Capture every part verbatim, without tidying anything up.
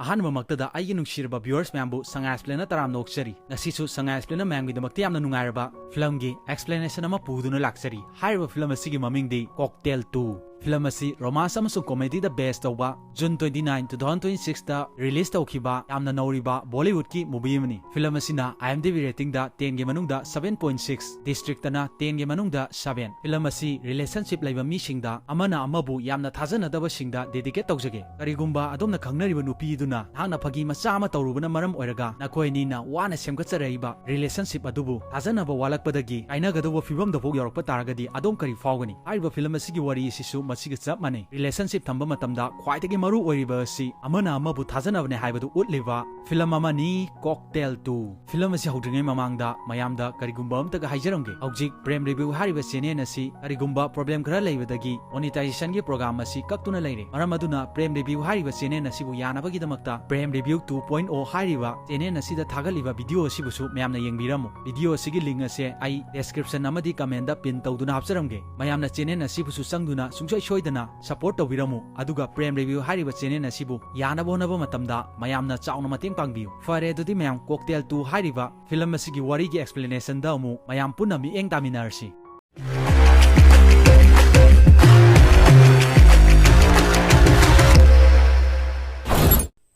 ꯑꯍꯥꯟꯕꯃꯛꯇꯗ ꯑꯩꯒꯤ ꯅꯨꯡꯁꯤꯔꯕ viewers ꯃꯌꯥꯝꯕꯨ ꯁꯉꯥꯏ Explainꯅ ꯇꯔꯥꯝꯅ ꯑꯣꯛꯆꯔꯤ꯫ ꯉꯁꯤꯁꯨ ꯁꯉꯥꯏ Explainꯅ ꯃꯌꯥꯝꯒꯤꯗꯃꯛꯇ ꯌꯥꯝꯅ ꯅꯨꯡꯉꯥꯏꯔꯕ filmꯒꯤ explanation ꯑꯃ ꯄꯨꯗꯨꯅ ꯂꯥꯛꯆꯔꯤ꯫ ꯍꯥꯏꯔꯤꯕ film ꯑꯁꯤꯒꯤ ꯃꯃꯤꯡꯗꯤ Cocktail two꯫ Film ꯑꯁꯤ romance ꯑꯃꯁꯨꯡ comedyꯗ base ꯇꯧꯕ June twenty nine, two thousand twenty sixꯇ release ꯇꯧꯈꯤꯕ ꯌꯥꯝꯅ ꯅꯧꯔꯤꯕ Bollywoodꯀꯤ movie ꯑꯃꯅꯤ꯫ Film ꯑꯁꯤꯅ IMDb ratingꯗ tenꯒꯤ ꯃꯅꯨꯡꯗ seven point six, districtꯇꯅ tenꯒꯤ ꯃꯅꯨꯡꯗ seven꯫ Film ꯑꯁꯤ relationship ꯂꯩꯕ ꯃꯤꯁꯤꯡꯗ, ꯑꯃꯅ ꯑꯃꯕꯨ ꯌꯥꯝꯅ ꯊꯥꯖꯅꯗꯕꯁꯤꯡꯗ dedicate ꯇꯧꯖꯒꯦ꯫ ꯀꯔꯤꯒꯨꯝꯕ ꯑꯗꯣꯝꯅ ꯈꯪꯅꯔꯤꯕ ꯅꯨꯄꯤꯗꯨꯅ ꯅꯍꯥꯛꯅ ꯐꯥꯒꯤ ꯃꯆꯥ ꯑꯃ ꯇꯧꯔꯨꯕꯅ ꯃꯔꯝ ꯑꯣꯏꯔꯒ ꯅꯈꯣꯏ ꯑꯅꯤꯅ ꯋꯥꯅ ꯁꯦꯝꯒꯠꯆꯔꯛꯏꯕ relationship ꯑꯗꯨꯕꯨ ꯊꯥꯖꯅꯕ ꯋꯥꯠꯂꯛꯄꯗꯒꯤ ꯀꯥꯏꯅꯒꯗꯧꯕ ꯐꯤꯕꯝꯗꯐꯥꯎ ꯌꯧꯔꯛꯄ ꯇꯥꯔꯒꯗꯤ ꯑꯗꯣꯝ ꯀꯔꯤ ꯐꯥꯎꯒꯅꯤ? ꯍꯥꯏꯔꯤꯕ film ꯑꯁꯤꯒꯤ ꯋꯥꯔꯤ ꯑꯁꯤꯁꯨ ꯃꯁꯤꯒ ꯆꯞ ꯃꯥꯟꯅꯩ꯫ Relationship ꯊꯝꯕ ꯃꯇꯝꯗ ꯈ꯭ꯋꯥꯏꯗꯒꯤ ꯃꯔꯨ ꯑꯣꯏꯔꯤꯕ ꯑꯁꯤ ꯑꯃꯅ ꯑꯃꯕꯨ ꯊꯥꯖꯅꯕꯅꯦ ꯍꯥꯏꯕꯗꯨ ꯎꯠꯂꯤꯕ film ꯑꯃꯅꯤ, Cocktail two꯫ Film ꯑꯁꯤ ꯍꯧꯗ꯭ꯔꯤꯉꯩ ꯃꯃꯥꯡꯗ ꯃꯌꯥꯝꯗ ꯀꯔꯤꯒꯨꯝꯕ ꯑꯝꯇꯒ ꯍꯥꯏꯖꯔꯝꯒꯦ꯫ ꯍꯧꯖꯤꯛ Prem Review ꯍꯥꯏꯔꯤꯕ channel ꯑꯁꯤ ꯀꯔꯤꯒꯨꯝꯕ problem ꯈꯔ ꯂꯩꯕꯗꯒꯤ monetizationꯒꯤ program ꯑꯁꯤ ꯀꯛꯇꯨꯅ ꯂꯩꯔꯦ꯫ ꯃꯔꯝ ꯑꯗꯨꯅ Prem Review ꯍꯥꯏꯔꯤꯕ channel ꯑꯁꯤꯕꯨ ꯌꯥꯅꯕꯒꯤꯗꯃꯛꯇ Prem Review two point oh ꯍꯥꯏꯔꯤꯕ channel ꯑꯁꯤꯗ ꯊꯥꯒꯠꯂꯤꯕ video ꯑꯁꯤꯕꯨꯁꯨ ꯃꯌꯥꯝꯅ ꯌꯦꯡꯕꯤꯔꯝꯃꯨ꯫ Video ꯑꯁꯤꯒꯤ link ꯑꯁꯦ ꯑꯩ description ꯑꯃꯗꯤ commentꯗ pin ꯇꯧꯗꯨꯅ ꯍꯥꯞꯆꯔꯝꯒꯦ꯫ ꯃꯌꯥꯝꯅ channel ꯑꯁꯤꯕꯨꯁꯨ ꯆꯪꯗꯨꯅ ꯁꯨꯡꯁꯣꯏ ꯁꯣꯏꯗꯅ support ꯇꯧꯕꯤꯔꯝꯃꯨ꯫ ꯑꯗꯨꯒ Prem Review ꯍꯥꯏꯔꯤꯕ channel ꯑꯁꯤꯕꯨ ꯌꯥꯅꯕ ꯍꯣꯠꯅꯕ ꯃꯇꯝꯗ ꯃꯌꯥꯝꯅ ꯆꯥꯎꯅ ꯃꯇꯦꯡ ꯄꯥꯡꯕꯤꯌꯨ꯫ ꯐꯔꯦ, ꯑꯗꯨꯗꯤ ꯃꯌꯥꯝ, Cocktail two ꯍꯥꯏꯔꯤꯕ film ꯑꯁꯤꯒꯤ ꯋꯥꯔꯤꯒꯤ explanationꯗ ꯑꯃꯨꯛ ꯃꯌꯥꯝ ꯄꯨꯟꯅ ꯃꯤꯠꯌꯦꯡ ꯇꯥꯃꯤꯟꯅꯔꯁꯤ꯫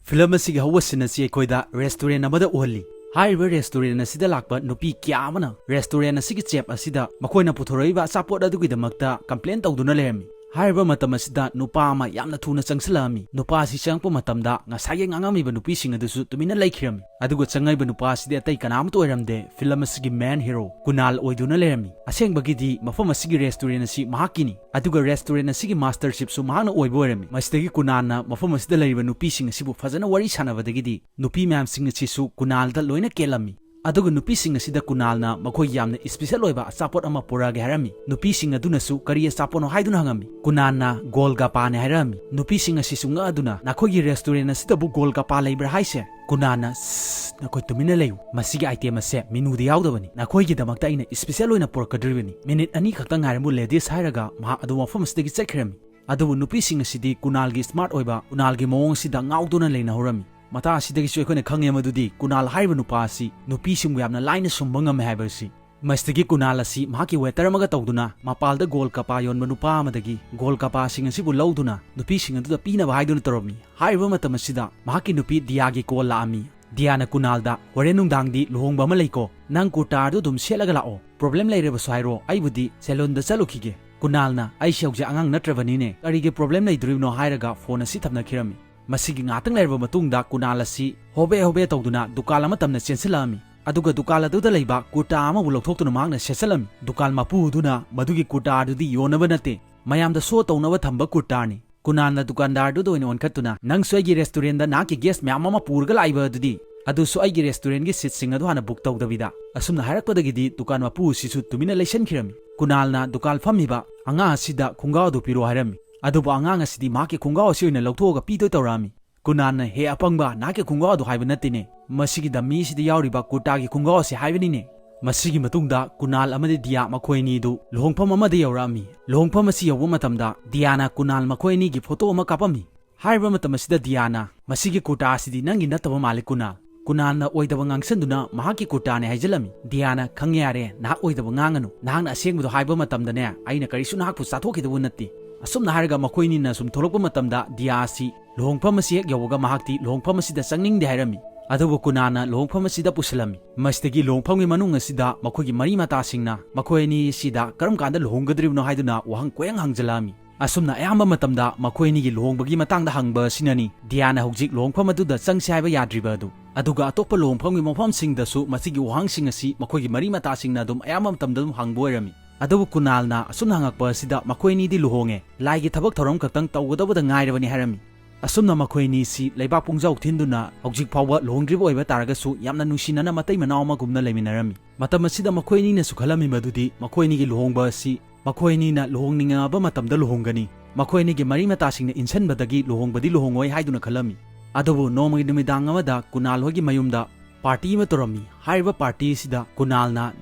Film ꯑꯁꯤꯒꯤ ꯍꯧꯕ scene ꯑꯁꯤ ꯑꯩꯈꯣꯏꯗ restaurant ꯑꯃꯗ ꯎꯍꯜꯂꯤ꯫ ꯍꯥꯏꯔꯤꯕ restaurant ꯑꯁꯤꯗ ꯂꯥꯛꯄ ꯅꯨꯄꯤ ꯀꯌꯥ ꯑꯃꯅ restaurant ꯑꯁꯤꯒꯤ chef ꯑꯁꯤꯗ ꯃꯈꯣꯏꯅ ꯄꯨꯊꯣꯔꯛꯏꯕ ꯑꯆꯥꯄꯣꯠ ꯑꯗꯨꯒꯤꯗꯃꯛꯇ complain ꯇꯧꯗꯨꯅ ꯂꯩꯔꯝꯃꯤ꯫ ꯍꯥꯏꯔꯤꯕ ꯃꯇꯝ ꯑꯁꯤꯗ ꯅꯨꯄꯥ ꯑꯃ ꯌꯥꯝꯅ ꯊꯨꯅ ꯆꯪꯁꯤꯜꯂꯛꯂꯝꯃꯤ꯫ ꯅꯨꯄꯥ ꯑꯁꯤ ꯆꯪꯂꯛꯄ ꯃꯇꯝꯗ ꯉꯁꯥꯏꯒꯤ ꯉꯥꯡꯉꯝꯃꯤꯕ ꯅꯨꯄꯤꯁꯤꯡ ꯑꯗꯨꯁꯨ ꯇꯨꯃꯤꯟꯅ ꯂꯩꯈꯤꯔꯝꯃꯤ꯫ ꯑꯗꯨꯒ ꯆꯪꯂꯛꯂꯤꯕ ꯅꯨꯄꯥ ꯑꯁꯤꯗꯤ ꯑꯇꯩ ꯀꯅꯥꯃꯠꯇ ꯑꯣꯏꯔꯝꯗꯦ, film ꯑꯁꯤꯒꯤ main hero ꯀꯨꯅꯥꯜ ꯑꯣꯏꯗꯨꯅ ꯂꯩꯔꯝꯃꯤ꯫ ꯑꯁꯦꯡꯕꯒꯤꯗꯤ ꯃꯐꯝ ꯑꯁꯤꯒꯤ restaurant ꯑꯁꯤ ꯃꯍꯥꯛꯀꯤꯅꯤ, ꯑꯗꯨꯒ restaurant ꯑꯁꯤꯒꯤ master chefꯁꯨ ꯃꯍꯥꯛꯅ ꯑꯣꯏꯕ ꯑꯣꯏꯔꯝꯃꯤ꯫ ꯃꯁꯤꯗꯒꯤ ꯀꯨꯅꯥꯜꯅ ꯃꯐꯝ ꯑꯁꯤꯗ ꯂꯩꯔꯤꯕ ꯅꯨꯄꯤꯁꯤꯡ ꯑꯁꯤꯕꯨ ꯐꯖꯅ ꯋꯥꯔꯤ ꯁꯥꯟꯅꯕꯗꯒꯤꯗꯤ ꯅꯨꯄꯤ ꯃꯌꯥꯝꯁꯤꯡ ꯑꯁꯤꯁꯨ ꯀꯨꯅꯥꯜꯗ ꯂꯣꯏꯅ ꯀꯦꯜꯂꯝꯃꯤ꯫ ꯑꯗꯨꯒ ꯅꯨꯄꯤꯁꯤꯡ ꯑꯁꯤꯗ ꯀꯨꯅꯥꯜꯅ ꯃꯈꯣꯏꯒꯤ ꯌꯥꯝꯅ special ꯑꯣꯏꯕ ꯑꯆꯥꯄꯣꯠ ꯑꯃ ꯄꯨꯔꯛꯂꯒꯦ ꯍꯥꯏꯔꯝꯃꯤ꯫ ꯅꯨꯄꯤꯁꯤꯡ ꯑꯗꯨꯅꯁꯨ ꯀꯔꯤ ꯑꯆꯥꯄꯣꯠꯅꯣ ꯍꯥꯏꯗꯨꯅ ꯍꯪꯂꯝꯃꯤ꯫ ꯀꯨꯅꯥꯜꯅ ꯒꯣꯜꯒꯄꯥꯅꯦ ꯍꯥꯏꯔꯝꯃꯤ꯫ ꯅꯨꯄꯤꯁꯤꯡ ꯑꯁꯤꯁꯨ ꯉꯛꯂꯗꯨꯅ, "ꯅꯈꯣꯏꯒꯤ restaurant ꯑꯁꯤꯗꯕꯨ ꯒꯣꯜꯒꯄꯥ ꯂꯩꯕ꯭ꯔꯥ ꯍꯥꯏꯁꯦ?" ꯀꯨꯅꯥꯜꯅ, "ꯁꯁ, ꯅꯈꯣꯏ ꯇꯨꯃꯤꯟꯅ ꯂꯩꯌꯨ꯫ ꯃꯁꯤꯒꯤ item ꯑꯁꯤ menuꯗ ꯌꯥꯎꯗꯕꯅꯤ꯫ ꯅꯈꯣꯏꯒꯤꯗꯃꯛꯇ ꯑꯩꯅ special ꯑꯣꯏꯅ ꯄꯨꯔꯛꯀꯗꯧꯔꯤꯕꯅꯤ꯫ Minute ꯑꯅꯤ ꯈꯛꯇ ꯉꯥꯏꯔꯝꯃꯨ ladies" ꯍꯥꯏꯔꯒ ꯃꯍꯥꯛ ꯑꯗꯨ ꯃꯐꯝ ꯑꯁꯤꯗꯒꯤ ꯆꯠꯈꯤꯔꯝꯃꯤ꯫ ꯑꯗꯨꯕꯨ ꯅꯨꯄꯤꯁꯤꯡ ꯑꯁꯤꯗꯤ ꯀꯨꯅꯥꯜꯒꯤ smart ꯑꯣꯏꯕ, ꯀꯨꯅꯥꯜꯒꯤ ꯃꯑꯣꯡ ꯑꯁꯤꯗ ꯉꯥꯎꯗꯨꯅ ꯂꯩꯅꯍꯧꯔꯝꯃꯤ꯫ ꯃꯇꯥꯡ ꯑꯁꯤꯗꯒꯤꯁꯨ ꯑꯩꯈꯣꯏꯅ ꯈꯪꯉꯦ ꯃꯗꯨꯗꯤ ꯀꯨꯅꯥꯜ ꯍꯥꯏꯔꯤꯕ ꯅꯨꯄꯥ ꯑꯁꯤ ꯅꯨꯄꯤꯁꯤꯡꯕꯨ ꯌꯥꯝꯅ ꯂꯥꯏꯅ ꯁꯨꯝꯕ ꯉꯝꯃꯦ ꯍꯥꯏꯕ ꯑꯁꯤ꯫ ꯃꯁꯤꯗꯒꯤ ꯀꯨꯅꯥꯜ ꯑꯁꯤ ꯃꯍꯥꯛꯀꯤ waiter ꯑꯃꯒ ꯇꯧꯗꯨꯅ ꯃꯄꯥꯜꯗ ꯒꯣꯜ ꯀꯄꯥ ꯌꯣꯟꯕ ꯅꯨꯄꯥ ꯑꯃꯗꯒꯤ ꯒꯣꯜ ꯀꯄꯥꯁꯤꯡ ꯑꯁꯤꯕꯨ ꯂꯧꯗꯨꯅ ꯅꯨꯄꯤꯁꯤꯡ ꯑꯗꯨꯗ ꯄꯤꯅꯕ ꯍꯥꯏꯗꯨꯅ ꯇꯧꯔꯝꯃꯤ꯫ ꯍꯥꯏꯔꯤꯕ ꯃꯇꯝ ꯑꯁꯤꯗ ꯃꯍꯥꯛꯀꯤ ꯅꯨꯄꯤ ꯗꯤꯌꯥꯒꯤ call ꯂꯥꯛꯑꯝꯃꯤ꯫ ꯗꯤꯌꯥꯅ ꯀꯨꯅꯥꯜꯗ, "ꯍꯣꯔꯦꯟ ꯅꯨꯡꯗꯥꯡꯗꯤ ꯂꯨꯍꯣꯡꯕ ꯑꯃ ꯂꯩꯀꯣ, ꯅꯪ ꯀꯨꯔꯇꯥ ꯑꯗꯨ ꯑꯗꯨꯝ ꯁꯦꯠꯂꯒ ꯂꯥꯛꯑꯣ, problem ꯂꯩꯔꯕꯁꯨ ꯍꯥꯏꯔꯣ, ꯑꯩꯕꯨꯗꯤ salon ꯗ ꯆꯠꯂꯨꯈꯤꯒꯦ꯫" ꯀꯨꯅꯥꯜꯅ, "ꯑꯩꯁꯦ ꯍꯧꯖꯤꯛ ꯑꯉꯥꯡ ꯅꯠꯇ꯭ꯔꯕꯅꯤꯅꯦ, ꯀꯔꯤꯒꯤ problem ꯂꯩꯗꯣꯔꯤꯕꯅꯣ?" ꯍꯥꯏꯔꯒ phone ꯑꯁꯤ ꯊꯝꯅꯈꯤꯔꯝꯃꯤ꯫ ꯃꯁꯤꯒꯤ ꯉꯥꯛꯇꯪ ꯂꯩꯔꯕ ꯃꯇꯨꯡꯗ ꯀꯨꯅꯥꯜ ꯑꯁꯤ ꯍꯣꯕꯦ ꯍꯣꯕꯦ ꯇꯧꯗꯨꯅ ꯗꯨꯀꯥꯟ ꯑꯃ ꯇꯝꯅ ꯆꯦꯟꯁꯤꯜꯂꯛꯑꯝꯃꯤ꯫ ꯑꯗꯨꯒ ꯗꯨꯀꯥꯟ ꯑꯗꯨꯗ ꯂꯩꯕ ꯀꯨꯔꯇꯥ ꯑꯃꯕꯨ ꯂꯧꯊꯣꯛꯇꯨꯅ ꯃꯍꯥꯛꯅ ꯁꯦꯠꯆꯜꯂꯝꯃꯤ꯫ ꯗꯨꯀꯥꯟ ꯃꯄꯨ ꯑꯗꯨꯅ ꯃꯗꯨꯒꯤ ꯀꯨꯔꯇꯥ ꯑꯗꯨꯗꯤ ꯌꯣꯟꯅꯕ ꯅꯠꯇꯦ, ꯃꯌꯥꯝꯗ show ꯇꯧꯅꯕ ꯊꯝꯕ ꯀꯨꯔꯇꯥꯅꯤ꯫ ꯀꯨꯅꯥꯜꯅ ꯗꯨꯀꯥꯟꯗꯥꯔꯗꯨꯗ ꯑꯣꯏꯅ ꯑꯣꯟꯈꯠꯇꯨꯅ, "ꯅꯪꯁꯨ ꯑꯩꯒꯤ restaurant ꯗ ꯅꯍꯥꯛꯀꯤ guest ꯃꯌꯥꯝ ꯑꯃ ꯄꯨꯔꯒ ꯂꯥꯛꯏꯕ ꯑꯗꯨꯗꯤ, ꯑꯗꯨꯁꯨ ꯑꯩꯒꯤ restaurant ꯒꯤ seat ꯁꯤꯡ ꯑꯗꯨ ꯍꯥꯟꯅ book ꯇꯧꯗꯕꯤꯗ?" ꯑꯁꯨꯝꯅ ꯍꯥꯏꯔꯛꯄꯗꯒꯤꯗꯤ ꯗꯨꯀꯥꯟ ꯃꯄꯨ ꯑꯁꯤꯁꯨ ꯇꯨꯃꯤꯟꯅ ꯂꯩꯁꯟꯈꯤꯔꯝꯃꯤ꯫ ꯀꯨꯅꯥꯜꯅ ꯗꯨꯀꯥꯟ ꯐꯝꯃꯤꯕ ꯑꯉꯥꯡ ꯑꯁꯤꯗ ꯈꯣꯡꯒꯥꯎ ꯑꯗꯨ ꯄꯤꯔꯣ ꯍꯥꯏꯔꯝꯃꯤ꯫ ꯑꯗꯨꯕꯨ ꯑꯉꯥꯡ ꯑꯁꯤꯗꯤ ꯃꯍꯥꯛꯀꯤ ꯈꯣꯡꯒꯥꯎ ꯑꯁꯤ ꯑꯣꯏꯅ ꯂꯧꯊꯣꯛꯑꯒ ꯄꯤꯗꯣꯏ ꯇꯧꯔꯛꯑꯝꯃꯤ꯫ ꯀꯨꯅꯥꯜꯅ, "ꯍꯦ ꯑꯄꯪꯕ, ꯅꯍꯥꯛꯀꯤ ꯈꯣꯡꯒꯥꯎ ꯑꯗꯨ ꯍꯥꯏꯕ ꯅꯠꯇꯦꯅꯦ, ꯃꯁꯤꯒꯤ dummy ꯁꯤꯗ ꯌꯥꯎꯔꯤꯕ ꯀꯨꯔꯇꯥꯒꯤ ꯈꯣꯡꯒꯥꯎ ꯑꯁꯤ ꯍꯥꯏꯕꯅꯤꯅꯦ꯫" ꯃꯁꯤꯒꯤ ꯃꯇꯨꯡꯗ ꯀꯨꯅꯥꯜ ꯑꯃꯗꯤ ꯗꯤꯌꯥ ꯃꯈꯣꯏ ꯑꯅꯤꯗꯨ ꯂꯨꯍꯣꯡꯐꯝ ꯑꯃꯗ ꯌꯧꯔꯛꯑꯝꯃꯤ꯫ ꯂꯨꯍꯣꯡꯐꯝ ꯑꯁꯤ ꯌꯧꯕ ꯃꯇꯝꯗ ꯗꯤꯌꯥꯅ ꯀꯨꯅꯥꯜ ꯃꯈꯣꯏ ꯑꯅꯤꯒꯤ photo ꯑꯃ ꯀꯥꯞꯄꯝꯃꯤ꯫ ꯍꯥꯏꯔꯤꯕ ꯃꯇꯝ ꯑꯁꯤꯗ ꯗꯤꯌꯥꯅ, "ꯃꯁꯤꯒꯤ ꯀꯨꯔꯇꯥ ꯑꯁꯤꯗꯤ ꯅꯪꯒꯤ ꯅꯠꯇꯕ ꯃꯥꯜꯂꯤ ꯀꯨꯅꯥꯜ꯫" ꯀꯨꯅꯥꯜꯅ ꯑꯣꯏꯗꯕ ꯉꯥꯡꯁꯟꯗꯨꯅ ꯃꯍꯥꯛꯀꯤ ꯀꯨꯔꯇꯥꯅꯦ ꯍꯥꯏꯖꯤꯜꯂꯝꯃꯤ꯫ ꯗꯤꯌꯥꯅ, "ꯈꯪꯉꯦ ꯌꯥꯔꯦ, ꯅꯍꯥꯛ ꯑꯣꯏꯗꯕ ꯉꯥꯡꯉꯅꯨ꯫ ꯅꯍꯥꯛꯅ ꯑꯁꯦꯡꯕꯗꯣ ꯍꯥꯏꯕ ꯃꯇꯝꯗꯅꯦ, ꯑꯩꯅ ꯀꯔꯤꯁꯨ ꯅꯍꯥꯛꯄꯨ ꯆꯥꯊꯣꯛꯈꯤꯗꯧꯕ ꯅꯠꯇꯦ꯫" ꯑꯁꯨꯝꯅ ꯍꯥꯏꯔꯒ ꯃꯈꯣꯏꯅꯤꯅ ꯁꯨꯝ ꯊꯣꯛꯂꯛꯄ ꯃꯇꯝꯗ ꯗꯤꯌꯥ ꯑꯁꯤ ꯂꯨꯍꯣꯡꯐꯝ ꯑꯁꯤ ꯍꯦꯛ ꯌꯧꯕꯒ ꯃꯍꯥꯛꯇꯤ ꯂꯨꯍꯣꯡꯐꯝ ꯑꯁꯤꯗ ꯆꯪꯅꯤꯡꯗꯦ ꯍꯥꯏꯔꯝꯃꯤ꯫ ꯑꯗꯨꯕꯨ ꯀꯨꯅꯥꯜꯅ ꯂꯨꯍꯣꯡꯐꯝ ꯑꯁꯤꯗ ꯄꯨꯁꯤꯜꯂꯝꯃꯤ꯫ ꯃꯁꯤꯗꯒꯤ ꯂꯨꯍꯣꯡꯐꯝꯒꯤ ꯃꯅꯨꯡ ꯑꯁꯤꯗ ꯃꯈꯣꯏꯒꯤ ꯃꯔꯤ ꯃꯇꯥꯁꯤꯡꯅ ꯃꯈꯣꯏ ꯑꯅꯤ ꯑꯁꯤꯗ ꯀꯔꯝ ꯀꯥꯟꯗ ꯂꯨꯍꯣꯡꯒꯗꯧꯔꯤꯕꯅꯣ ꯍꯥꯏꯗꯨꯅ ꯋꯥꯍꯪ ꯀꯣꯏꯍꯪ ꯍꯪꯖꯜꯂꯛꯑꯝꯃꯤ꯫ ꯑꯁꯨꯝꯅ ꯑꯌꯥꯝꯕ ꯃꯇꯝꯗ ꯃꯈꯣꯏ ꯑꯅꯤꯒꯤ ꯂꯨꯍꯣꯡꯕꯒꯤ ꯃꯇꯥꯡꯗ ꯍꯪꯕ ꯑꯁꯤꯅꯅꯤ ꯗꯤꯌꯥꯅ ꯍꯧꯖꯤꯛ ꯂꯨꯍꯣꯡꯐꯝ ꯑꯗꯨꯗ ꯆꯪꯁꯤ ꯍꯥꯏꯕ ꯌꯥꯗ꯭ꯔꯤꯕ ꯑꯗꯨ꯫ ꯑꯗꯨꯒ ꯑꯇꯣꯞꯄ ꯂꯨꯍꯣꯡꯐꯝꯒꯤ ꯃꯐꯝꯁꯤꯡꯗꯁꯨ ꯃꯁꯤꯒꯤ ꯋꯥꯍꯪꯁꯤꯡ ꯑꯁꯤ ꯃꯈꯣꯏꯒꯤ ꯃꯔꯤ ꯃꯇꯥꯁꯤꯡꯅ ꯑꯗꯨꯝ ꯑꯌꯥꯝꯕ ꯃꯇꯝꯗ ꯑꯗꯨꯝ ꯍꯪꯕ ꯑꯣꯏꯔꯝꯃꯤ꯫ ꯑꯗꯨꯕꯨ ꯀꯨꯅꯥꯜꯅ ꯑꯁꯨꯝꯅ ꯍꯪꯉꯛꯄ ꯑꯁꯤꯗ ꯃꯈꯣꯏ ꯑꯅꯤꯗꯤ ꯂꯨꯍꯣꯡꯉꯦ, ꯂꯥꯏꯒꯤ ꯊꯕꯛ ꯊꯧꯔꯝ ꯈꯛꯇꯪ ꯇꯧꯒꯗꯧꯕꯗ ꯉꯥꯏꯔꯕꯅꯤ ꯍꯥꯏꯔꯝꯃꯤ꯫ ꯑꯁꯨꯝꯅ ꯃꯈꯣꯏ ꯑꯅꯤꯁꯤ ꯂꯩꯕꯥꯛ ꯄꯨꯡꯖꯥꯎ ꯊꯤꯟꯗꯨꯅ ꯍꯧꯖꯤꯛ ꯐꯥꯎꯕ ꯂꯨꯍꯣꯡꯗ꯭ꯔꯤꯕ ꯑꯣꯏꯕ ꯇꯥꯔꯒꯁꯨ ꯌꯥꯝꯅ ꯅꯨꯡꯁꯤꯅꯅ ꯃꯇꯩ ꯃꯅꯥꯎ ꯑꯃꯒꯨꯝꯅ ꯂꯩꯃꯤꯟꯅꯔꯝꯃꯤ꯫ ꯃꯇꯝ ꯑꯁꯤꯗ ꯃꯈꯣꯏ ꯑꯅꯤꯅꯁꯨ ꯈꯜꯂꯝꯃꯤ ꯃꯗꯨꯗꯤ ꯃꯈꯣꯏ ꯑꯅꯤꯒꯤ ꯂꯨꯍꯣꯡꯕ ꯑꯁꯤ ꯃꯈꯣꯏ ꯑꯅꯤꯅ ꯂꯨꯍꯣꯡꯅꯤꯡꯉꯕ ꯃꯇꯝꯗ ꯂꯨꯍꯣꯡꯒꯅꯤ, ꯃꯈꯣꯏ ꯑꯅꯤꯒꯤ ꯃꯔꯤ ꯃꯇꯥꯁꯤꯡꯅ ꯏꯟꯁꯤꯟꯕꯗꯒꯤ ꯂꯨꯍꯣꯡꯕꯗꯤ ꯂꯨꯍꯣꯡꯉꯣꯏ ꯍꯥꯏꯗꯨꯅ ꯈꯜꯂꯝꯃꯤ꯫ ꯑꯗꯨꯕꯨ ꯅꯣꯡꯃꯒꯤ ꯅꯨꯃꯤꯗꯥꯡ ꯑꯃꯗ ꯀꯨꯅꯥꯜ ꯍꯣꯏꯒꯤ ꯃꯌꯨꯝꯗ ꯄꯥꯔꯇꯤ ꯑꯃ ꯇꯧꯔꯝꯃꯤ꯫ ꯍꯥꯏꯔꯤꯕ ꯄꯥꯔꯇꯤ ꯑꯁꯤꯗ ꯀꯨꯅꯥꯜꯅ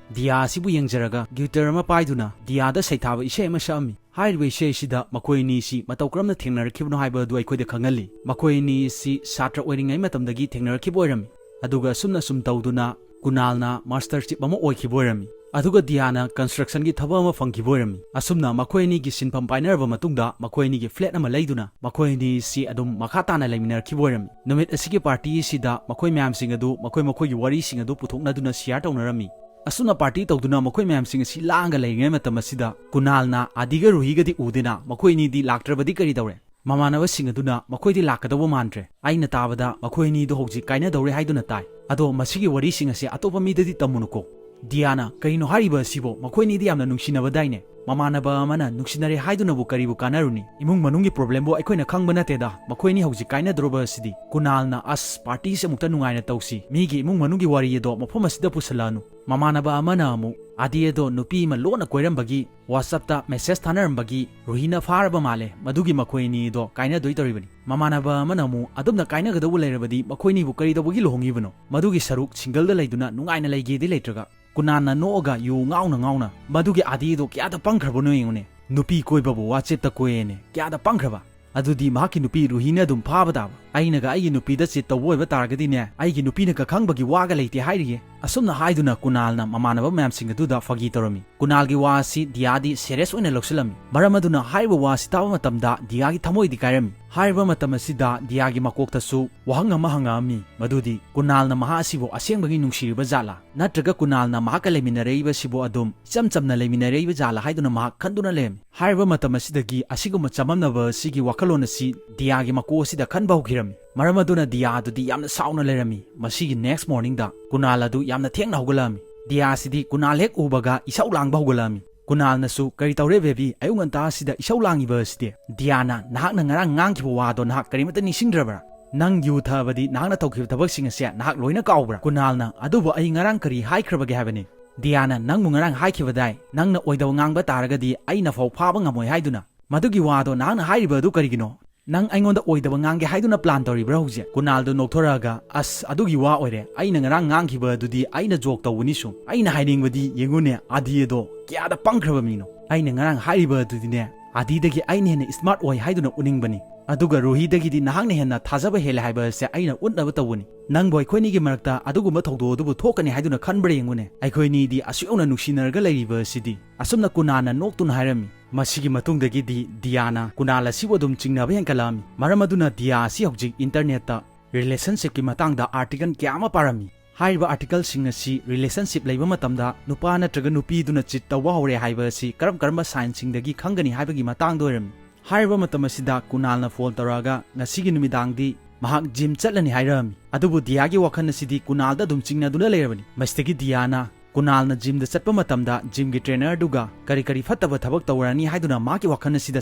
ꯗꯤꯌꯥ ꯑꯁꯤꯕꯨ ꯌꯦꯡꯖꯔꯒ ꯒꯤꯇꯔ ꯑꯃ ꯄꯥꯏꯗꯨꯅ ꯗꯤꯌꯥꯗ ꯁꯩꯊꯥꯕ ꯏꯁꯩ ꯑꯃ ꯁꯛꯑꯝꯃꯤ꯫ ꯍꯥꯏꯔꯤꯕ ꯏꯁꯩ ꯑꯁꯤꯗ ꯃꯈꯣꯏ ꯑꯅꯤꯁꯤ ꯃꯇꯧ ꯀꯔꯝꯅ ꯊꯦꯡꯅꯔꯛꯈꯤꯕꯅꯣ ꯍꯥꯏꯕ ꯑꯗꯨ ꯑꯩꯈꯣꯏꯗ ꯈꯪꯍꯜꯂꯤ꯫ ꯃꯈꯣꯏ ꯑꯅꯤ ꯑꯁꯤ ꯁꯥꯇ꯭ꯔ ꯑꯣꯏꯔꯤꯉꯩ ꯃꯇꯝꯗꯒꯤ ꯊꯦꯡꯅꯔꯛꯈꯤꯕ ꯑꯣꯏꯔꯝꯃꯤ꯫ ꯑꯗꯨꯒ ꯑꯁꯨꯝꯅ ꯁꯨꯝ ꯇꯧꯗꯨꯅ ꯀꯨꯅꯥꯜꯅ ꯃꯥꯁꯇꯔ ꯆꯤꯞ ꯑꯃ ꯑꯣꯏꯈꯤꯕ ꯑꯣꯏꯔꯝꯃꯤ꯫ ꯑꯗꯨꯒ ꯗꯤꯌꯥꯅ ꯀꯟꯁꯇ꯭ꯔꯛꯁꯟꯒꯤ ꯊꯕꯛ ꯑꯃ ꯐꯪꯈꯤꯕ ꯑꯣꯏꯔꯝꯃꯤ꯫ ꯑꯁꯨꯝꯅ ꯃꯈꯣꯏ ꯑꯅꯤꯒꯤ ꯁꯤꯟꯐꯝ ꯄꯥꯏꯅꯔꯕ ꯃꯇꯨꯡꯗ ꯃꯈꯣꯏ ꯑꯅꯤꯒꯤ ꯐ꯭ꯂꯦꯠ ꯑꯃ ꯂꯩꯗꯨꯅ ꯃꯈꯣꯏ ꯑꯅꯤꯁꯤ ꯑꯗꯨꯝ ꯃꯈꯥ ꯇꯥꯅ ꯂꯩꯃꯤꯟꯅꯔꯛꯈꯤꯕ ꯑꯣꯏꯔꯝꯃꯤ꯫ ꯅꯨꯃꯤꯠ ꯑꯁꯤꯒꯤ ꯄꯥꯔꯇꯤ ꯑꯁꯤꯗ ꯃꯈꯣꯏ ꯃꯌꯥꯝꯁꯤꯡ ꯑꯗꯨ ꯃꯈꯣꯏ ꯃꯈꯣꯏꯒꯤ ꯋꯥꯔꯤꯁꯤꯡ ꯑꯗꯨ ꯄꯨꯊꯣꯛꯅꯗꯨꯅ ꯁꯤꯌꯥꯔ ꯇꯧꯅꯔꯝꯃꯤ꯫ ꯑꯁꯨꯝꯅ ꯄꯥꯔꯇꯤ ꯇꯧꯗꯨꯅ ꯃꯈꯣꯏ ꯃꯌꯥꯝꯁꯤꯡ ꯑꯁꯤ ꯂꯥꯡꯒ ꯂꯩꯔꯤꯉꯩ ꯃꯇꯝ ꯑꯁꯤꯗ ꯀꯨꯅꯥꯜꯅ ꯑꯥꯗꯤꯒ ꯔꯨꯍꯤꯒꯗꯤ ꯎꯗꯦꯅ, ꯃꯈꯣꯏ ꯑꯅꯤꯗꯤ ꯂꯥꯛꯇ꯭ꯔꯕꯗꯤ ꯀꯔꯤ ꯇꯧꯔꯦ? ꯃꯃꯥꯟꯅꯕꯁꯤꯡ ꯑꯗꯨꯅ ꯃꯈꯣꯏꯗꯤ ꯂꯥꯛꯀꯗꯧꯕ ꯃꯥꯟꯗ꯭ꯔꯦ꯫ ꯑꯩꯅ ꯇꯥꯕꯗ ꯃꯈꯣꯏ ꯑꯅꯤꯗꯨ ꯍꯧꯖꯤꯛ ꯀꯥꯏꯅꯗꯧꯔꯦ ꯍꯥꯏꯗꯨꯅ ꯇꯥꯏ꯫ ꯑꯗꯣ ꯃꯁꯤꯒꯤ ꯋꯥꯔꯤꯁꯤꯡ ꯑꯁꯦ ꯑꯇꯣꯞꯄ ꯃꯤꯗꯗꯤ ꯇꯝꯃꯨꯅꯨꯀꯣ꯫ ꯗꯤꯌꯥꯅ, "ꯀꯔꯤꯅꯣ ꯍꯥꯏꯔꯤꯕ ꯑꯁꯤꯕꯣ? ꯃꯈꯣꯏ ꯑꯅꯤꯗꯤ ꯌꯥꯝꯅ ꯅꯨꯡꯁꯤꯅꯕꯗꯥꯏꯅꯦ? ꯃꯃꯥꯟꯅꯕ ꯑꯃꯅ ꯅꯨꯡꯁꯤꯅꯔꯦ ꯍꯥꯏꯗꯨꯅꯕꯨ ꯀꯔꯤꯕꯨ ꯀꯥꯟꯅꯔꯨꯅꯤ? ꯏꯃꯨꯡ ꯃꯅꯨꯡꯒꯤ ꯄ꯭ꯔꯣꯕ꯭ꯂꯦꯝꯕꯨ ꯑꯩꯈꯣꯏꯅ ꯈꯪꯕ ꯅꯠꯇꯦꯗ꯫ ꯃꯈꯣꯏ ꯑꯅꯤ ꯍꯧꯖꯤꯛ ꯀꯥꯏꯅꯗꯧꯔꯕ ꯑꯁꯤꯗꯤ꯫" ꯀꯨꯅꯥꯜꯅ, "ꯑꯁ, ꯄꯥꯔꯇꯤꯁꯦ ꯑꯃꯨꯛꯇ ꯅꯨꯡꯉꯥꯏꯅ ꯇꯧꯁꯤ꯫ ꯃꯤꯒꯤ ꯏꯃꯨꯡ ꯃꯅꯨꯡꯒꯤ ꯋꯥꯔꯤ ꯑꯗꯣ ꯃꯐꯝ ꯑꯁꯤꯗ ꯄꯨꯁꯜꯂꯛꯑꯅꯨ꯫" ꯃꯃꯥꯟꯅꯕ ꯑꯃꯅ ꯑꯃꯨꯛ, "ꯑꯥꯗꯤ ꯑꯗꯣ ꯅꯨꯄꯤ ꯑꯃ ꯂꯣꯟꯅ ꯀꯣꯏꯔꯝꯕꯒꯤ WhatsApp-ꯇ ꯃꯦꯁꯦꯖ ꯊꯥꯅꯔꯝꯕꯒꯤ ꯔꯨꯍꯤꯅ ꯐꯥꯔꯕ ꯃꯥꯜꯂꯦ꯫ ꯃꯗꯨꯒꯤ ꯃꯈꯣꯏ ꯑꯅꯤꯗꯣ ꯀꯥꯏꯅꯗꯣꯏ ꯇꯧꯔꯤꯕꯅꯤ꯫" ꯃꯃꯥꯟꯅꯕ ꯑꯃꯅ ꯑꯃꯨꯛ, "ꯑꯗꯨꯝꯅ ꯀꯥꯏꯅꯒꯗꯧꯕ ꯂꯩꯔꯕꯗꯤ ꯃꯈꯣꯏꯅꯤꯕꯨ ꯀꯔꯤ ꯇꯧꯕꯒꯤ ꯂꯨꯍꯣꯡꯉꯤꯕꯅꯣ? ꯃꯗꯨꯒꯤ ꯁꯔꯨꯛ ꯁꯤꯡꯒꯜꯗ ꯂꯩꯗꯨꯅ ꯅꯨꯡꯉꯥꯏꯅ ꯂꯩꯒꯦꯗꯤ ꯂꯩꯇ꯭ꯔꯒ꯫" ꯀꯨꯅꯥꯜꯅ ꯅꯣꯛꯑꯒ ꯌꯨ ꯉꯥꯎꯅ ꯉꯥꯎꯅ, "ꯃꯗꯨꯒꯤ ꯑꯥꯗꯤꯗꯣ ꯀꯌꯥꯗ ꯄꯪꯈ꯭ꯔꯕꯅꯣ ꯌꯦꯡꯉꯨꯅꯦ꯫ ꯅꯨꯄꯤ ꯀꯣꯏꯕꯕꯨ WhatsApp-ꯇ ꯀꯣꯏꯌꯦꯅꯦ꯫ ꯀꯌꯥꯗ ꯄꯪꯈ꯭ꯔꯕ? ꯑꯗꯨꯗꯤ ꯃꯍꯥꯛꯀꯤ ꯅꯨꯄꯤ ꯔꯨꯍꯤꯅ ꯑꯗꯨꯝ ꯐꯥꯕ ꯇꯥꯕ꯫ ꯑꯩꯅꯒ ꯑꯩꯒꯤ ꯅꯨꯄꯤꯗ ꯆꯤꯠ ꯇꯧꯕ ꯑꯣꯏꯕ ꯇꯥꯔꯒꯗꯤꯅꯦ, ꯑꯩꯒꯤ ꯅꯨꯄꯤꯅꯒ ꯈꯪꯕꯒꯤ ꯋꯥꯒ ꯂꯩꯇꯦ ꯍꯥꯏꯔꯤꯌꯦ꯫" ꯑꯁꯨꯝꯅ ꯍꯥꯏꯗꯨꯅ ꯀꯨꯅꯥꯜꯅ ꯃꯃꯥꯟꯅꯕ ꯃꯌꯥꯝꯁꯤꯡ ꯑꯗꯨꯗ ꯐꯥꯒꯤ ꯇꯧꯔꯝꯃꯤ꯫ ꯀꯨꯅꯥꯜꯒꯤ ꯋꯥ ꯑꯁꯤ ꯗꯤꯌꯥꯗꯤ ꯁꯦꯔꯤꯌꯁ ꯑꯣꯏꯅ ꯂꯧꯁꯤꯜꯂꯝꯃꯤ꯫ ꯃꯔꯝ ꯑꯗꯨꯅ ꯍꯥꯏꯔꯤꯕ ꯋꯥ ꯑꯁꯤ ꯇꯥꯕ ꯃꯇꯝꯗ ꯗꯤꯌꯥꯒꯤ ꯊꯃꯣꯏꯗꯤ ꯀꯥꯏꯔꯝꯃꯤ꯫ ꯍꯥꯏꯔꯤꯕ ꯃꯇꯝ ꯑꯁꯤꯗ ꯗꯤꯌꯥꯒꯤ ꯃꯀꯣꯛꯇꯁꯨ ꯋꯥꯍꯪ ꯑꯃ ꯍꯪꯉꯛꯑꯝꯃꯤ, ꯃꯗꯨꯗꯤ ꯀꯨꯅꯥꯜꯅ ꯃꯍꯥꯛ ꯑꯁꯤꯕꯨ ꯑꯁꯦꯡꯕꯒꯤ ꯅꯨꯡꯁꯤꯔꯤꯕ ꯖꯥꯠꯂꯥ? ꯅꯠꯇ꯭ꯔꯒ ꯀꯨꯅꯥꯜꯅ ꯃꯍꯥꯛꯀ ꯂꯩꯃꯤꯟꯅꯔꯛꯏꯕꯁꯤꯕꯨ ꯑꯗꯨꯝ ꯏꯆꯝ ꯆꯝꯅ ꯂꯩꯃꯤꯟꯅꯔꯛꯏꯕ ꯖꯥꯠꯂꯥ ꯍꯥꯏꯗꯨꯅ ꯃꯍꯥꯛ ꯈꯟꯗꯨꯅ ꯂꯩꯔꯝꯃꯤ꯫ ꯍꯥꯏꯔꯤꯕ ꯃꯇꯝ ꯑꯁꯤꯗꯒꯤ ꯑꯁꯤꯒꯨꯝꯕ ꯆꯃꯝꯅꯕ ꯑꯁꯤꯒꯤ ꯋꯥꯈꯜꯂꯣꯟ ꯑꯁꯤ ꯗꯤꯌꯥꯒꯤ ꯃꯀꯣꯛ ꯑꯁꯤꯗ ꯈꯟꯕ ꯍꯧꯈꯤꯔꯝꯃꯤ꯫ ꯃꯔꯝ ꯑꯗꯨꯅ ꯗꯤꯌꯥ ꯑꯗꯨꯗꯤ ꯌꯥꯝꯅ ꯁꯥꯎꯅ ꯂꯩꯔꯝꯃꯤ꯫ ꯃꯁꯤꯒꯤ ꯅꯦꯛꯁ ꯃꯣꯔꯅꯤꯡꯗ ꯀꯨꯅꯥꯜ ꯑꯗꯨ ꯌꯥꯝꯅ ꯊꯦꯡꯅ ꯍꯧꯒꯠꯂꯛꯑꯝꯃꯤ꯫ ꯗꯤꯌꯥ ꯑꯁꯤꯗꯤ ꯀꯨꯅꯥꯜ ꯍꯦꯛ ꯎꯕꯒ ꯏꯁꯧ ꯂꯥꯡꯕ ꯍꯧꯒꯠꯂꯛꯑꯝꯃꯤ꯫ ꯀꯨꯅꯥꯜꯅꯁꯨ, "ꯀꯔꯤ ꯇꯧꯔꯦ ꯕꯦꯕꯤ, ꯑꯌꯨꯛ ꯉꯟꯇꯥ ꯑꯁꯤꯗ ꯏꯁꯧ ꯂꯥꯡꯉꯤꯕ ꯑꯁꯤꯗꯤ?" ꯗꯤꯌꯥꯅ, "ꯅꯍꯥꯛꯅ ꯉꯔꯥꯡ ꯉꯥꯡꯈꯤꯕ ꯋꯥꯗꯣ ꯅꯍꯥꯛ ꯀꯔꯤꯃꯠꯇ ꯅꯤꯡꯁꯤꯡꯗ꯭ꯔꯕ꯭ꯔꯥ? ꯅꯪ ꯌꯨ ꯊꯛꯑꯕꯗꯤ ꯅꯍꯥꯛꯅ ꯇꯧꯈꯤꯕ ꯊꯕꯛꯁꯤꯡ ꯑꯁꯦ ꯅꯍꯥꯛ ꯂꯣꯏꯅ ꯀꯥꯎꯕ꯭ꯔꯥ?" ꯀꯨꯅꯥꯜꯅ, "ꯑꯗꯨꯕꯨ ꯑꯩ ꯉꯔꯥꯡ ꯀꯔꯤ ꯍꯥꯏꯈ꯭ꯔꯕꯒꯦ ꯍꯥꯏꯕꯅꯤ?" ꯗꯤꯌꯥꯅ, "ꯅꯪꯕꯨ ꯉꯔꯥꯡ ꯍꯥꯏꯈꯤꯕꯗꯥꯏ, ꯅꯪꯅ ꯑꯣꯏꯗꯕ ꯉꯥꯡꯕ ꯇꯥꯔꯒꯗꯤ ꯑꯩꯅ ꯐꯥꯎ ꯐꯥꯕ ꯉꯝꯃꯣꯏ ꯍꯥꯏꯗꯨꯅ꯫ ꯃꯗꯨꯒꯤ ꯋꯥꯗꯣ ꯅꯍꯥꯛꯅ ꯍꯥꯏꯔꯤꯕ ꯑꯗꯨ ꯀꯔꯤꯒꯤꯅꯣ? "ꯅꯪ ꯑꯩꯉꯣꯟꯗ ꯑꯣꯏꯗꯕ ꯉꯥꯡꯒꯦ ꯍꯥꯏꯗꯨꯅ ꯄ꯭ꯂꯥꯟ ꯇꯧꯔꯤꯕ꯭ꯔꯥ ꯍꯧꯖꯤꯛ?" ꯀꯨꯅꯥꯜꯗꯣ ꯅꯣꯛꯊꯣꯔꯛꯑꯒ, "ꯑꯁ, ꯑꯗꯨꯒꯤ ꯋꯥ ꯑꯣꯏꯔꯦ, ꯑꯩꯅ ꯉꯔꯥꯡ ꯉꯥꯡꯈꯤꯕ ꯑꯗꯨꯗꯤ ꯑꯩꯅ ꯖꯣꯛ ꯇꯧꯕꯅꯤ ꯁꯨꯝ꯫ ꯑꯩꯅ ꯍꯥꯏꯅꯤꯡꯕꯗꯤ ꯌꯦꯡꯉꯨꯅꯦ, ꯑꯥꯗꯤ ꯑꯗꯣ ꯀꯌꯥꯗ ꯄꯪꯈ꯭ꯔꯕ ꯃꯤꯅꯣ꯫ ꯑꯩꯅ ꯉꯔꯥꯡ ꯍꯥꯏꯔꯤꯕ ꯑꯗꯨꯗꯤꯅꯦ, ꯑꯥꯗꯤꯗꯒꯤ ꯑꯩꯅ ꯍꯦꯟꯅ ꯁ꯭ꯃꯥꯔꯠ ꯑꯣꯏ ꯍꯥꯏꯗꯨꯅ ꯎꯠꯅꯤꯡꯕꯅꯤ꯫ ꯑꯗꯨꯒ ꯔꯨꯍꯤꯗꯒꯤꯗꯤ ꯅꯍꯥꯛꯅ ꯍꯦꯟꯅ ꯊꯥꯖꯕ ꯍꯦꯜꯂꯦ ꯍꯥꯏꯕ ꯑꯁꯦ ꯑꯩꯅ ꯎꯠꯅꯕ ꯇꯧꯕꯅꯤ꯫ ꯅꯪꯕꯨ ꯑꯩꯈꯣꯏꯅꯤꯒꯤ ꯃꯔꯛꯇ ꯑꯗꯨꯒꯨꯝꯕ ꯊꯧꯗꯣꯛ ꯑꯗꯨꯕꯨ ꯊꯣꯛꯀꯅꯤ ꯍꯥꯏꯗꯨꯅ ꯈꯟꯕ꯭ꯔꯥ ꯌꯦꯡꯉꯨꯅꯦ꯫ ꯑꯩꯈꯣꯏꯅꯤꯗꯤ ꯑꯁꯨꯛ ꯌꯧꯅ ꯅꯨꯡꯁꯤꯅꯔꯒ ꯂꯩꯔꯤꯕ ꯑꯁꯤꯗꯤ꯫" ꯑꯁꯨꯝꯅ ꯀꯨꯅꯥꯜꯅ ꯅꯣꯛꯇꯨꯅ ꯍꯥꯏꯔꯝꯃꯤ꯫ ꯃꯁꯤꯒꯤ ꯃꯇꯨꯡꯗꯒꯤꯗꯤ ꯗꯤꯌꯥꯅ ꯀꯨꯅꯥꯜ ꯑꯁꯤꯕꯨ ꯑꯗꯨꯝ ꯆꯤꯡꯅꯕ ꯍꯦꯟꯒꯠꯂꯛꯑꯝꯃꯤ꯫ ꯃꯔꯝ ꯑꯗꯨꯅ ꯗꯤꯌꯥ ꯑꯁꯤ ꯍꯧꯖꯤꯛ ꯏꯟꯇꯔꯅꯦꯠꯇ ꯔꯤꯂꯦꯁꯟꯁꯤꯞꯀꯤ ꯃꯇꯥꯡꯗ ꯑꯥꯔꯇꯤꯀꯜ ꯀꯌꯥ ꯑꯃ ꯄꯥꯔꯝꯃꯤ꯫ ꯍꯥꯏꯔꯤꯕ ꯑꯥꯔꯇꯤꯀꯜꯁꯤꯡ ꯑꯁꯤ ꯔꯤꯂꯦꯁꯟꯁꯤꯞ ꯂꯩꯕ ꯃꯇꯝꯗ ꯅꯨꯄꯥ ꯅꯠꯇ꯭ꯔꯒ ꯅꯨꯄꯤꯗꯨꯅ ꯆꯤꯠ ꯇꯧꯕ ꯍꯧꯔꯦ ꯍꯥꯏꯕ ꯑꯁꯤ ꯀꯔꯝ ꯀꯔꯝꯕ ꯁꯥꯏꯟꯁꯤꯡꯗꯒꯤ ꯈꯪꯒꯅꯤ ꯍꯥꯏꯕꯒꯤ ꯃꯇꯥꯡꯗ ꯑꯣꯏꯔꯝꯃꯤ꯫ ꯍꯥꯏꯔꯤꯕ ꯃꯇꯝ ꯑꯁꯤꯗ ꯀꯨꯅꯥꯜꯅ ꯐꯣꯟ ꯇꯧꯔꯛꯑꯒ ꯉꯁꯤꯒꯤ ꯅꯨꯃꯤꯗꯥꯡꯗꯤ ꯃꯍꯥꯛ ꯖꯤꯝ ꯆꯠꯂꯅꯤ ꯍꯥꯏꯔꯛꯑꯝꯃꯤ꯫ ꯑꯗꯨꯕꯨ ꯗꯤꯌꯥꯒꯤ ꯋꯥꯈꯜ ꯑꯁꯤꯗꯤ ꯀꯨꯅꯥꯜꯗ ꯑꯗꯨꯝ ꯆꯤꯡꯅꯗꯨꯅ ꯂꯩꯔꯕꯅꯤ꯫ ꯃꯁꯤꯗꯒꯤ ꯗꯤꯌꯥꯅ ꯀꯨꯅꯥꯜꯅ ꯖꯤꯝꯗ ꯆꯠꯄ ꯃꯇꯝꯗ ꯖꯤꯝꯒꯤ ꯇ꯭ꯔꯦꯅꯔꯗꯨꯒ ꯀꯔꯤ ꯀꯔꯤ ꯐꯠꯇꯕ ꯊꯕꯛ ꯇꯧꯔꯅꯤ ꯍꯥꯏꯗꯨꯅ ꯃꯍꯥꯛꯀꯤ ꯋꯥꯈꯜ ꯑꯁꯤꯗ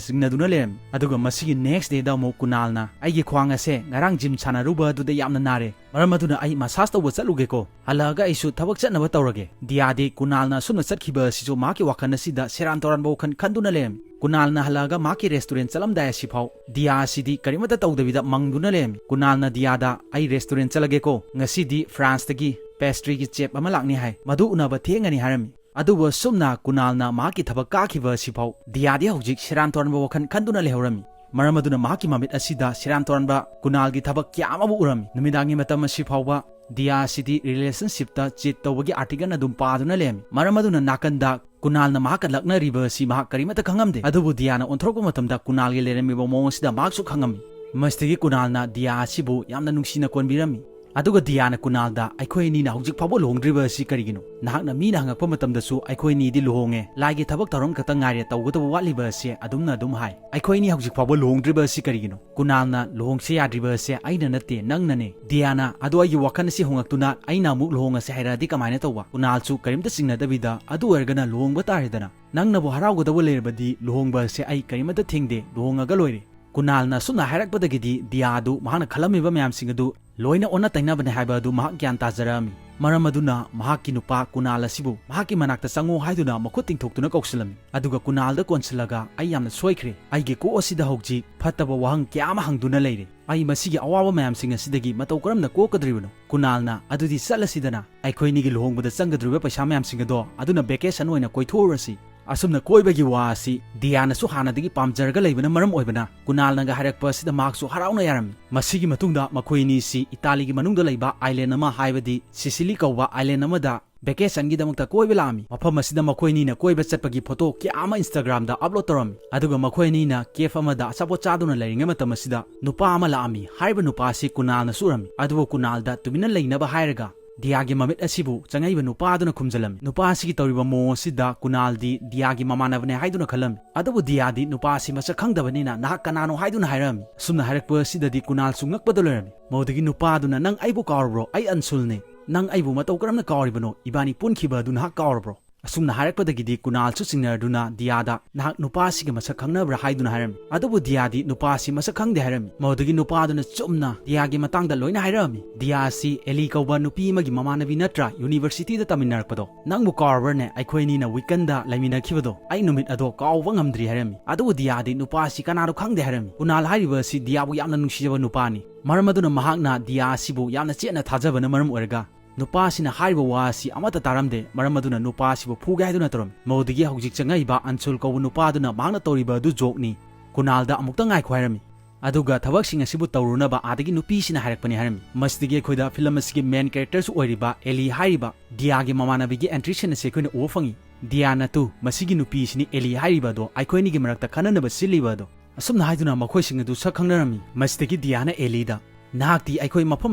ꯆꯤꯡꯅꯗꯨꯅ ꯂꯩꯔꯝꯃꯤ꯫ ꯑꯗꯨꯒ ꯃꯁꯤꯒꯤ ꯅꯦꯛꯁ ꯗꯦꯗ ꯑꯃꯨꯛ ꯀꯨꯅꯥꯜꯅ, "ꯑꯩꯒꯤ ꯈ꯭ꯋꯥꯡ ꯑꯁꯦ ꯉꯔꯥꯡ ꯖꯤꯝ ꯁꯥꯟꯅꯔꯨꯕ ꯑꯗꯨꯗ ꯌꯥꯝꯅ ꯅꯥꯔꯦ, ꯃꯔꯝ ꯑꯗꯨꯅ ꯑꯩ ꯃꯁꯥꯖ ꯇꯧꯕ ꯆꯠꯂꯨꯒꯦꯀꯣ, ꯍꯜꯂꯛꯑꯒ ꯑꯩꯁꯨ ꯊꯕꯛ ꯆꯠꯅꯕ ꯇꯧꯔꯒꯦ꯫" ꯗꯤꯌꯥꯗꯤ ꯀꯨꯅꯥꯜꯅ ꯑꯁꯨꯝꯅ ꯆꯠꯈꯤꯕ ꯑꯁꯤꯁꯨ ꯃꯍꯥꯛꯀꯤ ꯋꯥꯈꯜ ꯑꯁꯤꯗ ꯁꯦꯔꯥꯟ ꯇꯧꯔꯥꯟꯕ ꯋꯥꯈꯜ ꯈꯟꯗꯨꯅ ꯂꯩꯔꯝꯃꯤ꯫ ꯀꯨꯅꯥꯜꯅ ꯍꯜꯂꯛꯑꯒ ꯃꯍꯥꯛꯀꯤ ꯔꯦꯁꯇꯨꯔꯦꯟ ꯆꯠꯂꯝꯗꯥꯏ ꯑꯁꯤꯐꯥꯎ ꯗꯤꯌꯥ ꯑꯁꯤꯗꯤ ꯀꯔꯤꯃꯠꯇ ꯇꯧꯗꯕꯤꯗ ꯃꯪꯗꯨꯅ ꯂꯩꯔꯝꯃꯤ꯫ ꯀꯨꯅꯥꯜꯅ ꯗꯤꯌꯥꯗ, "ꯑꯩ ꯔꯦꯁꯇꯨꯔꯦꯟ ꯆꯠꯂꯒꯦꯀꯣ, ꯉꯁꯤꯗꯤ ꯐ꯭ꯔꯥꯟꯁꯇꯒꯤ ꯄꯦꯁꯇ꯭ꯔꯤꯒꯤ ꯆꯦꯞ ꯑꯃ ꯂꯥꯛꯅꯤ ꯍꯥꯏ, ꯃꯗꯨ ꯎꯅꯕ ꯊꯦꯡꯒꯅꯤ" ꯍꯥꯏꯔꯝꯃꯤ꯫ ꯑꯗꯨꯕꯨ ꯑꯁꯨꯝꯅ ꯀꯨꯅꯥꯜꯅ ꯃꯍꯥꯛꯀꯤ ꯊꯕꯛ ꯀꯥꯈꯤꯕ ꯑꯁꯤꯐꯥꯎ ꯗꯤꯌꯥꯗꯤ ꯍꯧꯖꯤꯛ ꯁꯦꯔꯥꯟ ꯇꯨꯔꯥꯟꯕ ꯋꯥꯈꯜ ꯈꯟꯗꯨꯅ ꯂꯩꯍꯧꯔꯝꯃꯤ꯫ ꯃꯔꯝ ꯑꯗꯨꯅ ꯃꯍꯥꯛꯀꯤ ꯃꯃꯤꯠ ꯑꯁꯤꯗ ꯁꯦꯔꯥꯟ ꯇꯨꯔꯥꯟꯕ ꯀꯨꯅꯥꯜꯒꯤ ꯊꯕꯛ ꯀꯌꯥ ꯑꯃꯕꯨ ꯎꯔꯝꯃꯤ꯫ ꯅꯨꯃꯤꯗꯥꯡꯒꯤ ꯃꯇꯝ ꯑꯁꯤ ꯐꯥꯎꯕ ꯗꯤꯌꯥ ꯑꯁꯤꯗꯤ ꯔꯤꯂꯦꯁꯟꯁꯤꯞꯇ ꯆꯤꯠ ꯇꯧꯕꯒꯤ ꯑꯥꯔꯇꯤꯀꯜ ꯑꯗꯨꯝ ꯄꯥꯗꯨꯅ ꯂꯩꯔꯝꯃꯤ꯫ ꯃꯔꯝ ꯑꯗꯨꯅ ꯅꯥꯀꯟꯗ ꯀꯨꯅꯥꯜꯅ ꯃꯍꯥꯛꯀ ꯂꯛꯅꯔꯤꯕ ꯑꯁꯤ ꯃꯍꯥꯛ ꯀꯔꯤꯃꯠꯇ ꯈꯪꯉꯝꯗꯦ꯫ ꯑꯗꯨꯕꯨ ꯗꯤꯌꯥꯅ ꯑꯣꯟꯊꯣꯔꯛꯄ ꯃꯇꯝꯗ ꯀꯨꯅꯥꯜꯒꯤ ꯂꯩꯔꯝꯃꯤꯕ ꯃꯑꯣꯡ ꯑꯁꯤꯗ ꯃꯍꯥꯛꯁꯨ ꯈꯪꯉꯝꯃꯤ꯫ ꯃꯁꯤꯗꯒꯤ ꯀꯨꯅꯥꯜꯅ ꯗꯤꯌꯥ ꯑꯁꯤꯕꯨ ꯌꯥꯝꯅ ꯅꯨꯡꯁꯤꯅ ꯀꯣꯟꯕꯤꯔꯝꯃꯤ꯫ ꯑꯗꯨꯒ ꯗꯤꯌꯥꯅ ꯀꯨꯅꯥꯜꯗ, "ꯑꯩꯈꯣꯏ ꯑꯅꯤꯅ ꯍꯧꯖꯤꯛ ꯐꯥꯎꯕ ꯂꯨꯍꯣꯡꯗ꯭ꯔꯤꯕ ꯑꯁꯤ ꯀꯔꯤꯒꯤꯅꯣ? ꯅꯍꯥꯛꯅ ꯃꯤꯅ ꯍꯪꯉꯛꯄ ꯃꯇꯝꯗꯁꯨ ꯑꯩꯈꯣꯏ ꯑꯅꯤꯗꯤ ꯂꯨꯍꯣꯡꯉꯦ, ꯂꯥꯏꯒꯤ ꯊꯕꯛ ꯊꯧꯔꯝ ꯈꯛꯇ ꯉꯥꯏꯔꯦ ꯇꯧꯒꯗꯕ ꯋꯥꯠꯂꯤꯕ ꯑꯁꯤ ꯑꯗꯨꯝꯅ ꯑꯗꯨꯝ ꯍꯥꯏ꯫ ꯑꯩꯈꯣꯏ ꯑꯅꯤ ꯍꯧꯖꯤꯛ ꯐꯥꯎꯕ ꯂꯨꯍꯣꯡꯗ꯭ꯔꯤꯕ ꯑꯁꯤ ꯀꯔꯤꯒꯤꯅꯣ?" ꯀꯨꯅꯥꯜꯅ, "ꯂꯨꯍꯣꯡꯁꯦ ꯌꯥꯗ꯭ꯔꯤꯕ ꯑꯁꯦ ꯑꯩꯅ ꯅꯠꯇꯦ, ꯅꯪꯅꯅꯦ꯫" ꯗꯤꯌꯥꯅ, "ꯑꯗꯣ ꯑꯩꯒꯤ ꯋꯥꯈꯜ ꯑꯁꯤ ꯍꯣꯡꯉꯛꯇꯨꯅ ꯑꯩꯅ ꯑꯃꯨꯛ ꯂꯨꯍꯣꯡꯉꯁꯦ ꯍꯥꯏꯔꯛꯑꯗꯤ ꯀꯃꯥꯏꯅ ꯇꯧꯕ?" ꯀꯨꯅꯥꯜꯁꯨ ꯀꯔꯤꯝꯇ ꯆꯤꯡꯅꯗꯕꯤꯗ, "ꯑꯗꯨ ꯑꯣꯏꯔꯒꯅ ꯂꯨꯍꯣꯡꯕ ꯇꯥꯔꯦꯗꯅ꯫ ꯅꯪꯅꯕꯨ ꯍꯔꯥꯎꯒꯗꯕ ꯂꯩꯔꯕꯗꯤ ꯂꯨꯍꯣꯡꯕ ꯑꯁꯦ ꯑꯩ ꯀꯔꯤꯃꯠꯇ ꯊꯤꯡꯗꯦ, ꯂꯨꯍꯣꯡꯉꯒ ꯂꯣꯏꯔꯦ꯫" ꯀꯨꯅꯥꯜꯅ ꯑꯁꯨꯝꯅ ꯍꯥꯏꯔꯛꯄꯗꯒꯤꯗꯤ ꯗꯤꯌꯥꯗꯨ ꯃꯍꯥꯛꯅ ꯈꯜꯂꯝꯃꯤꯕ ꯃꯌꯥꯝꯁꯤꯡ ꯑꯗꯨ ꯂꯣꯏꯅ ꯑꯣꯟꯅ ꯇꯩꯅꯕꯅꯦ ꯍꯥꯏꯕ ꯑꯗꯨ ꯃꯍꯥꯛ ꯒ꯭ꯌꯥꯟ ꯇꯥꯖꯔꯛꯑꯝꯃꯤ꯫ ꯃꯔꯝ ꯑꯗꯨꯅ ꯃꯍꯥꯛꯀꯤ ꯅꯨꯄꯥ ꯀꯨꯅꯥꯜ ꯑꯁꯤꯕꯨ ꯃꯍꯥꯛꯀꯤ ꯃꯅꯥꯛꯇ ꯆꯪꯉꯣ ꯍꯥꯏꯗꯨꯅ ꯃꯈꯨꯠ ꯇꯤꯡꯊꯣꯛꯇꯨꯅ ꯀꯧꯁꯤꯜꯂꯝꯃꯤ꯫ ꯑꯗꯨꯒ ꯀꯨꯅꯥꯜꯗ ꯀꯣꯟꯁꯤꯜꯂꯒ, "ꯑꯩ ꯌꯥꯝꯅ ꯁꯣꯏꯈ꯭ꯔꯦ, ꯑꯩꯒꯤ ꯀꯣꯛ ꯑꯁꯤꯗ ꯍꯧꯖꯤꯛ ꯐꯠꯇꯕ ꯋꯥꯍꯪ ꯀꯌꯥ ꯑꯃ ꯍꯪꯗꯨꯅ ꯂꯩꯔꯦ꯫ ꯑꯩ ꯃꯁꯤꯒꯤ ꯑꯋꯥꯕ ꯃꯌꯥꯝꯁꯤꯡ ꯑꯁꯤꯗꯒꯤ ꯃꯇꯧ ꯀꯔꯝꯅ ꯀꯣꯛꯀꯗꯧꯔꯤꯕꯅꯣ?" ꯀꯨꯅꯥꯜꯅ, "ꯑꯗꯨꯗꯤ ꯆꯠꯂꯁꯤꯗꯅ, ꯑꯩꯈꯣꯏ ꯑꯅꯤꯒꯤ ꯂꯨꯍꯣꯡꯕꯗ ꯆꯪꯒꯗꯧꯔꯤꯕ ꯄꯩꯁꯥ ꯃꯌꯥꯝꯁꯤꯡ ꯑꯗꯣ ꯑꯗꯨꯅ vacation ꯑꯣꯏꯅ ꯀꯣꯏꯊꯣꯛꯎꯔꯁꯤ꯫ ꯑꯁꯨꯝꯅ ꯀꯣꯏꯕꯒꯤ ꯋꯥ ꯑꯁꯤ ꯗꯤꯌꯥꯅꯁꯨ ꯍꯥꯟꯅꯗꯒꯤ ꯄꯥꯝꯖꯔꯒ ꯂꯩꯕꯅ ꯃꯔꯝ ꯑꯣꯏꯕꯅ ꯀꯨꯅꯥꯜꯅꯒ ꯍꯥꯏꯔꯛꯄ ꯑꯁꯤꯗ ꯃꯍꯥꯛꯁꯨ ꯍꯔꯥꯎꯅ ꯌꯥꯔꯝꯃꯤ꯫ ꯃꯁꯤꯒꯤ ꯃꯇꯨꯡꯗ ꯃꯈꯣꯏ ꯑꯅꯤꯁꯤ ꯏꯇꯥꯂꯤꯒꯤ ꯃꯅꯨꯡꯗ ꯂꯩꯕ island ꯑꯃ, ꯍꯥꯏꯕꯗꯤ ꯁꯤꯁꯤꯂꯤ ꯀꯧꯕ island ꯑꯃꯗ vacation ꯒꯤꯗꯃꯛꯇ ꯀꯣꯏꯕ ꯂꯥꯛꯑꯝꯃꯤ꯫ ꯃꯐꯝ ꯑꯁꯤꯗ ꯃꯈꯣꯏ ꯑꯅꯤꯅ ꯀꯣꯏꯕ ꯆꯠꯄꯒꯤ photo ꯀꯌꯥ ꯑꯃ Instagram ꯗ upload ꯇꯧꯔꯝꯃꯤ꯫ ꯑꯗꯨꯒ ꯃꯈꯣꯏ ꯑꯅꯤꯅ cafe ꯑꯃꯗ ꯑꯆꯥꯄꯣꯠ ꯆꯥꯗꯨꯅ ꯂꯩꯔꯤꯉꯩ ꯃꯇꯝ ꯑꯁꯤꯗ ꯅꯨꯄꯥ ꯑꯃ ꯂꯥꯛꯑꯝꯃꯤ꯫ ꯍꯥꯏꯔꯤꯕ ꯅꯨꯄꯥ ꯑꯁꯤ ꯀꯨꯅꯥꯜꯅꯁꯨ ꯎꯔꯝꯃꯤ꯫ ꯑꯗꯨꯕꯨ ꯀꯨꯅꯥꯜꯗ ꯇꯨꯃꯤꯟꯅ ꯂꯩꯅꯕ ꯍꯥꯏꯔꯒ ꯗꯤꯌꯥꯒꯤ ꯃꯃꯤꯠ ꯑꯁꯤꯕꯨ ꯆꯪꯉꯛꯏꯕ ꯅꯨꯄꯥ ꯑꯗꯨꯅ ꯈꯨꯝꯖꯤꯜꯂꯝꯃꯤ꯫ ꯅꯨꯄꯥ ꯑꯁꯤꯒꯤ ꯇꯧꯔꯤꯕ ꯃꯑꯣꯡ ꯑꯁꯤꯗ ꯀꯨꯅꯥꯜꯗꯤ ꯗꯤꯌꯥꯒꯤ ꯃꯃꯥꯟꯅꯕꯅꯦ ꯍꯥꯏꯗꯨꯅ ꯈꯜꯂꯝꯃꯤ꯫ ꯑꯗꯨꯕꯨ ꯗꯤꯌꯥꯗꯤ ꯅꯨꯄꯥ ꯑꯁꯤ ꯃꯁꯛ ꯈꯪꯗꯕꯅꯤꯅ ꯅꯍꯥꯛ ꯀꯅꯥꯅꯣ ꯍꯥꯏꯗꯨꯅ ꯍꯥꯏꯔꯝꯃꯤ꯫ ꯑꯁꯨꯝꯅ ꯍꯥꯏꯔꯛꯄ ꯑꯁꯤꯗꯗꯤ ꯀꯨꯅꯥꯜꯁꯨ ꯉꯛꯄꯗ ꯂꯣꯏꯔꯝꯃꯤ꯫ ꯃꯗꯨꯗꯒꯤ ꯅꯨꯄꯥ ꯑꯗꯨꯅ, "ꯅꯪ ꯑꯩꯕꯨ ꯀꯥꯎꯔꯕ꯭ꯔꯣ? ꯑꯩ ꯑꯟꯁꯨꯜꯅꯦ꯫ ꯅꯪ ꯑꯩꯕꯨ ꯃꯇꯧ ꯀꯔꯝꯅ ꯀꯥꯎꯔꯤꯕꯅꯣ? ꯏꯕꯥꯅꯤ ꯄꯨꯟꯈꯤꯕ ꯑꯗꯨ ꯅꯍꯥꯛ ꯀꯥꯎꯔꯕ꯭ꯔꯣ?" ꯑꯁꯨꯝꯅ ꯍꯥꯏꯔꯛꯄꯗꯒꯤꯗꯤ ꯀꯨꯅꯥꯜꯁꯨ ꯆꯤꯡꯅꯔꯗꯨꯅ ꯗꯤꯌꯥꯗ, "ꯅꯍꯥꯛ ꯅꯨꯄꯥ ꯑꯁꯤꯒ ꯃꯁꯛ ꯈꯪꯅꯕ꯭ꯔꯥ?" ꯍꯥꯏꯗꯨꯅ ꯍꯥꯏꯔꯝꯃꯤ꯫ ꯑꯗꯨꯕꯨ ꯗꯤꯌꯥꯗꯤ ꯅꯨꯄꯥ ꯑꯁꯤ ꯃꯁꯛ ꯈꯪꯗꯦ ꯍꯥꯏꯔꯝꯃꯤ꯫ ꯃꯗꯨꯗꯒꯤ ꯅꯨꯄꯥ ꯑꯗꯨꯅ ꯆꯨꯝꯅ ꯗꯤꯌꯥꯒꯤ ꯃꯇꯥꯡꯗ ꯂꯣꯏꯅ ꯍꯥꯏꯔꯛꯑꯝꯃꯤ꯫ "ꯗꯤꯌꯥ ꯑꯁꯤ ꯑꯦꯂꯤ ꯀꯧꯕ ꯅꯨꯄꯤ ꯑꯃꯒꯤ ꯃꯃꯥꯟꯅꯕꯤ ꯅꯠꯇ꯭ꯔꯥ, university ꯗ ꯇꯝꯃꯤꯟꯅꯔꯛꯄꯗꯣ? ꯅꯪꯕꯨ ꯀꯥꯎꯔꯕ꯭ꯔꯅꯦ? ꯑꯩꯈꯣꯏ ꯑꯅꯤꯅ weekend ꯗ ꯂꯩꯃꯤꯟꯅꯈꯤꯕꯗꯣ, ꯑꯩ ꯅꯨꯃꯤꯠ ꯑꯗꯣ ꯀꯥꯎꯕ ꯉꯝꯗ꯭ꯔꯤ" ꯍꯥꯏꯔꯝꯃꯤ꯫ ꯑꯗꯨꯕꯨ ꯗꯤꯌꯥꯗꯤ ꯅꯨꯄꯥ ꯑꯁꯤ ꯀꯅꯥꯅꯣ ꯈꯪꯗꯦ ꯍꯥꯏꯔꯝꯃꯤ꯫ ꯀꯨꯅꯥꯜ ꯍꯥꯏꯔꯤꯕ ꯑꯁꯤ ꯗꯤꯌꯥꯕꯨ ꯌꯥꯝꯅ ꯅꯨꯡꯁꯤꯖꯕ ꯅꯨꯄꯥꯅꯤ꯫ ꯃꯔꯝ ꯑꯗꯨꯅ ꯃꯍꯥꯛꯅ ꯗꯤꯌꯥ ꯑꯁꯤꯕꯨ ꯌꯥꯝꯅ ꯆꯦꯠꯅ ꯊꯥꯖꯕꯅ ꯃꯔꯝ ꯑꯣꯏꯔꯒ ꯅꯨꯄꯥ ꯑꯁꯤꯅ ꯍꯥꯏꯔꯤꯕ ꯋꯥ ꯑꯁꯤ ꯑꯃꯠꯇ ꯇꯥꯔꯝꯗꯦ꯫ ꯃꯔꯝ ꯑꯗꯨꯅ ꯅꯨꯄꯥ ꯑꯁꯤꯕꯨ ꯐꯨꯒꯦ ꯍꯥꯏꯗꯨꯅ ꯇꯧꯔꯝꯃꯤ꯫ ꯃꯗꯨꯗꯒꯤ ꯍꯧꯖꯤꯛ ꯆꯪꯉꯛꯏꯕ ꯑꯟꯁꯨꯜ ꯀꯧꯕ ꯅꯨꯄꯥ ꯑꯗꯨꯅ ꯃꯍꯥꯛꯅ ꯇꯧꯔꯤꯕ ꯑꯗꯨ joke ꯅꯤ꯫ ꯀꯨꯅꯥꯜꯗ ꯑꯃꯨꯛꯇ ꯉꯥꯏꯈꯣ ꯍꯥꯏꯔꯝꯃꯤ꯫ ꯑꯗꯨꯒ ꯊꯕꯛꯁꯤꯡ ꯑꯁꯤꯕꯨ ꯇꯧꯔꯨꯅꯕ ꯑꯥꯗꯒꯤ ꯅꯨꯄꯤꯁꯤꯅ ꯍꯥꯏꯔꯛꯄꯅꯤ ꯍꯥꯏꯔꯝꯃꯤ꯫ ꯃꯁꯤꯗꯒꯤ ꯑꯩꯈꯣꯏꯗ film ꯑꯁꯤꯒꯤ main character ꯁꯨ ꯑꯣꯏꯔꯤꯕ ꯑꯦꯂꯤ ꯍꯥꯏꯔꯤꯕ ꯗꯤꯌꯥꯒꯤ ꯃꯃꯥꯟꯅꯕꯤꯒꯤ entry scene ꯑꯁꯤ ꯑꯩꯈꯣꯏꯅ ꯎꯕ ꯐꯪꯉꯤ꯫ ꯗꯤꯌꯥꯅ ꯇꯨ, "ꯃꯁꯤꯒꯤ ꯅꯨꯄꯤꯁꯤꯅꯤ ꯑꯦꯂꯤ ꯍꯥꯏꯔꯤꯕ ꯑꯗꯣ, ꯑꯩꯈꯣꯏ ꯑꯅꯤꯒꯤ ꯃꯔꯛꯇ ꯈꯟꯅꯅꯕ ꯁꯤꯜꯂꯤꯕ ꯑꯗꯣ"꯫ ꯑꯁꯨꯝꯅ ꯍꯥꯏꯗꯨꯅ ꯃꯈꯣꯏꯁꯤꯡ ꯑꯗꯨ ꯁꯛ ꯈꯪꯅꯔꯝꯃꯤ꯫ ꯃꯁꯤꯗꯒꯤ ꯗꯤꯌꯥꯅ ꯑꯦꯂꯤꯗ, "ꯅꯍꯥꯛꯇꯤ ꯑꯩꯈꯣꯏ ꯃꯐꯝ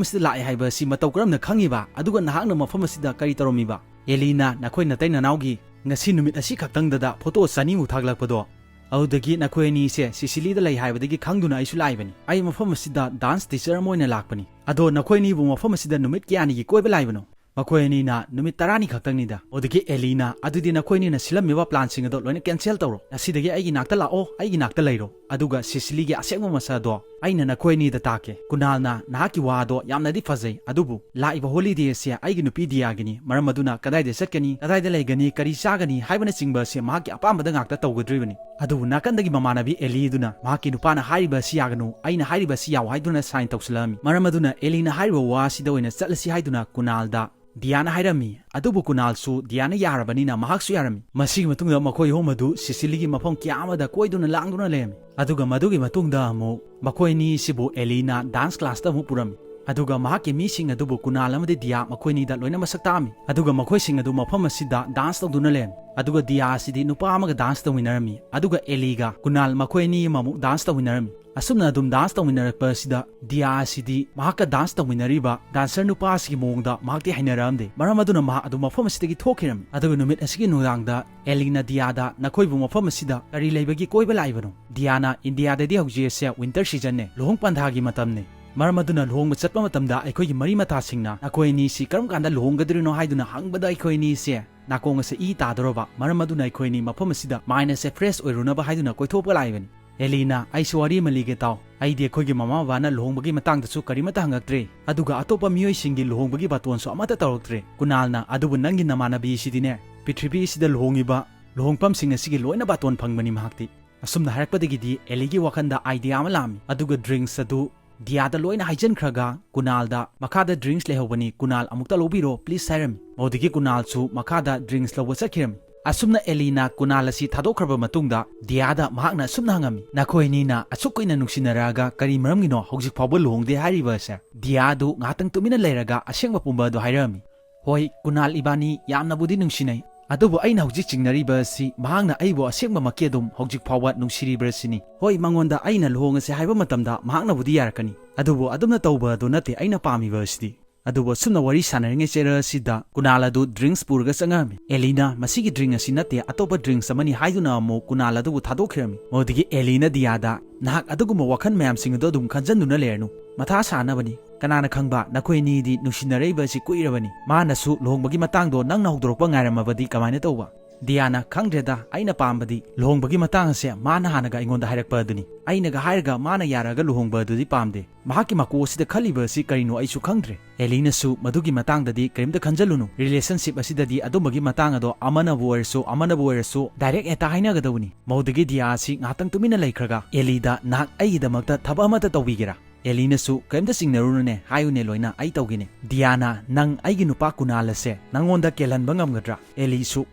ꯑꯁꯤꯗ ꯂꯥꯛꯑꯦ ꯍꯥꯏꯕ ꯑꯁꯤ ꯃꯇꯧ ꯀꯔꯝꯅ ꯈꯪꯉꯤꯕ? ꯑꯗꯨꯒ ꯅꯍꯥꯛꯅ ꯃꯐꯝ ꯑꯁꯤꯗ ꯀꯔꯤ ꯇꯧꯔꯝꯃꯤꯕ?" ꯑꯦꯂꯤꯅ, "ꯅꯈꯣꯏ ꯅꯇꯩ ꯅꯅꯥꯎꯒꯤ ꯉꯁꯤ ꯅꯨꯃꯤꯠ ꯑꯁꯤ ꯈꯛꯇꯪꯗꯗ photo ꯆꯅꯤꯃꯨꯛ ꯊꯥꯒꯠꯂꯛꯄꯗꯣ, ꯑꯗꯨꯗꯒꯤ ꯅꯈꯣꯏ ꯑꯅꯤꯁꯦ ꯁꯤꯁꯤꯂꯤꯗ ꯂꯩ ꯍꯥꯏꯕꯗꯒꯤ ꯈꯪꯗꯨꯅ ꯑꯩꯁꯨ ꯂꯥꯛꯏꯕꯅꯤ꯫ ꯑꯩ ꯃꯐꯝ ꯑꯁꯤꯗ dance teacher ꯑꯃ ꯑꯣꯏꯅ ꯂꯥꯛꯄꯅꯤ꯫ ꯑꯗꯣ ꯅꯈꯣꯏ ꯑꯅꯤꯕꯨ ꯃꯐꯝ ꯑꯁꯤꯗ ꯅꯨꯃꯤꯠ ꯀꯌꯥꯅꯤꯒꯤ ꯀꯣꯏꯕ ꯂꯥꯛꯏꯕꯅꯣ?" "ꯃꯈꯣꯏ ꯑꯅꯤꯅ ꯅꯨꯃꯤꯠ ꯇꯔꯥꯅꯤ ꯈꯛꯇꯪꯅꯤꯗ"꯫ ꯑꯗꯨꯗꯒꯤ ꯑꯦꯂꯤꯅ, "ꯑꯗꯨꯗꯤ ꯅꯈꯣꯏ ꯑꯅꯤꯅ ꯁꯤꯜꯂꯝꯃꯤꯕ plan ꯁꯤꯡ ꯑꯗꯣ ꯂꯣꯏꯅ cancel ꯇꯧꯔꯣ꯫ ꯉꯁꯤꯗꯒꯤ ꯑꯩꯒꯤ ꯅꯥꯛꯇ ꯂꯥꯛꯑꯣ, ꯑꯩꯒꯤ ꯅꯥꯛꯇ ꯂꯩꯔꯣ꯫ ꯑꯗꯨꯒ ꯁꯤꯁꯤꯂꯤꯒꯤ ꯑꯁꯦꯡꯕ ꯃꯁꯛ ꯑꯗꯣ ꯑꯩꯅ ꯅꯈꯣꯏ ꯑꯅꯤꯗ ꯇꯥꯛꯀꯦ꯫ ꯀꯨꯅꯥꯜꯅ, "ꯅꯍꯥꯛꯀꯤ ꯋꯥꯗꯣ ꯌꯥꯝꯅꯗꯤ ꯐꯖꯩ, ꯑꯗꯨꯕꯨ ꯂꯥꯛꯏꯕ holiday ꯑꯁꯦ ꯑꯩꯒꯤ ꯅꯨꯄꯤ ꯗꯤꯌꯥꯒꯤꯅꯤ, ꯃꯔꯝ ꯑꯗꯨꯅ ꯀꯗꯥꯏꯗ ꯆꯠꯀꯅꯤ, ꯀꯗꯥꯏꯗ ꯂꯩꯒꯅꯤ, ꯀꯔꯤ ꯆꯥꯒꯅꯤ ꯍꯥꯏꯕꯅꯆꯤꯡꯕ ꯑꯁꯦ ꯃꯍꯥꯛꯀꯤ ꯑꯄꯥꯝꯕꯗ ꯉꯥꯛꯇ ꯇꯧꯒꯗꯧꯔꯤꯕꯅꯤ"꯫ ꯑꯗꯨꯕꯨ ꯅꯥꯀꯟꯗꯒꯤ ꯃꯃꯥꯟꯅꯕꯤ ꯑꯦꯂꯤ ꯑꯗꯨꯅ ꯃꯍꯥꯛꯀꯤ ꯅꯨꯄꯥꯅ ꯍꯥꯏꯔꯤꯕ ꯑꯁꯤ ꯌꯥꯒꯅꯨ, ꯑꯩꯅ ꯍꯥꯏꯔꯤꯕ ꯑꯁꯤ ꯌꯥꯎ ꯍꯥꯏꯗꯨꯅ sign ꯇꯧꯁꯤꯜꯂꯛꯂꯝꯃꯤ꯫ ꯃꯔꯝ ꯑꯗꯨꯅ ꯑꯦꯂꯤꯅ ꯍꯥꯏꯔꯤꯕ ꯋꯥ ꯑꯁꯤꯗ ꯑꯣꯏꯅ ꯆꯠꯂꯁꯤ ꯍꯥꯏꯗꯨꯅ ꯀꯨꯅꯥꯜꯗ ꯗꯤꯌꯥꯅ ꯍꯥꯏꯔꯝꯃꯤ꯫ ꯑꯗꯨꯕꯨ ꯀꯨꯅꯥꯜꯁꯨ ꯗꯤꯌꯥꯅ ꯌꯥꯔꯕꯅꯤꯅ ꯃꯍꯥꯛꯁꯨ ꯌꯥꯔꯝꯃꯤ꯫ ꯃꯁꯤꯒꯤ ꯃꯇꯨꯡꯗ ꯃꯈꯣꯏ ꯑꯍꯨꯝ ꯑꯗꯨ ꯁꯤꯁꯤꯂꯤꯒꯤ ꯃꯐꯝ ꯀꯌꯥ ꯑꯃꯗ ꯀꯣꯏꯗꯨꯅ ꯂꯥꯡꯗꯨꯅ ꯂꯩꯔꯝꯃꯤ꯫ ꯑꯗꯨꯒ ꯃꯗꯨꯒꯤ ꯃꯇꯨꯡꯗ ꯑꯃꯨꯛ ꯃꯈꯣꯏ ꯑꯅꯤ ꯑꯁꯤꯕꯨ ꯑꯦꯂꯤꯅ dance classꯇ ꯑꯃꯨꯛ ꯄꯨꯔꯝꯃꯤ꯫ ꯑꯗꯨꯒ ꯃꯍꯥꯛꯀꯤ ꯃꯤꯁꯤꯡ ꯑꯗꯨꯕꯨ ꯀꯨꯅꯥꯜ ꯑꯃꯗꯤ ꯗꯤꯌꯥ ꯃꯈꯣꯏ ꯑꯅꯤꯗ ꯂꯣꯏꯅ ꯃꯁꯛ ꯇꯥꯛꯑꯝꯃꯤ꯫ ꯑꯗꯨꯒ ꯃꯈꯣꯏꯁꯤꯡ ꯑꯗꯨ ꯃꯐꯝ ꯑꯁꯤꯗ dance ꯇꯧꯗꯨꯅ ꯂꯩꯔꯝꯃꯤ꯫ ꯑꯗꯨꯒ ꯗꯤꯌꯥ ꯑꯁꯤꯗꯤ ꯅꯨꯄꯥ ꯑꯃꯒ dance ꯇꯧꯃꯤꯟꯅꯔꯝꯃꯤ꯫ ꯑꯗꯨꯒ ꯑꯦꯂꯤꯒ ꯀꯨꯅꯥꯜ ꯃꯈꯣꯏ ꯑꯅꯤ ꯑꯃꯃꯨꯛ dance ꯇꯧꯃꯤꯟꯅꯔꯝꯃꯤ꯫ ꯑꯁꯨꯝꯅ ꯑꯗꯨꯝ dance ꯇꯧꯃꯤꯟꯅꯔꯛꯄ ꯑꯁꯤꯗ ꯗꯤꯌꯥ ꯑꯁꯤꯗꯤ ꯃꯍꯥꯛꯀ dance ꯇꯧꯃꯤꯟꯅꯔꯤꯕ dancer ꯅꯨꯄꯥ ꯑꯁꯤꯒꯤ ꯃꯑꯣꯡꯗ ꯃꯍꯥꯛꯇꯤ ꯍꯩꯅꯔꯛꯑꯝꯗꯦ꯫ ꯃꯔꯝ ꯑꯗꯨꯅ ꯃꯍꯥꯛ ꯑꯗꯨꯝ ꯃꯐꯝ ꯑꯁꯤꯗꯒꯤ ꯊꯣꯛꯈꯤꯔꯝꯃꯤ꯫ ꯑꯗꯨꯒ ꯅꯨꯃꯤꯠ ꯑꯁꯤꯒꯤ ꯅꯨꯡꯗꯥꯡꯗ ꯑꯦꯂꯤꯅ ꯗꯤꯌꯥꯗ, "ꯅꯈꯣꯏꯕꯨ ꯃꯐꯝ ꯑꯁꯤꯗ ꯀꯔꯤ ꯂꯩꯕꯒꯤ ꯀꯣꯏꯕ ꯂꯥꯛꯏꯕꯅꯣ?" ꯗꯤꯌꯥꯅ, "ꯏꯟꯗꯤꯌꯥꯗꯗꯤ ꯍꯧꯖꯤꯛ ꯑꯁꯦ winter seasonꯅꯦ, ꯂꯨꯍꯣꯡ ꯄꯟꯊꯥꯒꯤ ꯃꯇꯝꯅꯦ꯫ ꯃꯔꯝ ꯑꯗꯨꯅ ꯂꯨꯍꯣꯡꯕ ꯆꯠꯄ ꯃꯇꯝꯗ ꯑꯩꯈꯣꯏꯒꯤ ꯃꯔꯤ ꯃꯇꯥꯁꯤꯡꯅ ꯅꯈꯣꯏ ꯑꯅꯤꯁꯤ ꯀꯔꯝ ꯀꯥꯟꯗ ꯂꯨꯍꯣꯡꯒꯗꯧꯔꯤꯅꯣ ꯍꯥꯏꯗꯨꯅ ꯍꯪꯕꯗ ꯑꯩꯈꯣꯏ ꯑꯅꯤꯁꯦ ꯅꯥꯀꯣꯡ ꯑꯁꯦ ꯏ ꯇꯥꯗꯧꯔꯕ꯫ ꯃꯔꯝ ꯑꯗꯨꯅ ꯑꯩꯈꯣꯏ ꯑꯅꯤ ꯃꯐꯝ ꯑꯁꯤꯗ mind ꯑꯁꯦ fresh ꯑꯣꯏꯔꯨꯅꯕ ꯍꯥꯏꯗꯨꯅ ꯀꯣꯏꯊꯣꯛꯄ ꯂꯥꯛꯏꯕꯅꯤ"꯫ ꯑꯦꯂꯤꯅ, "ꯑꯩꯁꯨ ꯋꯥꯔꯤ ꯑꯃ ꯂꯤꯒꯦ ꯇꯥꯎ꯫ ꯑꯩꯗꯤ ꯑꯩꯈꯣꯏꯒꯤ ꯃꯃꯥ ꯕꯕꯥꯅ ꯂꯨꯍꯣꯡꯕꯒꯤ ꯃꯇꯥꯡꯗꯁꯨ ꯀꯔꯤꯃꯠꯇ ꯍꯪꯉꯛꯇ꯭ꯔꯦ, ꯑꯗꯨꯒ ꯑꯇꯣꯞꯄ ꯃꯤꯑꯣꯏꯁꯤꯡꯒꯤ ꯂꯨꯍꯣꯡꯕꯒꯤ ꯕꯥꯇꯣꯟꯁꯨ ꯑꯃꯠꯇ ꯇꯧꯔꯛꯇ꯭ꯔꯦ꯫ ꯀꯨꯅꯥꯜꯅ, ꯑꯗꯨꯕꯨ ꯅꯪꯒꯤ ꯅꯃꯥꯟꯅꯕꯤ ꯑꯁꯤꯗꯤꯅꯦ, ꯄ꯭ꯔꯤꯊꯤꯕꯤ ꯑꯁꯤꯗ ꯂꯨꯍꯣꯡꯉꯤꯕ ꯂꯨꯍꯣꯡꯐꯝꯁꯤꯡ ꯑꯁꯤꯒꯤ ꯂꯣꯏꯅ ꯕꯥꯇꯣꯟ ꯐꯪꯕꯅꯤ ꯃꯍꯥꯛꯇꯤ"꯫ ꯑꯁꯨꯝꯅ ꯍꯥꯏꯔꯛꯄꯗꯒꯤꯗꯤ ꯑꯦꯂꯤꯒꯤ ꯋꯥꯈꯜꯗ idea ꯑꯃ ꯂꯥꯛꯑꯝꯃꯤ꯫ ꯑꯗꯨꯒ drinks ꯑꯗꯨ ꯗꯤꯌꯥꯗ ꯂꯣꯏꯅ ꯍꯥꯏꯖꯤꯟꯈ꯭ꯔꯒ ꯀꯨꯅꯥꯜꯗ, "ꯃꯈꯥꯗ drinks ꯂꯩꯍꯧꯕꯅꯤ, ꯀꯨꯅꯥꯜ ꯑꯃꯨꯛꯇ ꯂꯧꯕꯤꯔꯣ please" ꯍꯥꯏꯔꯝꯃꯤ꯫ ꯃꯗꯨꯗꯒꯤ ꯀꯨꯅꯥꯜꯁꯨ ꯃꯈꯥꯗ drinks ꯂꯧꯕ ꯆꯠꯈꯤꯔꯝꯃꯤ꯫ ꯑꯁꯨꯝꯅ ꯑꯦꯂꯤꯅ ꯀꯨꯅꯥꯜ ꯑꯁꯤ ꯊꯥꯗꯣꯛꯈ꯭ꯔꯕ ꯃꯇꯨꯡꯗ ꯗꯤꯌꯥꯗ ꯃꯍꯥꯛꯅ ꯑꯁꯨꯝꯅ ꯍꯪꯉꯝꯃꯤ, "ꯅꯈꯣꯏ ꯑꯅꯤꯅ ꯑꯁꯨꯛ ꯀꯨꯏꯅ ꯅꯨꯡꯁꯤꯅꯔꯛꯑꯒ ꯀꯔꯤ ꯃꯔꯝꯒꯤꯅꯣ ꯍꯧꯖꯤꯛ ꯐꯥꯎꯕ ꯂꯨꯍꯣꯡꯗꯦ ꯍꯥꯏꯔꯤꯕ ꯑꯁꯦ?" ꯗꯤꯌꯥꯗꯨ ꯉꯥꯏꯍꯥꯛꯇꯪ ꯇꯨꯃꯤꯟꯅ ꯂꯩꯔꯒ ꯑꯁꯦꯡꯕ ꯄꯨꯝꯕ ꯑꯗꯨ ꯍꯥꯏꯔꯛꯑꯝꯃꯤ꯫ "ꯍꯣꯏ, ꯀꯨꯅꯥꯜ ꯏꯕꯥꯅꯤ ꯌꯥꯝꯅꯕꯨꯗꯤ ꯅꯨꯡꯁꯤꯅꯩ, ꯑꯗꯨꯕꯨ ꯑꯩꯅ ꯍꯧꯖꯤꯛ ꯆꯤꯡꯅꯔꯤꯕ ꯑꯁꯤ ꯃꯍꯥꯛꯅ ꯑꯩꯕꯨ ꯑꯁꯦꯡꯕꯃꯛꯀꯤ ꯑꯗꯨꯝ ꯍꯧꯖꯤꯛ ꯐꯥꯎꯕ ꯅꯨꯡꯁꯤꯔꯤꯕ꯭ꯔꯥ ꯁꯤꯅꯤ꯫ ꯍꯣꯏ, ꯃꯉꯣꯟꯗ ꯑꯩꯅ ꯂꯨꯍꯣꯡꯉꯁꯦ ꯍꯥꯏꯕ ꯃꯇꯝꯗ ꯃꯍꯥꯛꯅꯕꯨꯗꯤ ꯌꯥꯔꯛꯀꯅꯤ, ꯑꯗꯨꯕꯨ ꯑꯗꯨꯝꯅ ꯇꯧꯕ ꯑꯗꯨ ꯅꯠꯇꯦ ꯑꯩꯅ ꯄꯥꯝꯃꯤꯕ ꯑꯁꯤꯗꯤ"꯫ ꯑꯗꯨꯕꯨ ꯑꯁꯨꯝꯅ ꯋꯥꯔꯤ ꯁꯥꯟꯅꯔꯤꯉꯩ ꯆꯦꯔ ꯑꯁꯤꯗ ꯀꯨꯅꯥꯜ ꯑꯗꯨ drinks ꯄꯨꯔꯒ ꯆꯪꯉꯛꯑꯝꯃꯤ꯫ ꯑꯦꯂꯤꯅ, "ꯃꯁꯤꯒꯤ drink ꯑꯁꯤ ꯅꯠꯇꯦ, ꯑꯇꯣꯞꯄ drinks ꯑꯃꯅꯤ" ꯍꯥꯏꯗꯨꯅ ꯑꯃꯨꯛ ꯀꯨꯅꯥꯜ ꯑꯗꯨꯕꯨ ꯊꯥꯗꯣꯛꯈꯤꯔꯝꯃꯤ꯫ ꯃꯗꯨꯗꯒꯤ ꯑꯦꯂꯤꯅ ꯗꯤꯌꯥꯗ, "ꯅꯍꯥꯛ ꯑꯗꯨꯒꯨꯝꯕ ꯋꯥꯈꯜ ꯃꯌꯥꯝꯁꯤꯡ ꯑꯗꯨ ꯑꯗꯨꯝ ꯈꯟꯖꯟꯗꯨꯅ ꯂꯩꯔꯅꯨ꯫ ꯃꯊꯥ ꯁꯥꯅꯕꯅꯤ꯫ ꯀꯅꯥꯅ ꯈꯪꯕ, ꯅꯈꯣꯏ ꯑꯅꯤꯗꯤ ꯅꯨꯡꯁꯤꯅꯔꯛꯏꯕ ꯑꯁꯤ ꯀꯨꯏꯔꯕꯅꯤ꯫ ꯃꯥꯅꯁꯨ ꯂꯨꯍꯣꯡꯕꯒꯤ ꯃꯇꯥꯡꯗꯣ ꯅꯪꯅ ꯍꯧꯗꯣꯔꯛꯄ ꯉꯥꯏꯔꯝꯃꯕꯗꯤ ꯀꯃꯥꯏꯅ ꯇꯧꯕ?" ꯗꯤꯌꯥꯅ, "ꯈꯪꯗ꯭ꯔꯦꯗ, ꯑꯩꯅ ꯄꯥꯝꯕꯗꯤ ꯂꯨꯍꯣꯡꯕꯒꯤ ꯃꯇꯥꯡ ꯑꯁꯦ ꯃꯥꯅ ꯍꯥꯟꯅꯒ ꯑꯩꯉꯣꯟꯗ ꯍꯥꯏꯔꯛꯄ ꯑꯗꯨꯅꯤ꯫ ꯑꯩꯅꯒ ꯍꯥꯏꯔꯒ ꯃꯥꯅ ꯌꯥꯔꯛꯑꯒ ꯂꯨꯍꯣꯡꯕ ꯑꯗꯨꯗꯤ ꯄꯥꯝꯗꯦ꯫ ꯃꯍꯥꯛꯀꯤ ꯃꯀꯣꯛ ꯑꯁꯤꯗ ꯈꯜꯂꯤꯕ ꯑꯁꯤ ꯀꯔꯤꯅꯣ ꯑꯩꯁꯨ ꯈꯪꯗ꯭ꯔꯦ꯫" ꯑꯦꯂꯤꯅꯁꯨ, "ꯃꯗꯨꯒꯤ ꯃꯇꯥꯡꯗꯗꯤ ꯀꯔꯤꯝꯇ ꯈꯟꯖꯜꯂꯨꯅꯨ꯫ ꯔꯤꯂꯦꯁꯟꯁꯤꯞ ꯑꯁꯤꯗꯗꯤ ꯑꯗꯨꯝꯕꯒꯤ ꯃꯇꯥꯡ ꯑꯗꯣ ꯑꯃꯅꯕꯨ ꯑꯣꯏꯔꯁꯨ, ꯑꯃꯅꯕꯨ ꯑꯣꯏꯔꯁꯨ ꯗꯥꯏꯔꯦꯛ ꯍꯦꯛꯇ ꯍꯥꯏꯅꯒꯗꯕꯅꯤ꯫" ꯃꯧꯗꯒꯤ ꯗꯤꯌꯥ ꯑꯁꯤ ꯉꯥꯏꯍꯥꯛꯇꯪ ꯇꯨꯃꯤꯟꯅ ꯂꯩꯈ꯭ꯔꯒ ꯑꯦꯂꯤꯗ, "ꯅꯍꯥꯛ ꯑꯩꯒꯤꯗꯃꯛꯇ ꯊꯕꯛ ꯑꯃꯠꯇ ꯇꯧꯕꯤꯒꯦꯔꯥ?" ꯑꯦꯂꯤꯅꯁꯨ, "ꯀꯔꯤꯝꯇ ꯆꯤꯡꯅꯔꯨꯅꯨꯅꯦ, ꯍꯥꯏꯌꯨꯅꯦ ꯂꯣꯏꯅ, ꯑꯩ ꯇꯧꯒꯦꯅꯦ꯫" ꯗꯤꯌꯥꯅ, "ꯅꯪ ꯑꯩꯒꯤ ꯅꯨꯄꯥ ꯀꯨꯅꯥꯜ ꯑꯁꯦ ꯅꯪꯉꯣꯟꯗ ꯀꯦꯜꯍꯟꯕ ꯉꯝꯒꯗ꯭ꯔꯥ?" ꯑꯦꯂꯤꯁꯨ,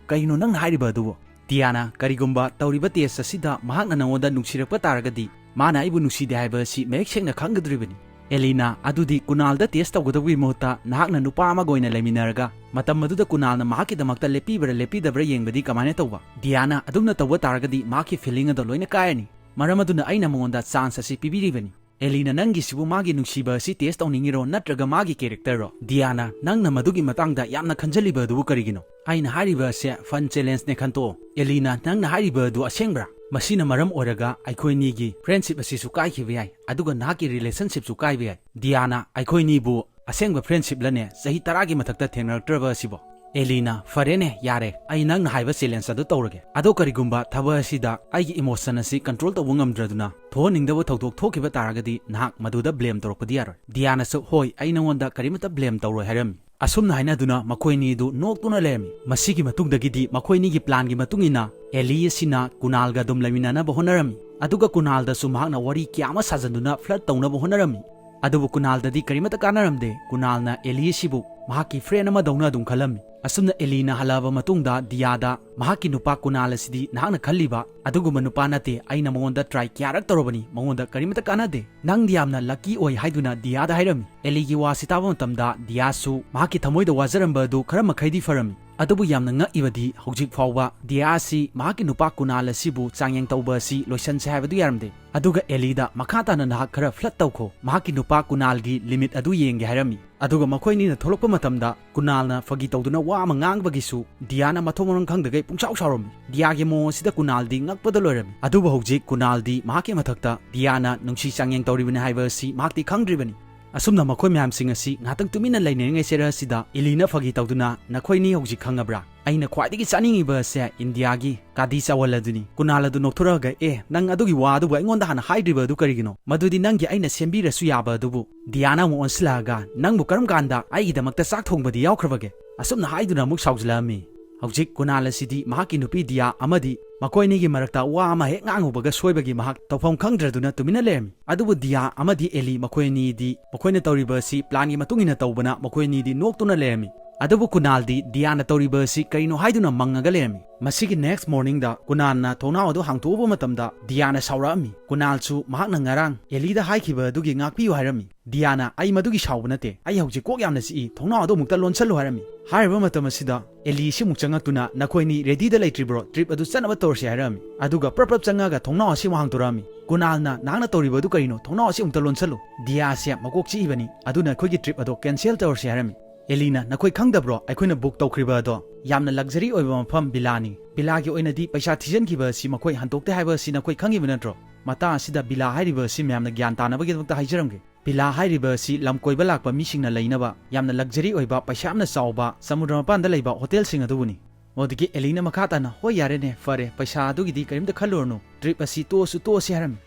"ꯀꯔꯤꯅꯣ ꯅꯪꯅ ꯍꯥꯏꯔꯤꯕ ꯑꯗꯨꯕꯨ?" ꯗꯤꯌꯥꯅ, "ꯀꯔꯤꯒꯨꯝꯕ ꯇꯧꯔꯤꯕ ꯇꯦꯁ ꯑꯁꯤꯗ ꯃꯍꯥꯛꯅ ꯅꯉꯣꯟꯗ ꯅꯨꯡꯁꯤꯔꯛꯄ ꯇꯥꯔꯒꯗꯤ, ꯃꯥꯅ ꯑꯩꯕꯨ ꯅꯨꯡꯁꯤꯗꯦ ꯍꯥꯏꯕ ꯑꯁꯤ ꯃꯌꯦꯛ ꯁꯦꯡꯅ ꯈꯪꯒꯗꯧꯔꯤꯕꯅꯤ꯫" ꯑꯦꯂꯤꯅ, "ꯑꯗꯨꯗꯤ ꯀꯨꯅꯥꯜꯗ ꯇꯦꯁ ꯇꯧꯒꯗꯕꯒꯤ ꯃꯍꯨꯠꯇ ꯅꯍꯥꯛꯅ ꯅꯨꯄꯥ ꯑꯃꯒ ꯑꯣꯏꯅ ꯂꯩꯃꯤꯟꯅꯔꯒ ꯃꯇꯝ ꯑꯗꯨꯗ ꯀꯨꯅꯥꯜꯅ ꯃꯍꯥꯛꯀꯤꯗꯃꯛꯇ ꯂꯦꯞꯄꯤꯕ꯭ꯔꯥ ꯂꯦꯞꯄꯤꯗꯕ꯭ꯔꯥ ꯌꯦꯡꯕꯗꯤ ꯀꯃꯥꯏꯅ ꯇꯧꯕ? ꯗꯤꯌꯥꯅ, ꯑꯗꯨꯝꯅ ꯇꯧꯕ ꯇꯥꯔꯒꯗꯤ ꯃꯍꯥꯛꯀꯤ ꯐꯤꯂꯤꯡ ꯑꯗꯣ ꯂꯣꯏꯅ ꯀꯥꯏꯔꯅꯤ꯫ ꯃꯔꯝ ꯑꯗꯨꯅ ꯑꯩꯅ ꯃꯉꯣꯟꯗ ꯆꯥꯟꯁ ꯑꯁꯤ ꯄꯤꯕꯤꯔꯤꯕꯅꯤ꯫" ꯑꯦꯂꯤꯅ, "ꯅꯪꯒꯤꯁꯤꯕꯨ ꯃꯥꯒꯤ ꯅꯨꯡꯁꯤꯕ ꯑꯁꯤ ꯇꯦꯁ ꯇꯧꯅꯤꯡꯉꯤꯔꯣ ꯅꯠꯇ꯭ꯔꯒ ꯃꯥꯒꯤ ꯀꯦꯔꯦꯛꯇꯔꯔꯣ?" ꯗꯤꯌꯥꯅ, "ꯅꯪꯅ ꯃꯗꯨꯒꯤ ꯃꯇꯥꯡꯗ ꯌꯥꯝꯅ ꯈꯟꯖꯜꯂꯤꯕ ꯑꯗꯨꯕꯨ ꯀꯔꯤꯒꯤꯅꯣ? ꯑꯩꯅ ꯍꯥꯏꯔꯤꯕ ꯑꯁꯦ ꯐꯟ ꯆꯦꯂꯦꯟꯖꯅꯦ ꯈꯟꯇꯣꯛꯑꯣ꯫" ꯑꯦꯂꯤꯅ, "ꯅꯪꯅ ꯍꯥꯏꯔꯤꯕ ꯑꯗꯨ ꯑꯁꯦꯡꯕ꯭ꯔꯥ? ꯃꯁꯤꯅ ꯃꯔꯝ ꯑꯣꯏꯔꯒ ꯑꯩꯈꯣꯏꯅꯤꯒꯤ ꯐ꯭ꯔꯦꯟꯁꯤꯞ ꯑꯁꯤꯁꯨ ꯀꯥꯏꯈꯤꯕ ꯌꯥꯏ, ꯑꯗꯨꯒ ꯅꯍꯥꯛꯀꯤ ꯔꯤꯂꯦꯁꯟꯁꯤꯞꯁꯨ ꯀꯥꯏꯕ ꯌꯥꯏ꯫" ꯗꯤꯌꯥꯅ, "ꯑꯩꯈꯣꯏꯅꯤꯕꯨ ꯑꯁꯦꯡꯕ ꯐ꯭ꯔꯦꯟꯁꯤꯞꯂꯅꯦ ꯆꯍꯤ ꯇꯔꯥꯒꯤ ꯃꯊꯛꯇ ꯊꯦꯡꯅꯔꯛꯇ꯭ꯔꯕ ꯑꯁꯤꯕꯣ?" ꯑꯦꯂꯤꯅ, "ꯐꯔꯦꯅꯦ, ꯌꯥꯔꯦ, ꯑꯩ ꯅꯪꯅ ꯍꯥꯏꯕ ꯆꯦꯂꯦꯟꯖ ꯑꯗꯨ ꯇꯧꯔꯒꯦ꯫ ꯑꯗꯣ ꯀꯔꯤꯒꯨꯝꯕ ꯊꯕꯛ ꯑꯁꯤꯗ ꯑꯩꯒꯤ ꯏꯃꯣꯁꯟ ꯑꯁꯤ ꯀꯟꯇ꯭ꯔꯣꯜ ꯇꯧꯕ ꯉꯝꯗ꯭ꯔꯗꯨꯅ ꯊꯣꯛꯍꯟꯅꯤꯡꯗꯕ ꯊꯧꯗꯣꯛ ꯊꯣꯛꯈꯤꯕ ꯇꯥꯔꯒꯗꯤ ꯅꯍꯥꯛ ꯃꯗꯨꯗ ꯕ꯭ꯂꯦꯝ ꯇꯧꯔꯛꯄꯗꯤ ꯌꯥꯔꯣꯏ꯫" ꯗꯤꯌꯥꯅꯁꯨ, "ꯍꯣꯏ, ꯑꯩ ꯅꯉꯣꯟꯗ ꯀꯔꯤꯃꯠꯇ ꯕ꯭ꯂꯦꯝ ꯇꯧꯔꯣꯏ" ꯍꯥꯏꯔꯝꯃꯤ꯫ ꯑꯁꯨꯝꯅ ꯍꯥꯏꯅꯗꯨꯅ ꯃꯈꯣꯏꯅꯤꯗꯨ ꯅꯣꯛꯇꯨꯅ ꯂꯩꯔꯝꯃꯤ꯫ ꯃꯁꯤꯒꯤ ꯃꯇꯨꯡꯗꯒꯤꯗꯤ ꯃꯈꯣꯏꯅꯤꯒꯤ ꯄ꯭ꯂꯥꯟꯒꯤ ꯃꯇꯨꯡ ꯏꯟꯅ ꯑꯦꯂꯤ ꯑꯁꯤꯅ ꯀꯨꯅꯥꯜꯒ ꯑꯗꯨꯝ ꯂꯩꯃꯤꯟꯅꯅꯕ ꯍꯣꯠꯅꯔꯝꯃꯤ꯫ ꯑꯗꯨꯒ ꯀꯨꯅꯥꯜꯗꯁꯨ ꯃꯍꯥꯛꯅ ꯋꯥꯔꯤ ꯀꯌꯥ ꯑꯃ ꯁꯥꯖꯟꯗꯨꯅ ꯐ꯭ꯂꯔꯠ ꯇꯧꯅꯕ ꯍꯣꯠꯅꯔꯝꯃꯤ꯫ ꯑꯗꯨꯕꯨ ꯀꯨꯅꯥꯜꯗꯗꯤ ꯀꯔꯤꯃꯠꯇ ꯀꯥꯟꯅꯔꯝꯗꯦ꯫ ꯀꯨꯅꯥꯜꯅ ꯑꯦꯂꯤ ꯑꯁꯤꯕꯨ ꯃꯍꯥꯛꯀꯤ ꯐ꯭ꯔꯦꯟ ꯑꯃꯗꯧꯅ ꯑꯗꯨꯝ ꯈꯜꯂꯝꯃꯤ꯫ ꯑꯁꯨꯝꯅ ꯑꯦꯂꯤꯅ ꯍꯜꯂꯛꯑꯕ ꯃꯇꯨꯡꯗ ꯗꯤꯌꯥꯗ, "ꯃꯍꯥꯛꯀꯤ ꯅꯨꯄꯥ ꯀꯨꯅꯥꯜ ꯑꯁꯤꯗꯤ ꯅꯍꯥꯛꯅ ꯈꯜꯂꯤꯕ ꯑꯗꯨꯒꯨꯝꯕ ꯅꯨꯄꯥ ꯅꯠꯇꯦ꯫ ꯑꯩꯅ ꯃꯉꯣꯟꯗ ꯇ꯭ꯔꯥꯏ ꯀꯌꯥꯔꯛ ꯇꯧꯔꯕꯅꯤ, ꯃꯉꯣꯟꯗ ꯀꯔꯤꯃꯠꯇ ꯀꯥꯟꯅꯗꯦ꯫ ꯅꯪꯗꯤ ꯌꯥꯝꯅ ꯂꯛꯀꯤ ꯑꯣꯏ" ꯍꯥꯏꯗꯨꯅ ꯗꯤꯌꯥꯗ ꯍꯥꯏꯔꯝꯃꯤ꯫ ꯑꯦꯂꯤꯒꯤ ꯋꯥꯁꯤ ꯇꯥꯕ ꯃꯇꯝꯗ ꯗꯤꯌꯥꯁꯨ ꯃꯍꯥꯛꯀꯤ ꯊꯃꯣꯏꯗ ꯋꯥꯖꯔꯝꯕ ꯑꯗꯨ ꯈꯔ ꯃꯈꯩꯗꯤ ꯐꯔꯝꯃꯤ꯫ ꯑꯗꯨꯕꯨ ꯌꯥꯝꯅ ꯉꯛꯏꯕꯗꯤ ꯍꯧꯖꯤꯛ ꯐꯥꯎꯕ ꯗꯤꯌꯥ ꯑꯁꯤ ꯃꯍꯥꯛꯀꯤ ꯅꯨꯄꯥ ꯀꯨꯅꯥꯜ ꯑꯁꯤꯕꯨ ꯆꯥꯡꯌꯦꯡ ꯇꯧꯕ ꯑꯁꯤ ꯂꯣꯏꯁꯟꯁꯦ ꯍꯥꯏꯕꯗꯨ ꯌꯥꯔꯝꯗꯦ꯫ ꯑꯗꯨꯒ ꯑꯦꯂꯤꯗ, "ꯃꯈꯥ ꯇꯥꯅ ꯅꯍꯥꯛ ꯈꯔ ꯐ꯭ꯂꯔꯠ ꯇꯧꯈꯣ, ꯃꯍꯥꯛꯀꯤ ꯅꯨꯄꯥ ꯀꯨꯅꯥꯜꯒꯤ ꯂꯤꯃꯤꯠ ꯑꯗꯨ ꯌꯦꯡꯒꯦ" ꯍꯥꯏꯔꯝꯃꯤ꯫ ꯑꯗꯨꯒ ꯃꯈꯣꯏꯅꯤꯅ ꯊꯣꯛꯂꯛꯄ ꯃꯇꯝꯗ ꯀꯨꯅꯥꯜꯅ ꯐꯥꯒꯤ ꯇꯧꯗꯨꯅ ꯋꯥ ꯑꯃ ꯉꯥꯡꯕꯒꯤꯁꯨ ꯗꯤꯌꯥꯅ ꯃꯊꯣꯡ ꯃꯔꯝ ꯈꯪꯗꯒꯩ ꯄꯨꯡꯁꯥꯎ ꯁꯥꯎꯔꯝꯃꯤ꯫ ꯗꯤꯌꯥꯒꯤ ꯃꯑꯣꯡ ꯑꯁꯤꯗ ꯀꯨꯅꯥꯜꯗꯤ ꯉꯛꯄꯗ ꯂꯣꯏꯔꯝꯃꯤ꯫ ꯑꯗꯨꯕꯨ ꯍꯧꯖꯤꯛ ꯀꯨꯅꯥꯜꯗꯤ ꯃꯍꯥꯛꯀꯤ ꯃꯊꯛꯇ ꯗꯤꯌꯥꯅ ꯅꯨꯡꯁꯤ ꯆꯥꯡꯌꯦꯡ ꯇꯧꯔꯤꯕꯅꯤ ꯍꯥꯏꯕ ꯑꯁꯤ ꯃꯍꯥꯛꯇꯤ ꯈꯪꯗ꯭ꯔꯤꯕꯅꯤ꯫ ꯑꯁꯨꯝꯅ ꯃꯈꯣꯏ ꯃꯌꯥꯝꯁꯤꯡ ꯑꯁꯤ ꯉꯥꯏꯍꯥꯛꯇꯪ ꯇꯨꯃꯤꯟꯅ ꯂꯩꯅꯔꯤꯉꯩ ꯆꯦꯔ ꯑꯁꯤꯗ ꯏꯂꯤꯅ ꯐꯥꯒꯤ ꯇꯧꯗꯨꯅ, "ꯅꯈꯣꯏꯅꯤ ꯍꯧꯖꯤꯛ ꯈꯪꯉꯕ꯭ꯔꯥ? "ꯑꯩꯅ ꯈ꯭ꯋꯥꯏꯗꯒꯤ ꯆꯥꯅꯤꯡꯉꯤꯕ ꯑꯁꯦ ꯏꯟꯗꯤꯌꯥꯒꯤ ꯀꯥꯗꯤ ꯆꯥꯋꯜ ꯑꯗꯨꯅꯤ꯫" ꯀꯨꯅꯥꯜ ꯑꯗꯨ ꯅꯣꯛꯊꯣꯔꯛꯑꯒ, "ꯑꯦ, ꯅꯪ ꯑꯗꯨꯒꯤ ꯋꯥ ꯑꯗꯨꯕꯨ ꯑꯩꯉꯣꯟꯗ ꯍꯥꯟꯅ ꯍꯥꯏꯗ꯭ꯔꯤꯕ ꯑꯗꯨ ꯀꯔꯤꯒꯤꯅꯣ? ꯃꯗꯨꯗꯤ ꯅꯪꯒꯤ ꯑꯩꯅ ꯁꯦꯝꯕꯤꯔꯁꯨ ꯌꯥꯕ ꯑꯗꯨꯕꯨ꯫" ꯗꯤꯌꯥꯅ ꯑꯃꯨꯛ ꯑꯣꯟꯁꯤꯜꯂꯛꯑꯒ, "ꯅꯪꯕꯨ ꯀꯔꯝ ꯀꯥꯟꯗ ꯑꯩꯒꯤꯗꯃꯛꯇ ꯆꯥꯛ ꯊꯣꯡꯕꯗꯤ ꯌꯥꯎꯈ꯭ꯔꯕꯒꯦ?" ꯑꯁꯨꯝꯅ ꯍꯥꯏꯗꯨꯅ ꯑꯃꯨꯛ ꯁꯥꯎꯖꯤꯜꯂꯛꯑꯝꯃꯤ꯫ ꯍꯧꯖꯤꯛ ꯀꯨꯅꯥꯜ ꯑꯁꯤꯗꯤ ꯃꯍꯥꯛꯀꯤ ꯅꯨꯄꯤ ꯗꯤꯌꯥ ꯑꯃꯗꯤ ꯃꯈꯣꯏ ꯑꯅꯤꯒꯤ ꯃꯔꯛꯇ ꯋꯥ ꯑꯃ ꯍꯦꯛ ꯉꯥꯡꯉꯨꯕꯒ ꯁꯣꯏꯕꯒꯤ ꯃꯍꯥꯛ ꯇꯧꯐꯝ ꯈꯪꯗ꯭ꯔꯗꯨꯅ ꯇꯨꯃꯤꯟꯅ ꯂꯩꯔꯝꯃꯤ꯫ ꯑꯗꯨꯕꯨ ꯗꯤꯌꯥ ꯑꯃꯗꯤ ꯑꯦꯂꯤ ꯃꯈꯣꯏ ꯑꯅꯤꯗꯤ ꯃꯈꯣꯏꯅ ꯇꯧꯔꯤꯕ ꯑꯁꯤ ꯄ꯭ꯂꯥꯟꯒꯤ ꯃꯇꯨꯡ ꯏꯟꯅ ꯇꯧꯕꯅ ꯃꯈꯣꯏ ꯑꯅꯤꯗꯤ ꯅꯣꯛꯇꯨꯅ ꯂꯩꯔꯝꯃꯤ꯫ ꯑꯗꯨꯕꯨ ꯀꯨꯅꯥꯜꯗꯤ ꯗꯤꯌꯥꯅ ꯇꯧꯔꯤꯕ ꯑꯁꯤ ꯀꯔꯤꯅꯣ ꯍꯥꯏꯗꯨꯅ ꯃꯪꯉꯒ ꯂꯩꯔꯝꯃꯤ꯫ ꯃꯁꯤꯒꯤ next morningꯗ ꯀꯨꯅꯥꯜꯅ ꯊꯣꯡꯅꯥꯎ ꯑꯗꯨ ꯍꯥꯡꯇꯣꯛꯎꯕ ꯃꯇꯝꯗ ꯗꯤꯌꯥꯅ ꯁꯥꯎꯔꯛꯑꯝꯃꯤ꯫ ꯀꯨꯅꯥꯜꯁꯨ ꯃꯍꯥꯛꯅ ꯉꯔꯥꯡ ꯑꯦꯂꯤꯗ ꯍꯥꯏꯈꯤꯕ ꯑꯗꯨꯒꯤ ꯉꯥꯛꯄꯤꯌꯨ ꯍꯥꯏꯔꯝꯃꯤ꯫ ꯗꯤꯌꯥꯅ, "ꯑꯩ ꯃꯗꯨꯒꯤ ꯁꯥꯎꯕ ꯅꯠꯇꯦ, ꯑꯩ ꯍꯧꯖꯤꯛ ꯀꯣꯛ ꯌꯥꯝꯅ ꯆꯤꯛꯏ, ꯊꯣꯡꯅꯥꯎ ꯑꯗꯨ ꯑꯃꯨꯛꯇ ꯂꯣꯟꯁꯜꯂꯨ" ꯍꯥꯏꯔꯝꯃꯤ꯫ ꯍꯥꯏꯔꯤꯕ ꯃꯇꯝ ꯑꯁꯤꯗ ꯑꯦꯂꯤ ꯑꯁꯤ ꯑꯃꯨꯛ ꯆꯪꯉꯛꯇꯨꯅ, "ꯅꯈꯣꯏꯅꯤ readyꯗ ꯂꯩꯇ꯭ꯔꯤꯕ꯭ꯔꯣ? Trip ꯑꯗꯨ ꯆꯠꯅꯕ ꯇꯧꯔꯁꯤ" ꯍꯥꯏꯔꯝꯃꯤ꯫ ꯑꯗꯨꯒ ꯄ꯭ꯔꯞ ꯄ꯭ꯔꯞ ꯆꯪꯉꯒ ꯊꯣꯡꯅꯥꯎ ꯑꯁꯤ ꯑꯃꯨꯛ ꯍꯥꯡꯗꯣꯔꯛꯑꯝꯃꯤ꯫ ꯀꯨꯅꯥꯜꯅ, "ꯅꯍꯥꯛꯅ ꯇꯧꯔꯤꯕ ꯑꯗꯨ ꯀꯔꯤꯅꯣ? ꯊꯣꯡꯅꯥꯎ ꯑꯁꯤ ꯑꯃꯨꯛꯇ ꯂꯣꯟꯁꯜꯂꯨ꯫ ꯗꯤꯌꯥꯁꯦ ꯃꯀꯣꯛ ꯆꯤꯛꯏꯕꯅꯤ, ꯑꯗꯨꯅ ꯑꯩꯈꯣꯏꯒꯤ trip ꯑꯗꯣ cancel ꯇꯧꯔꯁꯤ" ꯍꯥꯏꯔꯝꯃꯤ꯫ ꯑꯦꯂꯤꯅ, "ꯅꯈꯣꯏ ꯈꯪꯗꯕ꯭ꯔꯣ? ꯑꯩꯈꯣꯏꯅ book ꯇꯧꯈ꯭ꯔꯤꯕ ꯑꯗꯣ ꯌꯥꯝꯅ luxury ꯑꯣꯏꯕ ꯃꯐꯝ ꯚꯤꯂꯥꯅꯤ꯫ ꯚꯤꯂꯥꯒꯤ ꯑꯣꯏꯅꯗꯤ ꯄꯩꯁꯥ ꯊꯤꯖꯤꯟꯈꯤꯕ ꯑꯁꯤ ꯃꯈꯣꯏ ꯍꯟꯗꯣꯛꯇꯦ ꯍꯥꯏꯕ ꯑꯁꯤ ꯅꯈꯣꯏ ꯈꯪꯉꯤꯕ ꯅꯠꯇ꯭ꯔꯣ?" ꯃꯇꯥꯡ ꯑꯁꯤꯗ ꯚꯤꯂꯥ ꯍꯥꯏꯔꯤꯕ ꯑꯁꯤ ꯃꯌꯥꯝꯅ ꯒ꯭ꯌꯥꯟ ꯇꯥꯅꯕꯒꯤꯗꯃꯛꯇ ꯍꯥꯏꯖꯔꯝꯒꯦ꯫ ꯚꯤꯂꯥ ꯍꯥꯏꯔꯤꯕ ꯑꯁꯤ ꯂꯝ ꯀꯣꯏꯕ ꯂꯥꯛꯄ ꯃꯤꯁꯤꯡꯅ ꯂꯩꯅꯕ ꯌꯥꯝꯅ luxury ꯑꯣꯏꯕ, ꯄꯩꯁꯥ ꯌꯥꯝꯅ ꯆꯥꯎꯕ, ꯁꯃꯨꯗ꯭ꯔ ꯃꯄꯥꯟꯗ ꯂꯩꯕ ꯍꯣꯇꯦꯜꯁꯤꯡ ꯑꯗꯨꯕꯨꯅꯤ꯫ ꯃꯗꯨꯗꯒꯤ ꯑꯦꯂꯤꯅ ꯃꯈꯥ ꯇꯥꯅ, "ꯍꯣꯏ, ꯌꯥꯔꯦꯅꯦ, ꯐꯔꯦ, ꯄꯩꯁꯥ ꯑꯗꯨꯒꯤꯗꯤ ꯀꯔꯤꯝꯇ ꯈꯜꯂꯨꯔꯅꯨ, trip ꯑꯁꯤ ꯇꯣꯛꯑꯁꯨ ꯇꯣꯛꯑꯁꯤ" ꯍꯥꯏꯔꯝꯃꯤ꯫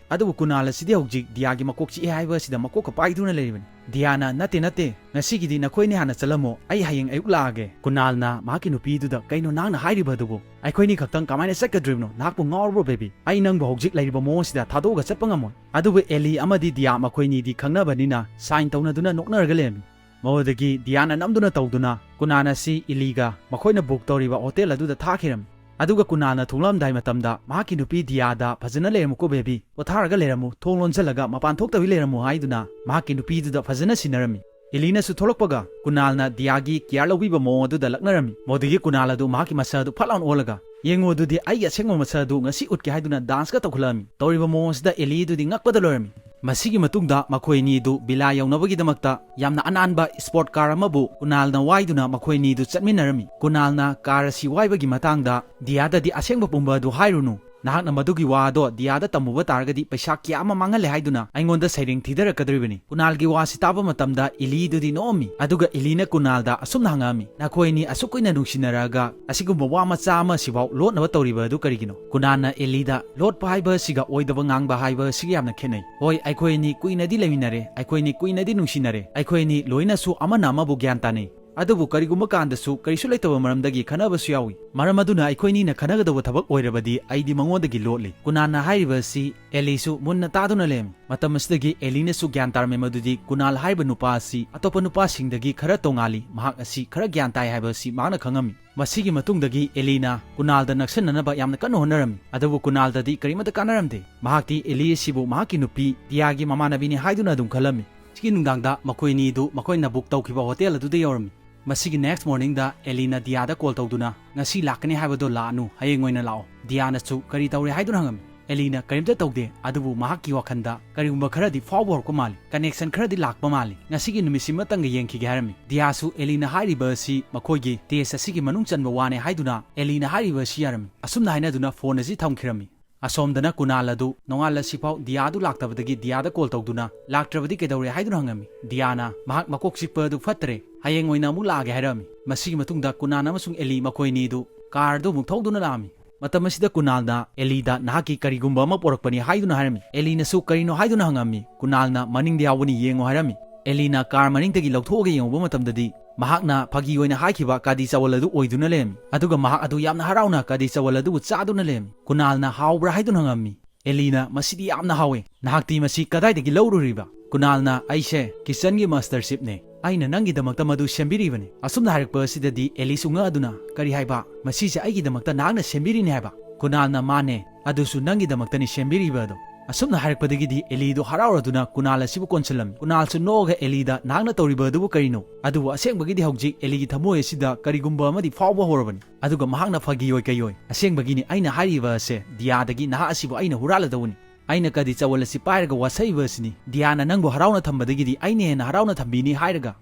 ꯑꯗꯨꯕꯨ ꯀꯨꯅꯥꯜ ꯑꯁꯤꯗꯤ ꯍꯧꯖꯤꯛ ꯗꯤꯌꯥꯒꯤ ꯃꯀꯣꯛ ꯆꯤꯛꯑꯦ ꯍꯥꯏꯕ ꯑꯁꯤꯗ ꯃꯀꯣꯛꯀ ꯄꯥꯏꯗꯨꯅ ꯂꯩꯔꯤꯕꯅꯤ꯫ ꯗꯤꯌꯥꯅ, "ꯅꯠꯇꯦ, ꯅꯠꯇꯦ, ꯉꯁꯤꯒꯤꯗꯤ ꯅꯈꯣꯏꯅꯤ ꯍꯥꯟꯅ ꯆꯠꯂꯝꯃꯣ, ꯑꯩ ꯍꯌꯦꯡ ꯑꯌꯨꯛ ꯂꯥꯛꯑꯒꯦ"꯫ ꯀꯨꯅꯥꯜꯅ ꯃꯍꯥꯛꯀꯤ ꯅꯨꯄꯤꯗꯨꯗ, "ꯀꯩꯅꯣ ꯅꯍꯥꯛꯅ ꯍꯥꯏꯔꯤꯕ ꯑꯗꯨꯕꯨ? ꯑꯩꯈꯣꯏꯅꯤ ꯈꯛꯇꯪ ꯀꯃꯥꯏꯅ ꯆꯠꯀꯗ꯭ꯔꯤꯕꯅꯣ? ꯅꯍꯥꯛꯄꯨ ꯉꯥꯎꯔꯕ꯭ꯔꯣ, baby? ꯑꯩ ꯅꯪꯕꯨ ꯍꯧꯖꯤꯛ ꯂꯩꯔꯤꯕ ꯃꯑꯣꯡ ꯑꯁꯤꯗ ꯊꯥꯗꯣꯛꯑꯒ ꯆꯠꯄ ꯉꯝꯃꯣꯏ"꯫ ꯑꯗꯨꯕꯨ ꯑꯦꯂꯤ ꯑꯃꯗꯤ ꯗꯤꯌꯥ ꯃꯈꯣꯏꯅꯤꯗꯤ ꯈꯪꯅꯕꯅꯤꯅ sign ꯇꯧꯅꯗꯨꯅ ꯅꯣꯛꯅꯔꯒ ꯂꯩꯔꯝꯃꯤ꯫ ꯃꯗꯨꯗꯒꯤ ꯗꯤꯌꯥꯅ ꯅꯝꯗꯨꯅ ꯇꯧꯗꯨꯅ ꯀꯨꯅꯥꯜ ꯑꯁꯤ ꯑꯦꯂꯤꯒ ꯃꯈꯣꯏꯅ book ꯇꯧꯔꯤꯕ ꯍꯣꯇꯦꯜ ꯑꯗꯨꯗ ꯊꯥꯈꯤꯔꯝꯃꯤ꯫ ꯑꯗꯨꯒ ꯀꯨꯅꯥꯜꯅ ꯊꯣꯛꯂꯛꯑꯝꯗꯥꯏ ꯃꯇꯝꯗ ꯃꯍꯥꯛꯀꯤ ꯅꯨꯄꯤ ꯗꯤꯌꯥꯗ, "ꯐꯖꯅ ꯂꯩꯔꯝꯃꯨꯀꯣ, baby, ꯄꯣꯊꯥꯔꯒ ꯂꯩꯔꯝꯃꯨ, ꯊꯣꯡ ꯂꯣꯟꯁꯤꯜꯂꯒ ꯃꯄꯥꯟ ꯊꯣꯛꯇꯕꯤ ꯂꯩꯔꯝꯃꯨ" ꯍꯥꯏꯗꯨꯅ ꯃꯍꯥꯛꯀꯤ ꯅꯨꯄꯤꯗꯨꯗ ꯐꯖꯅ ꯁꯤꯟꯅꯔꯝꯃꯤ꯫ ꯑꯦꯂꯤꯅꯁꯨ ꯊꯣꯛꯂꯛꯄꯒ ꯀꯨꯅꯥꯜꯅ ꯗꯤꯌꯥꯒꯤ care ꯂꯧꯕꯤꯕ ꯃꯑꯣꯡ ꯑꯗꯨꯗ ꯂꯛꯅꯔꯝꯃꯤ꯫ ꯃꯗꯨꯗꯒꯤ ꯀꯨꯅꯥꯜ ꯑꯗꯨ ꯃꯍꯥꯛꯀꯤ ꯃꯁꯛ ꯑꯗꯨ ꯐꯠ ꯂꯥꯎꯅ ꯑꯣꯜꯂꯒ, "ꯌꯦꯡꯉꯨ ꯑꯗꯨꯗꯤ, ꯑꯩꯒꯤ ꯑꯁꯦꯡꯕ ꯃꯁꯛ ꯑꯗꯨ ꯉꯁꯤ ꯎꯠꯀꯦ" ꯍꯥꯏꯗꯨꯅ danceꯀ ꯇꯧꯈꯠꯂꯛꯑꯝꯃꯤ꯫ ꯇꯧꯔꯤꯕ ꯃꯑꯣꯡ ꯑꯁꯤꯗ ꯑꯦꯂꯤ ꯑꯗꯨꯗꯤ ꯉꯛꯄꯗ ꯂꯣꯏꯔꯝꯃꯤ꯫ ꯃꯁꯤꯒꯤ ꯃꯇꯨꯡꯗ ꯃꯈꯣꯏ ꯑꯅꯤ ꯑꯗꯨ ꯚꯤꯂꯥ ꯌꯧꯅꯕꯒꯤꯗꯃꯛꯇ ꯌꯥꯝꯅ ꯑꯅꯥꯟꯕ sport car ꯑꯃꯕꯨ ꯀꯨꯅꯥꯜꯅ ꯋꯥꯏꯗꯨꯅ ꯃꯈꯣꯏ ꯑꯅꯤ ꯑꯗꯨ ꯆꯠꯃꯤꯟꯅꯔꯝꯃꯤ꯫ ꯀꯨꯅꯥꯜꯅ car ꯑꯁꯤ ꯋꯥꯏꯕꯒꯤ ꯃꯇꯥꯡꯗ ꯗꯤꯌꯥꯗꯗꯤ ꯑꯁꯦꯡꯕ ꯄꯨꯝꯕ ꯑꯗꯨ ꯍꯥꯏꯔꯨꯅꯨ, ꯅꯍꯥꯛꯅ ꯃꯗꯨꯒꯤ ꯋꯥ ꯑꯗꯣ ꯗꯤꯌꯥꯗ ꯇꯝꯃꯨꯕ ꯇꯥꯔꯒꯗꯤ ꯄꯩꯁꯥ ꯀꯌꯥ ꯑꯃ ꯃꯥꯡꯍꯜꯂꯦ ꯍꯥꯏꯗꯨꯅ ꯑꯩꯉꯣꯟꯗ ꯁꯩꯔꯦꯡ ꯊꯤꯊꯔꯛꯀꯗꯧꯔꯤꯕꯅꯤ꯫ ꯀꯨꯅꯥꯜꯒꯤ ꯋꯥꯁꯤ ꯇꯥꯕ ꯃꯇꯝꯗ ꯑꯦꯂꯤꯗꯨꯗꯤ ꯅꯣꯛꯑꯝꯃꯤ꯫ ꯑꯗꯨꯒ ꯑꯦꯂꯤꯅ ꯀꯨꯅꯥꯜꯗ ꯑꯁꯨꯝꯅ ꯍꯪꯉꯛꯑꯝꯃꯤ, "ꯅꯈꯣꯏ ꯑꯅꯤ ꯑꯁꯨꯛ ꯀꯨꯏꯅ ꯅꯨꯡꯁꯤꯅꯔꯛꯑꯒ ꯑꯁꯤꯒꯨꯝꯕ ꯋꯥ ꯃꯆꯥ ꯑꯃ ꯑꯁꯤꯐꯥꯎ ꯂꯣꯠꯅꯕ ꯇꯧꯔꯤꯕ ꯑꯗꯨ ꯀꯔꯤꯒꯤꯅꯣ?" ꯀꯨꯅꯥꯜꯅ ꯑꯦꯂꯤꯗ, "ꯂꯣꯠꯄ ꯍꯥꯏꯕ ꯑꯁꯤꯒ ꯑꯣꯏꯗꯕ ꯉꯥꯡꯕ ꯍꯥꯏꯕ ꯑꯁꯤꯒ ꯌꯥꯝꯅ ꯈꯦꯠꯅꯩ꯫ ꯍꯣꯏ, ꯑꯩꯈꯣꯏ ꯑꯅꯤ ꯀꯨꯏꯅꯗꯤ ꯂꯩꯃꯤꯟꯅꯔꯦ, ꯑꯩꯈꯣꯏ ꯑꯅꯤ ꯀꯨꯏꯅꯗꯤ ꯅꯨꯡꯁꯤꯅꯔꯦ, ꯑꯩꯈꯣꯏ ꯑꯅꯤ ꯂꯣꯏꯅꯁꯨ ꯑꯃꯅ ꯑꯃꯕꯨ ꯒ꯭ꯌꯥꯟ ꯇꯥꯅꯩ꯫ ꯑꯗꯨꯕꯨ ꯀꯔꯤꯒꯨꯝꯕ ꯀꯥꯟꯗꯁꯨ ꯀꯔꯤꯁꯨ ꯂꯩꯇꯕ ꯃꯔꯝꯗꯒꯤ ꯈꯟꯅꯕꯁꯨ ꯌꯥꯎꯏ꯫ ꯃꯔꯝ ꯑꯗꯨꯅ ꯑꯩꯈꯣꯏꯅꯤꯅ ꯈꯟꯅꯒꯗꯧꯕ ꯊꯕꯛ ꯑꯣꯏꯔꯕꯗꯤ ꯑꯩꯗꯤ ꯃꯉꯣꯟꯗꯒꯤ ꯂꯣꯠꯂꯤ꯫" ꯀꯨꯅꯥꯜꯅ ꯍꯥꯏꯔꯤꯕ ꯑꯁꯤ ꯑꯦꯂꯤꯁꯨ ꯃꯨꯟꯅ ꯇꯥꯗꯨꯅ ꯂꯩꯔꯝꯃꯤ꯫ ꯃꯇꯝ ꯑꯁꯤꯗꯒꯤ ꯑꯦꯂꯤꯅꯁꯨ ꯒ꯭ꯌꯥꯟ ꯇꯥꯔꯝꯃꯤ ꯃꯗꯨꯗꯤ ꯀꯨꯅꯥꯜ ꯍꯥꯏꯔꯤꯕ ꯅꯨꯄꯥ ꯑꯁꯤ ꯑꯇꯣꯞꯄ ꯅꯨꯄꯥꯁꯤꯡꯗꯒꯤ ꯈꯔ ꯇꯣꯉꯥꯜꯂꯤ, ꯃꯍꯥꯛ ꯑꯁꯤ ꯈꯔ ꯒ꯭ꯌꯥꯟ ꯇꯥꯏ ꯍꯥꯏꯕ ꯑꯁꯤ ꯃꯍꯥꯛꯅ ꯈꯪꯉꯝꯃꯤ꯫ ꯃꯁꯤꯒꯤ ꯃꯇꯨꯡꯗꯒꯤ ꯑꯦꯂꯤꯅ ꯀꯨꯅꯥꯜꯗ ꯅꯛꯁꯟꯅꯅꯕ ꯌꯥꯝꯅ ꯀꯟꯅ ꯍꯣꯠꯅꯔꯝꯃꯤ, ꯑꯗꯨꯕꯨ ꯀꯨꯅꯥꯜꯗꯗꯤ ꯀꯔꯤꯃꯠꯇ ꯀꯥꯟꯅꯔꯝꯗꯦ꯫ ꯃꯍꯥꯛꯇꯤ ꯑꯦꯂꯤ ꯑꯁꯤꯕꯨ ꯃꯍꯥꯛꯀꯤ ꯅꯨꯄꯤ ꯗꯤꯌꯥꯒꯤ ꯃꯃꯥꯟꯅꯕꯤꯅꯤ ꯍꯥꯏꯗꯨꯅ ꯑꯗꯨꯝ ꯈꯜꯂꯝꯃꯤ꯫ ꯁꯤꯒꯤ ꯅꯨꯡꯗꯥꯡꯗ ꯃꯈꯣꯏ ꯑꯅꯤꯗꯨ ꯃꯈꯣꯏꯅ ꯕꯨꯛ ꯇꯧꯈꯤꯕ ꯍꯣꯇꯦꯜ ꯑꯗꯨꯗ ꯌꯧꯔꯝꯃꯤ꯫ ꯃꯁꯤꯒꯤ ꯅꯦꯛꯁ ꯃꯣꯔꯅꯤꯡꯗ ꯑꯦꯂꯤꯅ ꯗꯤꯌꯥꯗ ꯀꯣꯜ ꯇꯧꯗꯨꯅ, "ꯉꯁꯤ ꯂꯥꯛꯀꯅꯤ ꯍꯥꯏꯕꯗꯣ ꯂꯥꯛꯑꯅꯨ, ꯍꯌꯦꯡ ꯑꯣꯏꯅ ꯂꯥꯛꯑꯣ꯫" ꯗꯤꯌꯥꯅꯁꯨ ꯀꯔꯤ ꯇꯧꯔꯦ ꯍꯥꯏꯗꯨꯅ ꯍꯪꯉꯝꯃꯤ꯫ ꯑꯦꯂꯤꯅ ꯀꯔꯤꯝꯇ ꯇꯧꯗꯦ, ꯑꯗꯨꯕꯨ ꯃꯍꯥꯛꯀꯤ ꯋꯥꯈꯜꯗ ꯀꯔꯤꯒꯨꯝꯕ ꯈꯔꯗꯤ ꯐꯥꯎꯕ ꯍꯧꯔꯛꯄ ꯃꯥꯜꯂꯤ, ꯀꯅꯦꯛꯁꯟ ꯈꯔꯗꯤ ꯂꯥꯛꯄ ꯃꯥꯜꯂꯤ, ꯉꯁꯤꯒꯤ ꯅꯨꯃꯤꯠꯁꯤꯃꯇꯪꯒ ꯌꯦꯡꯈꯤꯒꯦ ꯍꯥꯏꯔꯝꯃꯤ꯫ ꯗꯤꯌꯥꯁꯨ ꯑꯦꯂꯤꯅ ꯍꯥꯏꯔꯤꯕ ꯑꯁꯤ ꯃꯈꯣꯏꯒꯤ ꯇꯦꯁ ꯑꯁꯤꯒꯤ ꯃꯅꯨꯡ ꯆꯟꯕ ꯋꯥꯅꯦ ꯍꯥꯏꯗꯨꯅ ꯑꯦꯂꯤꯅ ꯍꯥꯏꯔꯤꯕ ꯑꯁꯤ ꯌꯥꯔꯝꯃꯤ꯫ ꯑꯁꯨꯝꯅ ꯍꯥꯏꯅꯗꯨꯅ ꯐꯣꯟ ꯑꯁꯤ ꯊꯝꯈꯤꯔꯝꯃꯤ꯫ ꯑꯁꯣꯝꯗꯅ ꯀꯨꯅꯥꯜ ꯑꯗꯨ ꯅꯣꯡꯉꯥꯜꯂꯁꯤꯐꯥꯎ ꯗꯤꯌꯥꯗꯨ ꯂꯥꯛꯇꯕꯗꯒꯤ ꯗꯤꯌꯥꯗ ꯀꯣꯜ ꯇꯧꯗꯨꯅ, "ꯂꯥꯛꯇ꯭ꯔꯕꯗꯤ ꯀꯩꯗꯧꯔꯦ?" ꯍꯥꯏꯗꯨꯅ ꯍꯪꯉꯝꯃꯤ꯫ ꯗꯤꯌꯥꯅ ꯃꯍꯥꯛ ꯃꯀꯣꯛ ꯆꯤꯛꯄ ꯑꯗꯨ ꯐꯠꯇ꯭ꯔꯦ, ꯍꯌꯦꯡ ꯑꯣꯏꯅ ꯑꯃꯨꯛ ꯂꯥꯛꯑꯒꯦ ꯍꯥꯏꯔꯝꯃꯤ꯫ ꯃꯁꯤꯒꯤ ꯃꯇꯨꯡꯗ ꯀꯨꯅꯥꯜ ꯑꯃꯁꯨꯡ ꯑꯦꯂꯤ ꯃꯈꯣꯏ ꯑꯅꯤꯗꯨ ꯀꯥꯔꯗꯨ ꯑꯃꯨꯛ ꯊꯧꯗꯨꯅ ꯂꯥꯛꯑꯝꯃꯤ꯫ ꯃꯇꯝ ꯑꯁꯤꯗ ꯀꯨꯅꯥꯜꯅ ꯑꯦꯂꯤꯗ, "ꯅꯍꯥꯛꯀꯤ ꯀꯔꯤꯒꯨꯝꯕ ꯑꯃ ꯄꯣꯔꯛꯄꯅꯤ" ꯍꯥꯏꯗꯨꯅ ꯍꯥꯏꯔꯝꯃꯤ꯫ ꯑꯦꯂꯤꯅꯁꯨ "ꯀꯔꯤꯅꯣ?" ꯍꯥꯏꯗꯨꯅ ꯍꯪꯉꯝꯃꯤ꯫ ꯀꯨꯅꯥꯜꯅ "ꯃꯅꯤꯡꯗ ꯌꯥꯎꯕꯅꯤ, ꯌꯦꯡꯉꯨ" ꯍꯥꯏꯔꯝꯃꯤ꯫ ꯑꯦꯂꯤꯅ ꯀꯥꯔ ꯃꯅꯤꯡꯗꯒꯤ ꯂꯧꯊꯣꯛꯑꯒ ꯌꯦꯡꯉꯨꯕ ꯃꯇꯝꯗꯗꯤ ꯃꯍꯥꯛꯅ ꯐꯥꯒꯤ ꯑꯣꯏꯅ ꯍꯥꯏꯈꯤꯕ ꯀꯥꯗꯤ ꯆꯥꯋꯜ ꯑꯗꯨ ꯑꯣꯏꯗꯨꯅ ꯂꯩꯔꯝꯃꯤ꯫ ꯑꯗꯨꯒ ꯃꯍꯥꯛ ꯑꯗꯨ ꯌꯥꯝꯅ ꯍꯔꯥꯎꯅ ꯀꯥꯗꯤ ꯆꯥꯋꯜ ꯑꯗꯨꯕꯨ ꯆꯥꯗꯨꯅ ꯂꯩꯔꯝꯃꯤ꯫ ꯀꯨꯅꯥꯜꯅ "ꯍꯥꯎꯕ꯭ꯔꯥ?" ꯍꯥꯏꯗꯨꯅ ꯍꯪꯉꯝꯃꯤ꯫ ꯑꯦꯂꯤꯅ "ꯃꯁꯤꯗꯤ ꯌꯥꯝꯅ ꯍꯥꯎꯋꯦ꯫ ꯅꯍꯥꯛꯇꯤ ꯃꯁꯤ ꯀꯗꯥꯏꯗꯒꯤ ꯂꯧꯔꯨꯔꯤꯕ?" ꯀꯨꯅꯥꯜꯅ, "ꯑꯩꯁꯦ ꯀꯤꯆꯟꯒꯤ ꯃꯥꯁꯇꯔ ꯆꯦꯐꯅꯦ꯫ ꯑꯩꯅ ꯅꯪꯒꯤꯗꯃꯛꯇ ꯃꯗꯨ ꯁꯦꯝꯕꯤꯔꯤꯕꯅꯤ꯫" ꯑꯁꯨꯝꯅ ꯍꯥꯏꯔꯛꯄ ꯑꯁꯤꯗꯗꯤ ꯑꯦꯂꯤꯁꯨ ꯉꯛꯑꯗꯨꯅ, "ꯀꯔꯤ ꯍꯥꯏꯕ? ꯃꯁꯤꯁꯦ ꯑꯩꯒꯤꯗꯃꯛꯇ ꯅꯍꯥꯛꯅ ꯁꯦꯝꯕꯤꯔꯤꯅꯤ ꯍꯥꯏꯕ?" ꯀꯨꯅꯥꯜꯅ, "ꯃꯥꯅꯦ, ꯑꯗꯨꯁꯨ ꯅꯪꯒꯤꯗꯃꯛꯇꯅꯤ ꯁꯦꯝꯕꯤꯔꯤꯕ ꯑꯗꯣ꯫" ꯑꯁꯨꯝꯅ ꯍꯥꯏꯔꯛꯄꯗꯒꯤꯗꯤ ꯑꯦꯂꯤꯗꯨ ꯍꯔꯥꯎꯔꯗꯨꯅ ꯀꯨꯅꯥꯜ ꯑꯁꯤꯕꯨ ꯀꯣꯟꯁꯤꯜꯂꯝꯃꯤ꯫ ꯀꯨꯅꯥꯜꯁꯨ ꯅꯣꯛꯑꯒ ꯑꯦꯂꯤꯗ, "ꯅꯍꯥꯛꯅ ꯇꯧꯔꯤꯕ ꯑꯗꯨꯕꯨ ꯀꯔꯤꯅꯣ?" ꯑꯗꯨꯕꯨ ꯑꯁꯦꯡꯕꯒꯤꯗꯤ ꯍꯧꯖꯤꯛ ꯑꯦꯂꯤꯒꯤ ꯊꯃꯣꯏ ꯑꯁꯤꯗ ꯀꯔꯤꯒꯨꯝꯕ ꯑꯃꯗꯤ ꯐꯥꯎꯕ ꯍꯧꯔꯕꯅꯤ꯫ ꯑꯗꯨꯒ ꯃꯍꯥꯛꯅ ꯐꯥꯒꯤ ꯑꯣꯏ ꯀꯩ ꯑꯣꯏ, "ꯑꯁꯦꯡꯕꯒꯤꯅꯤ, ꯑꯩꯅ ꯍꯥꯏꯔꯤꯕ ꯑꯁꯦ ꯗꯤꯌꯥꯗꯒꯤ ꯅꯍꯥ ꯑꯁꯤꯕꯨ ꯑꯩꯅ ꯍꯨꯔꯥꯜꯂꯗꯧꯕꯅꯤ꯫ ꯑꯩꯅ ꯀꯗꯤ ꯆꯋꯜ ꯑꯁꯤ ꯄꯥꯏꯔꯒ ꯋꯥꯁꯛꯏꯕ ꯑꯁꯤꯅꯤ꯫ ꯗꯤꯌꯥꯅ ꯅꯪꯕꯨ ꯍꯔꯥꯎꯅ ꯊꯝꯕꯗꯒꯤꯗꯤ ꯑꯩꯅ ꯍꯦꯟꯅ ꯍꯔꯥꯎꯅ ꯊꯝꯕꯤꯅꯤ" ꯍꯥꯏꯔꯒ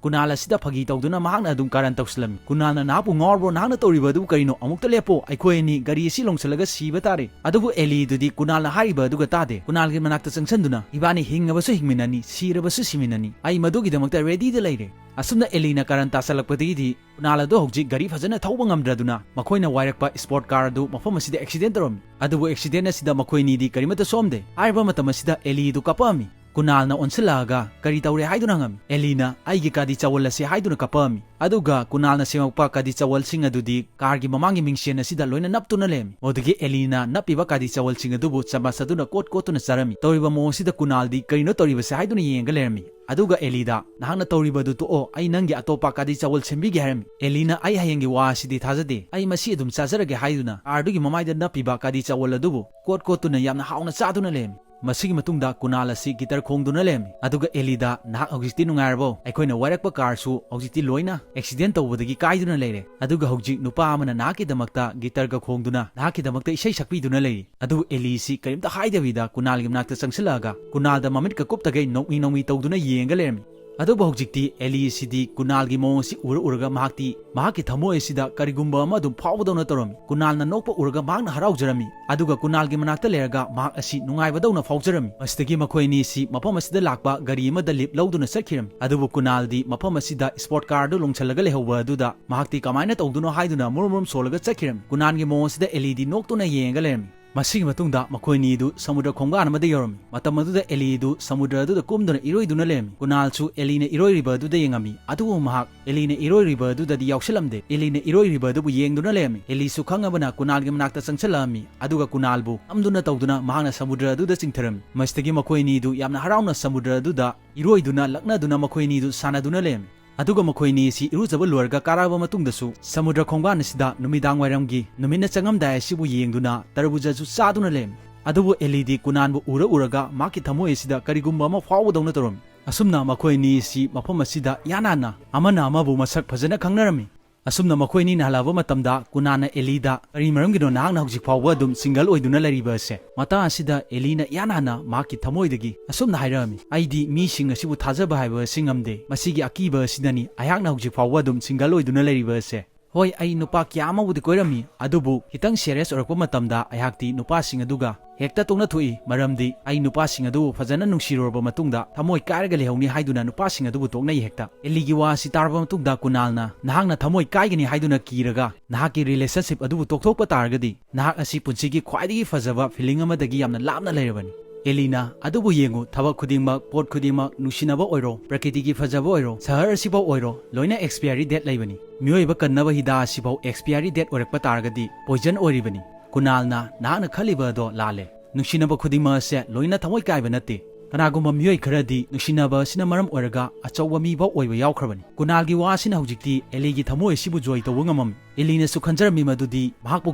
ꯀꯨꯅꯥꯜ ꯑꯁꯤꯗ ꯐꯥꯒꯤ ꯇꯧꯗꯨꯅ ꯃꯍꯥꯛꯅ ꯑꯗꯨꯝ ꯀꯥꯔꯟ ꯇꯧꯁꯤꯜꯂꯝꯃꯤ꯫ ꯀꯨꯅꯥꯜꯅ, "ꯅꯍꯥꯛꯄꯨ ꯉꯥꯎꯔꯕ꯭ꯔꯣ? ꯅꯍꯥꯛꯅ ꯇꯧꯔꯤꯕ ꯑꯗꯨꯕꯨ ꯀꯔꯤꯅꯣ? ꯑꯃꯨꯛꯇ ꯂꯦꯞꯄꯣ, ꯑꯩꯈꯣꯏ ꯑꯅꯤ ꯒꯥꯔꯤ ꯑꯁꯤ ꯂꯣꯡꯁꯤꯜꯂꯒ ꯁꯤꯕ ꯇꯥꯔꯦ"꯫ ꯑꯗꯨꯕꯨ ꯑꯦꯂꯤꯗꯨꯗꯤ ꯀꯨꯅꯥꯜꯅ ꯍꯥꯏꯔꯤꯕ ꯑꯗꯨꯒ ꯇꯥꯗꯦ꯫ ꯀꯨꯅꯥꯜꯒꯤ ꯃꯅꯥꯛꯇ ꯆꯪꯁꯤꯟꯗꯨꯅ, "ꯏꯕꯥꯅꯤ ꯍꯤꯡꯉꯕꯁꯨ ꯍꯤꯡꯃꯤꯟꯅꯅꯤ, ꯁꯤꯔꯕꯁꯨ ꯁꯤꯃꯤꯟꯅꯅꯤ, ꯑꯩ ꯃꯗꯨꯒꯤꯗꯃꯛꯇ ꯔꯦꯗꯤꯗ ꯂꯩꯔꯦ"꯫ ꯑꯁꯨꯝꯅ ꯑꯦꯂꯤꯅ ꯀꯥꯔꯟ ꯇꯥꯁꯜꯂꯛꯄꯗꯒꯤꯗꯤ ꯀꯨꯅꯥꯜ ꯑꯗꯨ ꯍꯧꯖꯤꯛ ꯒꯥꯔꯤ ꯐꯖꯅ ꯊꯧꯕ ꯉꯝꯗ꯭ꯔꯗꯨꯅ ꯃꯈꯣꯏꯅ ꯋꯥꯏꯔꯛꯄ ꯁ꯭ꯄꯣꯔꯠ ꯀꯥꯔ ꯑꯗꯨ ꯃꯐꯝ ꯑꯁꯤꯗ ꯑꯦꯛꯁꯤꯗꯦꯟ ꯇꯧꯔꯝꯃꯤ꯫ ꯑꯗꯨꯕꯨ ꯑꯦꯛꯁꯤꯗꯦꯟ ꯑꯁꯤꯗ ꯃꯈꯣꯏꯅꯤꯗꯤ ꯀꯔꯤꯃꯠꯇ ꯁꯣꯛꯑꯝꯗꯦ꯫ ꯍꯥꯏꯔꯤꯕ ꯃꯇꯝ ꯑꯁꯤꯗ ꯑꯦꯂꯤ ꯑꯗꯨ ꯀꯞꯄꯛꯑꯝꯃꯤ꯫ ꯀꯨꯅꯥꯜꯅ ꯑꯣꯟꯁꯤꯜꯂꯛꯑꯒ, "ꯀꯔꯤ ꯇꯧꯔꯦ ꯍꯥꯏꯗꯨꯅ?" ꯍꯪꯉꯝꯃꯤ꯫ ꯑꯦꯂꯤꯅ, "ꯑꯩꯒꯤ ꯀꯥꯗꯤ ꯆꯋꯜ ꯑꯁꯤ" ꯍꯥꯏꯗꯨꯅ ꯀꯞꯄꯛꯑꯝꯃꯤ꯫ ꯑꯗꯨꯒ ꯀꯨꯅꯥꯜꯅ ꯁꯦꯝꯃꯛꯄ ꯀꯥꯗꯤ ꯆꯋꯜꯁꯤꯡ ꯑꯗꯨꯗꯤ ꯀꯥꯔꯒꯤ ꯃꯃꯥꯡꯒꯤ ꯃꯤꯡꯁꯦꯟ ꯑꯁꯤꯗ ꯂꯣꯏꯅ ꯅꯞꯇꯨꯅ ꯂꯩꯔꯝꯃꯤ꯫ ꯑꯗꯨꯗꯒꯤ ꯑꯦꯂꯤꯅ ꯅꯞꯄꯤꯕ ꯀꯥꯗꯤ ꯆꯋꯜꯁꯤꯡ ꯑꯗꯨꯕꯨ ꯆꯃꯁ ꯑꯗꯨꯅ ꯀꯣꯠ ꯀꯣꯠꯇꯨꯅ ꯆꯥꯔꯝꯃꯤ꯫ ꯇꯧꯔꯤꯕ ꯃꯑꯣꯡ ꯑꯁꯤꯗ ꯀꯨꯅꯥꯜꯗꯤ ꯀꯔꯤꯅꯣ ꯇꯧꯔꯤꯕꯁꯦ ꯍꯥꯏꯗꯨꯅ ꯌꯦꯡꯉꯒ ꯂꯩꯔꯝꯃꯤ꯫ ꯑꯗꯨꯒ ꯑꯦꯂꯤꯗ, "ꯅꯍꯥꯛꯅ ꯇꯧꯔꯤꯕꯗꯨ ꯇꯣꯛꯑꯣ, ꯑꯩ ꯅꯪꯒꯤ ꯑꯇꯣꯞꯄ ꯀꯥꯗꯤ ꯆꯋꯜ ꯁꯦꯝꯕꯤꯒꯦ" ꯍꯥꯏꯔꯝꯃꯤ꯫ ꯑꯦꯂꯤꯅ, "ꯑꯩ ꯍꯌꯦꯡꯒꯤ ꯋꯥ ꯑꯁꯤꯗꯤ ꯊꯥꯖꯗꯦ, ꯑꯩ ꯃꯁꯤ ꯑꯗꯨꯝ ꯆꯥꯖꯔꯒꯦ" ꯍꯥꯏꯗꯨꯅ ꯀꯥꯔꯗꯨꯒꯤ ꯃꯃꯥꯏꯗ ꯅꯞꯄꯤꯕ ꯀꯥꯗꯤ ꯆꯋꯜ ꯑꯗꯨꯕꯨ ꯀꯣꯠ ꯀꯣꯠꯇꯨꯅ ꯌꯥꯝꯅ ꯍꯥꯎꯅ ꯆꯥꯗꯨꯅ ꯂꯩꯔꯝꯃꯤ꯫ ꯃꯁꯤꯒꯤ ꯃꯇꯨꯡꯗ ꯀꯨꯅꯥꯜ ꯑꯁꯤ ꯒꯤꯇꯔ ꯈꯣꯡꯗꯨꯅ ꯂꯩꯔꯝꯃꯤ꯫ ꯑꯗꯨꯒ ꯑꯦꯂꯤꯗ, "ꯅꯍꯥꯛ ꯍꯧꯖꯤꯛꯇꯤ ꯅꯨꯡꯉꯥꯏꯔꯕꯣ? ꯑꯩꯈꯣꯏꯅ ꯋꯥꯏꯔꯛꯄ ꯀꯥꯔꯁꯨ ꯍꯧꯖꯤꯛꯇꯤ ꯂꯣꯏꯅ ꯑꯦꯛꯁꯤꯗꯦꯟ ꯇꯧꯕꯗꯒꯤ ꯀꯥꯏꯗꯨꯅ ꯂꯩꯔꯦ꯫ ꯑꯗꯨꯒ ꯍꯧꯖꯤꯛ ꯅꯨꯄꯥ ꯑꯃꯅ ꯅꯍꯥꯛꯀꯤꯗꯃꯛꯇ ꯒꯤꯇꯔꯒ ꯈꯣꯡꯗꯨꯅ ꯅꯍꯥꯛꯀꯤꯗꯃꯛꯇ ꯏꯁꯩ ꯁꯛꯄꯤꯗꯨꯅ ꯂꯩꯔꯤ"꯫ ꯑꯗꯨꯕꯨ ꯑꯦꯂꯤꯁꯤ ꯀꯔꯤꯝꯇ ꯍꯥꯏꯗꯕꯤꯗ ꯀꯨꯅꯥꯜꯒꯤ ꯃꯅꯥꯛꯇ ꯆꯪꯁꯤꯜꯂꯛꯑꯒ ꯀꯨꯅꯥꯜꯗ ꯃꯃꯤꯠꯀ ꯀꯨꯞꯇꯈꯩ ꯅꯣꯛꯃꯤ ꯅꯣꯛꯃꯤ ꯇꯧꯗꯨꯅ ꯌꯦꯡꯉꯒ ꯂꯩꯔꯝꯃꯤ꯫ ꯑꯗꯨꯕꯨ ꯍꯧꯖꯤꯛꯇꯤ ꯑꯦꯂꯤꯁꯤꯗꯤ ꯀꯨꯅꯥꯜꯒꯤ ꯃꯑꯣꯡ ꯑꯁꯤ ꯎꯔ ꯎꯔꯒ ꯃꯍꯥꯛꯇꯤ ꯃꯍꯥꯛꯀꯤ ꯊꯃꯣꯏ ꯑꯁꯤꯗ ꯀꯔꯤꯒꯨꯝꯕ ꯑꯃ ꯑꯗꯨꯝ ꯐꯥꯎꯕꯗꯧꯅ ꯇꯧꯔꯝꯃꯤ꯫ ꯀꯨꯅꯥꯜꯅ ꯅꯣꯛꯄ ꯎꯔꯒ ꯃꯍꯥꯛꯅ ꯍꯔꯥꯎꯖꯔꯝꯃꯤ꯫ ꯑꯗꯨꯒ ꯀꯨꯅꯥꯜꯒꯤ ꯃꯅꯥꯛꯇ ꯂꯩꯔꯒ ꯃꯍꯥꯛ ꯑꯁꯤ ꯅꯨꯡꯉꯥꯏꯕꯗꯧꯅ ꯐꯥꯎꯖꯔꯝꯃꯤ꯫ ꯃꯁꯤꯗꯒꯤ ꯃꯈꯣꯏ ꯑꯅꯤꯁꯤ ꯃꯐꯝ ꯑꯁꯤꯗ ꯂꯥꯛꯄ ꯒꯥꯔꯤ ꯑꯃꯗ ꯂꯤꯞ ꯂꯧꯗꯨꯅ ꯆꯠꯈꯤꯔꯝꯃꯤ꯫ ꯑꯗꯨꯕꯨ ꯀꯨꯅꯥꯜꯗꯤ ꯃꯐꯝ ꯑꯁꯤꯗ ꯁ꯭ꯄꯣꯔꯠ ꯀꯥꯔꯗꯨ ꯂꯣꯡꯁꯤꯜꯂꯒ ꯂꯩꯍꯧꯕ ꯑꯗꯨꯗ ꯃꯍꯥꯛꯇꯤ ꯀꯃꯥꯏꯅ ꯇꯧꯗꯨꯅꯣ ꯍꯥꯏꯗꯨꯅ ꯃꯨꯔꯨꯝ ꯃꯨꯔꯨꯝ ꯁꯣꯜꯂꯒ ꯆꯠꯈꯤꯔꯝꯃꯤ꯫ ꯀꯨꯅꯥꯜꯒꯤ ꯃꯑꯣꯡ ꯑꯁꯤꯗ ꯑꯦꯂꯤꯗꯤ ꯅꯣꯛꯇꯨꯅ ꯌꯦꯡꯉꯒ ꯂꯩꯔꯝꯃꯤ꯫ ꯃꯁꯤꯒꯤ ꯃꯇꯨꯡꯗ ꯃꯈꯣꯏ ꯑꯅꯤꯗꯨ ꯁꯃꯨꯗ꯭ꯔ ꯈꯣꯡꯕꯥꯟ ꯑꯃꯗ ꯌꯧꯔꯝꯃꯤ꯫ ꯃꯇꯝ ꯑꯗꯨꯗ ꯑꯦꯂꯤꯗꯨ ꯁꯃꯨꯗ꯭ꯔ ꯑꯗꯨꯗ ꯀꯨꯝꯗꯨꯅ ꯏꯔꯣꯏꯗꯨꯅ ꯂꯩꯔꯝꯃꯤ꯫ ꯀꯨꯅꯥꯜꯁꯨ ꯑꯦꯂꯤꯅ ꯏꯔꯣꯏꯔꯤꯕ ꯑꯗꯨꯗ ꯌꯦꯡꯉꯝꯃꯤ꯫ ꯑꯗꯨꯕꯨ ꯃꯍꯥꯛ ꯑꯦꯂꯤꯅ ꯏꯔꯣꯏꯔꯤꯕ ꯑꯗꯨꯗꯗꯤ ꯌꯥꯎꯁꯤꯜꯂꯝꯗꯦ꯫ ꯑꯦꯂꯤꯅ ꯏꯔꯣꯏꯔꯤꯕ ꯑꯗꯨꯕꯨ ꯌꯦꯡꯗꯨꯅ ꯂꯩꯔꯝꯃꯤ꯫ ꯑꯦꯂꯤꯁꯨ ꯈꯪꯉꯕꯅ ꯀꯨꯅꯥꯜꯒꯤ ꯃꯅꯥꯛꯇ ꯆꯪꯁꯤꯜꯂꯛꯑꯝꯃꯤ꯫ ꯑꯗꯨꯒ ꯀꯨꯅꯥꯜꯕꯨ ꯅꯝꯗꯨꯅ ꯇꯧꯗꯨꯅ ꯃꯍꯥꯛꯅ ꯁꯃꯨꯗ꯭ꯔ ꯑꯗꯨꯗ ꯆꯤꯡꯊꯔꯝꯃꯤ꯫ ꯃꯁꯤꯗꯒꯤ ꯃꯈꯣꯏ ꯑꯅꯤꯗꯨ ꯌꯥꯝꯅ ꯍꯔꯥꯎꯅ ꯁꯃꯨꯗ꯭ꯔ ꯑꯗꯨꯗ ꯏꯔꯣꯏꯗꯨꯅ ꯂꯛꯅꯗꯨꯅ ꯃꯈꯣꯏ ꯑꯅꯤꯗꯨ ꯁꯥꯟꯅꯗꯨꯅ ꯂꯩꯔꯝꯃꯤ꯫ ꯑꯗꯨꯒ ꯃꯈꯣꯏ ꯑꯅꯤ ꯑꯁꯤ ꯏꯔꯨꯖꯕ ꯂꯣꯏꯔꯒ ꯀꯥꯔꯛꯑꯕ ꯃꯇꯨꯡꯗꯁꯨ ꯁꯃꯨꯗ꯭ꯔ ꯈꯣꯡꯕꯥꯟ ꯑꯁꯤꯗ ꯅꯨꯃꯤꯗꯥꯡ ꯋꯥꯏꯔꯝꯒꯤ ꯅꯨꯃꯤꯠꯅ ꯆꯪꯉꯝꯗꯥꯏ ꯑꯁꯤꯕꯨ ꯌꯦꯡꯗꯨꯅ ꯇꯔꯕꯨꯖꯁꯨ ꯆꯥꯗꯨꯅ ꯂꯩꯔꯝꯃꯤ꯫ ꯑꯗꯨꯕꯨ ꯑꯦꯂꯤꯗꯤ ꯀꯨꯅꯥꯟꯕꯨ ꯎꯔ ꯎꯔꯒ ꯃꯍꯥꯛꯀꯤ ꯊꯃꯣꯏ ꯑꯁꯤꯗ ꯀꯔꯤꯒꯨꯝꯕ ꯑꯃ ꯐꯥꯎꯕꯗꯧꯅ ꯇꯧꯔꯝꯃꯤ꯫ ꯑꯁꯨꯝꯅ ꯃꯈꯣꯏ ꯑꯅꯤ ꯑꯁꯤ ꯃꯐꯝ ꯑꯁꯤꯗ ꯏꯍꯥꯟ ꯍꯥꯟꯅ ꯑꯃꯅ ꯑꯃꯕꯨ ꯃꯁꯛ ꯐꯖꯅ ꯈꯪꯅꯔꯝꯃꯤ꯫ ꯑꯁꯨꯝꯅ ꯃꯈꯣꯏ ꯑꯅꯤꯅ ꯍꯜꯂꯛꯑꯕ ꯃꯇꯝꯗ, ꯀꯨꯅꯥꯜꯅ ꯑꯦꯂꯤꯗ, "ꯀꯔꯤ ꯃꯔꯝꯒꯤꯅꯣ ꯅꯍꯥꯛꯅ ꯍꯧꯖꯤꯛ ꯐꯥꯎꯕ ꯑꯗꯨꯝ ꯁꯤꯡꯒꯜ ꯑꯣꯏꯗꯨꯅ ꯂꯩꯔꯤꯕ ꯑꯁꯦ?" ꯃꯇꯥꯡ ꯑꯁꯤꯗ ꯑꯦꯂꯤꯅ ꯏꯍꯥꯟ ꯍꯥꯟꯅ ꯃꯍꯥꯛꯀꯤ ꯊꯃꯣꯏꯗꯒꯤ ꯑꯁꯨꯝꯅ ꯍꯥꯏꯔꯛꯑꯝꯃꯤ, "ꯑꯩꯗꯤ ꯃꯤꯁꯤꯡ ꯑꯁꯤꯕꯨ ꯊꯥꯖꯕ ꯍꯥꯏꯕ ꯑꯁꯤ ꯉꯝꯗꯦ꯫ ꯃꯁꯤꯒꯤ ꯑꯀꯤꯕ ꯑꯁꯤꯅꯅꯤ ꯑꯩꯍꯥꯛꯅ ꯍꯧꯖꯤꯛ ꯐꯥꯎꯕ ꯑꯗꯨꯝ ꯁꯤꯡꯒꯜ ꯑꯣꯏꯗꯨꯅ ꯂꯩꯔꯤꯕ ꯑꯁꯦ꯫ ꯍꯣꯏ, ꯑꯩ ꯅꯨꯄꯥ ꯀꯌꯥ ꯑꯃꯕꯨꯗꯤ ꯀꯣꯏꯔꯝꯃꯤ, ꯑꯗꯨꯕꯨ ꯈꯤꯇꯪ ꯁꯦꯔꯤꯌꯁ ꯑꯣꯏꯔꯛꯄ ꯃꯇꯝꯗ ꯑꯩꯍꯥꯛꯇꯤ ꯅꯨꯄꯥꯁꯤꯡ ꯑꯗꯨꯒ ꯍꯦꯛꯇ ꯇꯣꯛꯅ ꯊꯣꯛꯏ, ꯃꯔꯝꯗꯤ ꯑꯩ ꯅꯨꯄꯥꯁꯤꯡ ꯑꯗꯨꯕꯨ ꯐꯖꯅ ꯅꯨꯡꯁꯤꯔꯨꯔꯕ ꯃꯇꯨꯡꯗ ꯊꯃꯣꯏ ꯀꯥꯏꯔꯒ ꯂꯩꯍꯧꯅꯤ ꯍꯥꯏꯗꯨꯅ ꯅꯨꯄꯥꯁꯤꯡ ꯑꯗꯨꯕꯨ ꯇꯣꯛꯅꯩ ꯍꯦꯛꯇ꯫" ꯑꯦꯂꯤꯒꯤ ꯋꯥ ꯑꯁꯤ ꯇꯥꯔꯕ ꯃꯇꯨꯡꯗ ꯀꯨꯅꯥꯜꯅ, "ꯅꯍꯥꯛꯅ ꯊꯃꯣꯏ ꯀꯥꯏꯒꯅꯤ ꯍꯥꯏꯗꯨꯅ ꯀꯤꯔꯒ ꯅꯍꯥꯛꯀꯤ ꯔꯤꯂꯦꯁꯟꯁꯤꯞ ꯑꯗꯨꯕꯨ ꯇꯣꯛꯊꯣꯛꯄ ꯇꯥꯔꯒꯗꯤ, ꯅꯍꯥꯛ ꯑꯁꯤ ꯄꯨꯟꯁꯤꯒꯤ ꯈ꯭ꯋꯥꯏꯗꯒꯤ ꯐꯖꯕ ꯐꯤꯂꯤꯡ ꯑꯃꯗꯒꯤ ꯌꯥꯝꯅ ꯂꯥꯞꯅ ꯂꯩꯔꯕꯅꯤ꯫" ꯑꯦꯂꯤꯅ, "ꯑꯗꯨꯕꯨ ꯌꯦꯡꯉꯨ, ꯊꯕꯛ ꯈꯨꯗꯤꯡꯃꯛ, ꯄꯣꯠ ꯈꯨꯗꯤꯡꯃꯛ, ꯅꯨꯡꯁꯤꯅꯕ ꯑꯣꯏꯔꯣ, ꯄ꯭ꯔꯀꯤꯇꯤꯒꯤ ꯐꯖꯕ ꯑꯣꯏꯔꯣ, ꯁꯍꯔ ꯑꯁꯤꯐꯥꯎ ꯑꯣꯏꯔꯣ, ꯂꯣꯏꯅ ꯑꯦꯛꯁꯄꯤꯌꯥꯔꯤ ꯗꯦꯠ ꯂꯩꯕꯅꯤ꯫ ꯃꯤꯑꯣꯏꯕ ꯀꯟꯅꯕ ꯍꯤꯗꯥꯛ ꯑꯁꯤꯐꯥꯎ ꯑꯦꯛꯁꯄꯤꯌꯥꯔꯤ ꯗꯦꯠ ꯑꯣꯏꯔꯛꯄ ꯇꯥꯔꯒꯗꯤ ꯄꯣꯏꯖꯟ ꯑꯣꯏꯔꯤꯕꯅꯤ꯫ ꯀꯨꯅꯥꯜꯅ, ꯅꯍꯥꯛꯅ ꯈꯜꯂꯤꯕ ꯑꯗꯣ ꯂꯥꯜꯂꯦ꯫ ꯅꯨꯡꯁꯤꯅꯕ ꯈꯨꯗꯤꯡꯃꯛ ꯑꯁꯦ ꯂꯣꯏꯅ ꯊꯃꯣꯏ ꯀꯥꯏꯕ ꯅꯠꯇꯦ꯫ ꯀꯅꯥꯒꯨꯝꯕ ꯃꯤꯑꯣꯏ ꯈꯔꯗꯤ ꯅꯨꯡꯁꯤꯅꯕ ꯑꯁꯤꯅ ꯃꯔꯝ ꯑꯣꯏꯔꯒ ꯑꯆꯧꯕ ꯃꯤꯐꯥꯎ ꯑꯣꯏꯕ ꯌꯥꯎꯈ꯭ꯔꯕꯅꯤ꯫" ꯀꯨꯅꯥꯜꯒꯤ ꯋꯥ ꯑꯁꯤꯅ ꯍꯧꯖꯤꯛꯇꯤ ꯑꯦꯂꯤꯒꯤ ꯊꯃꯣꯏ ꯑꯁꯤꯕꯨ ꯖꯣꯏ ꯇꯧꯕ ꯉꯝꯃꯝꯃꯤ꯫ ꯑꯦꯂꯤꯅꯁꯨ ꯈꯟꯖꯔꯝꯃꯤ ꯃꯗꯨꯗꯤ ꯃꯍꯥꯛꯄꯨ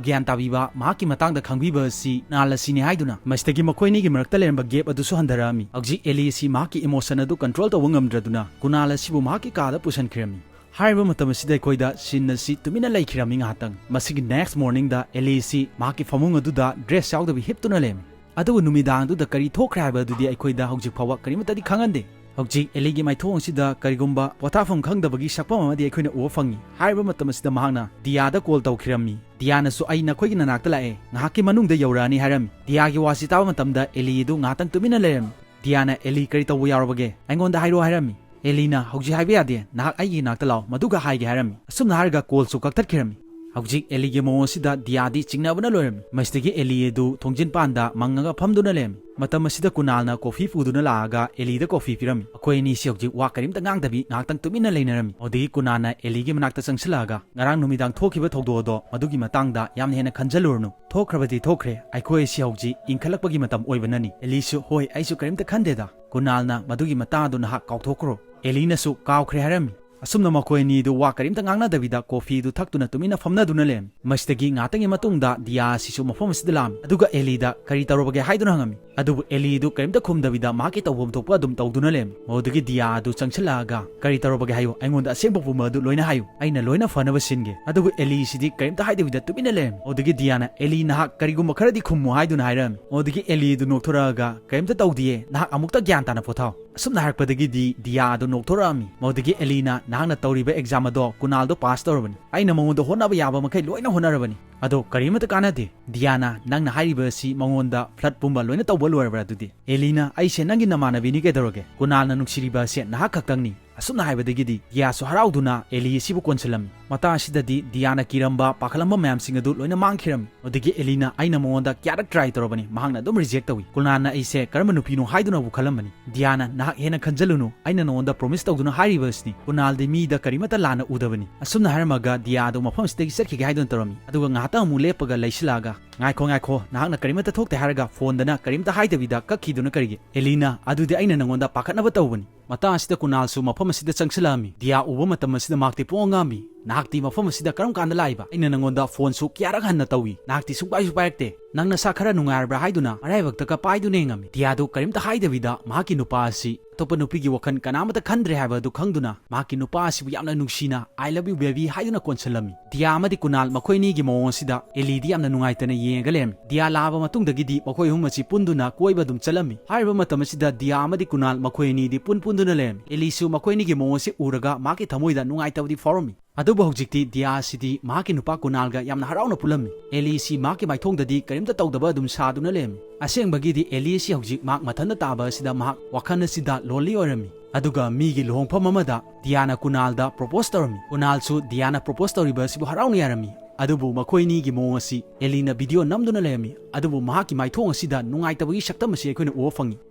ꯒ꯭ꯌꯥꯟ ꯇꯥꯕꯤꯕ, ꯃꯍꯥꯛꯀꯤ ꯃꯇꯥꯡꯗ ꯈꯪꯕꯤꯕ ꯑꯁꯤ ꯀꯨꯅꯥꯜ ꯑꯁꯤꯅꯤ ꯍꯥꯏꯗꯨꯅ꯫ ꯃꯁꯤꯗꯒꯤ ꯃꯈꯣꯏ ꯑꯅꯤꯒꯤ ꯃꯔꯛꯇ ꯂꯩꯔꯝꯕ ꯒꯦꯞ ꯑꯗꯨꯁꯨ ꯍꯟꯊꯔꯛꯑꯝꯃꯤ꯫ ꯍꯧꯖꯤꯛ ꯑꯦꯂꯤ ꯑꯁꯤ ꯃꯍꯥꯛꯀꯤ ꯏꯃꯣꯁꯟ ꯑꯗꯨ ꯀꯟꯇ꯭ꯔꯣꯜ ꯇꯧꯕ ꯉꯝꯗ꯭ꯔꯗꯨꯅ ꯀꯨꯅꯥꯜ ꯑꯁꯤꯕꯨ ꯃꯍꯥꯛꯀꯤ ꯀꯥꯗ ꯄꯨꯁꯤꯟꯈꯤꯔꯝꯃꯤ꯫ ꯍꯥꯏꯔꯤꯕ ꯃꯇꯝ ꯑꯁꯤꯗ ꯑꯩꯈꯣꯏꯗ ꯁꯤꯟ ꯑꯁꯤ ꯇꯨꯃꯤꯟꯅ ꯂꯩꯈꯤꯔꯝꯃꯤ ꯉꯥꯏꯍꯥꯛꯇꯪ꯫ ꯃꯁꯤꯒꯤ ꯅꯦꯛꯁ ꯃꯣꯔꯅꯤꯡꯗ ꯑꯦꯂꯤ ꯑꯁꯤ ꯃꯍꯥꯛꯀꯤ ꯐꯃꯨꯡ ꯑꯗꯨꯗ ꯗ꯭ꯔꯦꯁ ꯌꯥꯎꯗꯕꯤ ꯍꯤꯞꯇꯨꯅ ꯂꯩꯔꯝꯃꯤ꯫ ꯑꯗꯨꯕꯨ ꯅꯨꯃꯤꯗꯥꯡꯗꯨꯗ ꯀꯔꯤ ꯊꯣꯛꯈ꯭ꯔꯦ ꯍꯥꯏꯕ ꯑꯗꯨꯗꯤ ꯑꯩꯈꯣꯏꯗ ꯍꯧꯖꯤꯛ ꯐꯥꯎꯕ ꯀꯔꯤꯃꯠꯇꯗꯤ ꯈꯪꯍꯟꯗꯦ꯫ ꯍꯧꯖꯤꯛ ꯑꯦꯂꯤꯒꯤ ꯃꯥꯏꯊꯣꯡ ꯑꯁꯤꯗ ꯀꯔꯤꯒꯨꯝꯕ ꯄꯣꯊꯥꯐꯝ ꯈꯪꯗꯕꯒꯤ ꯁꯛꯐꯝ ꯑꯃꯗꯤ ꯑꯩꯈꯣꯏꯅ ꯎꯕ ꯐꯪꯉꯤ꯫ ꯍꯥꯏꯔꯤꯕ ꯃꯇꯝ ꯑꯁꯤꯗ ꯃꯍꯥꯛꯅ ꯗꯤꯌꯥꯗ ꯀꯣꯜ ꯇꯧꯈꯤꯔꯝꯃꯤ꯫ ꯗꯤꯌꯥꯅꯁꯨ, "ꯑꯩ ꯅꯈꯣꯏꯒꯤ ꯅꯅꯥꯛꯇ ꯂꯥꯛꯑꯦ, ꯉꯥꯏꯍꯥꯛꯀꯤ ꯃꯅꯨꯡꯗ ꯌꯧꯔꯛꯑꯅꯤ" ꯍꯥꯏꯔꯝꯃꯤ꯫ ꯗꯤꯌꯥꯒꯤ ꯋꯥꯁꯤ ꯇꯥꯕ ꯃꯇꯝꯗ ꯑꯦꯂꯤ ꯑꯗꯨ ꯉꯥꯏꯍꯥꯛꯇꯪ ꯇꯨꯃꯤꯟꯅ ꯂꯩꯔꯝꯃꯤ꯫ ꯗꯤꯌꯥꯅ, "ꯑꯦꯂꯤ, ꯀꯔꯤ ꯇꯧꯕ ꯌꯥꯎꯔꯕꯒꯦ? ꯑꯩꯉꯣꯟꯗ ꯍꯥꯏꯔꯛꯑꯣ" ꯍꯥꯏꯔꯝꯃꯤ꯫ ꯑꯦꯂꯤꯅ, "ꯍꯧꯖꯤꯛ ꯍꯥꯏꯕ ꯌꯥꯗꯦ, ꯅꯍꯥꯛ ꯑꯩꯒꯤ ꯏꯅꯥꯛꯇ ꯂꯥꯛꯑꯣ, ꯃꯗꯨꯒ ꯍꯥꯏꯒꯦ" ꯍꯥꯏꯔꯝꯃꯤ꯫ ꯑꯁꯨꯝꯅ ꯍꯥꯏꯔꯒ ꯀꯣꯜꯁꯨ ꯀꯛꯊꯠꯈꯤꯔꯝꯃꯤ꯫ ꯍꯧꯖꯤꯛ ꯑꯦꯂꯤꯒꯤ ꯃꯑꯣꯡ ꯑꯁꯤꯗ ꯗꯤꯌꯥꯗꯤ ꯆꯤꯡꯅꯕꯅ ꯂꯣꯏꯔꯝꯃꯤ꯫ ꯃꯁꯤꯗꯒꯤ ꯑꯦꯂꯤ ꯑꯗꯨ ꯊꯣꯡꯖꯤꯟ ꯄꯥꯟꯗ ꯃꯪꯉꯒ ꯐꯝꯗꯨꯅ ꯂꯩꯔꯝꯃꯤ꯫ ꯃꯇꯝ ꯑꯁꯤꯗ ꯀꯨꯅꯥꯜꯅ ꯀꯣꯐꯤ ꯄꯨꯗꯨꯅ ꯂꯥꯛꯑꯒ ꯑꯦꯂꯤꯗ ꯀꯣꯐꯤ ꯄꯤꯔꯝꯃꯤ꯫ ꯃꯈꯣꯏ ꯑꯅꯤꯁꯤ ꯍꯧꯖꯤꯛ ꯋꯥ ꯀꯔꯤꯝꯇ ꯉꯥꯡꯗꯕꯤ ꯉꯥꯏꯍꯥꯛꯇꯪ ꯇꯨꯃꯤꯟꯅ ꯂꯩꯅꯔꯝꯃꯤ꯫ ꯑꯗꯨꯗꯒꯤ ꯀꯨꯅꯥꯜꯅ ꯑꯦꯂꯤꯒꯤ ꯃꯅꯥꯛꯇ ꯆꯪꯁꯤꯜꯂꯛꯑꯒ, "ꯉꯔꯥꯡ ꯅꯨꯃꯤꯗꯥꯡ ꯊꯣꯛꯈꯤꯕ ꯊꯧꯗꯣꯛ ꯑꯗꯣ ꯃꯗꯨꯒꯤ ꯃꯇꯥꯡꯗ ꯌꯥꯝꯅ ꯍꯦꯟꯅ ꯈꯟꯖꯜꯂꯨꯔꯅꯨ꯫ ꯊꯣꯛꯈ꯭ꯔꯕꯗꯤ ꯊꯣꯛꯈ꯭ꯔꯦ, ꯑꯩꯈꯣꯏ ꯑꯁꯤ ꯍꯧꯖꯤꯛ ꯏꯪꯈꯠꯂꯛꯄꯒꯤ ꯃꯇꯝ ꯑꯣꯏꯕꯅꯅꯤ꯫" ꯑꯦꯂꯤꯁꯨ, "ꯍꯣꯏ, ꯑꯩꯁꯨ ꯀꯔꯤꯝꯇ ꯈꯟꯗꯦꯗ꯫" ꯀꯨꯅꯥꯜꯅ ꯃꯗꯨꯒꯤ ꯃꯇꯥꯡ ꯑꯗꯨ ꯅꯍꯥꯛ ꯀꯥꯎꯊꯣꯛꯈ꯭ꯔꯣ꯫ ꯑꯦꯂꯤꯅꯁꯨ ꯀꯥꯎꯈ꯭ꯔꯦ ꯍꯥꯏꯔꯝꯃꯤ꯫ ꯑꯁꯨꯝꯅ ꯃꯈꯣꯏ ꯑꯅꯤꯗꯨ ꯋꯥ ꯀꯔꯤꯝꯇ ꯉꯥꯡꯅꯗꯕꯤꯗ ꯀꯣꯐꯤꯗꯨ ꯊꯛꯇꯨꯅ ꯇꯨꯃꯤꯟꯅ ꯐꯝꯅꯗꯨꯅ ꯂꯩꯔꯝꯃꯤ꯫ ꯃꯁꯤꯗꯒꯤ ꯉꯥꯏꯍꯥꯛꯇꯪꯒꯤ ꯃꯇꯨꯡꯗ ꯗꯤꯌꯥ ꯑꯁꯤꯁꯨ ꯃꯐꯝ ꯑꯁꯤꯗ ꯂꯥꯛꯑꯝꯃꯤ꯫ ꯑꯗꯨꯒ ꯑꯦꯂꯤꯗ ꯀꯔꯤ ꯇꯧꯔꯕꯒꯦ ꯍꯥꯏꯗꯨꯅ ꯍꯪꯉꯝꯃꯤ꯫ ꯑꯗꯨꯕꯨ ꯑꯦꯂꯤꯗꯨ ꯀꯔꯤꯝꯇ ꯈꯨꯝꯗꯕꯤꯗ ꯃꯍꯥꯛꯀꯤ ꯇꯧꯐꯝ ꯊꯣꯛꯄ ꯑꯗꯨꯝ ꯇꯧꯗꯨꯅ ꯂꯩꯔꯝꯃꯤ꯫ ꯃꯗꯨꯗꯒꯤ ꯗꯤꯌꯥ ꯑꯗꯨ ꯆꯪꯁꯤꯜꯂꯛꯑꯒ, "ꯀꯔꯤ ꯇꯧꯔꯕꯒꯦ ꯍꯥꯏꯌꯨ, ꯑꯩꯉꯣꯟꯗ ꯑꯁꯦꯡꯕ ꯄꯨꯝꯕ ꯑꯗꯨ ꯂꯣꯏꯅ ꯍꯥꯏꯌꯨ, ꯑꯩꯅ ꯂꯣꯏꯅ ꯐꯅꯕ ꯁꯤꯟꯒꯦ"꯫ ꯑꯗꯨꯕꯨ ꯑꯦꯂꯤꯁꯤꯗꯤ ꯀꯔꯤꯝꯇ ꯍꯥꯏꯗꯕꯤꯗ ꯇꯨꯃꯤꯟꯅ ꯂꯩꯔꯝꯃꯤ꯫ ꯃꯗꯨꯗꯒꯤ ꯗꯤꯌꯥꯅ, "ꯑꯦꯂꯤ, ꯅꯍꯥꯛ ꯀꯔꯤꯒꯨꯝꯕ ꯈꯔꯗꯤ ꯈꯨꯝꯃꯨ" ꯍꯥꯏꯗꯨꯅ ꯍꯥꯏꯔꯛꯑꯝꯃꯤ꯫ ꯃꯗꯨꯗꯒꯤ ꯑꯦꯂꯤꯗꯨ ꯅꯣꯛꯊꯣꯔꯛꯑꯒ, "ꯀꯔꯤꯝꯇ ꯇꯧꯗꯤꯌꯦ, ꯅꯍꯥꯛ ꯑꯃꯨꯛꯇ ꯒ꯭ꯌꯥꯟ ꯇꯥꯅ ꯄꯣꯊꯥꯎ"꯫ ꯑꯁꯨꯝꯅ ꯍꯥꯏꯔꯛꯄꯗꯒꯤꯗꯤ ꯗꯤꯌꯥ ꯑꯗꯨ ꯅꯣꯛꯊꯣꯔꯛꯑꯝꯃꯤ꯫ ꯃꯗꯨꯗꯒꯤ ꯑꯦꯂꯤꯅ, "ꯅꯍꯥꯛꯅ ꯇꯧꯔꯤꯕ ꯑꯦꯛꯖꯥꯝ ꯑꯗꯣ ꯀꯨꯅꯥꯜꯗꯣ ꯄꯥꯁ ꯇꯧꯔꯕꯅꯤ꯫ ꯑꯩꯅ ꯃꯉꯣꯟꯗ ꯍꯣꯠꯅꯕ ꯌꯥꯕ ꯃꯈꯩ ꯂꯣꯏꯅ ꯍꯣꯠꯅꯔꯕꯅꯤ꯫ ꯑꯗꯣ ꯀꯔꯤꯃꯠꯇ ꯀꯥꯟꯅꯗꯦ꯫ ꯗꯤꯌꯥꯅ, ꯅꯪꯅ ꯍꯥꯏꯔꯤꯕ ꯑꯁꯤ ꯃꯉꯣꯟꯗ ꯐ꯭ꯂꯠ ꯄꯨꯝꯕ ꯂꯣꯏꯅ ꯇꯧꯕ ꯂꯣꯏꯔꯕ꯭ꯔꯥ ꯑꯗꯨꯗꯤ?" ꯑꯦꯂꯤꯅ, "ꯑꯩꯁꯦ ꯅꯪꯒꯤ ꯅꯃꯥꯟꯅꯕꯤꯅꯤ ꯀꯩꯗꯧꯔꯒꯦ? ꯀꯨꯅꯥꯜꯅ ꯅꯨꯡꯁꯤꯔꯤꯕ ꯑꯁꯦ ꯅꯍꯥꯛ ꯈꯛꯇꯪꯅꯤ"꯫ ꯑꯁꯨꯝꯅ ꯍꯥꯏꯕꯗꯒꯤꯗꯤ ꯗꯤꯌꯥꯁꯨ ꯍꯔꯥꯎꯗꯨꯅ ꯑꯦꯂꯤ ꯑꯁꯤꯕꯨ ꯀꯣꯟꯁꯤꯜꯂꯝꯃꯤ꯫ ꯃꯇꯥꯡ ꯑꯁꯤꯗꯗꯤ ꯗꯤꯌꯥꯅ ꯀꯤꯔꯝꯕ, ꯄꯥꯈꯠꯂꯝꯕ ꯃꯌꯥꯝꯁꯤꯡ ꯑꯗꯨ ꯂꯣꯏꯅ ꯃꯥꯡꯈꯤꯔꯝꯃꯤ꯫ ꯑꯗꯨꯗꯒꯤ ꯑꯦꯂꯤꯅ, "ꯑꯩꯅ ꯃꯉꯣꯟꯗ ꯀꯌꯥꯔꯛ ꯇ꯭ꯔꯥꯏ ꯇꯧꯔꯕꯅꯤ, ꯃꯍꯥꯛꯅ ꯑꯗꯨꯝ ꯔꯤꯖꯦꯛ ꯇꯧꯏ꯫ ꯀꯨꯅꯥꯜꯅ ꯑꯩꯁꯦ ꯀꯔꯝꯕ ꯅꯨꯄꯤꯅꯣ ꯍꯥꯏꯗꯨꯅꯕꯨ ꯈꯜꯂꯝꯕꯅꯤ꯫ ꯗꯤꯌꯥꯅ, ꯅꯍꯥꯛ ꯍꯦꯟꯅ ꯈꯟꯖꯜꯂꯨꯅꯨ, ꯑꯩꯅ ꯅꯉꯣꯟꯗ ꯄ꯭ꯔꯣꯃꯤꯁ ꯇꯧꯗꯨꯅ ꯍꯥꯏꯔꯤꯕ ꯑꯁꯤꯅꯤ꯫ ꯀꯨꯅꯥꯜꯗꯤ ꯃꯤꯗ ꯀꯔꯤꯃꯠꯇ ꯂꯥꯟꯅ ꯎꯗꯕꯅꯤ"꯫ ꯑꯁꯨꯝꯅ ꯍꯥꯏꯔꯝꯃꯒ ꯗꯤꯌꯥ ꯑꯗꯨ ꯃꯐꯝ ꯑꯁꯤꯗꯒꯤ ꯆꯠꯈꯤꯒꯦ ꯍꯥꯏꯗꯨꯅ ꯇꯧꯔꯝꯃꯤ꯫ ꯑꯗꯨꯒ ꯉꯥꯏꯍꯥꯛꯇꯪ ꯑꯃꯨꯛ ꯂꯦꯞꯄꯒ ꯂꯩꯁꯤꯜꯂꯛꯑꯒ, "ꯉꯥꯏꯈꯣ, ꯉꯥꯏꯈꯣ, ꯅꯍꯥꯛꯅ ꯀꯔꯤꯃꯠꯇ ꯊꯣꯛꯇꯦ ꯍꯥꯏꯔꯒ ꯐꯣꯟꯗꯅ ꯀꯔꯤꯝꯇ ꯍꯥꯏꯗꯕꯤꯗ ꯀꯛꯈꯤꯗꯨꯅ ꯀꯔꯤꯒꯤ?" ꯑꯦꯂꯤꯅ, "ꯑꯗꯨꯗꯤ ꯑꯩꯅ ꯅꯉꯣꯟꯗ ꯄꯥꯈꯠꯅꯕ ꯇꯧꯕꯅꯤ"꯫ ꯃꯇꯥꯡ ꯑꯁꯤꯗ ꯀꯨꯅꯥꯜꯁꯨ ꯃꯐꯝ ꯑꯁꯤꯗ ꯆꯪꯁꯤꯜꯂꯛꯑꯝꯃꯤ꯫ ꯗꯤꯌꯥ ꯎꯕ ꯃꯇꯝ ꯑꯁꯤꯗ ꯃꯍꯥꯛꯇꯤ ꯄꯨꯡꯉꯥꯡ ꯉꯥꯡꯉꯝꯃꯤ꯫ "ꯅꯍꯥꯛꯇꯤ ꯃꯐꯝ ꯑꯁꯤꯗ ꯀꯔꯝ ꯀꯥꯟꯗ ꯂꯥꯛꯏꯕ? ꯑꯩꯅ ꯅꯉꯣꯟꯗ ꯐꯣꯟꯁꯨ ꯀꯌꯥꯔꯛ ꯍꯟꯅ ꯇꯧꯏ, ꯅꯍꯥꯛꯇꯤ ꯁꯨꯡꯄꯥꯏꯁꯨ ꯄꯥꯏꯔꯛꯇꯦ꯫ ꯅꯪ ꯅꯁꯥ ꯈꯔ ꯅꯨꯡꯉꯥꯏꯔꯕ꯭ꯔꯥ ꯍꯥꯏꯗꯨꯅ ꯃꯔꯥꯏꯕꯛꯇꯒ ꯄꯥꯏꯗꯨꯅ ꯌꯦꯡꯉꯝꯃꯤ"꯫ ꯗꯤꯌꯥꯗꯨ ꯀꯔꯤꯝꯇ ꯍꯥꯏꯗꯕꯤꯗ ꯃꯍꯥꯛꯀꯤ ꯅꯨꯄꯥ ꯑꯁꯤ ꯑꯇꯣꯞꯄ ꯅꯨꯄꯤꯒꯤ ꯋꯥꯈꯜ ꯀꯅꯥꯃꯠꯇ ꯈꯟꯗ꯭ꯔꯦ ꯍꯥꯏꯕ ꯑꯗꯨ ꯈꯪꯗꯨꯅ ꯃꯍꯥꯛꯀꯤ ꯅꯨꯄꯥ ꯑꯁꯤꯕꯨ ꯌꯥꯝꯅ ꯅꯨꯡꯁꯤꯅ "I love you baby" ꯍꯥꯏꯗꯨꯅ ꯀꯣꯟꯁꯤꯜꯂꯝꯃꯤ꯫ ꯗꯤꯌꯥ ꯑꯃꯗꯤ ꯀꯨꯅꯥꯜ ꯃꯈꯣꯏ ꯑꯅꯤꯒꯤ ꯃꯑꯣꯡ ꯑꯁꯤꯗ ꯑꯦꯂꯤꯗꯤ ꯌꯥꯝꯅ ꯅꯨꯡꯉꯥꯏꯇꯅ ꯌꯦꯡꯉꯒ ꯂꯩꯔꯝꯃꯤ꯫ ꯗꯤꯌꯥ ꯂꯥꯛꯑꯕ ꯃꯇꯨꯡꯗꯒꯤꯗꯤ ꯃꯈꯣꯏ ꯑꯍꯨꯝ ꯑꯁꯤ ꯄꯨꯟꯗꯨꯅ ꯀꯣꯏꯕ ꯑꯗꯨꯝ ꯆꯠꯂꯝꯃꯤ꯫ ꯍꯥꯏꯔꯤꯕ ꯃꯇꯝ ꯑꯁꯤꯗ ꯗꯤꯌꯥ ꯑꯃꯗꯤ ꯀꯨꯅꯥꯜ ꯃꯈꯣꯏ ꯑꯅꯤꯗꯤ ꯄꯨꯟ ꯄꯨꯟꯗꯨꯅ ꯂꯩꯔꯝꯃꯤ꯫ ꯑꯦꯂꯤꯁꯨ ꯃꯈꯣꯏ ꯑꯅꯤꯒꯤ ꯃꯑꯣꯡ ꯑꯁꯤ ꯎꯔꯒ ꯃꯍꯥꯛꯀꯤ ꯊꯃꯣꯏꯗ ꯅꯨꯡꯉꯥꯏꯇꯕꯗꯤ ꯐꯥꯎꯔꯝꯃꯤ꯫ ꯑꯗꯨꯕꯨ ꯍꯧꯖꯤꯛꯇꯤ ꯗꯤꯌꯥ ꯑꯁꯤꯗꯤ ꯃꯍꯥꯛꯀꯤ ꯅꯨꯄꯥ ꯀꯨꯅꯥꯜꯒ ꯌꯥꯝꯅ ꯍꯔꯥꯎꯅ ꯄꯨꯜꯂꯝꯃꯤ꯫ ꯑꯦꯂꯤ ꯑꯁꯤ ꯃꯍꯥꯛꯀꯤ ꯃꯥꯏꯊꯣꯡꯗꯗꯤ ꯀꯔꯤꯝꯇ ꯇꯧꯗꯕ ꯑꯗꯨꯝ ꯁꯥꯗꯨꯅ ꯂꯩꯔꯝꯃꯤ꯫ ꯑꯁꯦꯡꯕꯒꯤꯗꯤ ꯑꯦꯂꯤ ꯑꯁꯤ ꯍꯧꯖꯤꯛ ꯃꯍꯥꯛ ꯃꯊꯟꯇ ꯇꯥꯕ ꯑꯁꯤꯗ ꯃꯍꯥꯛ ꯋꯥꯈꯜ ꯑꯁꯤꯗ ꯂꯣꯟꯂꯤ ꯑꯣꯏꯔꯝꯃꯤ꯫ ꯑꯗꯨꯒ ꯃꯤꯒꯤ ꯂꯨꯍꯣꯡꯐꯝ ꯑꯃꯗ ꯗꯤꯌꯥꯅ ꯀꯨꯅꯥꯜꯗ ꯄ꯭ꯔꯣꯄꯣꯁ ꯇꯧꯔꯝꯃꯤ꯫ ꯀꯨꯅꯥꯜꯁꯨ ꯗꯤꯌꯥꯅ ꯄ꯭ꯔꯣꯄꯣꯁ ꯇꯧꯔꯤꯕ ꯑꯁꯤꯕꯨ ꯍꯔꯥꯎꯅ ꯌꯥꯔꯝꯃꯤ꯫ ꯑꯗꯨꯕꯨ ꯃꯈꯣꯏ ꯑꯅꯤꯒꯤ ꯃꯑꯣꯡ ꯑꯁꯤ ꯑꯦꯂꯤꯅ ꯚꯤꯗꯤꯑꯣ ꯅꯝꯗꯨꯅ ꯂꯩꯔꯝꯃꯤ꯫ ꯑꯗꯨꯕꯨ ꯃꯍꯥꯛꯀꯤ ꯃꯥꯏꯊꯣꯡ ꯑꯁꯤꯗ ꯅꯨꯡꯉꯥꯏꯇꯕꯒꯤ ꯁꯛꯇꯝ ꯑꯁꯤ ꯑꯩꯈꯣꯏꯅ ꯎꯕ ꯐꯪꯉꯤ꯫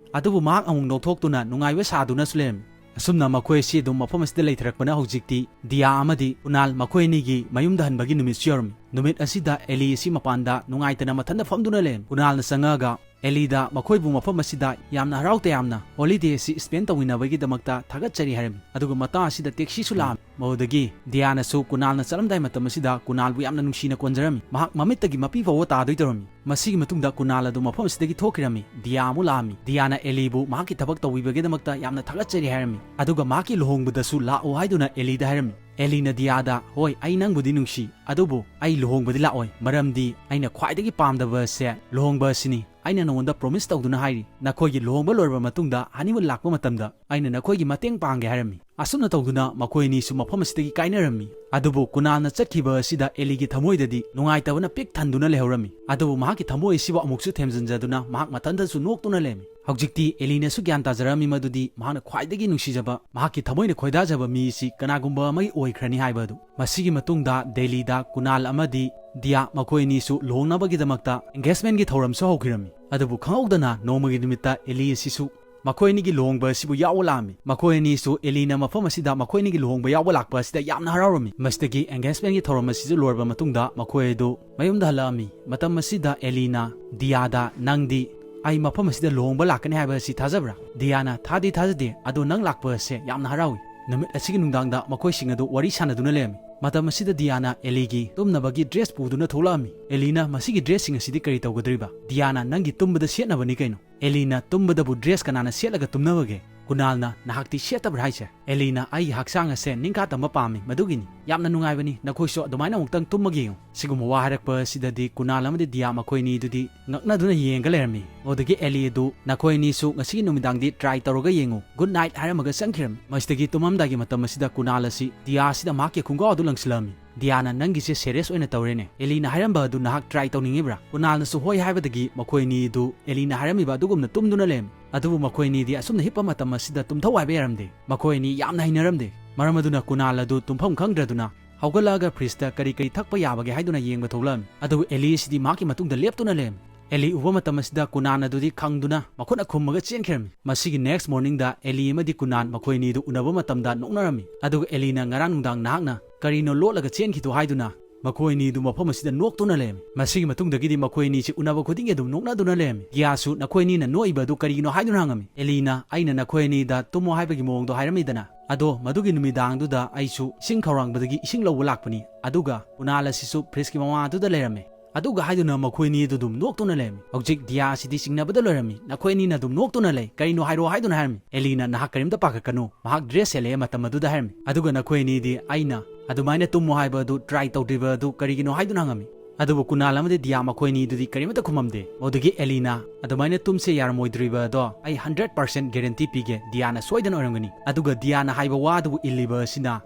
ꯑꯗꯨꯕꯨ ꯃꯍꯥꯛ ꯑꯃꯨꯛ ꯅꯣꯛꯊꯣꯛꯇꯨꯅ ꯅꯨꯡꯉꯥꯏꯕ ꯁꯥꯗꯨꯅꯁꯨ ꯂꯩꯔꯝꯃꯤ꯫ ꯑꯁꯨꯝꯅ ꯃꯈꯣꯏ ꯑꯁꯤ ꯑꯗꯨꯝ ꯃꯐꯝ ꯑꯁꯤꯗ ꯂꯩꯊꯔꯛꯄꯅ ꯍꯧꯖꯤꯛꯇꯤ ꯗꯤꯌꯥ ꯑꯃꯗꯤ ꯀꯨꯅꯥꯜ ꯃꯈꯣꯏ ꯑꯅꯤꯒꯤ ꯃꯌꯨꯝꯗ ꯍꯟꯕꯒꯤ ꯅꯨꯃꯤꯠꯁꯨ ꯌꯧꯔꯝꯃꯤ꯫ ꯅꯨꯃꯤꯠ ꯑꯁꯤꯗ ꯑꯦꯂꯤ ꯑꯁꯤ ꯃꯄꯥꯟꯗ ꯅꯨꯡꯉꯥꯏꯇꯅ ꯃꯊꯟꯇ ꯐꯝꯗꯨꯅ ꯂꯩꯔꯝꯃꯤ꯫ ꯀꯨꯅꯥꯜꯅ ꯆꯪꯉꯛꯑꯒ, ꯑꯦꯂꯤꯗ ꯃꯈꯣꯏꯕꯨ ꯃꯐꯝ ꯑꯁꯤꯗ ꯌꯥꯝꯅ ꯍꯔꯥꯎ ꯇꯌꯥꯝꯅ holiday ꯑꯁꯤ spend ꯇꯧꯃꯤꯟꯅꯕꯒꯤꯗꯃꯛꯇ ꯊꯥꯒꯠꯆꯔꯤ ꯍꯥꯏꯔꯝꯃꯤ꯫ ꯑꯗꯨꯒ ꯃꯇꯥꯡ ꯑꯁꯤꯗ taxiꯁꯨ ꯂꯥꯛꯑꯝꯃꯤ꯫ ꯃꯗꯨꯗꯒꯤ ꯗꯤꯌꯥꯅꯁꯨ ꯀꯨꯅꯥꯜꯅ ꯆꯠꯂꯝꯗꯥꯏ ꯃꯇꯝ ꯑꯁꯤꯗ ꯀꯨꯅꯥꯜꯕꯨ ꯌꯥꯝꯅ ꯅꯨꯡꯁꯤꯅ ꯀꯣꯟꯖꯔꯝꯃꯤ꯫ ꯃꯍꯥꯛ ꯃꯃꯤꯠꯇꯒꯤ ꯃꯄꯤ ꯐꯥꯎꯕ ꯇꯥꯗꯣꯏ ꯇꯧꯔꯝꯃꯤ꯫ ꯃꯁꯤꯒꯤ ꯃꯇꯨꯡꯗ ꯀꯨꯅꯥꯜ ꯑꯗꯨ ꯃꯐꯝ ꯑꯁꯤꯗꯒꯤ ꯊꯣꯛꯈꯤꯔꯝꯃꯤ꯫ ꯗꯤꯌꯥ ꯑꯃꯨꯛ ꯂꯥꯛꯑꯝꯃꯤ꯫ ꯗꯤꯌꯥꯅ ꯑꯦꯂꯤꯕꯨ ꯃꯍꯥꯛꯀꯤ ꯊꯕꯛ ꯇꯧꯕꯤꯕꯒꯤꯗꯃꯛꯇ ꯌꯥꯝꯅ ꯊꯥꯒꯠꯆꯔꯤ ꯍꯥꯏꯔꯝꯃꯤ꯫ ꯑꯗꯨꯒ ꯃꯍꯥꯛꯀꯤ ꯂꯨꯍꯣꯡꯕꯗꯁꯨ ꯂꯥꯛꯑꯣ ꯍꯥꯏꯗꯨꯅ ꯑꯦꯂꯤꯗ ꯍꯥꯏꯔꯝꯃꯤ꯫ ꯑꯦꯂꯤꯅ ꯗꯤꯌꯥꯗ, "ꯍꯣꯏ, ꯑꯩ ꯅꯪꯕꯨꯗꯤ ꯅꯨꯡꯁꯤ, ꯑꯗꯨꯕꯨ ꯑꯩ ꯂꯨꯍꯣꯡꯕꯗꯤ ꯂꯥꯛꯑꯣꯏ, ꯃꯔꯝꯗꯤ ꯑꯩꯅ ꯈ꯭ꯋꯥꯏꯗꯒꯤ ꯄꯥꯝꯗꯕ ꯑꯁꯦ ꯂꯨꯍꯣꯡꯕ ꯑꯁꯤꯅꯤ꯫ ꯑꯩꯅ ꯅꯉꯣꯟꯗ promise ꯇꯧꯗꯨꯅ ꯍꯥꯏꯔꯤ, ꯅꯈꯣꯏꯒꯤ ꯂꯨꯍꯣꯡꯕ ꯂꯣꯏꯔꯕ ꯃꯇꯨꯡꯗ honeymoon ꯂꯥꯛꯄ ꯃꯇꯝꯗ ꯑꯩꯅ ꯅꯈꯣꯏꯒꯤ ꯃꯇꯦꯡ ꯄꯥꯡꯒꯦ" ꯍꯥꯏꯔꯝꯃꯤ꯫ ꯑꯁꯨꯝꯅ ꯇꯧꯗꯨꯅ ꯃꯈꯣꯏ ꯑꯅꯤꯁꯨ ꯃꯐꯝ ꯑꯁꯤꯗꯒꯤ ꯀꯥꯏꯅꯔꯝꯃꯤ꯫ ꯑꯗꯨꯕꯨ ꯀꯨꯅꯥꯜꯅ ꯆꯠꯈꯤꯕ ꯑꯁꯤꯗ ꯑꯦꯂꯤꯒꯤ ꯊꯃꯣꯏꯗꯗꯤ ꯅꯨꯡꯉꯥꯏꯇꯕꯅ ꯄꯤꯛ ꯊꯟꯗꯨꯅ ꯂꯩꯍꯧꯔꯝꯃꯤ꯫ ꯑꯗꯨꯕꯨ ꯃꯍꯥꯛꯀꯤ ꯊꯃꯣꯏ ꯑꯁꯤꯕꯨ ꯑꯃꯨꯛꯁꯨ ꯊꯦꯝꯖꯤꯟꯖꯗꯨꯅ ꯃꯍꯥꯛ ꯃꯊꯟꯇꯁꯨ ꯅꯣꯛꯇꯨꯅ ꯂꯩꯔꯝꯃꯤ꯫ ꯍꯧꯖꯤꯛꯇꯤ ꯑꯦꯂꯤꯅꯁꯨ ꯒ꯭ꯌꯥꯟ ꯇꯥꯖꯔꯝꯃꯤ ꯃꯗꯨꯗꯤ ꯃꯍꯥꯛꯅ ꯈ꯭ꯋꯥꯏꯗꯒꯤ ꯅꯨꯡꯁꯤꯖꯕ, ꯃꯍꯥꯛꯀꯤ ꯊꯃꯣꯏꯅ ꯈꯣꯏꯗꯥꯖꯕ ꯃꯤ ꯑꯁꯤ ꯀꯅꯥꯒꯨꯝꯕ ꯑꯃꯒꯤ ꯑꯣꯏꯈ꯭ꯔꯅꯤ ꯍꯥꯏꯕ ꯑꯗꯨ꯫ ꯃꯁꯤꯒꯤ ꯃꯇꯨꯡꯗ ꯗꯦꯜꯂꯤꯗ ꯀꯨꯅꯥꯜ ꯑꯃꯗꯤ ꯗꯤꯌꯥ ꯃꯈꯣꯏ ꯑꯅꯤꯁꯨ ꯂꯨꯍꯣꯡꯅꯕꯒꯤꯗꯃꯛꯇ engagementꯀꯤ ꯊꯧꯔꯝꯁꯨ ꯍꯧꯈꯤꯔꯝꯃꯤ꯫ ꯑꯗꯨꯕꯨ ꯈꯪꯍꯧꯗꯅ ꯅꯣꯡꯃꯒꯤ ꯅꯨꯃꯤꯠꯇ ꯑꯦꯂꯤ ꯑꯁꯤꯁꯨ ꯃꯈꯣꯏ ꯑꯅꯤꯒꯤ ꯂꯨꯍꯣꯡꯕ ꯑꯁꯤꯕꯨ ꯌꯥꯎꯕ ꯂꯥꯛꯑꯝꯃꯤ꯫ ꯃꯈꯣꯏ ꯑꯅꯤꯁꯨ ꯑꯦꯂꯤꯅ ꯃꯐꯝ ꯑꯁꯤꯗ ꯃꯈꯣꯏ ꯑꯅꯤꯒꯤ ꯂꯨꯍꯣꯡꯕ ꯌꯥꯎꯕ ꯂꯥꯛꯄ ꯑꯁꯤꯗ ꯌꯥꯝꯅ ꯍꯔꯥꯎꯔꯝꯃꯤ꯫ ꯃꯁꯤꯗꯒꯤ engagementꯀꯤ ꯊꯧꯔꯝ ꯑꯁꯤꯁꯨ ꯂꯣꯏꯔꯕ ꯃꯇꯨꯡꯗ ꯃꯈꯣꯏ ꯑꯗꯨ ꯃꯌꯨꯝꯗ ꯍꯜꯂꯛꯑꯝꯃꯤ꯫ ꯃꯇꯝ ꯑꯁꯤꯗ ꯑꯦꯂꯤꯅ ꯗꯤꯌꯥꯗ, "ꯅꯪꯗꯤ ꯑꯩ ꯃꯐꯝ ꯑꯁꯤꯗ ꯂꯨꯍꯣꯡꯕ ꯂꯥꯛꯀꯅꯤ ꯍꯥꯏꯕ ꯑꯁꯤ ꯊꯥꯖꯕ꯭ꯔꯥ?" ꯗꯤꯌꯥꯅ, "ꯊꯥꯗꯤ ꯊꯥꯖꯗꯦ, ꯑꯗꯣ ꯅꯪ ꯂꯥꯛꯄ ꯑꯁꯦ ꯌꯥꯝꯅ ꯍꯔꯥꯎꯏ꯫" ꯅꯨꯃꯤꯠ ꯑꯁꯤꯒꯤ ꯅꯨꯡꯗꯥꯡꯗ ꯃꯈꯣꯏꯁꯤꯡ ꯑꯗꯨ ꯋꯥꯔꯤ ꯁꯥꯟꯅꯗꯨꯅ ꯂꯩꯔꯝꯃꯤ꯫ ꯃꯇꯝ ꯑꯁꯤꯗ ꯗꯤꯌꯥꯅ ꯑꯦꯂꯤꯒꯤ ꯇꯨꯝꯅꯕꯒꯤ dress ꯄꯨꯗꯨꯅ ꯊꯣꯛꯂꯛꯑꯝꯃꯤ꯫ ꯑꯦꯂꯤꯅ, "ꯃꯁꯤꯒꯤ dressꯁꯤꯡ ꯑꯁꯤꯗꯤ ꯀꯔꯤ ꯇꯧꯒꯗꯧꯔꯤꯕ?" ꯗꯤꯌꯥꯅ, "ꯅꯪꯒꯤ ꯇꯨꯝꯕꯗ ꯁꯦꯠꯅꯕꯅꯤ ꯀꯩꯅꯣ꯫" ꯑꯦꯂꯤꯅ, "ꯇꯨꯝꯕꯗꯕꯨ dress ꯀꯅꯥꯅ ꯁꯦꯠꯂꯒ ꯇꯨꯝꯅꯕꯒꯦ?" ꯀꯨꯅꯥꯜꯅ, "ꯅꯍꯥꯛꯇꯤ ꯁꯦꯠꯇꯕ꯭ꯔꯥ ꯍꯥꯏꯁꯦ?" ꯑꯦꯂꯤꯅ, "ꯑꯩꯒꯤ ꯍꯛꯆꯥꯡ ꯑꯁꯦ ꯅꯤꯡꯈꯥ ꯇꯝꯕ ꯄꯥꯝꯃꯤ, ꯃꯗꯨꯒꯤꯅꯤ꯫ ꯌꯥꯝꯅ ꯅꯨꯡꯉꯥꯏꯕꯅꯤ, ꯅꯈꯣꯏꯁꯨ ꯑꯗꯨꯃꯥꯏꯅ ꯑꯃꯨꯛꯇꯪ ꯇꯨꯝꯃꯒ ꯌꯦꯡꯉꯨ꯫" ꯁꯤꯒꯨꯝꯕ ꯋꯥ ꯍꯥꯏꯔꯛꯄ ꯑꯁꯤꯗꯗꯤ ꯀꯨꯅꯥꯜ ꯑꯃꯗꯤ ꯗꯤꯌꯥ ꯃꯈꯣꯏꯅꯤꯗꯨꯗꯤ ꯉꯛꯅꯗꯨꯅ ꯌꯦꯡꯉꯒ ꯂꯩꯔꯝꯃꯤ꯫ ꯑꯗꯨꯗꯒꯤ ꯑꯦꯂꯤ ꯑꯗꯨ, "ꯅꯈꯣꯏ ꯑꯅꯤꯁꯨ ꯉꯁꯤꯒꯤ ꯅꯨꯃꯤꯗꯥꯡꯗꯤ try ꯇꯧꯔꯒ ꯌꯦꯡꯉꯨ, good night" ꯍꯥꯏꯔꯝꯃꯒ ꯆꯪꯈꯤꯔꯝꯃꯤ꯫ ꯃꯁꯤꯗꯒꯤ ꯇꯨꯝꯃꯝꯗꯥꯏꯒꯤ ꯃꯇꯝ ꯑꯁꯤꯗ ꯀꯨꯅꯥꯜ ꯑꯁꯤ ꯗꯤꯌꯥ ꯑꯁꯤꯗ ꯃꯍꯥꯛꯀꯤ ꯈꯣꯡꯒ꯭ꯔꯥꯎ ꯑꯗꯨ ꯂꯪꯁꯤꯜꯂꯝꯃꯤ꯫ ꯗꯤꯌꯥꯅ, "ꯅꯪꯒꯤꯁꯦ serious ꯑꯣꯏꯅ ꯇꯧꯔꯦꯅꯦ꯫ ꯑꯦꯂꯤꯅ ꯍꯥꯏꯔꯝꯕ ꯑꯗꯨ ꯅꯍꯥꯛ try ꯇꯧꯅꯤꯡꯉꯤꯕ꯭ꯔꯥ?" ꯀꯨꯅꯥꯜꯅꯁꯨ ꯍꯣꯏ ꯍꯥꯏꯕꯗꯒꯤ ꯃꯈꯣꯏ ꯑꯅꯤ ꯑꯗꯨ ꯑꯦꯂꯤꯅ ꯍꯥꯏꯔꯝꯃꯤꯕ ꯑꯗꯨꯒꯨꯝꯅ ꯇꯨꯝꯗꯨꯅ ꯂꯩꯔꯝꯃꯤ꯫ ꯑꯗꯨꯕꯨ ꯃꯈꯣꯏ ꯑꯅꯤꯗꯤ ꯑꯁꯨꯝꯅ ꯍꯤꯞꯄ ꯃꯇꯝ ꯑꯁꯤꯗ ꯇꯨꯝꯊꯧ ꯍꯥꯏꯕ ꯌꯥꯔꯝꯗꯦ꯫ ꯃꯈꯣꯏ ꯑꯅꯤ ꯌꯥꯝꯅ ꯍꯩꯅꯔꯝꯗꯦ꯫ ꯃꯔꯝ ꯑꯗꯨꯅ ꯀꯨꯅꯥꯜ ꯑꯗꯨ ꯇꯨꯝꯐꯝ ꯈꯪꯗ꯭ꯔꯗꯨꯅ ꯍꯧꯒꯠꯂꯛꯑꯒ fridgeꯇ ꯀꯔꯤ ꯀꯔꯤ ꯊꯛꯄ ꯌꯥꯕꯒꯦ ꯍꯥꯏꯗꯨꯅ ꯌꯦꯡꯕ ꯊꯣꯛꯂꯛꯑꯝꯃꯤ꯫ ꯑꯗꯨꯕꯨ ꯑꯦꯂꯤ ꯑꯁꯤꯗꯤ ꯃꯍꯥꯛꯀꯤ ꯃꯇꯨꯡꯗ ꯂꯦꯞꯇꯨꯅ ꯂꯩꯔꯝꯃꯤ꯫ ꯑꯦꯂꯤ ꯎꯕ ꯃꯇꯝ ꯑꯁꯤꯗ ꯀꯨꯅꯥꯜ ꯑꯗꯨꯗꯤ ꯈꯪꯗꯨꯅ ꯃꯈꯨꯠꯅ ꯈꯨꯝꯃꯒ ꯆꯦꯟꯈꯤꯔꯝꯃꯤ꯫ ꯃꯁꯤꯒꯤ next morningꯗ ꯑꯦꯂꯤ ꯑꯃꯗꯤ ꯀꯨꯅꯥꯜ ꯃꯈꯣꯏ ꯑꯅꯤꯗꯨ ꯎꯅꯕ ꯃꯇꯝꯗ ꯅꯣꯛꯅꯔꯝꯃꯤ꯫ ꯑꯗꯨꯒ ꯑꯦꯂꯤꯅ, "ꯉꯔꯥꯡ ꯅꯨꯡꯗꯥꯡ ꯅꯍꯥꯛꯅ ꯀꯔꯤꯅꯣ ꯂꯣꯠꯂꯒ ꯆꯦꯟꯈꯤꯗꯣ?" ꯍꯥꯏꯗꯨꯅ ꯃꯈꯣꯏ ꯑꯅꯤꯗꯨ ꯃꯐꯝ ꯑꯁꯤꯗ ꯅꯣꯛꯇꯨꯅ ꯂꯩꯔꯝꯃꯤ꯫ ꯃꯁꯤꯒꯤ ꯃꯇꯨꯡꯗꯒꯤꯗꯤ ꯃꯈꯣꯏ ꯑꯅꯤꯁꯤ ꯎꯅꯕ ꯈꯨꯗꯤꯡꯒꯤ ꯑꯗꯨꯝ ꯅꯣꯛꯅꯗꯨꯅ ꯂꯩꯔꯝꯃꯤ꯫ ꯗꯤꯌꯥꯁꯨ "ꯅꯈꯣꯏ ꯑꯅꯤꯅ ꯅꯣꯛꯏꯕ ꯑꯗꯨ ꯀꯔꯤꯒꯤꯅꯣ?" ꯍꯥꯏꯗꯨꯅ ꯍꯪꯉꯝꯃꯤ꯫ ꯑꯦꯂꯤꯅ "ꯑꯩꯅ ꯅꯈꯣꯏ ꯑꯅꯤꯗ ꯇꯨꯝꯃꯣ ꯍꯥꯏꯕꯒꯤ ꯃꯑꯣꯡꯗꯣ ꯍꯥꯏꯔꯝꯃꯤꯗꯅ, ꯑꯗꯣ ꯃꯗꯨꯒꯤ ꯅꯨꯃꯤꯗꯥꯡꯗꯨꯗ ꯑꯩꯁꯨ ꯏꯁꯤꯡ ꯈꯧꯔꯥꯡꯕꯗꯒꯤ ꯏꯁꯤꯡ ꯂꯧꯕ ꯂꯥꯛꯄꯅꯤ, ꯑꯗꯨꯒ ꯀꯨꯅꯥꯜ ꯑꯁꯤꯁꯨ ꯐ꯭ꯔꯤꯖꯀꯤ ꯃꯃꯥꯡꯗꯨꯗ ꯂꯩꯔꯝꯃꯦ" ꯑꯗꯨꯒ ꯍꯥꯏꯗꯨꯅ ꯃꯈꯣꯏ ꯑꯅꯤ ꯑꯗꯨ ꯑꯗꯨꯝ ꯅꯣꯛꯇꯨꯅ ꯂꯩꯔꯝꯃꯤ꯫ ꯍꯧꯖꯤꯛ ꯗꯤꯌꯥꯁꯤꯗꯤ ꯆꯤꯡꯅꯕꯗ ꯂꯣꯏꯔꯝꯃꯤ꯫ "ꯅꯈꯣꯏ ꯑꯅꯤꯅ ꯑꯗꯨꯝ ꯅꯣꯛꯇꯨꯅ ꯂꯩ, ꯀꯔꯤꯅꯣ ꯍꯥꯏꯔꯣ" ꯍꯥꯏꯗꯨꯅ ꯍꯥꯏꯔꯝꯃꯤ꯫ ꯑꯦꯂꯤꯅ "ꯅꯍꯥꯛ ꯀꯔꯤꯝꯇ ꯄꯥꯈꯠꯀꯅꯨ, ꯃꯍꯥꯛ ꯗ꯭ꯔꯦꯁ ꯁꯦꯠꯂꯛꯑꯦ" ꯃꯇꯝ ꯑꯗꯨꯗ ꯍꯥꯏꯔꯝꯃꯤ꯫ ꯑꯗꯨꯒ "ꯅꯈꯣꯏ ꯑꯅꯤꯗꯤ ꯑꯩꯅ ꯑꯗꯨꯃꯥꯏꯅ ꯇꯨꯝꯃꯣ ꯍꯥꯏꯕ ꯑꯗꯨ ꯇ꯭ꯔꯥꯏ ꯇꯧꯗ꯭ꯔꯤꯕ ꯑꯗꯨ ꯀꯔꯤꯒꯤꯅꯣ?" ꯍꯥꯏꯗꯨꯅ ꯍꯪꯉꯝꯃꯤ꯫ ꯑꯗꯨꯕꯨ ꯀꯨꯅꯥꯜ ꯑꯃꯗꯤ ꯗꯤꯌꯥ ꯃꯈꯣꯏ ꯑꯅꯤꯗꯨꯗꯤ ꯀꯔꯤꯃꯠꯇ ꯈꯨꯝꯃꯝꯗꯦ꯫ ꯃꯗꯨꯗꯒꯤ ꯑꯦꯂꯤꯅ "ꯑꯗꯨꯃꯥꯏꯅ ꯇꯨꯝꯁꯦ ꯌꯥꯔꯝꯃꯣꯏꯗ꯭ꯔꯤꯕ ꯑꯗꯣ ꯑꯩ ꯍꯟꯗ꯭ꯔꯦꯠ ꯄꯥꯔꯁꯦꯟ ꯒꯦꯔꯦꯟꯇꯤ ꯄꯤꯒꯦ, ꯗꯤꯌꯥꯅ ꯁꯣꯏꯗꯅ ꯑꯣꯏꯔꯝꯒꯅꯤ꯫ ꯑꯗꯨꯒ ꯗꯤꯌꯥꯅ ꯍꯥꯏꯕ ꯋꯥꯗꯨꯕꯨ ꯏꯜꯂꯤꯕ ꯑꯁꯤꯅ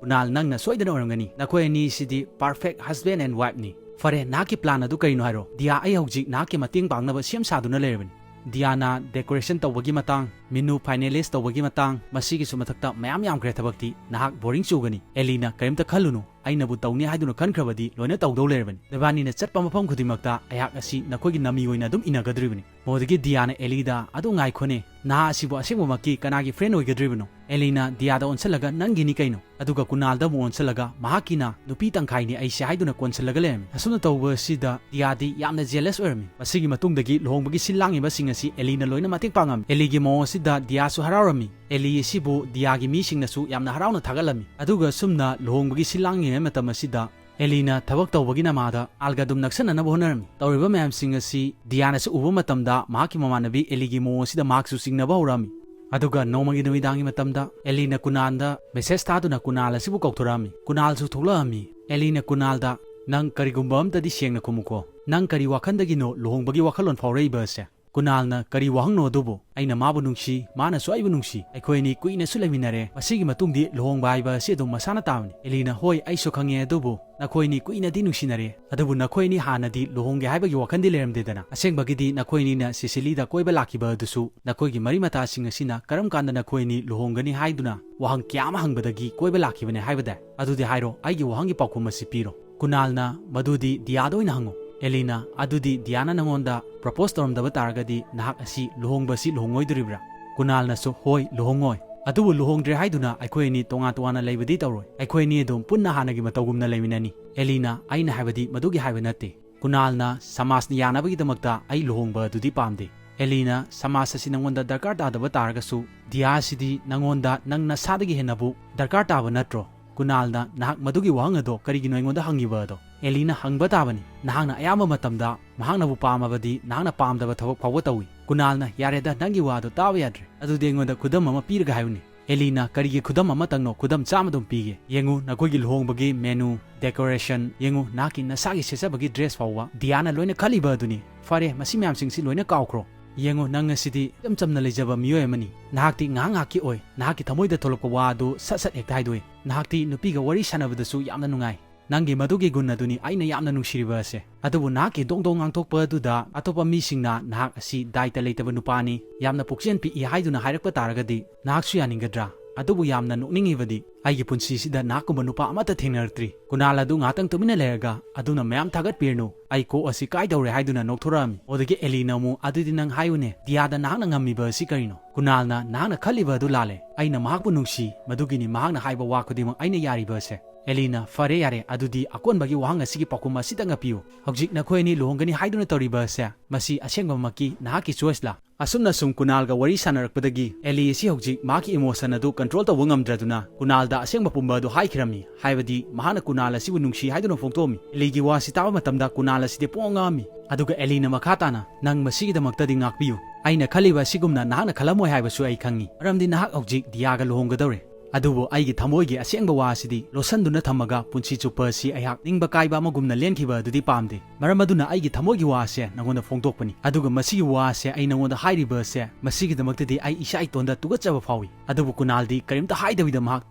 ꯀꯨꯅꯥꯜ ꯅꯪꯅ ꯁꯣꯏꯗꯅ ꯑꯣꯏꯔꯝꯒꯅꯤ꯫ ꯅꯈꯣꯏ ꯑꯅꯤꯁꯤꯗꯤ ꯄꯔꯐꯦꯛ ꯍꯁꯕꯦꯟ ꯑꯦꯟ ꯋꯥꯏꯐꯅꯤ꯫ ꯐꯔꯦ, ꯅꯍꯥꯛꯀꯤ ꯄ꯭ꯂꯥꯟ ꯑꯗꯨ ꯀꯔꯤꯅꯣ ꯍꯥꯏꯔꯣ? ꯗꯤꯌꯥ ꯑꯩ ꯍꯧꯖꯤꯛ ꯅꯍꯥꯛꯀꯤ ꯃꯇꯦꯡ ꯄꯥꯡꯅꯕ ꯁꯦꯝ ꯁꯥꯗꯨꯅ ꯂꯩꯔꯕꯅꯤ꯫ ꯗꯤꯌꯥꯅ ꯗꯦꯀꯣꯔꯦꯁꯟ ꯇꯧꯕꯒꯤ ꯃꯇꯥꯡ, ꯃꯤꯅꯨ ꯐꯥꯏꯅꯦꯂꯤꯁ ꯇꯧꯕꯒꯤ ꯃꯇꯥꯡ, ꯃꯁꯤꯒꯤꯁꯨ ꯃꯊꯛꯇ ꯃꯌꯥꯝ ꯌꯥꯝꯈ꯭ꯔꯦ ꯊꯕꯛꯇꯤ꯫ ꯅꯍꯥꯛ ꯕꯣꯔꯤꯡ ꯆꯨꯒꯅꯤ꯫" ꯑꯦꯂꯤꯅ "ꯀꯔꯤꯝꯇ ꯈꯜꯂꯨꯅꯨ, ꯑꯩꯅꯕꯨ ꯇꯧꯅꯤ ꯍꯥꯏꯗꯨꯅ ꯈꯟꯈ꯭ꯔꯕꯗꯤ ꯂꯣꯏꯅ ꯇꯧꯗꯧ ꯂꯩꯔꯕꯅꯤ꯫ ꯅꯕꯥꯅꯤꯅ ꯆꯠꯄ ꯃꯐꯝ ꯈꯨꯗꯤꯡꯃꯛꯇ ꯑꯩꯍꯥꯛ ꯑꯁꯤ ꯅꯈꯣꯏꯒꯤ ꯅꯃꯤ ꯑꯣꯏꯅ ꯑꯗꯨꯝ ꯏꯟꯅꯒꯗꯧꯔꯤꯕꯅꯤ꯫" ꯃꯗꯨꯗꯒꯤ ꯗꯤꯌꯥꯅ ꯑꯦꯂꯤꯗ "ꯑꯗꯨ ꯉꯥꯏꯈꯣꯅꯦ, ꯅꯍꯥ ꯑꯁꯤꯕꯨ ꯑꯁꯦꯡꯕꯃꯛꯀꯤ ꯀꯅꯥꯒꯤ ꯐ꯭ꯔꯦꯟ ꯑꯣꯏꯒꯗꯧꯔꯤꯕꯅꯣ?" ꯑꯦꯂꯤꯅ ꯗꯤꯌꯥꯗ ꯑꯣꯟꯁꯤꯜꯂꯒ "ꯅꯪꯒꯤꯅꯤ ꯀꯩꯅꯣ?" ꯑꯗꯨꯒ ꯀꯨꯅꯥꯜꯗ ꯑꯃꯨꯛ ꯑꯣꯟꯁꯤꯜꯂꯒ "ꯃꯍꯥꯛꯀꯤꯅ ꯅꯨꯄꯤ ꯇꯪꯈꯥꯏꯅꯤ ꯑꯩꯁꯦ" ꯍꯥꯏꯗꯨꯅ ꯀꯣꯟꯁꯤꯜꯂꯒ ꯂꯩꯔꯝꯃꯤ꯫ ꯑꯁꯨꯝꯅ ꯇꯧꯕ ꯑꯁꯤꯗ ꯗꯤꯌꯥꯗꯤ ꯌꯥꯝꯅ ꯖꯦꯂꯁ ꯑꯣꯏꯔꯝꯃꯤ꯫ ꯃꯁꯤꯒꯤ ꯃꯇꯨꯡꯗꯒꯤ ꯂꯨꯍꯣꯡꯕꯒꯤ ꯁꯤꯜ ꯂꯥꯡꯉꯤꯕꯁꯤꯡ ꯑꯁꯤ ꯑꯦꯂꯤꯅ ꯂꯣꯏꯅ ꯃꯇꯦꯡ ꯄꯥꯡꯉꯝꯃꯤ꯫ ꯑꯦꯂꯤꯒꯤ ꯃꯑꯣꯡ ꯑꯁꯤꯗ ꯗꯤꯌꯥꯁꯨ ꯍꯔꯥꯎꯔꯝꯃꯤ꯫ ꯑꯦꯂꯤ ꯑꯁꯤꯕꯨ ꯗꯤꯌꯥꯒꯤ ꯃꯤꯁꯤꯡꯅꯁꯨ ꯌꯥꯝꯅ ꯍꯔꯥꯎꯅ ꯊꯥꯒꯠꯂꯝꯃꯤ꯫ ꯑꯗꯨꯒ ꯑꯁꯨꯝꯅ ꯂꯨꯍꯣꯡꯕꯒꯤ ꯁꯤꯜ ꯂꯥꯡꯉꯤꯉꯩ ꯃꯇꯝ ꯑꯁꯤꯗ ꯑꯦꯂꯤꯅ ꯊꯕꯛ ꯇꯧꯕꯒꯤ ꯅꯃꯥꯗ ꯀꯨꯅꯥꯜꯒ ꯑꯗꯨꯝ ꯅꯛꯁꯟꯅꯅꯕ ꯍꯣꯠꯅꯔꯝꯃꯤ꯫ ꯇꯧꯔꯤꯕ ꯃꯌꯥꯝꯁꯤꯡ ꯑꯁꯤ ꯗꯤꯌꯥꯅꯁꯨ ꯎꯕ ꯃꯇꯝꯗ ꯃꯍꯥꯛꯀꯤ ꯃꯃꯥꯟꯅꯕꯤ ꯑꯦꯂꯤꯒꯤ ꯃꯑꯣꯡ ꯑꯁꯤꯗ ꯃꯍꯥꯛꯁꯨ ꯆꯤꯡꯅꯕ ꯍꯧꯔꯛꯑꯝꯃꯤ꯫ ꯑꯗꯨꯒ ꯅꯣꯡꯃꯒꯤ ꯅꯨꯃꯤꯗꯥꯡꯒꯤ ꯃꯇꯝꯗ ꯑꯦꯂꯤꯅ ꯀꯨꯅꯥꯜꯗ ꯃꯦꯁꯦꯖ ꯊꯥꯗꯨꯅ ꯀꯨꯅꯥꯜ ꯑꯁꯤꯕꯨ ꯀꯧꯊꯣꯔꯛꯑꯝꯃꯤ꯫ ꯀꯨꯅꯥꯜꯁꯨ ꯊꯣꯛꯂꯛꯑꯝꯃꯤ꯫ ꯑꯦꯂꯤꯅ ꯀꯨꯅꯥꯜꯗ "ꯅꯪ ꯀꯔꯤꯒꯨꯝꯕ ꯑꯝꯇꯗꯤ ꯁꯦꯡꯅ ꯈꯨꯝꯃꯨꯀꯣ꯫ ꯅꯪ ꯀꯔꯤ ꯋꯥꯈꯟꯗꯒꯤꯅꯣ ꯂꯨꯍꯣꯡꯕꯒꯤ ꯋꯥꯈꯜꯂꯣꯟ ꯐꯥꯎꯔꯛꯏꯕ ꯑꯁꯦ?" ꯀꯨꯅꯥꯜꯅ "ꯀꯔꯤ ꯋꯥꯍꯪꯅꯣ ꯑꯗꯨꯕꯨ? ꯑꯩꯅ ꯃꯥꯕꯨ ꯅꯨꯡꯁꯤ, ꯃꯥꯅꯁꯨ ꯑꯩꯕꯨ ꯅꯨꯡꯁꯤ꯫ ꯑꯩꯈꯣꯏ ꯑꯅꯤ ꯀꯨꯏꯅꯁꯨ ꯂꯩꯃꯤꯟꯅꯔꯦ꯫ ꯃꯁꯤꯒꯤ ꯃꯇꯨꯡꯗꯤ ꯂꯨꯍꯣꯡꯕ ꯍꯥꯏꯕ ꯑꯁꯤ ꯑꯗꯨꯝ ꯃꯁꯥꯅ ꯇꯥꯕꯅꯤ꯫" ꯑꯦꯂꯤꯅ "ꯍꯣꯏ, ꯑꯩꯁꯨ ꯈꯪꯉꯦ, ꯑꯗꯨꯕꯨ ꯅꯈꯣꯏ ꯑꯅꯤ ꯀꯨꯏꯅꯗꯤ ꯅꯨꯡꯁꯤꯅꯔꯦ, ꯑꯗꯨꯕꯨ ꯅꯈꯣꯏ ꯑꯅꯤ ꯍꯥꯟꯅꯗꯤ ꯂꯨꯍꯣꯡꯒꯦ ꯍꯥꯏꯕꯒꯤ ꯋꯥꯈꯜꯗꯤ ꯂꯩꯔꯝꯗꯦꯗꯅ꯫ ꯑꯁꯦꯡꯕꯒꯤꯗꯤ ꯅꯈꯣꯏ ꯑꯅꯤꯅ ꯁꯤꯁꯤꯂꯤꯗ ꯀꯣꯏꯕ ꯂꯥꯛꯈꯤꯕ ꯑꯗꯨꯁꯨ ꯅꯈꯣꯏꯒꯤ ꯃꯔꯤ ꯃꯇꯥꯁꯤꯡ ꯑꯁꯤꯅ ꯀꯔꯝ ꯀꯥꯟꯗ ꯅꯈꯣꯏ ꯑꯅꯤ ꯂꯨꯍꯣꯡꯒꯅꯤ ꯍꯥꯏꯗꯨꯅ ꯋꯥꯍꯪ ꯀꯌꯥ ꯑꯃ ꯍꯪꯕꯗꯒꯤ ꯀꯣꯏꯕ ꯂꯥꯛꯈꯤꯕꯅꯦ ꯍꯥꯏꯕꯗꯥꯏ? ꯑꯗꯨꯗꯤ ꯍꯥꯏꯔꯣ, ꯑꯩꯒꯤ ꯋꯥꯍꯪꯒꯤ ꯄꯥꯎꯈꯨꯝ ꯑꯁꯤ ꯄꯤꯔꯣ꯫" ꯀꯨꯅꯥꯜꯅ "ꯃꯗꯨꯗꯤ ꯗꯤꯌꯥꯗ ꯑꯣꯏꯅ ꯍꯪꯉꯨ꯫" ꯑꯦꯂꯤꯅ "ꯑꯗꯨꯗꯤ ꯗꯤꯌꯥꯅ ꯅꯪꯉꯣꯟꯗ ꯄ꯭ꯔꯣꯄꯣꯁ ꯇꯧꯔꯝꯗꯕ ꯇꯥꯔꯒꯗꯤ ꯅꯍꯥꯛ ꯑꯁꯤ ꯂꯨꯍꯣꯡꯕ ꯑꯁꯤ ꯂꯨꯍꯣꯡꯉꯣꯏꯗꯣꯔꯤꯕ꯭ꯔꯥ?" ꯀꯨꯅꯥꯜꯅꯁꯨ "ꯍꯣꯏ, ꯂꯨꯍꯣꯡꯉꯣꯏ꯫" ꯑꯗꯨꯕꯨ ꯂꯨꯍꯣꯡꯗ꯭ꯔꯦ ꯍꯥꯏꯗꯨꯅ ꯑꯩꯈꯣꯏ ꯑꯅꯤ ꯇꯣꯉꯥꯟ ꯇꯣꯉꯥꯟꯅ ꯂꯩꯕꯗꯤ ꯇꯧꯔꯣꯏ꯫ ꯑꯩꯈꯣꯏ ꯑꯅꯤ ꯑꯗꯨꯝ ꯄꯨꯟꯅ ꯍꯥꯟꯅꯒꯤ ꯃꯇꯧꯒꯨꯝꯅ ꯂꯩꯃꯤꯟꯅꯅꯤ꯫ ꯑꯦꯂꯤꯅ, ꯑꯩꯅ ꯍꯥꯏꯕꯗꯤ ꯃꯗꯨꯒꯤ ꯍꯥꯏꯕ ꯅꯠꯇꯦ꯫ ꯀꯨꯅꯥꯜꯅ ꯁꯃꯥꯖꯅ ꯌꯥꯅꯕꯒꯤꯗꯃꯛꯇ ꯑꯩ ꯂꯨꯍꯣꯡꯕ ꯑꯗꯨꯗꯤ ꯄꯥꯝꯗꯦ꯫ ꯑꯦꯂꯤꯅ, ꯁꯃꯥꯖ ꯑꯁꯤ ꯅꯉꯣꯟꯗ ꯗꯔꯀꯥꯔ ꯇꯥꯗꯕ ꯇꯥꯔꯒꯁꯨ, ꯗꯤꯌꯥ ꯑꯁꯤꯗꯤ ꯅꯉꯣꯟꯗ ꯅꯪ ꯅꯁꯥꯗꯒꯤ ꯍꯦꯟꯅꯕꯨ ꯗꯔꯀꯥꯔ ꯇꯥꯕ ꯅꯠꯇ꯭ꯔꯣ? ꯀꯨꯅꯥꯜꯅ, ꯅꯍꯥꯛ ꯃꯗꯨꯒꯤ ꯋꯥꯍꯪ ꯑꯗꯣ ꯀꯔꯤꯒꯤꯅꯣ ꯑꯩꯉꯣꯟꯗ ꯍꯪꯉꯤꯕ ꯑꯗꯣ? ꯑꯦꯂꯤꯅ ꯍꯪꯕ ꯇꯥꯕꯅꯤ꯫ ꯅꯍꯥꯛꯅ ꯑꯌꯥꯝꯕ ꯃꯇꯝꯗ ꯃꯍꯥꯛꯅꯕꯨ ꯄꯥꯝꯃꯕꯗꯤ ꯅꯍꯥꯛꯅ ꯄꯥꯝꯗꯕ ꯊꯕꯛ ꯐꯥꯎꯕ ꯇꯧꯏ꯫ ꯀꯨꯅꯥꯜꯅ, ꯌꯥꯔꯦꯗ, ꯅꯪꯒꯤ ꯋꯥꯗꯣ ꯇꯥꯕ ꯌꯥꯗ꯭ꯔꯦ꯫ ꯑꯗꯨꯗꯤ ꯑꯩꯉꯣꯟꯗ ꯈꯨꯗꯝ ꯑꯃ ꯄꯤꯔꯒ ꯍꯥꯏꯌꯨꯅꯦ꯫ ꯑꯦꯂꯤꯅ, ꯀꯔꯤꯒꯤ ꯈꯨꯗꯝ ꯑꯃꯇꯪꯅꯣ? ꯈꯨꯗꯝ ꯆꯥꯝꯃ ꯑꯗꯨꯝ ꯄꯤꯒꯦ꯫ ꯌꯦꯡꯉꯨ, ꯅꯈꯣꯏꯒꯤ ꯂꯨꯍꯣꯡꯕꯒꯤ ꯃꯦꯅꯨ, ꯗꯦꯀꯣꯔꯦꯁꯟ, ꯌꯦꯡꯉꯨ, ꯅꯍꯥꯛꯀꯤ ꯅꯁꯥꯒꯤ ꯁꯦꯠꯆꯕꯒꯤ ꯗ꯭ꯔꯦꯁ ꯐꯥꯎꯕ ꯗꯤꯌꯥꯅ ꯂꯣꯏꯅ ꯈꯜꯂꯤꯕ ꯑꯗꯨꯅꯤ꯫ ꯐꯔꯦ, ꯃꯁꯤ ꯃꯌꯥꯝꯁꯤꯡꯁꯤ ꯂꯣꯏꯅ ꯀꯥꯎꯈ꯭ꯔꯣ꯫ ꯌꯦꯡꯉꯨ, ꯅꯪ ꯑꯁꯤꯗꯤ ꯏꯆꯝ ꯆꯝꯅ ꯂꯩꯖꯕ ꯃꯤꯑꯣꯏ ꯑꯃꯅꯤ꯫ ꯅꯍꯥꯛꯇꯤ ꯉꯥꯏꯍꯥꯛ ꯉꯥꯏꯍꯥꯛꯀꯤ ꯑꯣꯏ, ꯅꯍꯥꯛꯀꯤ ꯊꯃꯣꯏꯗ ꯊꯣꯛꯂꯛꯄ ꯋꯥ ꯑꯗꯨ ꯁꯠ ꯁꯠ ꯍꯦꯛꯇ ꯍꯥꯏꯗꯣꯛꯏ꯫ ꯅꯍꯥꯛꯇꯤ ꯅꯨꯄꯤꯒ ꯋꯥꯔꯤ ꯁꯥꯟꯅꯕꯗꯁꯨ ꯌꯥꯝꯅ ꯅꯨꯡꯉꯥꯏ꯫ ꯅꯪꯒꯤ ꯃꯗꯨꯒꯤ ꯒꯨꯟ ꯑꯗꯨꯅꯤ ꯑꯩꯅ ꯌꯥꯝꯅ ꯅꯨꯡꯁꯤꯔꯤꯕ ꯑꯁꯦ꯫ ꯑꯗꯨꯕꯨ ꯅꯍꯥꯛꯀꯤ ꯗꯣꯡ ꯗꯣꯡ ꯉꯥꯡꯊꯣꯛꯄ ꯑꯗꯨꯗ ꯑꯇꯣꯞꯄ ꯃꯤꯁꯤꯡꯅ ꯅꯍꯥꯛ ꯑꯁꯤ ꯗꯥꯏꯇ ꯂꯩꯇꯕ ꯅꯨꯄꯥꯅꯤ, ꯌꯥꯝꯅ ꯄꯨꯛꯆꯦꯜ ꯄꯤꯛꯏ ꯍꯥꯏꯗꯨꯅ ꯍꯥꯏꯔꯛꯄ ꯇꯥꯔꯒꯗꯤ ꯅꯍꯥꯛꯁꯨ ꯌꯥꯅꯤꯡꯒꯗ꯭ꯔꯥ? ꯑꯗꯨꯕꯨ ꯌꯥꯝꯅ ꯅꯣꯛꯅꯤꯡꯉꯤꯕꯗꯤ, ꯑꯩꯒꯤ ꯄꯨꯟꯁꯤꯁꯤꯗ ꯅꯍꯥꯛꯀꯨꯝꯕ ꯅꯨꯄꯥ ꯑꯃꯠꯇ ꯊꯦꯡꯅꯔꯛꯇ꯭ꯔꯤ꯫ ꯀꯨꯅꯥꯜ ꯑꯗꯨ ꯉꯥꯏꯍꯥꯛꯇꯪ ꯇꯨꯃꯤꯟꯅ ꯂꯩꯔꯒ, ꯑꯗꯨꯅ ꯃꯌꯥꯝ ꯊꯥꯒꯠꯄꯤꯔꯅꯨ, ꯑꯩ ꯀꯣꯛ ꯑꯁꯤ ꯀꯥꯏꯗꯧꯔꯦ ꯍꯥꯏꯗꯨꯅ ꯅꯣꯛꯊꯣꯔꯛꯑꯝꯃꯤ꯫ ꯑꯗꯨꯗꯒꯤ ꯑꯦꯂꯤꯅ ꯑꯃꯨꯛ, ꯑꯗꯨꯗꯤ ꯅꯪ ꯍꯥꯏꯌꯨꯅꯦ, ꯗꯤꯌꯥꯗ ꯅꯍꯥꯛꯅ ꯉꯝꯃꯤꯕ ꯑꯁꯤ ꯀꯔꯤꯅꯣ? ꯀꯨꯅꯥꯜꯅ, ꯅꯍꯥꯛꯅ ꯈꯜꯂꯤꯕ ꯑꯗꯨ ꯂꯥꯜꯂꯦ꯫ ꯑꯩꯅ ꯃꯍꯥꯛꯄꯨ ꯅꯨꯡꯁꯤ, ꯃꯗꯨꯒꯤꯅꯤ ꯃꯍꯥꯛꯅ ꯍꯥꯏꯕ ꯋꯥ ꯈꯨꯗꯤꯡꯃꯛ ꯑꯩꯅ ꯌꯥꯔꯤꯕ ꯑꯁꯦ꯫ ꯑꯦꯂꯤꯅ, ꯐꯔꯦ ꯌꯥꯔꯦ, ꯑꯗꯨꯗꯤ ꯑꯀꯣꯟꯕꯒꯤ ꯋꯥꯍꯪ ꯑꯁꯤꯒꯤ ꯄꯥꯎꯈꯨꯝ ꯑꯁꯤꯇꯪꯒ ꯄꯤꯌꯨ꯫ ꯍꯧꯖꯤꯛ ꯅꯈꯣꯏ ꯑꯅꯤ ꯂꯨꯍꯣꯡꯒꯅꯤ ꯍꯥꯏꯗꯨꯅ ꯇꯧꯔꯤꯕ ꯑꯁꯦ, ꯃꯁꯤ ꯑꯁꯦꯡꯕꯃꯛꯀꯤ ꯅꯍꯥꯛꯀꯤ ꯆꯣꯏꯁꯂꯥ? ꯑꯁꯨꯝꯅ ꯁꯨꯝ ꯀꯨꯅꯥꯜꯒ ꯋꯥꯔꯤ ꯁꯥꯟꯅꯔꯛꯄꯗꯒꯤ ꯑꯦꯂꯤ ꯑꯁꯤ ꯍꯧꯖꯤꯛ ꯃꯍꯥꯛꯀꯤ ꯏꯃꯣꯁꯟ ꯑꯗꯨ ꯀꯟꯇ꯭ꯔꯣꯜ ꯇꯧꯕ ꯉꯝꯗ꯭ꯔꯗꯨꯅ ꯀꯨꯅꯥꯜꯗ ꯑꯁꯦꯡꯕ ꯄꯨꯝꯕ ꯑꯗꯨ ꯍꯥꯏꯈꯤꯔꯝꯃꯤ, ꯍꯥꯏꯕꯗꯤ ꯃꯍꯥꯛꯅ ꯀꯨꯅꯥꯜ ꯑꯁꯤꯕꯨ ꯅꯨꯡꯁꯤ ꯍꯥꯏꯗꯨꯅ ꯐꯣꯡꯗꯣꯛꯑꯝꯃꯤ꯫ ꯑꯦꯂꯤꯒꯤ ꯋꯥꯁꯤ ꯇꯥꯕ ꯃꯇꯝꯗ ꯀꯨꯅꯥꯜ ꯑꯁꯤꯗꯤ ꯄꯨꯡꯉꯥꯎ ꯉꯥꯎꯔꯝꯃꯤ꯫ ꯑꯗꯨꯒ ꯑꯦꯂꯤꯅ ꯃꯈꯥ ꯇꯥꯅ, ꯅꯪ ꯃꯁꯤꯒꯤꯗꯃꯛꯇꯗꯤ ꯉꯥꯛꯄꯤꯌꯨ꯫ ꯑꯩꯅ ꯈꯜꯂꯤꯕ ꯑꯁꯤꯒꯨꯝꯅ ꯅꯍꯥꯛꯅ ꯈꯜꯂꯝꯃꯣꯏ ꯍꯥꯏꯕꯁꯨ ꯑꯩ ꯈꯪꯏ, ꯃꯔꯝꯗꯤ ꯅꯍꯥꯛ ꯍꯧꯖꯤꯛ ꯗꯤꯌꯥꯒ ꯂꯨꯍꯣꯡꯒꯗꯧꯔꯦ꯫ ꯑꯗꯨꯕꯨ ꯑꯩꯒꯤ ꯊꯃꯣꯏꯒꯤ ꯑꯁꯦꯡꯕ ꯋꯥ ꯑꯁꯤꯗꯤ ꯂꯣꯠꯁꯟꯗꯨꯅ ꯊꯝꯃꯒ ꯄꯨꯟꯁꯤ ꯆꯨꯞꯄ ꯑꯁꯤ ꯑꯩꯍꯥꯛ ꯅꯤꯡꯕ ꯀꯥꯏꯕ ꯑꯃꯒꯨꯝꯅ ꯂꯦꯟꯈꯤꯕ ꯑꯗꯨꯗꯤ ꯄꯥꯝꯗꯦ꯫ ꯃꯔꯝ ꯑꯗꯨꯅ ꯑꯩꯒꯤ ꯊꯃꯣꯏꯒꯤ ꯋꯥ ꯑꯁꯦ ꯅꯉꯣꯟꯗ ꯐꯣꯡꯗꯣꯛꯄꯅꯤ꯫ ꯑꯗꯨꯒ ꯃꯁꯤꯒꯤ ꯋꯥ ꯑꯁꯦ ꯑꯩ ꯅꯉꯣꯟꯗ ꯍꯥꯏꯔꯤꯕ ꯑꯁꯦ, ꯃꯁꯤꯒꯤꯗꯃꯛꯇꯗꯤ ꯑꯩ ꯏꯁꯥ ꯏꯇꯣꯟꯗ ꯇꯨꯀꯠꯆꯕ ꯐꯥꯎꯏ꯫ ꯑꯗꯨꯕꯨ ꯀꯨꯅꯥꯜꯗꯤ ꯀꯔꯤꯝꯇ ꯍꯥꯏꯗꯕꯤꯗ ꯃꯍꯥꯛ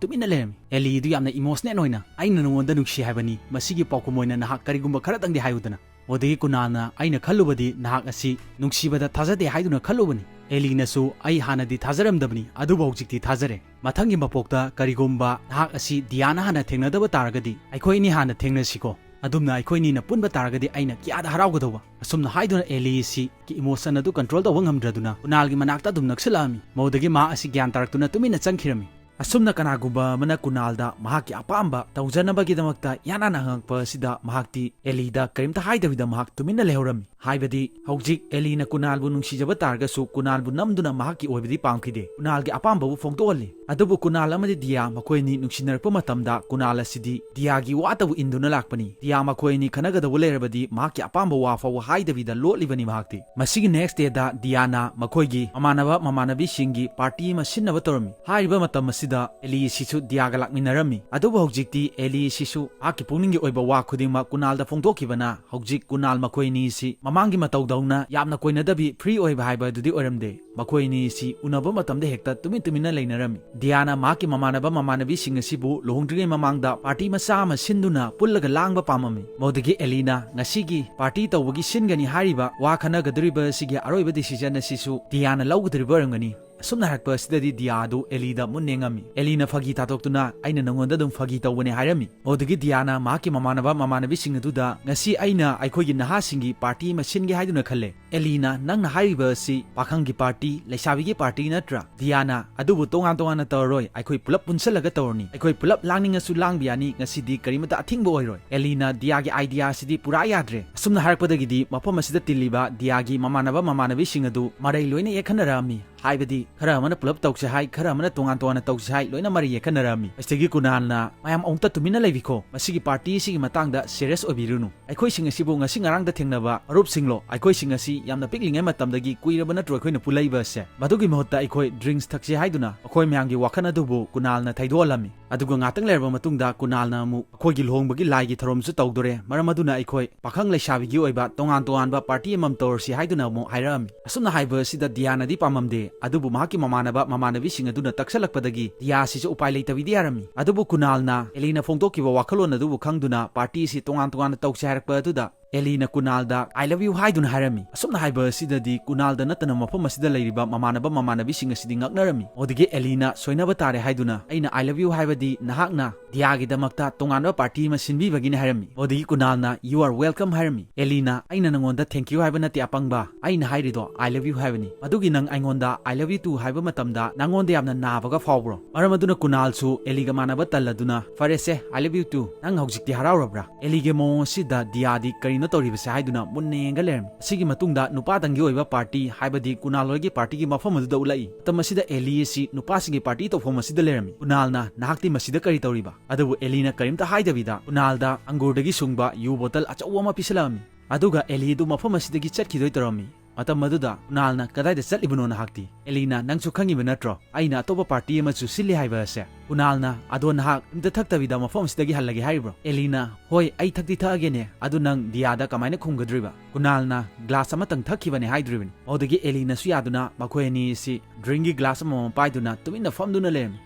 ꯇꯨꯃꯤꯟꯅ ꯂꯩꯔꯝꯃꯤ꯫ ꯑꯦꯂꯤ ꯑꯗꯨ ꯌꯥꯝꯅ ꯏꯃꯣꯁꯅꯦꯜ ꯑꯣꯏꯅ, ꯑꯩꯅ ꯅꯉꯣꯟꯗ ꯅꯨꯡꯁꯤ ꯍꯥꯏꯕꯅꯤ, ꯃꯁꯤꯒꯤ ꯄꯥꯎꯈꯨꯝ ꯑꯣꯏꯅ ꯅꯍꯥꯛ ꯀꯔꯤꯒꯨꯝꯕ ꯈꯔꯇꯪꯗꯤ ꯍꯥꯏꯌꯨꯗꯅ꯫ ꯑꯗꯨꯗꯒꯤ ꯀꯨꯅꯥꯜꯅ, ꯑꯩꯅ ꯈꯜꯂꯨꯕꯗꯤ ꯅꯍꯥꯛ ꯑꯁꯤ ꯅꯨꯡꯁꯤꯕꯗ ꯊꯥꯖꯗꯦ ꯍꯥꯏꯗꯨꯅ ꯈꯜꯂꯨꯕꯅꯤ꯫ ꯑꯦꯂꯤꯅꯁꯨ, ꯑꯩ ꯍꯥꯟꯅꯗꯤ ꯊꯥꯖꯔꯝꯗꯕꯅꯤ, ꯑꯗꯨꯕꯨ ꯍꯧꯖꯤꯛꯇꯤ ꯊꯥꯖꯔꯦ꯫ ꯃꯊꯪꯒꯤ ꯃꯄꯣꯛꯇ ꯀꯔꯤꯒꯨꯝꯕ ꯅꯍꯥꯛ ꯑꯁꯤ ꯗꯤꯌꯥꯅ ꯍꯥꯟꯅ ꯊꯦꯡꯅꯗꯕ ꯇꯥꯔꯒꯗꯤ, ꯑꯩꯈꯣꯏ ꯑꯅꯤ ꯍꯥꯟꯅ ꯊꯦꯡꯅꯁꯤꯀꯣ꯫ ꯑꯗꯨꯝꯅ ꯑꯩꯈꯣꯏꯅꯤꯅ ꯄꯨꯟꯕ ꯇꯥꯔꯒꯗꯤ ꯑꯩꯅ ꯀꯌꯥꯗ ꯍꯔꯥꯎꯒꯗꯧꯕ꯫ ꯑꯁꯨꯝꯅ ꯍꯥꯏꯗꯨꯅ ꯑꯦꯂꯤ ꯑꯁꯤꯒꯤ emotion ꯑꯗꯨ control ꯇꯧꯕ ꯉꯝꯗ꯭ꯔꯗꯨꯅ ꯀꯨꯅꯥꯜꯒꯤ ꯃꯅꯥꯛꯇ ꯑꯗꯨꯝ ꯅꯛꯁꯤꯜꯂꯛꯑꯝꯃꯤ꯫ ꯃꯗꯨꯗꯒꯤ ꯃꯍꯥꯛ ꯑꯁꯤ ꯒ꯭ꯌꯥꯟ ꯇꯥꯔꯛꯇꯨꯅ ꯇꯨꯃꯤꯟꯅ ꯆꯪꯈꯤꯔꯝꯃꯤ꯫ ꯑꯁꯨꯝꯅ ꯀꯅꯥꯒꯨꯝꯕ ꯑꯃꯅ ꯀꯨꯅꯥꯜꯗ ꯃꯍꯥꯛꯀꯤ ꯑꯄꯥꯝꯕ ꯇꯧꯖꯅꯕꯒꯤꯗꯃꯛꯇ ꯏꯍꯥꯟ ꯍꯥꯟꯅ ꯍꯪꯉꯛꯄ ꯑꯁꯤꯗ ꯃꯍꯥꯛꯇꯤ ꯑꯦꯂꯤꯗ ꯀꯔꯤꯝꯇ ꯍꯥꯏꯗꯕꯤꯗ ꯃꯍꯥꯛ ꯇꯨꯃꯤꯟꯅ ꯂꯩꯍꯧꯔꯝꯃꯤ꯫ ꯍꯥꯏꯕꯗꯤ ꯍꯧꯖꯤꯛ ꯑꯦꯂꯤꯅ ꯀꯨꯅꯥꯜꯕꯨ ꯅꯨꯡꯁꯤꯖꯕ ꯇꯥꯔꯒꯁꯨ ꯀꯨꯅꯥꯜꯕꯨ ꯅꯝꯗꯨꯅ ꯃꯍꯥꯛꯀꯤ ꯑꯣꯏꯕꯗꯤ ꯄꯥꯝꯈꯤꯗꯦ꯫ ꯀꯨꯅꯥꯜꯒꯤ ꯑꯄꯥꯝꯕꯕꯨ ꯐꯣꯡꯗꯣꯛꯍꯜꯂꯤ꯫ ꯑꯗꯨꯕꯨ ꯀꯨꯅꯥꯜ ꯑꯃꯗꯤ ꯗꯤꯌꯥ ꯃꯈꯣꯏ ꯑꯅꯤ ꯅꯨꯡꯁꯤꯅꯔꯛꯄ ꯃꯇꯝꯗ ꯀꯨꯅꯥꯜ ꯑꯁꯤꯗꯤ ꯗꯤꯌꯥꯒꯤ ꯋꯥꯇꯕꯨ ꯏꯟꯗꯨꯅ ꯂꯥꯛꯄꯅꯤ꯫ ꯗꯤꯌꯥ ꯃꯈꯣꯏ ꯑꯅꯤ ꯈꯟꯅꯒꯗꯧꯕ ꯂꯩꯔꯕꯗꯤ ꯃꯍꯥꯛꯀꯤ ꯑꯄꯥꯝꯕ ꯋꯥ ꯐꯥꯎꯕ ꯍꯥꯏꯗꯕꯤꯗ ꯂꯣꯠꯂꯤꯕꯅꯤ ꯃꯍꯥꯛꯇꯤ꯫ ꯃꯁꯤꯒꯤ next dayꯗ ꯗꯤꯌꯥꯅ ꯃꯈꯣꯏꯒꯤ ꯃꯃꯥꯟꯅꯕ ꯃꯃꯥꯟꯅꯕꯤꯁꯤꯡꯒꯤ party ꯑꯃ ꯁꯤꯟꯅꯕ ꯇꯧꯔꯝꯃꯤ꯫ ꯍꯥꯏꯔꯤꯕ ꯃꯇꯝ ꯑꯁꯤꯗ ꯑꯦꯂꯤ ꯑꯁꯤꯁꯨ ꯗꯤꯌꯥꯒ ꯂꯥꯛꯃꯤꯟꯅꯔꯝꯃꯤ꯫ ꯑꯗꯨꯕꯨ ꯍꯧꯖꯤꯛꯇꯤ ꯑꯦꯂꯤ ꯑꯁꯤꯁꯨ ꯃꯍꯥꯛꯀꯤ ꯄꯨꯛꯅꯤꯡꯒꯤ ꯑꯣꯏꯕ ꯋꯥ ꯈꯨꯗꯤꯡꯃꯛ ꯀꯨꯅꯥꯜꯗ ꯐꯣꯡꯗꯣꯛꯈꯤꯕꯅ ꯍꯧꯖꯤꯛ ꯀꯨꯅꯥꯜ ꯃꯈꯣꯏ ꯑꯅꯤ ꯑꯁꯤ ꯃꯃꯥꯡꯒꯤ ꯃꯇꯧꯗꯧꯅ ꯌꯥꯝꯅ ꯀꯣꯏꯅꯗꯕꯤ free ꯑꯣꯏꯕ ꯍꯥꯏꯕ ꯑꯗꯨꯗꯤ ꯑꯣꯏꯔꯝꯗꯦ꯫ ꯃꯈꯣꯏ ꯑꯅꯤ ꯑꯁꯤ ꯎꯅꯕ ꯃꯇꯝꯗ ꯍꯦꯛꯇ ꯇꯨꯃꯤꯟ ꯇꯨꯃꯤꯟꯅ ꯂꯩꯅꯔꯝꯃꯤ꯫ ꯗꯤꯌꯥꯅ ꯃꯍꯥꯛꯀꯤ ꯃꯃꯥꯟꯅꯕ ꯃꯃꯥꯟꯅꯕꯤꯁꯤꯡ ꯑꯁꯤꯕꯨ ꯂꯨꯍꯣꯡꯗ꯭ꯔꯤꯉꯩ ꯃꯃꯥꯡꯗ party ꯃꯆꯥ ꯑꯃ ꯁꯤꯟꯗꯨꯅ ꯄꯨꯜꯂꯒ ꯂꯥꯡꯕ ꯄꯥꯝꯃꯝꯃꯤ꯫ ꯃꯗꯨꯗꯒꯤ ꯑꯦꯂꯤꯅ ꯉꯁꯤꯒꯤ party ꯇꯧꯕꯒꯤ ꯁꯤꯟꯒꯅꯤ ꯍꯥꯏꯔꯤꯕ ꯋꯥ ꯈꯟꯅꯒꯗꯧꯔꯤꯕ ꯑꯁꯤꯒꯤ ꯑꯔꯣꯏꯕ decision ꯑꯁꯤꯁꯨ ꯗꯤꯌꯥꯅ ꯂꯧꯒꯗꯧꯔꯤꯕ ꯑꯣꯏꯔꯝꯒꯅꯤ꯫ ꯑꯁꯨꯝꯅ ꯍꯥꯏꯔꯛꯄ ꯑꯁꯤꯗꯗꯤ ꯗꯤꯌꯥ ꯑꯗꯨ ꯑꯦꯂꯤꯗ ꯃꯨꯟꯅ ꯌꯦꯡꯉꯝꯃꯤ꯫ ꯑꯦꯂꯤꯅ ꯐꯥꯒꯤ ꯇꯥꯊꯣꯛꯇꯨꯅ, "ꯑꯩꯅ ꯅꯉꯣꯟꯗ ꯑꯗꯨꯝ ꯐꯥꯒꯤ ꯇꯧꯕꯅꯦ" ꯍꯥꯏꯔꯝꯃꯤ꯫ ꯃꯗꯨꯗꯒꯤ ꯗꯤꯌꯥꯅ ꯃꯍꯥꯛꯀꯤ ꯃꯃꯥꯟꯅꯕ ꯃꯃꯥꯟꯅꯕꯤꯁꯤꯡ ꯑꯗꯨꯗ, "ꯉꯁꯤ ꯑꯩꯅ ꯑꯩꯈꯣꯏꯒꯤ ꯅꯍꯥꯁꯤꯡꯒꯤ party ꯑꯃ ꯁꯤꯟꯒꯦ ꯍꯥꯏꯗꯨꯅ ꯈꯜꯂꯦ꯫ ꯑꯦꯂꯤꯅ ꯅꯪꯅ ꯍꯥꯏꯔꯤꯕ ꯑꯁꯤ ꯄꯥꯈꯪꯒꯤ party, ꯂꯩꯁꯥꯕꯤꯒꯤ party ꯅꯠꯇ꯭ꯔꯥ?" ꯗꯤꯌꯥꯅ, "ꯑꯗꯨꯕꯨ ꯇꯣꯉꯥꯟ ꯇꯣꯉꯥꯟꯅ ꯇꯧꯔꯔꯣꯏ, ꯑꯩꯈꯣꯏ ꯄꯨꯂꯞ ꯄꯨꯟꯁꯤꯜꯂꯒ ꯇꯧꯔꯅꯤ꯫ ꯑꯩꯈꯣꯏ ꯄꯨꯂꯞ ꯂꯥꯡꯅꯤꯡꯉꯁꯨ ꯂꯥꯡꯕ ꯌꯥꯅꯤ, ꯉꯁꯤꯗꯤ ꯀꯔꯤꯃꯇ ꯑꯊꯤꯡꯕ ꯑꯣꯏꯔꯣꯏ꯫" ꯑꯦꯂꯤꯅ ꯗꯤꯌꯥꯒꯤ idea ꯑꯁꯤꯗꯤ ꯄꯨꯔꯥ ꯌꯥꯗ꯭ꯔꯦ꯫ ꯑꯁꯨꯝꯅ ꯍꯥꯏꯔꯛꯄꯗꯒꯤꯗꯤ ꯃꯐꯝ ꯑꯁꯤꯗ ꯇꯤꯜꯂꯤꯕ ꯗꯤꯌꯥꯒꯤ ꯃꯃꯥꯟꯅꯕ ꯃꯃꯥꯟꯅꯕꯤꯁꯤꯡ ꯑꯗꯨ ꯃꯔꯩ ꯂꯣꯏꯅ ꯌꯦꯠꯈꯠꯅꯔꯛꯑꯝꯃꯤ꯫ ꯍꯥꯏꯕꯗꯤ ꯈꯔ ꯑꯃꯅ ꯄꯨꯂꯞ ꯇꯧꯁꯦ ꯍꯥꯏ, ꯈꯔ ꯑꯃꯅ ꯇꯣꯉꯥꯟ ꯇꯣꯉꯥꯟꯅ ꯇꯧꯁꯦ ꯍꯥꯏ, ꯂꯣꯏꯅ ꯃꯔꯩ ꯌꯦꯠꯈꯠꯅꯔꯝꯃꯤ꯫ ꯑꯁꯤꯗꯒꯤ ꯀꯨꯅꯥꯜꯅ, "ꯃꯌꯥꯝ ꯑꯃꯨꯛꯇ ꯇꯨꯃꯤꯟꯅ ꯂꯩꯕꯤꯈꯣ, ꯃꯁꯤꯒꯤ party ꯑꯁꯤꯒꯤ ꯃꯇꯥꯡꯗ serious ꯑꯣꯏꯕꯤꯔꯨꯅꯨ꯫ ꯑꯩꯈꯣꯏꯁꯤꯡ ꯑꯁꯤꯕꯨ ꯉꯁꯤ ꯉꯔꯥꯡꯗ ꯊꯦꯡꯅꯕ ꯃꯔꯨꯞꯁꯤꯡꯂꯣ? ꯑꯩꯈꯣꯏꯁꯤꯡ ꯑꯁꯤ ꯌꯥꯝꯅ ꯄꯤꯛꯂꯤꯉꯩ ꯃꯇꯝꯗꯒꯤ ꯀꯨꯏꯔꯕ ꯅꯠꯇ꯭ꯔꯣ ꯑꯩꯈꯣꯏꯅ ꯄꯨꯜꯂꯛꯏꯕ ꯑꯁꯦ? ꯃꯗꯨꯒꯤ ꯃꯍꯨꯠꯇ ꯑꯩꯈꯣꯏ drinks ꯊꯛꯁꯦ" ꯍꯥꯏꯗꯨꯅ ꯃꯈꯣꯏ ꯃꯌꯥꯝꯒꯤ ꯋꯥꯈꯜ ꯑꯗꯨꯕꯨ ꯀꯨꯅꯥꯜꯅ ꯊꯩꯗꯣꯛꯍꯜꯂꯝꯃꯤ꯫ ꯑꯗꯨꯒ ꯉꯥꯛꯇꯪ ꯂꯩꯔꯕ ꯃꯇꯨꯡꯗ ꯀꯨꯅꯥꯜꯅ ꯑꯃꯨꯛ, "ꯑꯩꯈꯣꯏꯒꯤ ꯂꯨꯍꯣꯡꯕꯒꯤ ꯂꯥꯏꯒꯤ ꯊꯧꯔꯝꯁꯨ ꯇꯧꯗꯣꯔꯦ, ꯃꯔꯝ ꯑꯗꯨꯅ ꯑꯩꯈꯣꯏ ꯄꯥꯈꯪ ꯂꯩꯁꯥꯕꯤꯒꯤ ꯑꯣꯏꯕ ꯇꯣꯉꯥꯟ ꯇꯣꯉꯥꯟꯕ party ꯑꯃꯃꯝ ꯇꯧꯔꯁꯤ" ꯍꯥꯏꯗꯨꯅ ꯑꯃꯨꯛ ꯍꯥꯏꯔꯛꯑꯝꯃꯤ꯫ ꯑꯁꯨꯝꯅ ꯍꯥꯏꯕ ꯑꯁꯤꯗ ꯗꯤꯌꯥꯅꯗꯤ ꯄꯥꯝꯃꯝꯗꯦ, ꯑꯗꯨꯕꯨ ꯃꯍꯥꯛꯀꯤ ꯃꯃꯥꯟꯅꯕ ꯃꯃꯥꯟꯅꯕꯤꯁꯤꯡ ꯑꯗꯨꯅ ꯇꯛꯁꯜꯂꯛꯄꯗꯒꯤ ꯗꯤꯌꯥꯁꯤꯁꯨ ꯎꯄꯥꯏ ꯂꯩꯇꯕꯤꯗ ꯌꯥꯔꯝꯃꯤ꯫ ꯑꯗꯨꯕꯨ ꯀꯨꯅꯥꯜꯅ ꯑꯦꯂꯤꯅ ꯐꯣꯡꯗꯣꯛꯈꯤꯕ ꯋꯥꯈꯜꯂꯣꯟ ꯑꯗꯨꯕꯨ ꯈꯪꯗꯨꯅ party ꯑꯁꯤ ꯇꯣꯉꯥꯟ ꯇꯣꯉꯥꯟꯅ ꯇꯧꯁꯦ ꯍꯥꯏꯔꯛꯄ ꯑꯗꯨꯗ ꯑꯦꯂꯤꯅ ꯀꯨꯅꯥꯜꯗ "I love you" ꯍꯥꯏꯗꯨꯅ ꯍꯥꯏꯔꯝꯃꯤ꯫ ꯑꯁꯨꯝꯅ ꯍꯥꯏꯕ ꯑꯁꯤꯗꯗꯤ ꯀꯨꯅꯥꯜꯗ ꯅꯠꯇꯅ ꯃꯐꯝ ꯑꯁꯤꯗ ꯂꯩꯔꯤꯕ ꯃꯃꯥꯟꯅꯕ ꯃꯃꯥꯟꯅꯕꯤꯁꯤꯡ ꯑꯁꯤꯗꯤ ꯉꯛꯅꯔꯝꯃꯤ꯫ ꯑꯗꯨꯗꯒꯤ ꯑꯦꯂꯤꯅ ꯁꯣꯏꯅꯕ ꯇꯥꯔꯦ ꯍꯥꯏꯗꯨꯅ, "ꯑꯩꯅ "I love you" ꯍꯥꯏꯕꯗꯤ ꯅꯍꯥꯛꯅ ꯗꯤꯌꯥꯒꯤꯗꯃꯛꯇ ꯇꯣꯉꯥꯟꯕ party ꯑꯃ ꯁꯤꯟꯕꯤꯕꯒꯤꯅꯤ" ꯍꯥꯏꯔꯝꯃꯤ꯫ ꯑꯗꯨꯗꯒꯤ ꯀꯨꯅꯥꯜꯅ "You are welcome" ꯍꯥꯏꯔꯝꯃꯤ꯫ ꯑꯦꯂꯤꯅ, "ꯑꯩꯅ ꯅꯉꯣꯟꯗ thank you ꯍꯥꯏꯕ ꯅꯠꯇꯦ ꯑꯄꯪꯕ, ꯑꯩꯅ ꯍꯥꯏꯔꯤꯗꯣ "I love you" ꯍꯥꯏꯕꯅꯤ꯫ ꯑꯗꯨꯒꯤ ꯅꯪ ꯑꯩꯉꯣꯟꯗ "I love you too" ꯍꯥꯏꯕ ꯃꯇꯝꯗ ꯅꯉꯣꯟꯗ ꯌꯥꯝꯅ ꯅꯥꯕꯒ ꯐꯥꯎꯕ꯭ꯔꯣ?" ꯃꯔꯝ ꯑꯗꯨꯅ ꯀꯨꯅꯥꯜꯁꯨ ꯑꯦꯂꯤꯒ ꯃꯥꯟꯅꯕ ꯇꯜꯂꯗꯨꯅ, "ꯐꯔꯦꯁꯦ, I love you too, ꯅꯪ ꯍꯧꯖꯤꯛꯇꯤ ꯍꯔꯥꯎꯔꯕ꯭ꯔꯥ?" ꯑꯦꯂꯤꯒꯤ ꯃꯑꯣꯡ ꯑꯁꯤꯗ ꯗꯤꯌꯥꯗꯤ ꯀꯔꯤꯅꯣ ꯇꯧꯔꯤꯕꯁꯦ ꯍꯥꯏꯗꯨꯅ ꯃꯨꯟꯅ ꯌꯦꯡꯒ ꯂꯩꯔꯝꯃꯤ꯫ ꯑꯁꯤꯒꯤ ꯃꯇꯨꯡꯗ ꯅꯨꯄꯥꯗꯪꯒꯤ ꯑꯣꯏꯕ party, ꯍꯥꯏꯕꯗꯤ ꯀꯨꯅꯥꯜ ꯍꯣꯏꯒꯤ partyꯒꯤ ꯃꯐꯝ ꯑꯗꯨꯗ ꯎꯠꯂꯛꯏ꯫ ꯃꯇꯝ ꯑꯁꯤꯗ ꯑꯦꯂꯤ ꯑꯁꯤ ꯅꯨꯄꯥꯁꯤꯡꯒꯤ party ꯇꯧꯐꯝ ꯑꯁꯤꯗ ꯂꯩꯔꯝꯃꯤ꯫ ꯀꯨꯅꯥꯜꯅ, "ꯅꯍꯥꯛꯇꯤ ꯃꯁꯤꯗ ꯀꯔꯤ ꯇꯧꯔꯤꯕ?" ꯑꯗꯨꯕꯨ ꯑꯦꯂꯤꯅ ꯀꯔꯤꯝꯇ ꯍꯥꯏꯗꯕꯤꯗ ꯀꯨꯅꯥꯜꯗ ꯑꯪꯒꯨꯔꯗꯒꯤ ꯁꯨꯡꯕ ꯌꯨ bottle ꯑꯆꯧꯕ ꯑꯃ ꯄꯤꯁꯜꯂꯛꯑꯝꯃꯤ꯫ ꯑꯗꯨꯒ ꯑꯦꯂꯤ ꯑꯗꯨ ꯃꯐꯝ ꯑꯁꯤꯗꯒꯤ ꯆꯠꯈꯤꯗꯣꯏ ꯇꯧꯔꯝꯃꯤ꯫ ꯃꯇꯝ ꯑꯗꯨꯗ ꯀꯨꯅꯥꯜꯅ, "ꯀꯗꯥꯏꯗ ꯆꯠꯂꯤꯕꯅꯣ ꯅꯍꯥꯛꯇꯤ?" ꯑꯦꯂꯤꯅ, "ꯅꯪꯁꯨ ꯈꯪꯉꯤꯕ ꯅꯠꯇ꯭ꯔꯣ, ꯑꯩꯅ ꯑꯇꯣꯞꯄ party ꯑꯃꯁꯨ ꯁꯤꯜꯂꯤ ꯍꯥꯏꯕ ꯑꯁꯦ?" ꯀꯨꯅꯥꯜꯅ, "ꯑꯗꯣ ꯅꯍꯥꯛ ꯀꯔꯤꯝꯇ ꯊꯛꯇꯕꯤꯗ ꯃꯐꯝ ꯑꯁꯤꯗꯒꯤ ꯍꯜꯂꯒꯦ ꯍꯥꯏꯔꯤꯕ꯭ꯔꯣ?" ꯑꯦꯂꯤꯅ, "ꯍꯣꯏ, ꯑꯩ ꯊꯛꯇꯤ ꯊꯛꯑꯒꯦꯅꯦ, ꯑꯗꯨ ꯅꯪ ꯗꯤꯌꯥꯗ ꯀꯃꯥꯏꯅ ꯈꯨꯝꯒꯗ꯭ꯔꯤꯕ?" ꯀꯨꯅꯥꯜꯅ, "Glass ꯑꯃꯇꯪ ꯊꯛꯈꯤꯕꯅꯤ" ꯍꯥꯏꯗ꯭ꯔꯤꯕꯅꯤ꯫ ꯃꯗꯨꯗꯒꯤ ꯑꯦꯂꯤꯅꯁꯨ ꯌꯥꯗꯨꯅ ꯃꯈꯣꯏ ꯑꯅꯤ ꯑꯁꯤ drinkꯀꯤ glass ꯑꯃꯃꯝ ꯄꯥꯏꯗꯨꯅ ꯇꯨꯃꯤꯟꯅ ꯐꯝꯗꯨꯅ ꯂꯩꯔꯝꯃꯤ꯫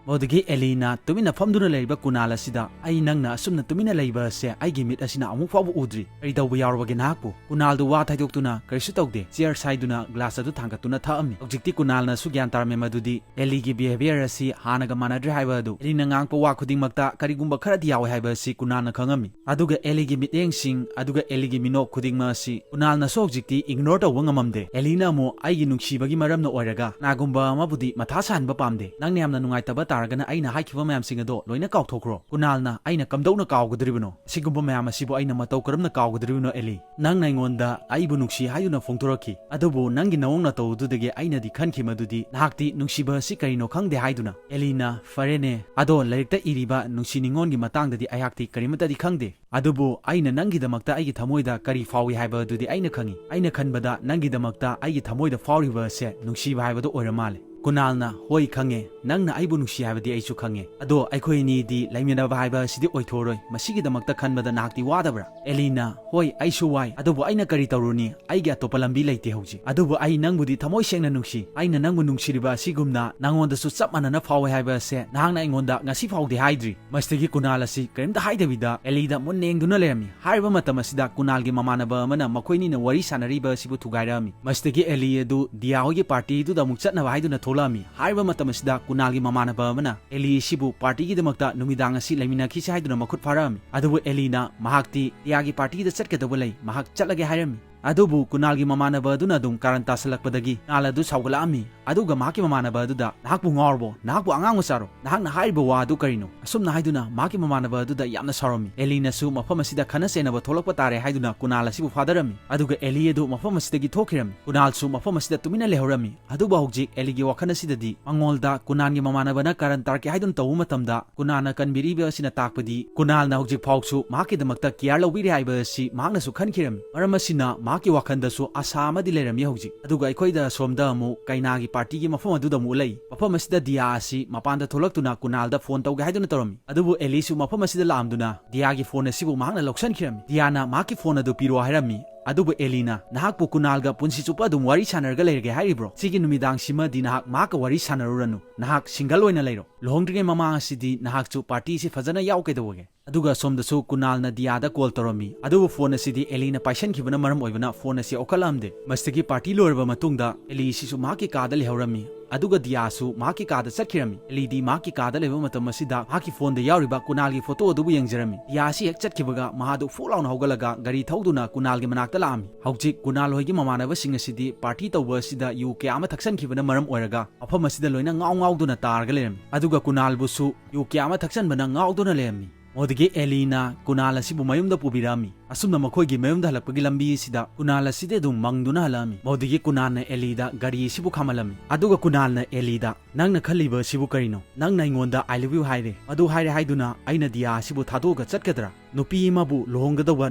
ꯃꯗꯨꯗꯒꯤ ꯑꯦꯂꯤꯅ ꯇꯨꯃꯤꯟꯅ ꯐꯝꯗꯨꯅ ꯂꯩꯔꯤꯕ ꯀꯨꯅꯥꯜ ꯑꯁꯤꯗ, "ꯑꯩ ꯅꯪꯅ ꯑꯁꯨꯝꯅ ꯇꯨꯃꯤꯟꯅ ꯂꯩꯕ ꯑꯁꯦ ꯑꯩꯒꯤ ꯃꯤꯠ ꯑꯁꯤꯅ ꯑꯃꯨꯛ ꯐꯥꯎꯕ ꯎꯗ꯭ꯔꯤ꯫ ꯀꯔꯤ ꯇꯧꯕ ꯌꯥꯎꯔꯕꯒꯦ ꯅꯍꯥꯛꯄꯨ?" ꯀꯨꯅꯥꯜꯗꯨ ꯋꯥ ꯊꯩꯗꯣꯛꯇꯨꯅ, "ꯀꯔꯤꯁꯨ ꯇꯧꯗꯦ," ꯆꯤꯌꯔꯁ ꯍꯥꯏꯗꯨꯅ glass ꯑꯗꯨ ꯊꯥꯡꯒꯠꯇꯨꯅ ꯊꯛꯑꯝꯃꯤ꯫ ꯍꯧꯖꯤꯛꯇꯤ ꯀꯨꯅꯥꯜꯅꯁꯨ ꯒ꯭ꯌꯥꯟ ꯇꯥꯔꯝꯃꯤ ꯃꯗꯨꯗꯤ ꯑꯦꯂꯤꯒꯤ behavior ꯑꯁꯤ ꯍꯥꯟꯅꯒ ꯃꯥꯟꯅꯗ꯭ꯔꯦ ꯍꯥꯏꯕ ꯑꯗꯨ꯫ ꯑꯦꯂꯤꯅ ꯉꯥꯡꯕ ꯋꯥ ꯈꯨꯗꯤꯡꯃꯛꯇ ꯀꯔꯤꯒꯨꯝꯕ ꯈꯔꯗꯤ ꯌꯥꯎꯋꯦ ꯍꯥꯏꯕ ꯑꯁꯤ ꯀꯨꯅꯥꯜꯅ ꯈꯪꯉꯝꯃꯤ꯫ ꯑꯗꯨꯒ ꯑꯦꯂꯤꯒꯤ ꯃꯤꯠꯌꯦꯡꯁꯤꯡ, ꯑꯗꯨꯒ ꯑꯦꯂꯤꯒꯤ ꯃꯤꯅꯣꯛ ꯈꯨꯗꯤꯡꯃꯛ ꯑꯁꯤ ꯀꯨꯅꯥꯜꯅꯁꯨ ꯍꯧꯖꯤꯛꯇꯤ ignore ꯇꯧꯕ ꯉꯝꯃꯝꯗꯦ꯫ ꯑꯦꯂꯤꯅ ꯑꯃꯨꯛ, "ꯑꯩꯒꯤ ꯅꯨꯡꯁꯤꯕꯒꯤ ꯃꯔꯝꯅ ꯑꯣꯏꯔꯒ ꯀꯅꯥꯒꯨꯝꯕ ꯑꯃꯕꯨꯗꯤ ꯃꯊꯥ ꯁꯥꯍꯟꯕ ꯄꯥꯝꯗꯦ꯫ ꯅꯪꯅ ꯌꯥꯝꯅ ꯅꯨꯡꯉꯥꯏꯇꯕ ꯇꯥꯔꯒꯅ ꯑꯩꯅ ꯍꯥꯏꯈꯤꯕ ꯃꯌꯥꯝꯁꯤꯡ ꯑꯗꯣ ꯂꯣꯏꯅ ꯀꯥꯎꯊꯣꯛꯈ꯭ꯔꯣ꯫" ꯀꯨꯅꯥꯜꯅ, "ꯑꯩꯅ ꯀꯝꯗꯧꯅ ꯀꯥꯎꯒꯗꯧꯔꯤꯕꯅꯣ? ꯑꯁꯤꯒꯨꯝꯕ ꯃꯌꯥꯝ ꯑꯁꯤꯕꯨ ꯑꯩꯅ ꯃꯇꯧ ꯀꯔꯝꯅ ꯀꯥꯎꯒꯗꯧꯔꯤꯕꯅꯣ, ꯑꯦꯂꯤ? ꯅꯪꯅ ꯑꯩꯉꯣꯟꯗ ꯑꯩꯕꯨ ꯅꯨꯡꯁꯤ ꯍꯥꯏꯗꯨꯅ ꯐꯣꯡꯗꯣꯔꯛꯈꯤ, ꯑꯗꯨꯕꯨ ꯅꯪꯒꯤ ꯅꯑꯣꯡ ꯅꯇꯧ ꯑꯗꯨꯗꯒꯤ ꯑꯩꯅꯗꯤ ꯈꯟꯈꯤ ꯃꯗꯨꯗꯤ ꯅꯍꯥꯛꯇꯤ ꯅꯨꯡꯁꯤꯕ ꯑꯁꯤ ꯀꯔꯤꯅꯣ ꯈꯪꯗꯦ ꯍꯥꯏꯗꯨꯅ꯫" ꯑꯦꯂꯤꯅ, "ꯐꯔꯦꯅꯦ, ꯑꯗꯣ ꯂꯥꯏꯔꯤꯛꯇ ꯏꯔꯤꯕ ꯅꯨꯡꯁꯤ ꯅꯤꯉꯣꯜꯒꯤ ꯃꯇꯥꯡꯗꯗꯤ ꯑꯩꯍꯥꯛꯇꯤ ꯀꯔꯤꯃꯠꯇꯗꯤ ꯈꯪꯗꯦ꯫ ꯑꯗꯨꯕꯨ ꯑꯩꯅ ꯅꯪꯒꯤꯗꯃꯛꯇ ꯑꯩꯒꯤ ꯊꯃꯣꯏꯗ ꯀꯔꯤ ꯐꯥꯎꯏ ꯍꯥꯏꯕ ꯑꯗꯨꯗꯤ ꯑꯩꯅ ꯈꯪꯏ꯫ ꯑꯩꯅ ꯈꯟꯕꯗ ꯅꯪꯒꯤꯗꯃꯛꯇ ꯑꯩꯒꯤ ꯊꯃꯣꯏꯗ ꯐꯥꯎꯔꯤꯕ ꯑꯁꯦ ꯅꯨꯡꯁꯤꯕ ꯍꯥꯏꯕꯗꯨ ꯑꯣꯏꯔ ꯃꯥꯜꯂꯦ꯫" ꯀꯨꯅꯥꯜꯅ, "ꯍꯣꯏ ꯈꯪꯉꯦ, ꯅꯪꯅ ꯑꯩꯕꯨ ꯅꯨꯡꯁꯤ ꯍꯥꯏꯕꯗꯤ ꯑꯩꯁꯨ ꯈꯪꯉꯦ꯫ ꯑꯗꯣ ꯑꯩꯈꯣꯏ ꯑꯅꯤꯗꯤ ꯂꯩꯃꯤꯟꯅꯕ ꯍꯥꯏꯕ ꯑꯁꯤꯗꯤ ꯑꯣꯏꯊꯣꯛꯑꯔꯣꯏ꯫ ꯃꯁꯤꯒꯤꯗꯃꯛꯇ ꯈꯟꯕꯗ ꯅꯍꯥꯛꯇꯤ ꯋꯥꯗꯕ꯭ꯔꯥ?" ꯑꯦꯂꯤꯅ, "ꯍꯣꯏ, ꯑꯩꯁꯨ ꯋꯥꯏ, ꯑꯗꯨꯕꯨ ꯑꯩꯅ ꯀꯔꯤ ꯇꯧꯔꯨꯅꯤ? ꯑꯩꯒꯤ ꯑꯇꯣꯞꯄ ꯂꯝꯕꯤ ꯂꯩꯇꯦ ꯍꯧꯖꯤꯛ꯫ ꯑꯗꯨꯕꯨ ꯑꯩ ꯅꯪꯕꯨꯗꯤ ꯊꯃꯣꯏ ꯁꯦꯡꯅ ꯅꯨꯡꯁꯤ꯫ ꯑꯩꯅ ꯅꯪꯕꯨ ꯅꯨꯡꯁꯤꯔꯤꯕ ꯑꯁꯤꯒꯨꯝꯅ ꯅꯉꯣꯟꯗꯁꯨ ꯆꯞ ꯃꯥꯟꯅꯅ ꯐꯥꯎꯋꯦ ꯍꯥꯏꯕ ꯑꯁꯦ ꯅꯍꯥꯛꯅ ꯑꯩꯉꯣꯟꯗ ꯉꯁꯤ ꯐꯥꯎꯗꯤ ꯍꯥꯏꯗ꯭ꯔꯤ꯫" ꯃꯁꯤꯗꯒꯤ ꯀꯨꯅꯥꯜ ꯑꯁꯤ ꯀꯔꯤꯝꯇ ꯍꯥꯏꯗꯕꯤꯗ ꯑꯦꯂꯤꯗ ꯃꯨꯟꯅ ꯌꯦꯡꯗꯨꯅ ꯂꯩꯔꯝꯃꯤ꯫ ꯍꯥꯏꯔꯤꯕ ꯃꯇꯝ ꯑꯁꯤꯗ ꯀꯨꯅꯥꯜꯒꯤ ꯃꯃꯥꯟꯅꯕ ꯑꯃꯅ ꯃꯈꯣꯏꯅꯤꯅ ꯋꯥꯔꯤ ꯁꯥꯟꯅꯔꯤꯕ ꯑꯁꯤꯕꯨ ꯊꯨꯒꯥꯏꯔꯛꯑꯝꯃꯤ꯫ ꯃꯁꯤꯗꯒꯤ ꯑꯦꯂꯤ ꯑꯗꯨ ꯗꯤꯌꯥ ꯍꯣꯏꯒꯤ ꯄꯥꯔꯇꯤꯗꯨꯗ ꯑꯃꯨꯛ ꯆꯠꯅꯕ ꯍꯥꯏꯗꯨꯅ ꯊꯣꯛꯂꯛꯑꯝꯃꯤ꯫ ꯍꯥꯏꯔꯤꯕ ꯃꯇꯝ ꯑꯁꯤꯗ ꯀꯨꯅꯥꯜꯒꯤ ꯃꯃꯥꯟꯅꯕ ꯑꯃꯅ ꯑꯦꯂꯤ ꯑꯁꯤꯕꯨ ꯄꯥꯔꯇꯤꯒꯤꯗꯃꯛꯇ ꯅꯨꯃꯤꯗꯥꯡ ꯑꯁꯤ ꯂꯩꯃꯤꯟꯅꯈꯤꯁꯤ ꯍꯥꯏꯗꯨꯅ ꯃꯈꯨꯠ ꯐꯥꯔꯛꯑꯝꯃꯤ꯫ ꯑꯗꯨꯕꯨ ꯑꯦꯂꯤꯅ ꯃꯍꯥꯛꯇꯤ ꯗꯤꯌꯥꯒꯤ ꯄꯥꯔꯇꯤꯗ ꯆꯠꯀꯗꯕ ꯂꯩ, ꯃꯍꯥꯛ ꯆꯠꯂꯒꯦ ꯍꯥꯏꯔꯝꯃꯤ꯫ ꯑꯗꯨꯕꯨ ꯀꯨꯅꯥꯜꯒꯤ ꯃꯃꯥꯟꯅꯕ ꯑꯗꯨꯅ ꯑꯗꯨꯝ ꯀꯥꯔꯟ ꯇꯥꯁꯜꯂꯛꯄꯗꯒꯤ ꯀꯨꯅꯥꯜ ꯑꯗꯨ ꯁꯥꯎꯒꯠꯂꯛꯑꯝꯃꯤ꯫ ꯑꯗꯨꯒ ꯃꯍꯥꯛꯀꯤ ꯃꯃꯥꯟꯅꯕ ꯑꯗꯨꯗ, "ꯅꯍꯥꯛꯄꯨ ꯉꯥꯎꯔꯕꯣ? ꯅꯍꯥꯛꯄꯨ ꯑꯉꯥꯡ ꯃꯆꯥꯔꯣ? ꯅꯍꯥꯛꯅ ꯍꯥꯏꯔꯤꯕ ꯋꯥ ꯑꯗꯨ ꯀꯔꯤꯅꯣ?" ꯑꯁꯨꯝꯅ ꯍꯥꯏꯗꯨꯅ ꯃꯍꯥꯛꯀꯤ ꯃꯃꯥꯟꯅꯕ ꯑꯗꯨꯗ ꯌꯥꯝꯅ ꯁꯥꯎꯔꯝꯃꯤ꯫ ꯑꯦꯂꯤꯅꯁꯨ ꯃꯐꯝ ꯑꯁꯤꯗ ꯈꯠꯅ ꯆꯩꯅꯕ ꯊꯣꯛꯂꯛꯄ ꯇꯥꯔꯦ ꯍꯥꯏꯗꯨꯅ ꯀꯨꯅꯥꯜ ꯑꯁꯤꯕꯨ ꯐꯥꯗꯔꯝꯃꯤ꯫ ꯑꯗꯨꯒ ꯑꯦꯂꯤ ꯑꯗꯨ ꯃꯐꯝ ꯑꯁꯤꯗꯒꯤ ꯊꯣꯛꯈꯤꯔꯝꯃꯤ꯫ ꯀꯨꯅꯥꯜꯁꯨ ꯃꯐꯝ ꯑꯁꯤꯗ ꯇꯨꯃꯤꯟꯅ ꯂꯩꯍꯧꯔꯝꯃꯤ꯫ ꯑꯗꯨꯕꯨ ꯍꯧꯖꯤꯛ ꯑꯦꯂꯤꯒꯤ ꯋꯥꯈꯜ ꯑꯁꯤꯗꯗꯤ ꯃꯉꯣꯟꯗ ꯀꯨꯅꯥꯜꯒꯤ ꯃꯃꯥꯟꯅꯕꯅ ꯀꯥꯔꯟ ꯇꯥꯔꯛꯀꯦ ꯍꯥꯏꯗꯨꯅ ꯇꯧꯕ ꯃꯇꯝꯗ ꯀꯨꯅꯥꯜꯅ ꯀꯟꯕꯤꯔꯤꯕ ꯑꯁꯤꯅ ꯇꯥꯛꯄꯗꯤ ꯀꯨꯅꯥꯜꯅ ꯍꯧꯖꯤꯛ ꯐꯥꯎꯁꯨ ꯃꯍꯥꯛꯀꯤꯗꯃꯛꯇ ꯀꯤꯌꯥꯔ ꯂꯧꯕꯤꯔꯤ ꯍꯥꯏꯕ ꯑꯁꯤ ꯃꯍꯥꯛꯅꯁꯨ ꯈꯟꯈꯤꯔꯝꯃꯤ꯫ ꯃꯔꯝ ꯑꯁꯤꯅ ꯃꯍꯥꯛꯀꯤ ꯋꯥꯈꯜꯗꯁꯨ ꯑꯁꯥ ꯑꯃꯗꯤ ꯂꯩꯔꯝꯃꯤ ꯍꯧꯖꯤꯛ꯫ ꯑꯗꯨꯒ ꯑꯩꯈꯣꯏꯗ ꯁꯣꯝꯗ ꯑꯃꯨꯛ ꯀꯩꯅꯥꯒꯤ ꯄꯥꯔꯇꯤꯒꯤ ꯃꯐꯝ ꯑꯗꯨꯗ ꯑꯃꯨꯛ ꯎꯠꯂꯛꯏ꯫ ꯃꯐꯝ ꯑꯁꯤꯗ ꯗꯤꯌꯥ ꯑꯁꯤ ꯃꯄꯥꯟꯗ ꯊꯣꯛꯂꯛꯇꯨꯅ ꯀꯨꯅꯥꯜꯗ ꯐꯣꯟ ꯇꯧꯒꯦ ꯍꯥꯏꯗꯨꯅ ꯇꯧꯔꯝꯃꯤ꯫ ꯑꯗꯨꯕꯨ ꯑꯦꯂꯤꯁꯨ ꯃꯐꯝ ꯑꯁꯤꯗ ꯂꯥꯛꯑꯝꯗꯨꯅ ꯗꯤꯌꯥꯒꯤ ꯐꯣꯟ ꯑꯁꯤꯕꯨ ꯃꯍꯥꯛꯅ ꯂꯧꯁꯤꯟꯈꯤꯔꯝꯃꯤ꯫ ꯗꯤꯌꯥꯅ ꯃꯍꯥꯛꯀꯤ ꯐꯣꯟ ꯑꯗꯨ ꯄꯤꯔꯣ ꯍꯥꯏꯔꯝꯃꯤ꯫ ꯑꯗꯨꯕꯨ ꯑꯦꯂꯤꯅ, "ꯅꯍꯥꯛꯄꯨ ꯀꯨꯅꯥꯜꯒ ꯄꯨꯟꯁꯤ ꯆꯨꯞꯄ ꯑꯗꯨꯝ ꯋꯥꯔꯤ ꯁꯥꯟꯅꯔꯒ ꯂꯩꯔꯒꯦ ꯍꯥꯏꯔꯤꯕ꯭ꯔꯣ? ꯁꯤꯒꯤ ꯅꯨꯃꯤꯗꯥꯡꯁꯤꯃꯗꯤ ꯅꯍꯥꯛ ꯃꯍꯥꯛꯀ ꯋꯥꯔꯤ ꯁꯥꯟꯅꯔꯨꯔꯅꯨ꯫ ꯅꯍꯥꯛ ꯁꯤꯡꯒꯜ ꯑꯣꯏꯅ ꯂꯩꯔꯣ꯫ ꯂꯨꯍꯣꯡꯗ꯭ꯔꯤꯉꯩ ꯃꯃꯥꯡ ꯑꯁꯤꯗꯤ ꯅꯍꯥꯛꯁꯨ ꯄꯥꯔꯇꯤꯁꯤ ꯐꯖꯅ ꯌꯥꯎ ꯀꯩꯗꯧꯕꯒꯦ?" ꯑꯗꯨꯒ ꯁꯣꯝꯗꯁꯨ ꯀꯨꯅꯥꯜꯅ ꯗꯤꯌꯥꯗ ꯀꯣꯜ ꯇꯧꯔꯝꯃꯤ꯫ ꯑꯗꯨꯕꯨ ꯐꯣꯟ ꯑꯁꯤꯗꯤ ꯑꯦꯂꯤꯅ ꯄꯥꯏꯁꯟꯈꯤꯕꯅ ꯃꯔꯝ ꯑꯣꯏꯕꯅ ꯐꯣꯟ ꯑꯁꯤ ꯂꯧꯈꯠꯂꯝꯗꯦ꯫ ꯃꯁꯤꯗꯒꯤ ꯄꯥꯔꯇꯤ ꯂꯣꯏꯔꯕ ꯃꯇꯨꯡꯗ ꯑꯦꯂꯤ ꯁꯤꯁꯨ ꯃꯍꯥꯛꯀꯤ ꯀꯥꯗ ꯂꯩꯍꯧꯔꯝꯃꯤ꯫ ꯑꯗꯨꯒ ꯗꯤꯌꯥꯁꯨ ꯃꯍꯥꯛꯀꯤ ꯀꯥꯗ ꯆꯠꯈꯤꯔꯝꯃꯤ꯫ ꯑꯦꯂꯤꯗꯤ ꯃꯍꯥꯛꯀꯤ ꯀꯥꯗ ꯂꯩꯕ ꯃꯇꯝ ꯑꯁꯤꯗ ꯃꯍꯥꯛꯀꯤ ꯐꯣꯟꯗ ꯌꯥꯎꯔꯤꯕ ꯀꯨꯅꯥꯜꯒꯤ ꯐꯣꯇꯣ ꯑꯗꯨꯕꯨ ꯌꯦꯡꯖꯔꯝꯃꯤ꯫ ꯗꯤꯌꯥ ꯑꯁꯤ ꯍꯦꯛ ꯆꯠꯈꯤꯕꯒ ꯃꯍꯥꯗꯨ ꯐꯨꯛ ꯂꯥꯎꯅ ꯍꯧꯒꯠꯂꯒ ꯒꯥꯔꯤ ꯊꯧꯗꯨꯅ ꯀꯨꯅꯥꯜꯒꯤ ꯃꯅꯥꯛꯇ ꯂꯥꯛꯑꯝꯃꯤ꯫ ꯍꯧꯖꯤꯛ ꯀꯨꯅꯥꯜ ꯍꯣꯏꯒꯤ ꯃꯃꯥꯟꯅꯕꯁꯤꯡ ꯑꯁꯤꯗꯤ ꯄꯥꯔꯇꯤ ꯇꯧꯕ ꯑꯁꯤꯗ ꯌꯨ ꯀꯌꯥ ꯑꯃ ꯊꯛꯆꯟꯈꯤꯕꯅ ꯃꯔꯝ ꯑꯣꯏꯔꯒ ꯃꯐꯝ ꯑꯁꯤꯗ ꯂꯣꯏꯅ ꯉꯥꯎ ꯉꯥꯎꯗꯨꯅ ꯇꯥꯔꯒ ꯂꯩꯔꯝꯃꯤ꯫ ꯑꯗꯨꯒ ꯀꯨꯅꯥꯜꯕꯨꯁꯨ ꯌꯨ ꯀꯌꯥ ꯑꯃ ꯊꯛꯆꯟꯕꯅ ꯉꯥꯎꯗꯨꯅ ꯂꯩꯔꯝꯃꯤ꯫ ꯃꯗꯨꯗꯒꯤ ꯑꯦꯂꯤꯅ ꯀꯨꯅꯥꯜ ꯑꯁꯤꯕꯨ ꯃꯌꯨꯝꯗ ꯄꯨꯕꯤꯔꯛꯑꯝꯃꯤ꯫ ꯑꯁꯨꯝꯅ ꯃꯈꯣꯏꯒꯤ ꯃꯌꯨꯝꯗ ꯍꯜꯂꯛꯄꯒꯤ ꯂꯝꯕꯤ ꯑꯁꯤꯗ ꯀꯨꯅꯥꯜ ꯑꯁꯤꯗꯤ ꯑꯗꯨꯝ ꯃꯪꯗꯨꯅ ꯍꯜꯂꯛꯑꯝꯃꯤ꯫ ꯃꯗꯨꯗꯒꯤ ꯀꯨꯅꯥꯜꯅ ꯑꯦꯂꯤꯗ ꯒꯥꯔꯤ ꯑꯁꯤꯕꯨ ꯈꯥꯝꯍꯜꯂꯝꯃꯤ꯫ ꯑꯗꯨꯒ ꯀꯨꯅꯥꯜꯅ ꯑꯦꯂꯤꯗ, "ꯅꯪꯅ ꯈꯜꯂꯤꯕ ꯑꯁꯤꯕꯨ ꯀꯔꯤꯅꯣ? ꯅꯪꯅ ꯑꯩꯉꯣꯟꯗ I love you ꯍꯥꯏꯔꯦ꯫ ꯃꯗꯨ ꯍꯥꯏꯔꯦ ꯍꯥꯏꯗꯨꯅ ꯑꯩꯅ ꯗꯤꯌꯥ ꯑꯁꯤꯕꯨ ꯊꯥꯗꯣꯛꯑꯒ ꯆꯠꯀꯗ꯭ꯔꯥ? ꯅꯨꯄꯤ ꯑꯃꯕꯨ ꯂꯨꯍꯣꯡꯒꯗꯧꯕ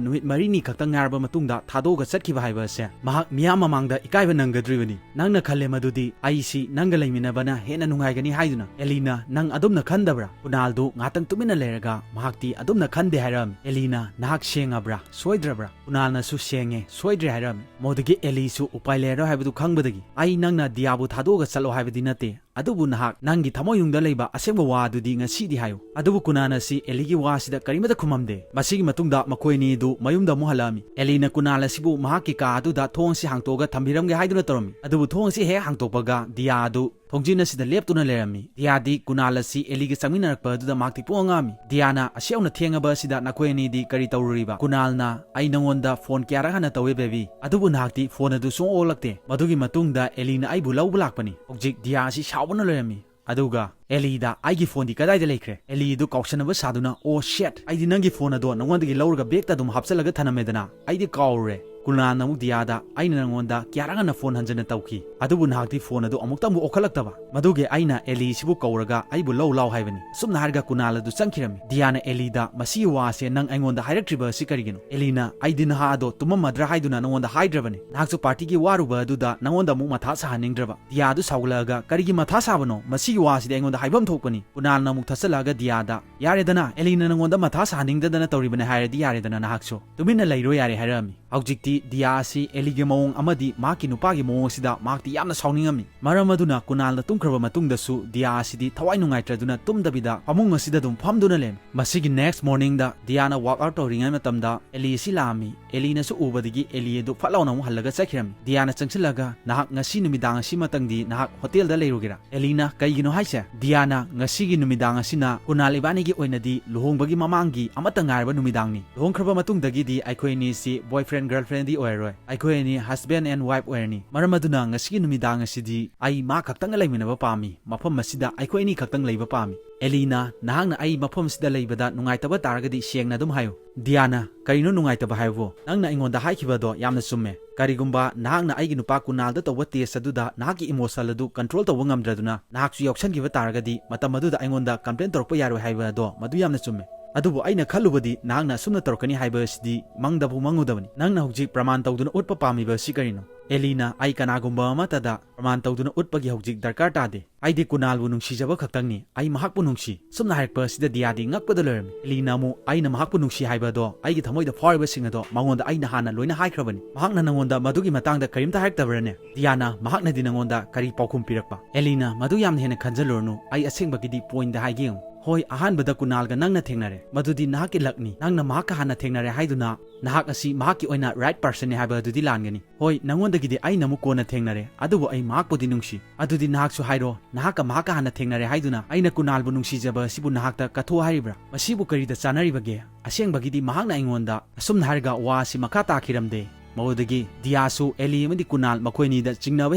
ꯅꯨꯃꯤꯠ ꯃꯔꯤꯅꯤ ꯈꯛꯇꯪ ꯉꯥꯏꯔꯕ ꯃꯇꯨꯡꯗ ꯊꯥꯗꯣꯛꯑꯒ ꯆꯠꯈꯤꯕ ꯍꯥꯏꯕ ꯑꯁꯦ ꯃꯍꯥꯛ ꯃꯤꯌꯥꯝ ꯃꯃꯥꯡꯗ ꯏꯀꯥꯏꯕ ꯅꯪꯒꯗ꯭ꯔꯤꯕꯅꯤ꯫ ꯅꯪꯅ ꯈꯜꯂꯦ ꯃꯗꯨꯗꯤ ꯑꯩꯁꯤ ꯅꯪꯒ ꯂꯩꯃꯤꯟꯅꯕꯅ ꯍꯦꯟꯅ ꯅꯨꯡꯉꯥꯏꯒꯅꯤ ꯍꯥꯏꯗꯨꯅ꯫ ꯑꯦꯂꯤꯅ, ꯅꯪ ꯑꯗꯨꯝꯅ ꯈꯟꯗꯕ꯭ꯔꯥ?" ꯀꯨꯅꯥꯜꯗꯨ ꯉꯥꯛꯇꯪ ꯇꯨꯃꯤꯟꯅ ꯂꯩꯔꯒ ꯃꯍꯥꯛꯇꯤ ꯑꯗꯨꯝꯅ ꯈꯟꯗꯦ ꯍꯥꯏꯔꯝꯃꯤ꯫ ꯑꯦꯂꯤꯅ, "ꯅꯍꯥꯛ ꯁꯦꯡꯉꯕ꯭ꯔꯥ? ꯁꯣꯏꯗ꯭ꯔꯕ꯭ꯔꯥ?" ꯀꯨꯅꯥꯜꯅꯁꯨ, "ꯁꯦꯡꯉꯦ, ꯁꯣꯏꯗ꯭ꯔꯦ" ꯍꯥꯏꯔꯝꯃꯤ꯫ ꯃꯗꯨꯗꯒꯤ ꯑꯦꯂꯤꯁꯨ ꯎꯄꯥꯏ ꯂꯩꯔꯔꯣꯏ ꯍꯥꯏꯕꯗꯨ ꯈꯪꯕꯗꯒꯤ, "ꯑꯩ ꯅꯪꯅ ꯗꯤꯌꯥꯕꯨ ꯊꯥꯗꯣꯛꯑꯒ ꯆꯠꯂꯣ ꯍꯥꯏꯕꯗꯤ ꯅꯠꯇꯦ, ꯑꯗꯨꯕꯨ ꯅꯍꯥꯛ ꯅꯪꯒꯤ ꯊꯃꯣꯏꯅꯨꯡꯗ ꯂꯩꯕ ꯑꯁꯦꯡꯕ ꯋꯥ ꯑꯗꯨꯗꯤ ꯉꯁꯤꯗꯤ ꯍꯥꯏꯌꯨ"꯫ ꯑꯗꯨꯕꯨ ꯀꯨꯅꯥꯜ ꯑꯁꯤ ꯑꯦꯂꯤꯒꯤ ꯋꯥꯁꯤꯗ ꯀꯔꯤꯃꯠꯇ ꯈꯨꯝꯃꯝꯗꯦ꯫ ꯃꯁꯤꯒꯤ ꯃꯇꯨꯡꯗ ꯃꯈꯣꯏ ꯑꯅꯤ ꯑꯗꯨ ꯃꯌꯨꯝꯗ ꯑꯃꯨꯛ ꯍꯜꯂꯛꯑꯝꯃꯤ꯫ ꯑꯦꯂꯤꯅ ꯀꯨꯅꯥꯜ ꯑꯁꯤꯕꯨ ꯃꯍꯥꯛꯀꯤ ꯀꯥ ꯑꯗꯨꯗ ꯊꯣꯡ ꯑꯁꯤ ꯍꯥꯡꯇꯣꯛꯑꯒ ꯊꯝꯕꯤꯔꯝꯒꯦ ꯍꯥꯏꯗꯨꯅ ꯇꯧꯔꯝꯃꯤ꯫ ꯑꯗꯨꯕꯨ ꯊꯣꯡ ꯑꯁꯤ ꯍꯦꯛ ꯍꯥꯡꯇꯣꯛꯄꯒ ꯗꯤꯌꯥ ꯑꯗꯨ ꯊꯣꯡꯖꯤꯟ ꯑꯁꯤꯗ ꯂꯦꯞꯇꯨꯅ ꯂꯩꯔꯝꯃꯤ꯫ ꯗꯤꯌꯥꯗꯤ ꯀꯨꯅꯥꯜ ꯑꯁꯤ ꯑꯦꯂꯤꯒ ꯆꯪꯃꯤꯟꯅꯔꯛꯄ ꯑꯗꯨꯗ ꯃꯍꯥꯛꯇꯤ ꯄꯨꯡꯉꯛ ꯉꯛꯑꯝꯃꯤ꯫ ꯗꯤꯌꯥꯅ, "ꯑꯁꯤ ꯌꯧꯅ ꯊꯦꯡꯉꯕ ꯑꯁꯤꯗ ꯅꯈꯣꯏ ꯑꯅꯤꯗꯤ ꯀꯔꯤ ꯇꯧꯔꯨꯔꯤꯕ?" ꯀꯨꯅꯥꯜꯅ, "ꯑꯩ ꯅꯉꯣꯟꯗ ꯐꯣꯟ ꯀꯌꯥꯔꯛ ꯍꯥꯟꯅ ꯇꯧꯋꯦ ꯕꯦꯕꯤ, ꯑꯗꯨꯕꯨ ꯅꯍꯥꯛꯇꯤ ꯐꯣꯟ ꯑꯗꯨ ꯁꯨꯡꯑꯣꯛ ꯑꯣꯛꯂꯛꯇꯦ꯫ ꯃꯗꯨꯒꯤ ꯃꯇꯨꯡꯗ ꯑꯦꯂꯤꯅ ꯑꯩꯕꯨ ꯂꯧꯕ ꯂꯥꯛꯄꯅꯤ"꯫ ꯍꯧꯖꯤꯛ ꯗꯤꯌꯥ ꯑꯁꯤ ꯁꯥꯎꯕꯅ ꯂꯣꯏꯔꯝꯃꯤ꯫ ꯑꯗꯨꯒ ꯑꯦꯂꯤꯗ, "ꯑꯩꯒꯤ ꯐꯣꯟꯗꯤ ꯀꯗꯥꯏꯗ ꯂꯩꯈ꯭ꯔꯦ?" ꯑꯦꯂꯤ ꯑꯗꯨ ꯀꯥꯎꯁꯟꯅꯕ ꯁꯥꯗꯨꯅ, "ꯑꯣ ꯁꯦꯠ, ꯑꯩꯗꯤ ꯅꯪꯒꯤ ꯐꯣꯟ ꯑꯗꯣ ꯅꯉꯣꯟꯗꯒꯤ ꯂꯧꯔꯒ ꯕꯦꯒꯇ ꯑꯗꯨꯝ ꯍꯥꯞꯆꯜꯂꯒ ꯊꯅꯝꯃꯦꯗꯅ, ꯑꯩꯗꯤ ꯀꯥꯎꯔꯨꯔꯦ"꯫ ꯀꯨꯅꯥꯜꯅ ꯑꯃꯨꯛ ꯗꯤꯌꯥꯗ, "ꯑꯩꯅ ꯅꯉꯣꯟꯗ ꯀꯌꯥꯔꯛ ꯍꯥꯟꯅ ꯐꯣꯟ ꯍꯟꯖꯟꯅ ꯇꯧꯈꯤ, ꯑꯗꯨꯕꯨ ꯅꯍꯥꯛꯇꯤ ꯐꯣꯟ ꯑꯗꯨ ꯑꯃꯨꯛꯇꯪꯕꯨ ꯑꯣꯛꯈꯠꯂꯛꯇꯕ꯫ ꯃꯗꯨꯒꯤ ꯑꯩꯅ ꯑꯦꯂꯤꯁꯤꯕꯨ ꯀꯧꯔꯒ ꯑꯩꯕꯨ ꯂꯧ ꯂꯥꯎ ꯍꯥꯏꯕꯅꯤ"꯫ ꯑꯁꯨꯝꯅ ꯍꯥꯏꯔꯒ ꯀꯨꯅꯥꯜ ꯑꯗꯨ ꯆꯪꯈꯤꯔꯝꯃꯤ꯫ ꯗꯤꯌꯥꯅ ꯑꯦꯂꯤꯗ, "ꯃꯁꯤꯒꯤ ꯋꯥ ꯑꯁꯦ ꯅꯪ ꯑꯩꯉꯣꯟꯗ ꯍꯥꯏꯔꯛꯇ꯭ꯔꯤꯕ ꯑꯁꯤ ꯀꯔꯤꯒꯤꯅꯣ?" ꯑꯦꯂꯤꯅ, "ꯑꯩꯗꯤ ꯅꯍꯥꯛ ꯑꯗꯣ ꯇꯨꯝꯃꯝꯃꯗ꯭ꯔꯥ ꯍꯥꯏꯗꯨꯅ ꯅꯉꯣꯟꯗ ꯍꯥꯏꯗ꯭ꯔꯕꯅꯤ꯫ ꯅꯍꯥꯛꯁꯨ ꯄꯥꯔꯇꯤꯒꯤ ꯋꯥꯔꯨꯕ ꯑꯗꯨꯗ ꯅꯉꯣꯟꯗ ꯑꯃꯨꯛ ꯃꯊꯥ ꯁꯥꯍꯟꯅꯤꯡꯗ꯭ꯔꯕ"꯫ ꯗꯤꯌꯥꯗꯨ ꯁꯥꯎꯒꯠꯂꯛꯑꯒ, "ꯀꯔꯤꯒꯤ ꯃꯊꯥ ꯁꯥꯕꯅꯣ? ꯃꯁꯤꯒꯤ ꯋꯥꯁꯤꯗꯤ ꯑꯩꯉꯣꯟꯗ ꯍꯥꯏꯐꯝ ꯊꯣꯛꯄꯅꯤ"꯫ ꯀꯨꯅꯥꯜꯅ ꯑꯃꯨꯛ ꯊꯠꯆꯜꯂꯛꯑꯒ ꯗꯤꯌꯥꯗ, "ꯌꯥꯔꯦꯗꯅ, ꯑꯦꯂꯤꯅ ꯅꯉꯣꯟꯗ ꯃꯊꯥ ꯁꯥꯍꯟꯅꯤꯡꯗꯗꯅ ꯇꯧꯔꯤꯕꯅꯦ ꯍꯥꯏꯔꯗꯤ ꯌꯥꯔꯦꯗꯅ ꯅꯍꯥꯛꯁꯨ꯫ ꯇꯨꯃꯤꯟꯅ ꯂꯩꯔꯣ ꯌꯥꯔꯦ" ꯍꯥꯏꯔꯛꯑꯝꯃꯤ꯫ ꯍꯧꯖꯤꯛꯇꯤ ꯗꯤꯌꯥ ꯑꯁꯤ ꯑꯦꯂꯤꯒꯤ ꯃꯑꯣꯡ ꯑꯃꯗꯤ ꯃꯍꯥꯛꯀꯤ ꯅꯨꯄꯥꯒꯤ ꯃꯑꯣꯡ ꯑꯁꯤꯗ ꯃꯍꯥꯛꯇꯤ ꯌꯥꯝꯅ ꯁꯥꯎꯅꯤꯡꯉꯝꯃꯤ꯫ ꯃꯔꯝ ꯑꯗꯨꯅ ꯀꯨꯅꯥꯜꯅ ꯇꯨꯝꯈ꯭ꯔꯕ ꯃꯇꯨꯡꯗꯁꯨ ꯗꯤꯌꯥ ꯑꯁꯤꯗꯤ ꯊꯋꯥꯏ ꯅꯨꯡꯉꯥꯏꯇ꯭ꯔꯗꯨꯅ ꯇꯨꯝꯗꯕꯤꯗ ꯐꯃꯨꯡ ꯑꯁꯤꯗ ꯑꯗꯨꯝ ꯐꯝꯗꯨꯅ ꯂꯩꯔꯝꯃꯤ꯫ ꯃꯁꯤꯒꯤ next morningꯗ ꯗꯤꯌꯥꯅ workout ꯇꯧꯔꯤꯉꯩ ꯃꯇꯝꯗ ꯑꯦꯂꯤ ꯑꯁꯤ ꯂꯥꯛꯑꯝꯃꯤ꯫ ꯑꯦꯂꯤꯅꯁꯨ ꯎꯕꯗꯒꯤ ꯑꯦꯂꯤ ꯑꯗꯨ ꯐꯠ ꯂꯥꯎꯅ ꯑꯃꯨꯛ ꯍꯜꯂꯒ ꯆꯠꯈꯤꯔꯝꯃꯤ꯫ ꯗꯤꯌꯥꯅ ꯆꯪꯁꯤꯜꯂꯒ, "ꯅꯍꯥꯛ ꯉꯁꯤ ꯅꯨꯃꯤꯗꯥꯡ ꯑꯁꯤꯃꯇꯪꯗꯤ ꯅꯍꯥꯛ ꯍꯣꯇꯦꯜꯗ ꯂꯩꯔꯨꯒꯦꯔꯥ?" ꯑꯦꯂꯤꯅ, "ꯀꯩꯒꯤꯅꯣ ꯍꯥꯏꯁꯦ?" ꯗꯤꯌꯥꯅ, "ꯉꯁꯤꯒꯤ ꯅꯨꯃꯤꯗꯥꯡ ꯑꯁꯤꯅ ꯀꯨꯅꯥꯜ ꯏꯕꯥꯅꯤꯒꯤ ꯑꯣꯏꯅꯗꯤ ꯂꯨꯍꯣꯡꯕꯒꯤ ꯃꯃꯥꯡꯒꯤ ꯑꯃꯠꯇ ꯉꯥꯏꯔꯕ ꯅꯨꯃꯤꯗꯥꯡꯅꯤ꯫ ꯂꯨꯍꯣꯡꯈ꯭ꯔꯕ ꯃꯇꯨꯡꯗꯒꯤꯗꯤ ꯑꯩꯈꯣꯏ ꯑꯅꯤꯁꯤ boyfriend ꯒꯔꯜꯐ꯭ꯔꯦꯟꯗꯤ ꯑꯣꯏꯔꯔꯣꯏ꯫ ꯑꯩꯈꯣꯏ ꯑꯅꯤ ꯍꯁꯕꯦꯟ ꯑꯦꯟ ꯋꯥꯏꯐ ꯑꯣꯏꯔꯅꯤ꯫ ꯃꯔꯝ ꯑꯗꯨꯅ ꯉꯁꯤꯒꯤ ꯅꯨꯃꯤꯗꯥꯡ ꯑꯁꯤꯗꯤ ꯑꯩ ꯃꯥ ꯈꯛꯇꯪꯒ ꯂꯩꯃꯤꯟꯅꯕ ꯄꯥꯝꯃꯤ꯫ ꯃꯐꯝ ꯑꯁꯤꯗ ꯑꯩꯈꯣꯏ ꯑꯅꯤ ꯈꯛꯇꯪ ꯂꯩꯕ ꯄꯥꯝꯃꯤ꯫ ꯑꯦꯂꯤꯅ, "ꯅꯍꯥꯛꯅ ꯑꯩ ꯃꯐꯝ ꯑꯁꯤꯗ ꯂꯩꯕꯗ ꯅꯨꯡꯉꯥꯏꯇꯕ ꯇꯥꯔꯒꯗꯤ ꯁꯦꯡꯅ ꯑꯗꯨꯝ ꯍꯥꯏꯌꯨ꯫" ꯗꯤꯌꯥꯅ, "ꯀꯔꯤꯅꯣ ꯅꯨꯡꯉꯥꯏꯇꯕ ꯍꯥꯏꯕꯨ? ꯅꯪꯅ ꯑꯩꯉꯣꯟꯗ ꯍꯥꯏꯈꯤꯕ ꯑꯗꯣ ꯌꯥꯝꯅ ꯆꯨꯝꯃꯦ꯫ ꯀꯔꯤꯒꯨꯝꯕ ꯅꯍꯥꯛꯅ ꯑꯩꯒꯤ ꯅꯨꯄꯥ ꯀꯨꯅꯥꯜꯗ ꯇꯧꯕ ꯇꯦꯁ ꯑꯗꯨꯗ ꯅꯍꯥꯛꯀꯤ ꯏꯃꯣꯁꯟ ꯑꯗꯨ ꯀꯟꯇ꯭ꯔꯣꯜ ꯇꯧꯕ ꯉꯝꯗ꯭ꯔꯗꯨꯅ ꯅꯍꯥꯛꯁꯨ ꯌꯥꯎꯁꯟꯈꯤꯕ ꯇꯥꯔꯒꯗꯤ ꯃꯇꯝ ꯑꯗꯨꯗ ꯑꯩꯉꯣꯟꯗ ꯀꯝꯄ꯭ꯂꯦꯟ ꯇꯧꯔꯛꯄ ꯌꯥꯔꯣꯏ ꯍꯥꯏꯕ ꯑꯗꯣ ꯃꯗꯨ ꯌꯥꯝꯅ ꯆꯨꯝꯃꯦ꯫ ꯑꯗꯨꯕꯨ ꯑꯩꯅ ꯈꯜꯂꯨꯕꯗꯤ ꯅꯍꯥꯛꯅ ꯑꯁꯨꯝꯅ ꯇꯧꯔꯛꯀꯅꯤ ꯍꯥꯏꯕꯁꯤꯗꯤ ꯃꯪꯗꯐꯥꯎ ꯃꯪꯉꯨꯗꯕꯅꯤ꯫ ꯅꯪꯅ ꯍꯧꯖꯤꯛ ꯄ꯭ꯔꯃꯥꯟ ꯇꯧꯗꯨꯅ ꯎꯠꯄ ꯄꯥꯝꯃꯤꯕ ꯑꯁꯤ ꯀꯔꯤꯅꯣ?" ꯑꯦꯂꯤꯅ, "ꯑꯩ ꯀꯅꯥꯒꯨꯝꯕ ꯑꯃꯠꯇꯗ ꯄ꯭ꯔꯃꯥꯟ ꯇꯧꯗꯨꯅ ꯎꯠꯄꯒꯤ ꯍꯧꯖꯤꯛ ꯗꯔꯀꯥꯔ ꯇꯥꯗꯦ꯫ ꯑꯩꯗꯤ ꯀꯨꯅꯥꯜꯕꯨ ꯅꯨꯡꯁꯤꯖꯕ ꯈꯛꯇꯪꯅꯤ꯫ ꯑꯩ ꯃꯍꯥꯛꯄꯨ ꯅꯨꯡꯁꯤ꯫" ꯁꯨꯝꯅ ꯍꯥꯏꯔꯛꯄ ꯑꯁꯤꯗ ꯗꯤꯌꯥꯗꯤ ꯉꯛꯄꯗ ꯂꯣꯏꯔꯝꯃꯤ꯫ ꯑꯦꯂꯤꯅ ꯑꯃꯨꯛ, "ꯑꯩꯅ ꯃꯍꯥꯛꯄꯨ ꯅꯨꯡꯁꯤ ꯍꯥꯏꯕ ꯑꯗꯣ ꯑꯩꯒꯤ ꯊꯃꯣꯏꯗ ꯐꯥꯎꯔꯤꯕꯁꯤꯡ ꯑꯗꯣ ꯃꯉꯣꯟꯗ ꯑꯩꯅ ꯍꯥꯟꯅ ꯂꯣꯏꯅ ꯍꯥꯏꯈ꯭ꯔꯕꯅꯤ꯫ ꯃꯍꯥꯛꯅ ꯅꯉꯣꯟꯗ ꯃꯗꯨꯒꯤ ꯃꯇꯥꯡꯗ ꯀꯔꯤꯝꯇ ꯍꯥꯏꯔꯛꯇꯕ꯭ꯔꯅꯦ?" ꯗꯤꯌꯥꯅ, "ꯃꯍꯥꯛꯅꯗꯤ ꯅꯉꯣꯟꯗ ꯀꯔꯤ ꯄꯥꯎꯈꯨꯝ ꯄꯤꯔꯛꯄ?" ꯑꯦꯂꯤꯅ, "ꯃꯗꯨ ꯌꯥꯝꯅ ꯍꯦꯟꯅ ꯈꯟꯖꯜꯂꯨꯔꯅꯨ꯫ ꯑꯩ ꯑꯁꯦꯡꯕꯒꯤꯗꯤ ꯄꯣꯏꯟꯗ ꯍꯥꯏꯒꯦ ꯌꯦꯡꯉꯨ꯫ ꯍꯣꯏ, ꯑꯍꯥꯟꯕꯗ ꯀꯨꯅꯥꯜꯒ ꯅꯪꯅ ꯊꯦꯡꯅꯔꯦ꯫ ꯃꯗꯨꯗꯤ ꯅꯍꯥꯛꯀꯤ ꯂꯛꯅꯤ꯫ ꯅꯪꯅ ꯃꯍꯥꯛꯀ ꯍꯥꯟꯅ ꯊꯦꯡꯅꯔꯦ ꯍꯥꯏꯗꯨꯅ ꯅꯍꯥꯛ ꯑꯁꯤ ꯃꯍꯥꯛꯀꯤ ꯑꯣꯏꯅ ꯔꯥꯏꯠ ꯄꯔꯁꯟꯅꯤ ꯍꯥꯏꯕ ꯑꯗꯨꯗꯤ ꯂꯥꯟꯒꯅꯤ꯫ ꯍꯣꯏ, ꯅꯉꯣꯟꯗꯒꯤꯗꯤ ꯑꯩꯅ ꯑꯃꯨꯛ ꯀꯣꯟꯅ ꯊꯦꯡꯅꯔꯦ, ꯑꯗꯨꯕꯨ ꯑꯩ ꯃꯍꯥꯛꯄꯨꯗꯤ ꯅꯨꯡꯁꯤ꯫ ꯑꯗꯨꯗꯤ ꯅꯍꯥꯛꯁꯨ ꯍꯥꯏꯔꯣ, ꯅꯍꯥꯛꯀ ꯃꯍꯥꯛꯀ ꯍꯥꯟꯅ ꯊꯦꯡꯅꯔꯦ ꯍꯥꯏꯗꯨꯅ ꯑꯩꯅ ꯀꯨꯅꯥꯜꯕꯨ ꯅꯨꯡꯁꯤꯖꯕ ꯑꯁꯤꯕꯨ ꯅꯍꯥꯛꯇ ꯀꯠꯊꯣꯛ ꯍꯥꯏꯔꯤꯕ꯭ꯔꯥ? ꯃꯁꯤꯕꯨ ꯀꯔꯤꯗ ꯆꯥꯅꯔꯤꯕꯒꯦ? ꯑꯁꯦꯡꯕꯒꯤꯗꯤ ꯃꯍꯥꯛꯅ ꯑꯩꯉꯣꯟꯗ" ꯑꯁꯨꯝꯅ ꯍꯥꯏꯔꯒ ꯋꯥ ꯑꯁꯤ ꯃꯈꯥ ꯇꯥꯈꯤꯔꯝꯗꯦ꯫ ꯃꯗꯨꯗꯒꯤ ꯗꯤꯌꯥꯁꯨ ꯑꯦꯂꯤ ꯑꯃꯗꯤ ꯀꯨꯅꯥꯜ ꯃꯈꯣꯏ ꯑꯅꯤꯗ ꯆꯤꯡꯅꯕ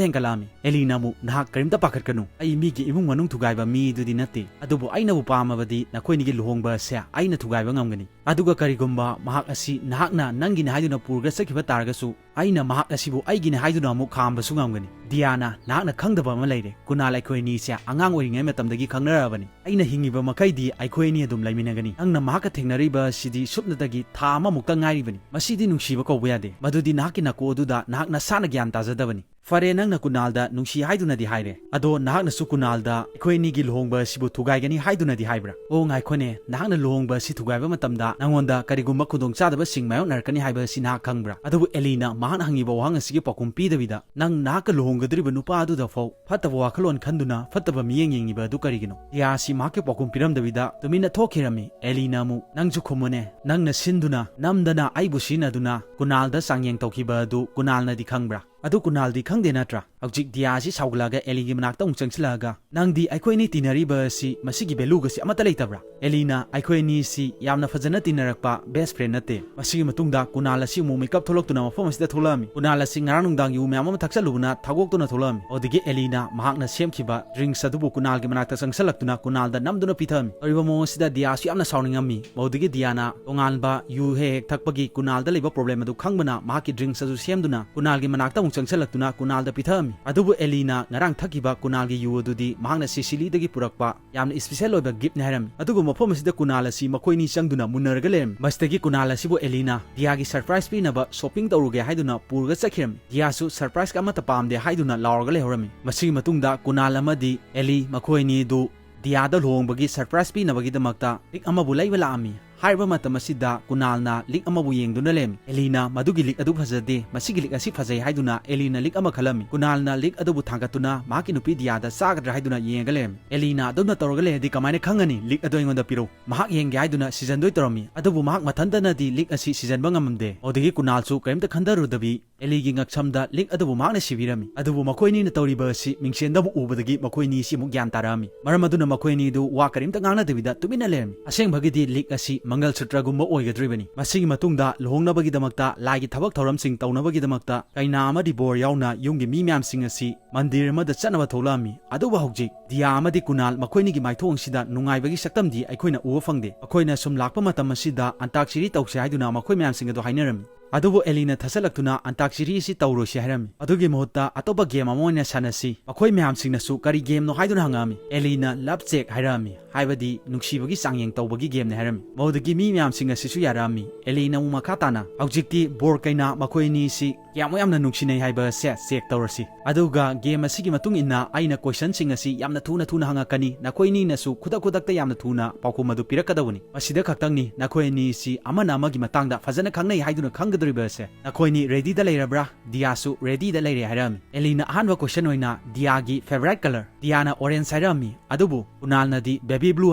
ꯍꯦꯟꯒꯠꯂꯛꯑꯝꯃꯤ꯫ ꯑꯦꯂꯤꯅ ꯑꯃꯨꯛ, "ꯅꯍꯥꯛ ꯀꯔꯤꯝꯇ ꯄꯥꯈꯠꯀꯅꯨ꯫ ꯑꯩ ꯃꯤꯒꯤ ꯏꯃꯨꯡ ꯃꯅꯨꯡ ꯊꯨꯒꯥꯏꯕ ꯃꯤꯗꯨꯗꯤ ꯅꯠꯇꯦ꯫ ꯑꯗꯨꯕꯨ ꯑꯩꯅꯕꯨ ꯄꯥꯝꯃꯕꯗꯤ ꯅꯈꯣꯏ ꯑꯅꯤꯒꯤ ꯂꯨꯍꯣꯡꯕ ꯑꯁꯦ ꯑꯩꯅ ꯊꯨꯒꯥꯏꯕ ꯉꯝꯒꯅꯤ꯫ ꯑꯗꯨꯒ ꯀꯔꯤꯒꯨꯝꯕ ꯃꯍꯥꯛ ꯑꯁꯤ ꯅꯍꯥꯛꯅ ꯅꯪꯒꯤꯅꯤ ꯍꯥꯏꯗꯨꯅ ꯄꯨꯔꯒ ꯆꯠꯈꯤꯕ ꯇꯥꯔꯒꯁꯨ, ꯑꯩꯅ ꯃꯍꯥꯛ ꯑꯁꯤꯕꯨ ꯑꯩꯒꯤꯅꯤ ꯍꯥꯏꯗꯨꯅ ꯑꯃꯨꯛ ꯈꯥꯝꯕꯁꯨ ꯉꯝꯒꯅꯤ꯫" ꯗꯤꯌꯥꯅ, "ꯅꯍꯥꯛꯅ ꯈꯪꯗꯕ ꯑꯃ ꯂꯩꯔꯦ꯫ ꯀꯨꯅꯥꯜ ꯑꯩꯈꯣꯏ ꯑꯅꯤꯁꯦ ꯑꯉꯥꯡ ꯑꯣꯏꯔꯤꯉꯩ ꯃꯇꯝꯗꯒꯤ ꯈꯪꯅꯔꯛꯑꯕꯅꯤ꯫ ꯑꯩꯅ ꯍꯤꯡꯉꯤꯕ ꯃꯈꯩꯗꯤ ꯑꯩꯈꯣꯏ ꯑꯅꯤ ꯑꯗꯨꯝ ꯂꯩꯃꯤꯟꯅꯒꯅꯤ꯫ ꯅꯪꯅ ꯃꯍꯥꯛꯀ ꯊꯦꯡꯅꯔꯤꯕ ꯑꯁꯤꯗꯤ ꯁꯨꯞꯅꯇꯒꯤ ꯊꯥ ꯑꯃꯃꯨꯛꯇ ꯉꯥꯏꯔꯤꯕꯅꯤ꯫ ꯃꯁꯤꯗꯤ ꯅꯨꯡꯁꯤꯕ ꯀꯧꯕ ꯌꯥꯗꯦ꯫ ꯃꯗꯨꯗꯤ ꯅꯍꯥꯛꯀꯤ ꯅꯥꯀꯣ ꯑꯗꯨꯗ ꯅꯍꯥꯛ ꯅꯁꯥꯅ ꯒ꯭ꯌꯥꯟ ꯇꯥꯖꯗꯕꯅꯤ꯫ ꯐꯔꯦ, ꯅꯪꯅ ꯀꯨꯅꯥꯜꯗ ꯅꯨꯡꯁꯤ ꯍꯥꯏꯗꯨꯅꯗꯤ ꯍꯥꯏꯔꯦ꯫ ꯑꯗꯣ ꯅꯍꯥꯛꯅꯁꯨ ꯀꯨꯅꯥꯜꯗ ꯑꯩꯈꯣꯏ ꯑꯅꯤꯒꯤ ꯂꯨꯍꯣꯡꯕ ꯑꯁꯤꯕꯨ ꯊꯨꯒꯥꯏꯒꯅꯤ ꯍꯥꯏꯗꯨꯅꯗꯤ ꯍꯥꯏꯕ꯭ꯔꯥ? ꯑꯣ, ꯉꯥꯏꯈꯣꯅꯦ, ꯅꯍꯥꯛꯅ ꯂꯨꯍꯣꯡꯕ ꯑꯁꯤ ꯊꯨꯒꯥꯏꯕ ꯃꯇꯝꯗ ꯅꯉꯣꯟꯗ ꯀꯔꯤꯒꯨꯝꯕ ꯈꯨꯗꯣꯡꯆꯥꯗꯕꯁꯤꯡ ꯃꯥꯌꯣꯛꯅꯔꯛꯀꯅꯤ ꯍꯥꯏꯕ ꯑꯁꯤ ꯅꯍꯥꯛ ꯈꯪꯕ꯭ꯔꯥ?" ꯑꯗꯨꯕꯨ ꯑꯦꯂꯤꯅ ꯃꯍꯥꯛꯅ ꯍꯪꯉꯤꯕ ꯋꯥꯍꯪ ꯑꯁꯤꯒꯤ ꯄꯥꯎꯈꯨꯝ ꯄꯤꯗꯕꯤꯗ, "ꯅꯪ ꯅꯍꯥꯛꯀ ꯂꯨꯍꯣꯡꯒꯗꯧꯔꯤꯕ ꯅꯨꯄꯥ ꯑꯗꯨꯗ ꯐꯥꯎ ꯐꯠꯇꯕ ꯋꯥꯈꯜꯂꯣꯟ ꯈꯟꯗꯨꯅ ꯐꯠꯇꯕ ꯃꯤꯠꯌꯦꯡ ꯌꯦꯡꯉꯤꯕ ꯑꯗꯨ ꯀꯔꯤꯒꯤꯅꯣ?" ꯗꯤꯌꯥ ꯑꯁꯤ ꯃꯍꯥꯛꯀꯤ ꯄꯥꯎꯈꯨꯝ ꯄꯤꯔꯝꯗꯕꯤꯗ ꯇꯨꯃꯤꯟꯅ ꯊꯣꯛꯈꯤꯔꯝꯃꯤ꯫ ꯑꯦꯂꯤꯅ ꯑꯃꯨꯛ, "ꯅꯪꯁꯨ ꯈꯨꯝꯃꯨꯅꯦ, ꯅꯪꯅ ꯁꯤꯟꯗꯨꯅ ꯅꯝꯗꯅ ꯑꯩꯕꯨ ꯁꯤꯖꯤꯟꯅꯗꯨꯅ ꯀꯨꯅꯥꯜꯗ ꯆꯥꯡꯌꯦꯡ ꯇꯧꯈꯤꯕ ꯑꯗꯨ ꯀꯨꯅꯥꯜꯅꯗꯤ ꯈꯪꯕ꯭ꯔꯥ? ꯑꯗꯨ ꯀꯨꯅꯥꯜꯗꯤ ꯈꯪꯗꯦ ꯅꯠꯇ꯭ꯔꯥ? ꯍꯧꯖꯤꯛ ꯗꯤꯌꯥ ꯑꯁꯤ ꯁꯥꯎꯒꯠꯂꯛꯑꯒ ꯑꯦꯂꯤꯒꯤ ꯃꯅꯥꯛꯇ ꯑꯃꯨꯛ ꯆꯪꯁꯤꯜꯂꯛꯑꯒ, "ꯅꯪꯗꯤ ꯑꯩꯈꯣꯏ ꯑꯅꯤ ꯇꯤꯟꯅꯔꯤꯕ ꯑꯁꯤ ꯃꯁꯤꯒꯤ value ꯒꯁꯤ ꯑꯃꯠꯇ ꯂꯩꯇꯕ꯭ꯔꯥ? ꯑꯦꯂꯤꯅ ꯑꯩꯈꯣꯏ ꯑꯅꯤꯁꯤ ꯌꯥꯝꯅ ꯐꯖꯅ ꯇꯤꯟꯅꯔꯛꯄ best friend ꯅꯠꯇꯦ"꯫ ꯃꯁꯤꯒꯤ ꯃꯇꯨꯡꯗ ꯀꯨꯅꯥꯜ ꯑꯁꯤ ꯑꯃꯨꯛ ꯃꯤꯀꯞ ꯊꯣꯛꯂꯛꯇꯨꯅ ꯃꯐꯝ ꯑꯁꯤꯗ ꯊꯣꯛꯂꯛꯑꯝꯃꯤ꯫ ꯀꯨꯅꯥꯜ ꯑꯁꯤ ꯉꯔꯥꯡ ꯅꯨꯡꯗꯥꯡ ꯌꯨ ꯃꯌꯥꯝ ꯑꯃ ꯊꯛꯆꯜꯂꯨꯕꯅ ꯊꯥꯒꯣꯛꯇꯨꯅ ꯊꯣꯛꯂꯛꯑꯝꯃꯤ꯫ ꯑꯗꯨꯗꯒꯤ ꯑꯦꯂꯤꯅ ꯃꯍꯥꯛꯅ ꯁꯦꯝꯈꯤꯕ drinks ꯑꯗꯨꯕꯨ ꯀꯨꯅꯥꯜꯒꯤ ꯃꯅꯥꯛꯇ ꯆꯪꯁꯜꯂꯛꯇꯨꯅ ꯀꯨꯅꯥꯜꯗ ꯅꯝꯗꯨꯅ ꯄꯤꯊꯛꯑꯝꯃꯤ꯫ ꯇꯧꯔꯤꯕ ꯃꯑꯣꯡ ꯑꯁꯤꯗ ꯗꯤꯌꯥꯁꯨ ꯌꯥꯝꯅ ꯁꯥꯎꯅꯤꯡꯉꯝꯃꯤ꯫ ꯃꯗꯨꯗꯒꯤ ꯗꯤꯌꯥꯅ ꯇꯣꯉꯥꯟꯕ ꯌꯨ ꯍꯦꯛ ꯍꯦꯛ ꯊꯛꯄꯒꯤ ꯀꯨꯅꯥꯜꯗ ꯂꯩꯕ problem ꯑꯗꯨ ꯈꯪꯕꯅ ꯃꯍꯥꯛꯀꯤ drinks ꯑꯗꯨ ꯁꯦꯝꯗꯨꯅ ꯀꯨꯅꯥꯜꯒꯤ ꯃꯅꯥꯛꯇ ꯑꯃꯨꯛ ꯆꯪꯁꯜꯂꯛꯇꯨꯅ ꯀꯨꯅꯥꯜꯗ ꯄꯤꯊꯛꯑꯝꯃꯤ꯫ ꯑꯗꯨꯕꯨ ꯑꯦꯂꯤꯅ ꯉꯔꯥꯡ ꯊꯛꯈꯤꯕ ꯀꯨꯅꯥꯜꯒꯤ ꯌꯨ ꯑꯗꯨꯗꯤ ꯃꯍꯥꯛꯅ ꯁꯤꯁꯤꯂꯤꯗꯒꯤ ꯄꯨꯔꯛꯄ ꯌꯥꯝꯅ special ꯑꯣꯏꯕ gift ꯅꯤ ꯍꯥꯏꯔꯝꯃꯤ꯫ ꯑꯗꯨꯒ ꯃꯐꯝ ꯑꯁꯤꯗ ꯀꯨꯅꯥꯜ ꯑꯁꯤ ꯃꯈꯣꯏꯅꯤ ꯆꯪꯗꯨꯅ ꯃꯨꯟꯅꯔꯒ ꯂꯩꯔꯝꯃꯤ꯫ ꯃꯁꯤꯗꯒꯤ ꯀꯨꯅꯥꯜ ꯑꯁꯤꯕꯨ ꯑꯦꯂꯤꯅ ꯗꯤꯌꯥꯒꯤ surprise ꯄꯤꯅꯕ shopping ꯇꯧꯔꯨꯒꯦ ꯍꯥꯏꯗꯨꯅ ꯄꯨꯔꯒ ꯆꯠꯈꯤꯔꯝꯃꯤ꯫ ꯗꯤꯌꯥꯁꯨ surprise ꯀ ꯑꯃꯠꯇ ꯄꯥꯝꯗꯦ ꯍꯥꯏꯗꯨꯅ ꯂꯥꯎꯔꯒ ꯂꯩꯍꯧꯔꯝꯃꯤ꯫ ꯃꯁꯤꯒꯤ ꯃꯇꯨꯡꯗ ꯀꯨꯅꯥꯜ ꯑꯃꯗꯤ ꯑꯦꯂꯤ ꯃꯈꯣꯏ ꯑꯅꯤꯗꯨ ꯗꯤꯌꯥꯗ ꯂꯨꯍꯣꯡꯕꯒꯤ surprise ꯄꯤꯅꯕꯒꯤꯗꯃꯛꯇ ꯂꯤꯛ ꯑꯃꯕꯨ ꯂꯩꯕ ꯂꯥꯛꯑꯝꯃꯤ꯫ ꯍꯥꯏꯔꯤꯕ ꯃꯇꯝ ꯑꯁꯤꯗ ꯀꯨꯅꯥꯜꯅ ꯂꯤꯛ ꯑꯃꯕꯨ ꯌꯦꯡꯗꯨꯅ ꯂꯩꯔꯝꯃꯤ꯫ ꯑꯦꯂꯤꯅ "ꯃꯗꯨꯒꯤ ꯂꯤꯛ ꯑꯗꯨ ꯐꯖꯗꯦ, ꯃꯁꯤꯒꯤ ꯂꯤꯛ ꯑꯁꯤ ꯐꯖꯩ" ꯍꯥꯏꯗꯨꯅ ꯑꯦꯂꯤꯅ ꯂꯤꯛ ꯑꯃ ꯈꯜꯂꯝꯃꯤ꯫ ꯀꯨꯅꯥꯜꯅ ꯂꯤꯛ ꯑꯗꯨꯕꯨ ꯊꯥꯡꯒꯠꯇꯨꯅ ꯃꯍꯥꯛꯀꯤ ꯅꯨꯄꯤ ꯗꯤꯌꯥꯗ ꯆꯥꯒꯗ꯭ꯔꯥ ꯍꯥꯏꯗꯨꯅ ꯌꯦꯡꯉꯒ ꯂꯩꯔꯝꯃꯤ꯫ ꯑꯦꯂꯤꯅ "ꯑꯗꯨꯝꯅ ꯇꯧꯔꯒ ꯂꯩꯔꯗꯤ ꯀꯃꯥꯏꯅ ꯈꯪꯒꯅꯤ? ꯂꯤꯛ ꯑꯗꯨ ꯑꯩꯉꯣꯟꯗ ꯄꯤꯔꯛꯎ, ꯃꯍꯥꯛ ꯌꯦꯡꯒꯦ" ꯍꯥꯏꯗꯨꯅ ꯁꯤꯖꯟꯗꯣꯏ ꯇꯧꯔꯝꯃꯤ꯫ ꯑꯗꯨꯕꯨ ꯃꯍꯥꯛ ꯃꯊꯟꯇꯅꯗꯤ ꯂꯤꯛ ꯑꯁꯤ ꯁꯤꯖꯟꯕ ꯉꯝꯃꯝꯗꯦ꯫ ꯑꯗꯨꯗꯒꯤ ꯀꯨꯅꯥꯜꯁꯨ ꯀꯔꯤꯝꯇ ꯈꯟꯊꯔꯨꯗꯕꯤ ꯑꯦꯂꯤꯒꯤ ꯉꯛꯁꯝꯗ ꯂꯤꯛ ꯑꯗꯨꯕꯨ ꯃꯍꯥꯛꯅ ꯁꯤꯕꯤꯔꯝꯃꯤ꯫ ꯑꯗꯨꯕꯨ ꯃꯈꯣꯏꯅꯤꯅ ꯇꯧꯔꯤꯕ ꯑꯁꯤ ꯃꯤꯡꯁꯦꯟꯗ ꯑꯃꯨꯛ ꯎꯕꯗꯒꯤ ꯃꯈꯣꯏꯅꯤꯁꯤ ꯑꯃꯨꯛ ꯒ꯭ꯌꯥꯟ ꯇꯥꯔꯛꯑꯝꯃꯤ꯫ ꯃꯔꯝ ꯑꯗꯨꯅ ꯃꯈꯣꯏꯅꯤꯗꯨ ꯋꯥ ꯀꯔꯤꯝꯇ ꯉꯥꯡꯅꯗꯕꯤꯗ ꯇꯨꯃꯤꯟꯅ ꯂꯩꯔꯝꯃꯤ꯫ ꯑꯁꯦꯡꯕꯒꯤꯗꯤ ꯂꯤꯛ ꯑꯁꯤ ꯃꯪꯒꯜ ꯁꯨꯇ꯭ꯔꯒꯨꯝꯕ ꯑꯣꯏꯒꯗꯧꯔꯤꯕꯅꯤ꯫ ꯃꯁꯤꯒꯤ ꯃꯇꯨꯡꯗ ꯂꯨꯍꯣꯡꯅꯕꯒꯤꯗꯃꯛꯇ ꯂꯥꯏꯒꯤ ꯊꯕꯛ ꯊꯧꯔꯝꯁꯤꯡ ꯇꯧꯅꯕꯒꯤꯗꯃꯛꯇ ꯀꯩꯅꯥ ꯑꯃꯗꯤ ꯕꯣꯔ ꯌꯥꯎꯅ ꯌꯨꯝꯒꯤ ꯃꯤ ꯃꯌꯥꯝꯁꯤꯡ ꯑꯁꯤ ꯃꯟꯗꯤꯔ ꯑꯃꯗ ꯆꯠꯅꯕ ꯊꯣꯛꯂꯛꯑꯝꯃꯤ꯫ ꯑꯗꯨꯕꯨ ꯍꯧꯖꯤꯛ ꯗꯤꯌꯥ ꯑꯃꯗꯤ ꯀꯨꯅꯥꯜ ꯃꯈꯣꯏꯅꯤꯒꯤ ꯃꯥꯏꯊꯣꯡꯁꯤꯗ ꯅꯨꯡꯉꯥꯏꯕꯒꯤ ꯁꯛꯇꯝꯗꯤ ꯑꯩꯈꯣꯏꯅ ꯎꯕ ꯐꯪꯗꯦ꯫ ꯑꯩꯈꯣꯏꯅ ꯁꯨꯝ ꯂꯥꯛꯄ ꯃꯇꯝ ꯑꯁꯤꯗ ꯑꯟꯇꯥꯛꯁꯤꯔꯤ ꯇꯧꯁꯦ ꯍꯥꯏꯗꯨꯅ ꯃꯈꯣꯏ ꯃꯌꯥꯝꯁꯤꯡ ꯑꯗꯨ ꯍꯥꯏꯅꯔꯝꯃꯤ꯫ ꯑꯗꯨꯕꯨ ꯑꯦꯂꯤꯅ ꯊꯠꯆꯜꯂꯛꯇꯨꯅ "ꯑꯟꯇꯥꯛꯁꯤꯔꯤ ꯑꯁꯤ ꯇꯧꯔꯣꯏꯁꯤ" ꯍꯥꯏꯔꯝꯃꯤ꯫ ꯑꯗꯨꯒꯤ ꯃꯍꯨꯠꯇ "ꯑꯇꯣꯞꯄ game ꯑꯃ ꯑꯣꯏꯅ ꯁꯥꯟꯅꯁꯤ꯫ ꯃꯈꯣꯏ ꯃꯌꯥꯝꯁꯤꯡꯅꯁꯨ "ꯀꯔꯤ game ꯅꯣ?" ꯍꯥꯏꯗꯨꯅ ꯍꯪꯉꯛꯑꯝꯃꯤ꯫ ꯑꯦꯂꯤꯅ "Love check" ꯍꯥꯏꯔꯛꯑꯝꯃꯤ, ꯍꯥꯏꯕꯗꯤ ꯅꯨꯡꯁꯤꯕꯒꯤ ꯆꯥꯡꯌꯦꯡ ꯇꯧꯕꯒꯤ game ꯅꯤ ꯍꯥꯏꯔꯝꯃꯤ꯫ ꯃꯗꯨꯗꯒꯤ ꯃꯤ ꯃꯌꯥꯝꯁꯤꯡ ꯑꯁꯤꯁꯨ ꯌꯥꯔꯛꯑꯝꯃꯤ꯫ ꯑꯦꯂꯤꯅ ꯑꯃꯨꯛ ꯃꯈꯥ ꯇꯥꯅ "ꯍꯧꯖꯤꯛꯇꯤ ꯕꯣꯔ ꯀꯩꯅꯥ ꯃꯈꯣꯏ ꯑꯅꯤꯁꯤ ꯀꯌꯥꯃꯨꯛ ꯌꯥꯝꯅ ꯅꯨꯡꯁꯤꯅꯩ ꯍꯥꯏꯕ ꯑꯁꯦ check ꯇꯧꯔꯁꯤ꯫ ꯑꯗꯨꯒ game ꯑꯁꯤꯒꯤ ꯃꯇꯨꯡ ꯏꯟꯅ ꯑꯩꯅ question ꯁꯤꯡ ꯑꯁꯤ ꯌꯥꯝꯅ ꯊꯨꯅ ꯊꯨꯅ ꯍꯪꯉꯛꯀꯅꯤ꯫ ꯅꯈꯣꯏ ꯑꯅꯤꯅꯁꯨ ꯈꯨꯗꯛ ꯈꯨꯗꯛꯇ ꯌꯥꯝꯅ ꯊꯨꯅ ꯄꯥꯎꯈꯨꯝ ꯑꯗꯨ ꯄꯤꯔꯛꯀꯗꯕꯅꯤ꯫ ꯃꯁꯤꯗ ꯈꯛꯇꯪꯅꯤ ꯅꯈꯣꯏ ꯑꯅꯤꯁꯤ ꯑꯃꯅ ꯑꯃꯒꯤ ꯃꯇꯥꯡꯗ ꯐꯖꯅ ꯈꯪꯅꯩ ꯍꯥꯏꯗꯨꯅ ꯈꯪꯒꯗꯧꯔꯤꯕ ꯑꯁꯦ꯫ ꯅꯈꯣꯏ ꯑꯅꯤ ready ꯗ ꯂꯩꯔꯕ꯭ꯔꯥ?" ꯗꯤꯌꯥꯁꯨ ready ꯗ ꯂꯩꯔꯦ ꯍꯥꯏꯔꯛꯑꯝꯃꯤ꯫ ꯑꯦꯂꯤꯅ ꯑꯍꯥꯟꯕ question ꯑꯣꯏꯅ ꯗꯤꯌꯥꯒꯤ favourite colour, ꯗꯤꯌꯥꯅ orange ꯍꯥꯏꯔꯛꯑꯝꯃꯤ꯫ ꯑꯗꯨꯕꯨ ꯀꯨꯅꯥꯜꯅꯗꯤ baby blue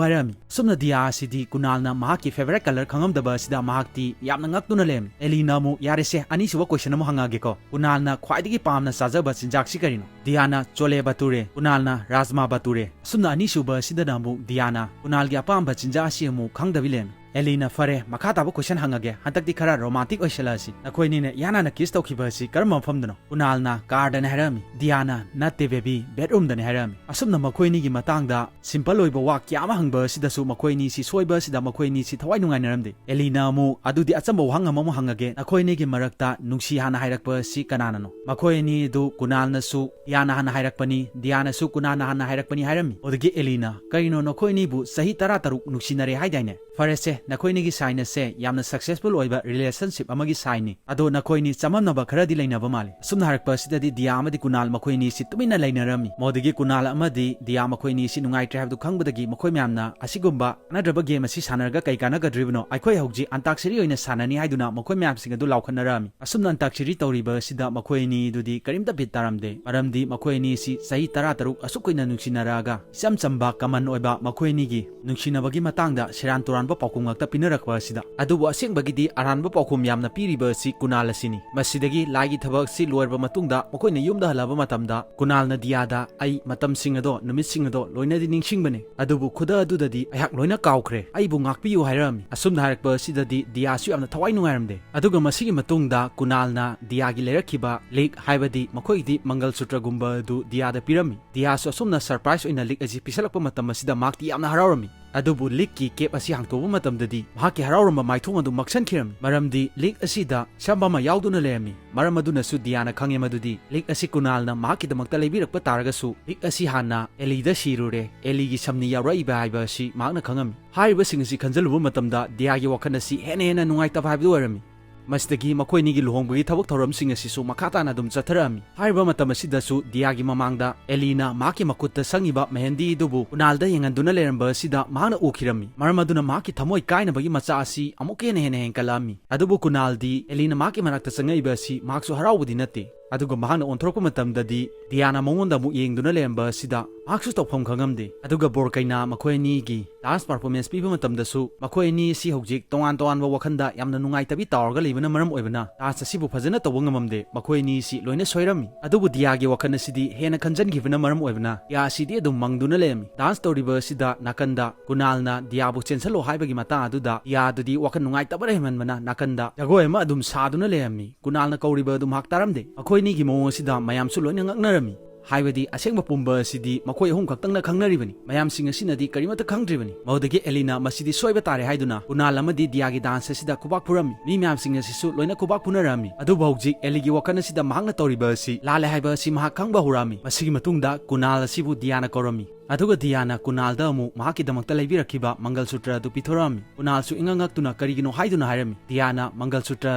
ꯍꯥꯏꯔꯛꯑꯝꯃꯤ꯫ ꯑꯁꯨꯝꯅ ꯗꯤꯌꯥ ꯑꯁꯤꯗꯤ ꯀꯨꯅꯥꯜꯅ ꯃꯍꯥꯛꯀꯤ favourite colour ꯈꯪꯉꯝꯗꯕ ꯑꯁꯤꯗ ꯃꯍꯥꯛꯇꯤ ꯌꯥꯝꯅ ꯉꯛꯇꯨꯅ ꯂꯩꯔꯝꯃꯤ꯫ ꯑꯦꯂꯤꯅ ꯑꯃꯨꯛ, "ꯌꯥꯔꯦꯁꯦ, ꯑꯅꯤꯁꯨꯕ question ꯑꯃꯨꯛ ꯍꯪꯉꯛꯑꯒꯦꯀꯣ꯫ ꯀꯨꯅꯥꯜꯅ ꯈ꯭ꯋꯥꯏꯗꯒꯤ ꯄꯥꯝꯅ ꯆꯥꯖꯕ ꯆꯤꯟꯖꯥꯛꯁꯤ ꯀꯔꯤꯅꯣ?" ꯗꯤꯌꯥꯅ ꯆꯣꯂꯦ ꯕꯇꯨꯔꯦ, ꯀꯨꯅꯥꯜꯅ ꯔꯥꯖꯃꯥ ꯕꯇꯨꯔꯦ꯫ ꯑꯁꯨꯝꯅ ꯑꯅꯤꯁꯨꯕ ꯑꯁꯤꯗꯅ ꯑꯃꯨꯛ ꯗꯤꯌꯥꯅ ꯀꯨꯅꯥꯜꯒꯤ ꯑꯄꯥꯝꯕ ꯆꯤꯟꯖꯥꯛ ꯑꯁꯤ ꯑꯃꯨꯛ ꯈꯪꯗꯕꯤ ꯂꯩꯔꯝꯃꯤ꯫ ꯑꯦꯂꯤꯅ, "ꯐꯔꯦ, ꯃꯈꯥ ꯇꯥꯕ question ꯍꯪꯉꯒꯦ꯫ ꯍꯟꯗꯛꯇꯤ ꯈꯔ romantic ꯑꯣꯏꯁꯜꯂꯛꯑꯁꯤ꯫ ꯅꯈꯣꯏꯅꯤꯅ ꯏꯍꯥꯟ ꯍꯥꯟꯅ kiss ꯇꯧꯈꯤꯕ ꯑꯁꯤ ꯀꯔꯝꯕ ꯃꯐꯝꯗꯅꯣ?" ꯀꯨꯅꯥꯜꯅ, "Car ꯗꯅꯦ" ꯍꯥꯏꯔꯛꯑꯝꯃꯤ꯫ ꯗꯤꯌꯥꯅ, "ꯅꯠꯇꯦ baby, bedroom ꯗꯅꯦ" ꯍꯥꯏꯔꯛꯑꯝꯃꯤ꯫ ꯑꯁꯨꯝꯅ ꯃꯈꯣꯏꯅꯤꯒꯤ ꯃꯇꯥꯡꯗ simple ꯑꯣꯏꯕ ꯋꯥ ꯀꯌꯥ ꯑꯃ ꯍꯪꯕ ꯑꯁꯤꯗꯁꯨ ꯃꯈꯣꯏꯅꯤꯁꯤ ꯁꯣꯏꯕ ꯑꯁꯤꯗ ꯃꯈꯣꯏꯅꯤꯁꯤ ꯊꯋꯥꯏ ꯅꯨꯡꯉꯥꯏꯅꯔꯝꯗꯦ꯫ ꯑꯦꯂꯤꯅ ꯑꯃꯨꯛ, "ꯑꯗꯨꯗꯤ ꯑꯆꯝꯕ ꯋꯥꯍꯪ ꯑꯃꯃꯨꯛ ꯍꯪꯉꯒꯦ, ꯅꯈꯣꯏꯅꯤꯒꯤ ꯃꯔꯛꯇ ꯅꯨꯡꯁꯤ ꯍꯥꯟꯅ ꯍꯥꯏꯔꯛꯄ ꯑꯁꯤ ꯀꯅꯥꯅꯅꯣ?" ꯃꯈꯣꯏ ꯑꯅꯤ ꯑꯗꯨ ꯀꯨꯅꯥꯜꯅꯁꯨ ꯗꯤꯌꯥꯅ ꯍꯥꯟꯅ ꯍꯥꯏꯔꯛꯄꯅꯤ, ꯗꯤꯌꯥꯅꯁꯨ ꯀꯨꯅꯥꯜꯅ ꯍꯥꯟꯅ ꯍꯥꯏꯔꯛꯄꯅꯤ ꯍꯥꯏꯔꯝꯃꯤ꯫ ꯑꯗꯨꯗꯒꯤ ꯑꯦꯂꯤꯅ, "ꯀꯔꯤꯅꯣ, ꯅꯈꯣꯏ ꯑꯅꯤꯕꯨ ꯆꯍꯤ ꯇꯔꯥ ꯇꯔꯨꯛ ꯅꯨꯡꯁꯤꯅꯔꯦ ꯍꯥꯏꯗꯥꯏꯅꯦ? ꯐꯔꯦꯁꯦ, ꯅꯈꯣꯏꯅꯤꯒꯤ sign ꯑꯁꯦ ꯌꯥꯝꯅ successful ꯑꯣꯏꯕ relationship ꯑꯃꯒꯤ sign ꯅꯤ꯫ ꯑꯗꯣ ꯅꯈꯣꯏꯅꯤ ꯆꯃꯝꯅꯕ ꯈꯔꯗꯤ ꯂꯩꯅꯕ ꯃꯥꯜꯂꯤ꯫" ꯑꯁꯨꯝꯅ ꯍꯥꯏꯔꯛꯄ ꯑꯁꯤꯗꯗꯤ ꯗꯤꯌꯥ ꯑꯃꯗꯤ ꯀꯨꯅꯥꯜ ꯃꯈꯣꯏꯅꯤꯁꯤ ꯇꯨꯃꯤꯟꯅ ꯂꯩꯅꯔꯝꯃꯤ꯫ ꯃꯗꯨꯗꯒꯤ ꯀꯨꯅꯥꯜ ꯑꯃꯗꯤ ꯗꯤꯌꯥ ꯃꯈꯣꯏꯅꯤꯁꯤ ꯅꯨꯡꯉꯥꯏꯇ꯭ꯔꯦ ꯍꯥꯏꯕꯗꯨ ꯈꯪꯕꯗꯒꯤ ꯃꯈꯣꯏ ꯃꯌꯥꯝꯅ, "ꯑꯁꯤꯒꯨꯝꯕ ꯀꯥꯟꯅꯗ꯭ꯔꯕ game ꯑꯁꯤ ꯁꯥꯟꯅꯔꯒ ꯀꯩ ꯀꯥꯟꯅꯒꯗ꯭ꯔꯤꯕꯅꯣ? ꯑꯩꯈꯣꯏ ꯍꯧꯖꯤꯛ ꯑꯟꯇꯥꯛꯁꯔꯤ ꯑꯣꯏꯅ ꯁꯥꯟꯅꯅꯤ" ꯍꯥꯏꯗꯨꯅ ꯃꯈꯣꯏ ꯃꯌꯥꯝꯁꯤꯡ ꯑꯗꯨ ꯂꯥꯎꯈꯠꯅꯔꯛꯑꯝꯃꯤ꯫ ꯑꯁꯨꯝꯅ ꯑꯟꯇꯥꯛꯁꯔꯤ ꯇꯧꯔꯤꯕ ꯑꯁꯤꯗ ꯃꯈꯣꯏ ꯑꯅꯤꯗꯨꯗꯤ ꯀꯔꯤꯝꯇ ꯕꯤꯠ ꯇꯥꯔꯝꯗꯦ, ꯃꯔꯝꯗꯤ ꯃꯈꯣꯏ ꯑꯅꯤꯁꯤ ꯆꯍꯤ ꯇꯔꯥ ꯇꯔꯨꯛ ꯑꯁꯨꯛ ꯀꯨꯏꯅ ꯅꯨꯡꯁꯤꯅꯔꯛꯑꯒ ꯏꯆꯝ ꯆꯝꯕ common ꯑꯣꯏꯕ ꯃꯈꯣꯏ ꯑꯅꯤꯒꯤ ꯅꯨꯡꯁꯤꯅꯕꯒꯤ ꯃꯇꯥꯡꯗ ꯁꯦꯔꯥꯟ ꯇꯨꯔꯥꯟꯕ ꯄꯥꯎꯈꯨꯝ ꯉꯥꯛꯇ ꯄꯤꯅꯔꯛꯄ ꯑꯁꯤꯗ꯫ ꯑꯗꯨꯕꯨ ꯑꯁꯦꯡꯕꯒꯤꯗꯤ ꯑꯔꯥꯟꯕ ꯄꯥꯎꯈꯨꯝ ꯌꯥꯝꯅ ꯄꯤꯔꯤꯕ ꯑꯁꯤ ꯀꯨꯅꯥꯜ ꯑꯁꯤꯅꯤ꯫ ꯃꯁꯤꯗꯒꯤ ꯂꯥꯏꯒꯤ ꯊꯕꯛ ꯑꯁꯤ ꯂꯣꯏꯔꯕ ꯃꯇꯨꯡꯗ ꯃꯈꯣꯏꯅ ꯌꯨꯝꯗ ꯍꯜꯂꯛꯑꯕ ꯃꯇꯝꯗ ꯀꯨꯅꯥꯜꯅ ꯗꯤꯌꯥꯗ, "ꯑꯩ ꯃꯇꯝꯁꯤꯡ ꯑꯗꯣ, ꯅꯨꯃꯤꯠꯁꯤꯡ ꯑꯗꯣ ꯂꯣꯏꯅꯗꯤ ꯅꯤꯡꯁꯤꯡꯕꯅꯦ, ꯑꯗꯨꯕꯨ ꯈꯨꯗ ꯑꯗꯨꯗꯗꯤ ꯑꯩꯍꯥꯛ ꯂꯣꯏꯅ ꯀꯥꯎꯈ꯭ꯔꯦ, ꯑꯩꯕꯨ ꯉꯥꯛꯄꯤꯌꯨ" ꯍꯥꯏꯔꯛꯑꯝꯃꯤ꯫ ꯑꯁꯨꯝꯅ ꯍꯥꯏꯔꯛꯄ ꯑꯁꯤꯗꯗꯤ ꯗꯤꯌꯥꯁꯨ ꯌꯥꯝꯅ ꯊꯋꯥꯏ ꯅꯨꯡꯉꯥꯏꯔꯝꯗꯦ꯫ ꯑꯗꯨꯒ ꯃꯁꯤꯒꯤ ꯃꯇꯨꯡꯗ ꯀꯨꯅꯥꯜꯅ ꯗꯤꯌꯥꯒꯤ ꯂꯩꯔꯛꯈꯤꯕ ꯂꯤꯛ, ꯍꯥꯏꯕꯗꯤ ꯃꯈꯣꯏꯒꯤꯗꯤ ꯃꯪꯒꯜ ꯁꯨꯇ꯭ꯔꯒꯨꯝꯕ ꯑꯗꯨ ꯗꯤꯌꯥꯗ ꯄꯤꯔꯝꯃꯤ꯫ ꯗꯤꯌꯥꯁꯨ ꯑꯁꯨꯝꯅ surprise ꯑꯣꯏꯅ ꯂꯤꯛ ꯑꯁꯤ ꯄꯤꯁꯜꯂꯛꯄ ꯃꯇꯝ ꯑꯁꯤꯗ ꯃꯍꯥꯛꯇꯤ ꯌꯥꯝꯅ ꯍꯔꯥꯎꯔꯝꯃꯤ꯫ ꯑꯗꯨꯕꯨ ꯂꯤꯛꯀꯤ cap ꯑꯁꯤ ꯍꯥꯡꯇꯣꯛꯄ ꯃꯇꯝꯗꯗꯤ ꯃꯍꯥꯛꯀꯤ ꯍꯔꯥꯎꯔꯝꯕ ꯃꯥꯏꯊꯣꯡ ꯑꯗꯨ ꯃꯛꯁꯟꯈꯤꯔꯝꯃꯤ, ꯃꯔꯝꯗꯤ ꯂꯤꯛ ꯑꯁꯤꯗ ꯁꯝ ꯑꯃ ꯌꯥꯎꯗꯨꯅ ꯂꯩꯔꯝꯃꯤ꯫ ꯃꯔꯝ ꯑꯗꯨꯅꯁꯨ ꯗꯤꯌꯥꯅ ꯈꯪꯉꯦ ꯃꯗꯨꯗꯤ ꯂꯤꯛ ꯑꯁꯤ ꯀꯨꯅꯥꯜꯅ ꯃꯍꯥꯛꯀꯤꯗꯃꯛꯇ ꯂꯩꯕꯤꯔꯛꯄ ꯇꯥꯔꯒꯁꯨ ꯂꯤꯛ ꯑꯁꯤ ꯍꯥꯟꯅ ꯑꯦꯂꯤꯗ ꯁꯤꯔꯨꯔꯦ, ꯑꯦꯂꯤꯒꯤ ꯁꯝꯅꯤ ꯌꯥꯎꯔꯛꯏꯕ ꯍꯥꯏꯕ ꯑꯁꯤ ꯃꯍꯥꯛꯅ ꯈꯪꯉꯝꯃꯤ꯫ ꯍꯥꯏꯔꯤꯕꯁꯤꯡ ꯑꯁꯤ ꯈꯟꯖꯤꯜꯂꯨꯕ ꯃꯇꯝꯗ ꯗꯤꯌꯥꯒꯤ ꯋꯥꯈꯜ ꯑꯁꯤ ꯍꯦꯟꯅ ꯍꯦꯟꯅ ꯅꯨꯡꯉꯥꯏꯇꯕ ꯍꯥꯏꯕꯗꯨ ꯑꯣꯏꯔꯝꯃꯤ꯫ ꯃꯁꯤꯗꯒꯤ ꯃꯈꯣꯏ ꯑꯅꯤꯒꯤ ꯂꯨꯍꯣꯡꯕꯒꯤ ꯊꯕꯛ ꯊꯧꯔꯝꯁꯤꯡ ꯑꯁꯤꯁꯨ ꯃꯈꯥ ꯇꯥꯅ ꯑꯗꯨꯝ ꯆꯠꯊꯔꯛꯑꯝꯃꯤ꯫ ꯍꯥꯏꯔꯤꯕ ꯃꯇꯝ ꯑꯁꯤꯗꯁꯨ ꯗꯤꯌꯥꯒꯤ ꯃꯃꯥꯡꯗ ꯑꯦꯂꯤꯅ ꯃꯍꯥꯛꯀꯤ ꯃꯈꯨꯠꯇ ꯁꯪꯉꯤꯕ ꯃꯦꯍꯦꯟꯗꯤ ꯑꯗꯨꯕꯨ ꯀꯨꯅꯥꯜꯗ ꯌꯦꯡꯍꯟꯗꯨꯅ ꯂꯩꯔꯝꯕ ꯑꯁꯤꯗ ꯃꯍꯥꯛꯅ ꯎꯈꯤꯔꯝꯃꯤ꯫ ꯃꯔꯝ ꯑꯗꯨꯅ ꯃꯍꯥꯛꯀꯤ ꯊꯃꯣꯏ ꯀꯥꯏꯅꯕꯒꯤ ꯃꯆꯥꯛ ꯑꯁꯤ ꯑꯃꯨꯛꯀ ꯍꯦꯟꯅ ꯍꯦꯟꯅ ꯍꯦꯟꯒꯠꯂꯛꯑꯝꯃꯤ꯫ ꯑꯗꯨꯕꯨ ꯀꯨꯅꯥꯜꯗꯤ ꯑꯦꯂꯤꯅ ꯃꯍꯥꯛꯀꯤ ꯃꯅꯥꯛꯇ ꯆꯪꯉꯛꯏꯕ ꯑꯁꯤ ꯃꯍꯥꯛꯁꯨ ꯍꯔꯥꯎꯕꯗꯤ ꯅꯠꯇꯦ꯫ ꯑꯗꯨꯒ ꯃꯍꯥꯛꯅ ꯑꯣꯟꯊꯣꯔꯛꯄ ꯃꯇꯝꯗꯗꯤ ꯗꯤꯌꯥꯅ ꯃꯉꯣꯟꯗ ꯑꯃꯨꯛ ꯌꯦꯡꯗꯨꯅ ꯂꯩꯔꯝꯕ ꯑꯁꯤꯗ ꯃꯍꯥꯛꯁꯨ ꯇꯧꯐꯝ ꯈꯪꯉꯝꯗꯦ꯫ ꯑꯗꯨꯒ ꯕꯣꯔꯀꯩꯅ ꯃꯈꯣꯏ ꯑꯅꯤꯒꯤ dance performance ꯄꯤꯕ ꯃꯇꯝꯗꯁꯨ ꯃꯈꯣꯏ ꯑꯅꯤ ꯑꯁꯤ ꯍꯧꯖꯤꯛ ꯇꯣꯉꯥꯟ ꯇꯣꯉꯥꯟꯕ ꯋꯥꯈꯜꯗ ꯌꯥꯝꯅ ꯅꯨꯡꯉꯥꯏꯇꯕꯤ ꯇꯥꯎꯔꯒ ꯂꯩꯕꯅ ꯃꯔꯝ ꯑꯣꯏꯕꯅ dance ꯑꯁꯤꯕꯨ ꯐꯖꯅ ꯇꯧꯕ ꯉꯝꯃꯝꯗꯦ꯫ ꯃꯈꯣꯏ ꯑꯅꯤ ꯑꯁꯤ ꯂꯣꯏꯅ ꯁꯣꯏꯔꯝꯃꯤ꯫ ꯑꯗꯨꯕꯨ ꯗꯤꯌꯥꯒꯤ ꯋꯥꯈꯜ ꯑꯁꯤꯗꯤ ꯍꯦꯟꯅ ꯈꯟꯖꯟꯈꯤꯕꯅ ꯃꯔꯝ ꯑꯣꯏꯕꯅ ꯗꯤꯌꯥ ꯑꯁꯤꯗꯤ ꯑꯗꯨꯝ ꯃꯪꯗꯨꯅ ꯂꯩꯔꯝꯃꯤ꯫ Dance ꯇꯧꯔꯤꯕ ꯑꯁꯤꯗ ꯅꯥꯀꯟꯗ ꯀꯨꯅꯥꯜꯅ ꯗꯤꯌꯥꯕꯨ ꯆꯦꯟꯁꯜꯂꯣ ꯍꯥꯏꯕꯒꯤ ꯃꯇꯥꯡ ꯑꯗꯨꯗ ꯗꯤꯌꯥꯗꯨꯗꯤ ꯋꯥꯈꯜ ꯅꯨꯡꯉꯥꯏꯇꯕꯅ ꯍꯦꯟꯃꯟꯕꯅ ꯅꯥꯀꯟꯗ ꯖꯒꯣꯏ ꯑꯃ ꯑꯗꯨꯝ ꯁꯥꯗꯨꯅ ꯂꯩꯔꯝꯃꯤ꯫ ꯀꯨꯅꯥꯜꯅ ꯀꯧꯔꯤꯕ ꯑꯗꯨ ꯃꯍꯥꯛ ꯇꯥꯔꯝꯗꯦ꯫ ꯃꯈꯣꯏ ꯑꯅꯤꯒꯤ ꯃꯑꯣꯡ ꯑꯁꯤꯗ ꯃꯌꯥꯝꯁꯨ ꯂꯣꯏꯅ ꯉꯛꯅꯔꯝꯃꯤ꯫ ꯍꯥꯏꯕꯗꯤ ꯑꯁꯦꯡꯕ ꯄꯨꯝꯕ ꯑꯁꯤꯗꯤ ꯃꯈꯣꯏ ꯑꯍꯨꯝ ꯈꯛꯇꯪꯅ ꯈꯪꯅꯔꯤꯕꯅꯤ꯫ ꯃꯌꯥꯝꯁꯤꯡ ꯑꯁꯤꯅꯗꯤ ꯀꯔꯤꯃꯠꯇ ꯈꯪꯗ꯭ꯔꯤꯕꯅꯤ꯫ ꯃꯗꯨꯗꯒꯤ ꯑꯦꯂꯤꯅ ꯃꯁꯤꯗꯤ ꯁꯣꯏꯕ ꯇꯥꯔꯦ ꯍꯥꯏꯗꯨꯅ ꯀꯨꯅꯥꯜ ꯑꯃꯗꯤ ꯗꯤꯌꯥꯒꯤ dance ꯑꯁꯤꯗ ꯈꯨꯕꯥꯛ ꯐꯨꯔꯝꯃꯤ꯫ ꯃꯤ ꯃꯌꯥꯝꯁꯤꯡ ꯑꯁꯤꯁꯨ ꯂꯣꯏꯅ ꯈꯨꯕꯥꯛ ꯐꯨꯅꯔꯝꯃꯤ꯫ ꯑꯗꯨꯕꯨ ꯍꯧꯖꯤꯛ ꯑꯦꯂꯤꯒꯤ ꯋꯥꯈꯜ ꯑꯁꯤꯗ ꯃꯍꯥꯛꯅ ꯇꯧꯔꯤꯕ ꯑꯁꯤ ꯂꯥꯜꯂꯦ ꯍꯥꯏꯕ ꯑꯁꯤ ꯃꯍꯥꯛ ꯈꯪꯕ ꯍꯧꯔꯛꯑꯝꯃꯤ꯫ ꯃꯁꯤꯒꯤ ꯃꯇꯨꯡꯗ ꯀꯨꯅꯥꯜ ꯑꯁꯤꯕꯨ ꯗꯤꯌꯥꯅ ꯀꯧꯔꯝꯃꯤ꯫ ꯑꯗꯨꯒ ꯗꯤꯌꯥꯅ ꯀꯨꯅꯥꯜꯗ ꯑꯃꯨꯛ ꯃꯍꯥꯛꯀꯤꯗꯃꯛꯇ ꯂꯩꯕꯤꯔꯛꯈꯤꯕ ꯃꯪꯒꯜ ꯁꯨꯇ꯭ꯔ ꯑꯗꯨ ꯄꯤꯊꯣꯔꯛꯑꯝꯃꯤ꯫ ꯀꯨꯅꯥꯜꯁꯨ ꯏꯉꯛ ꯉꯛꯇꯨꯅ ꯀꯔꯤꯒꯤꯅꯣ ꯍꯥꯏꯗꯨꯅ ꯍꯥꯏꯔꯝꯃꯤ꯫ ꯗꯤꯌꯥꯅ ꯃꯪꯒꯜ ꯁꯨꯇ꯭ꯔ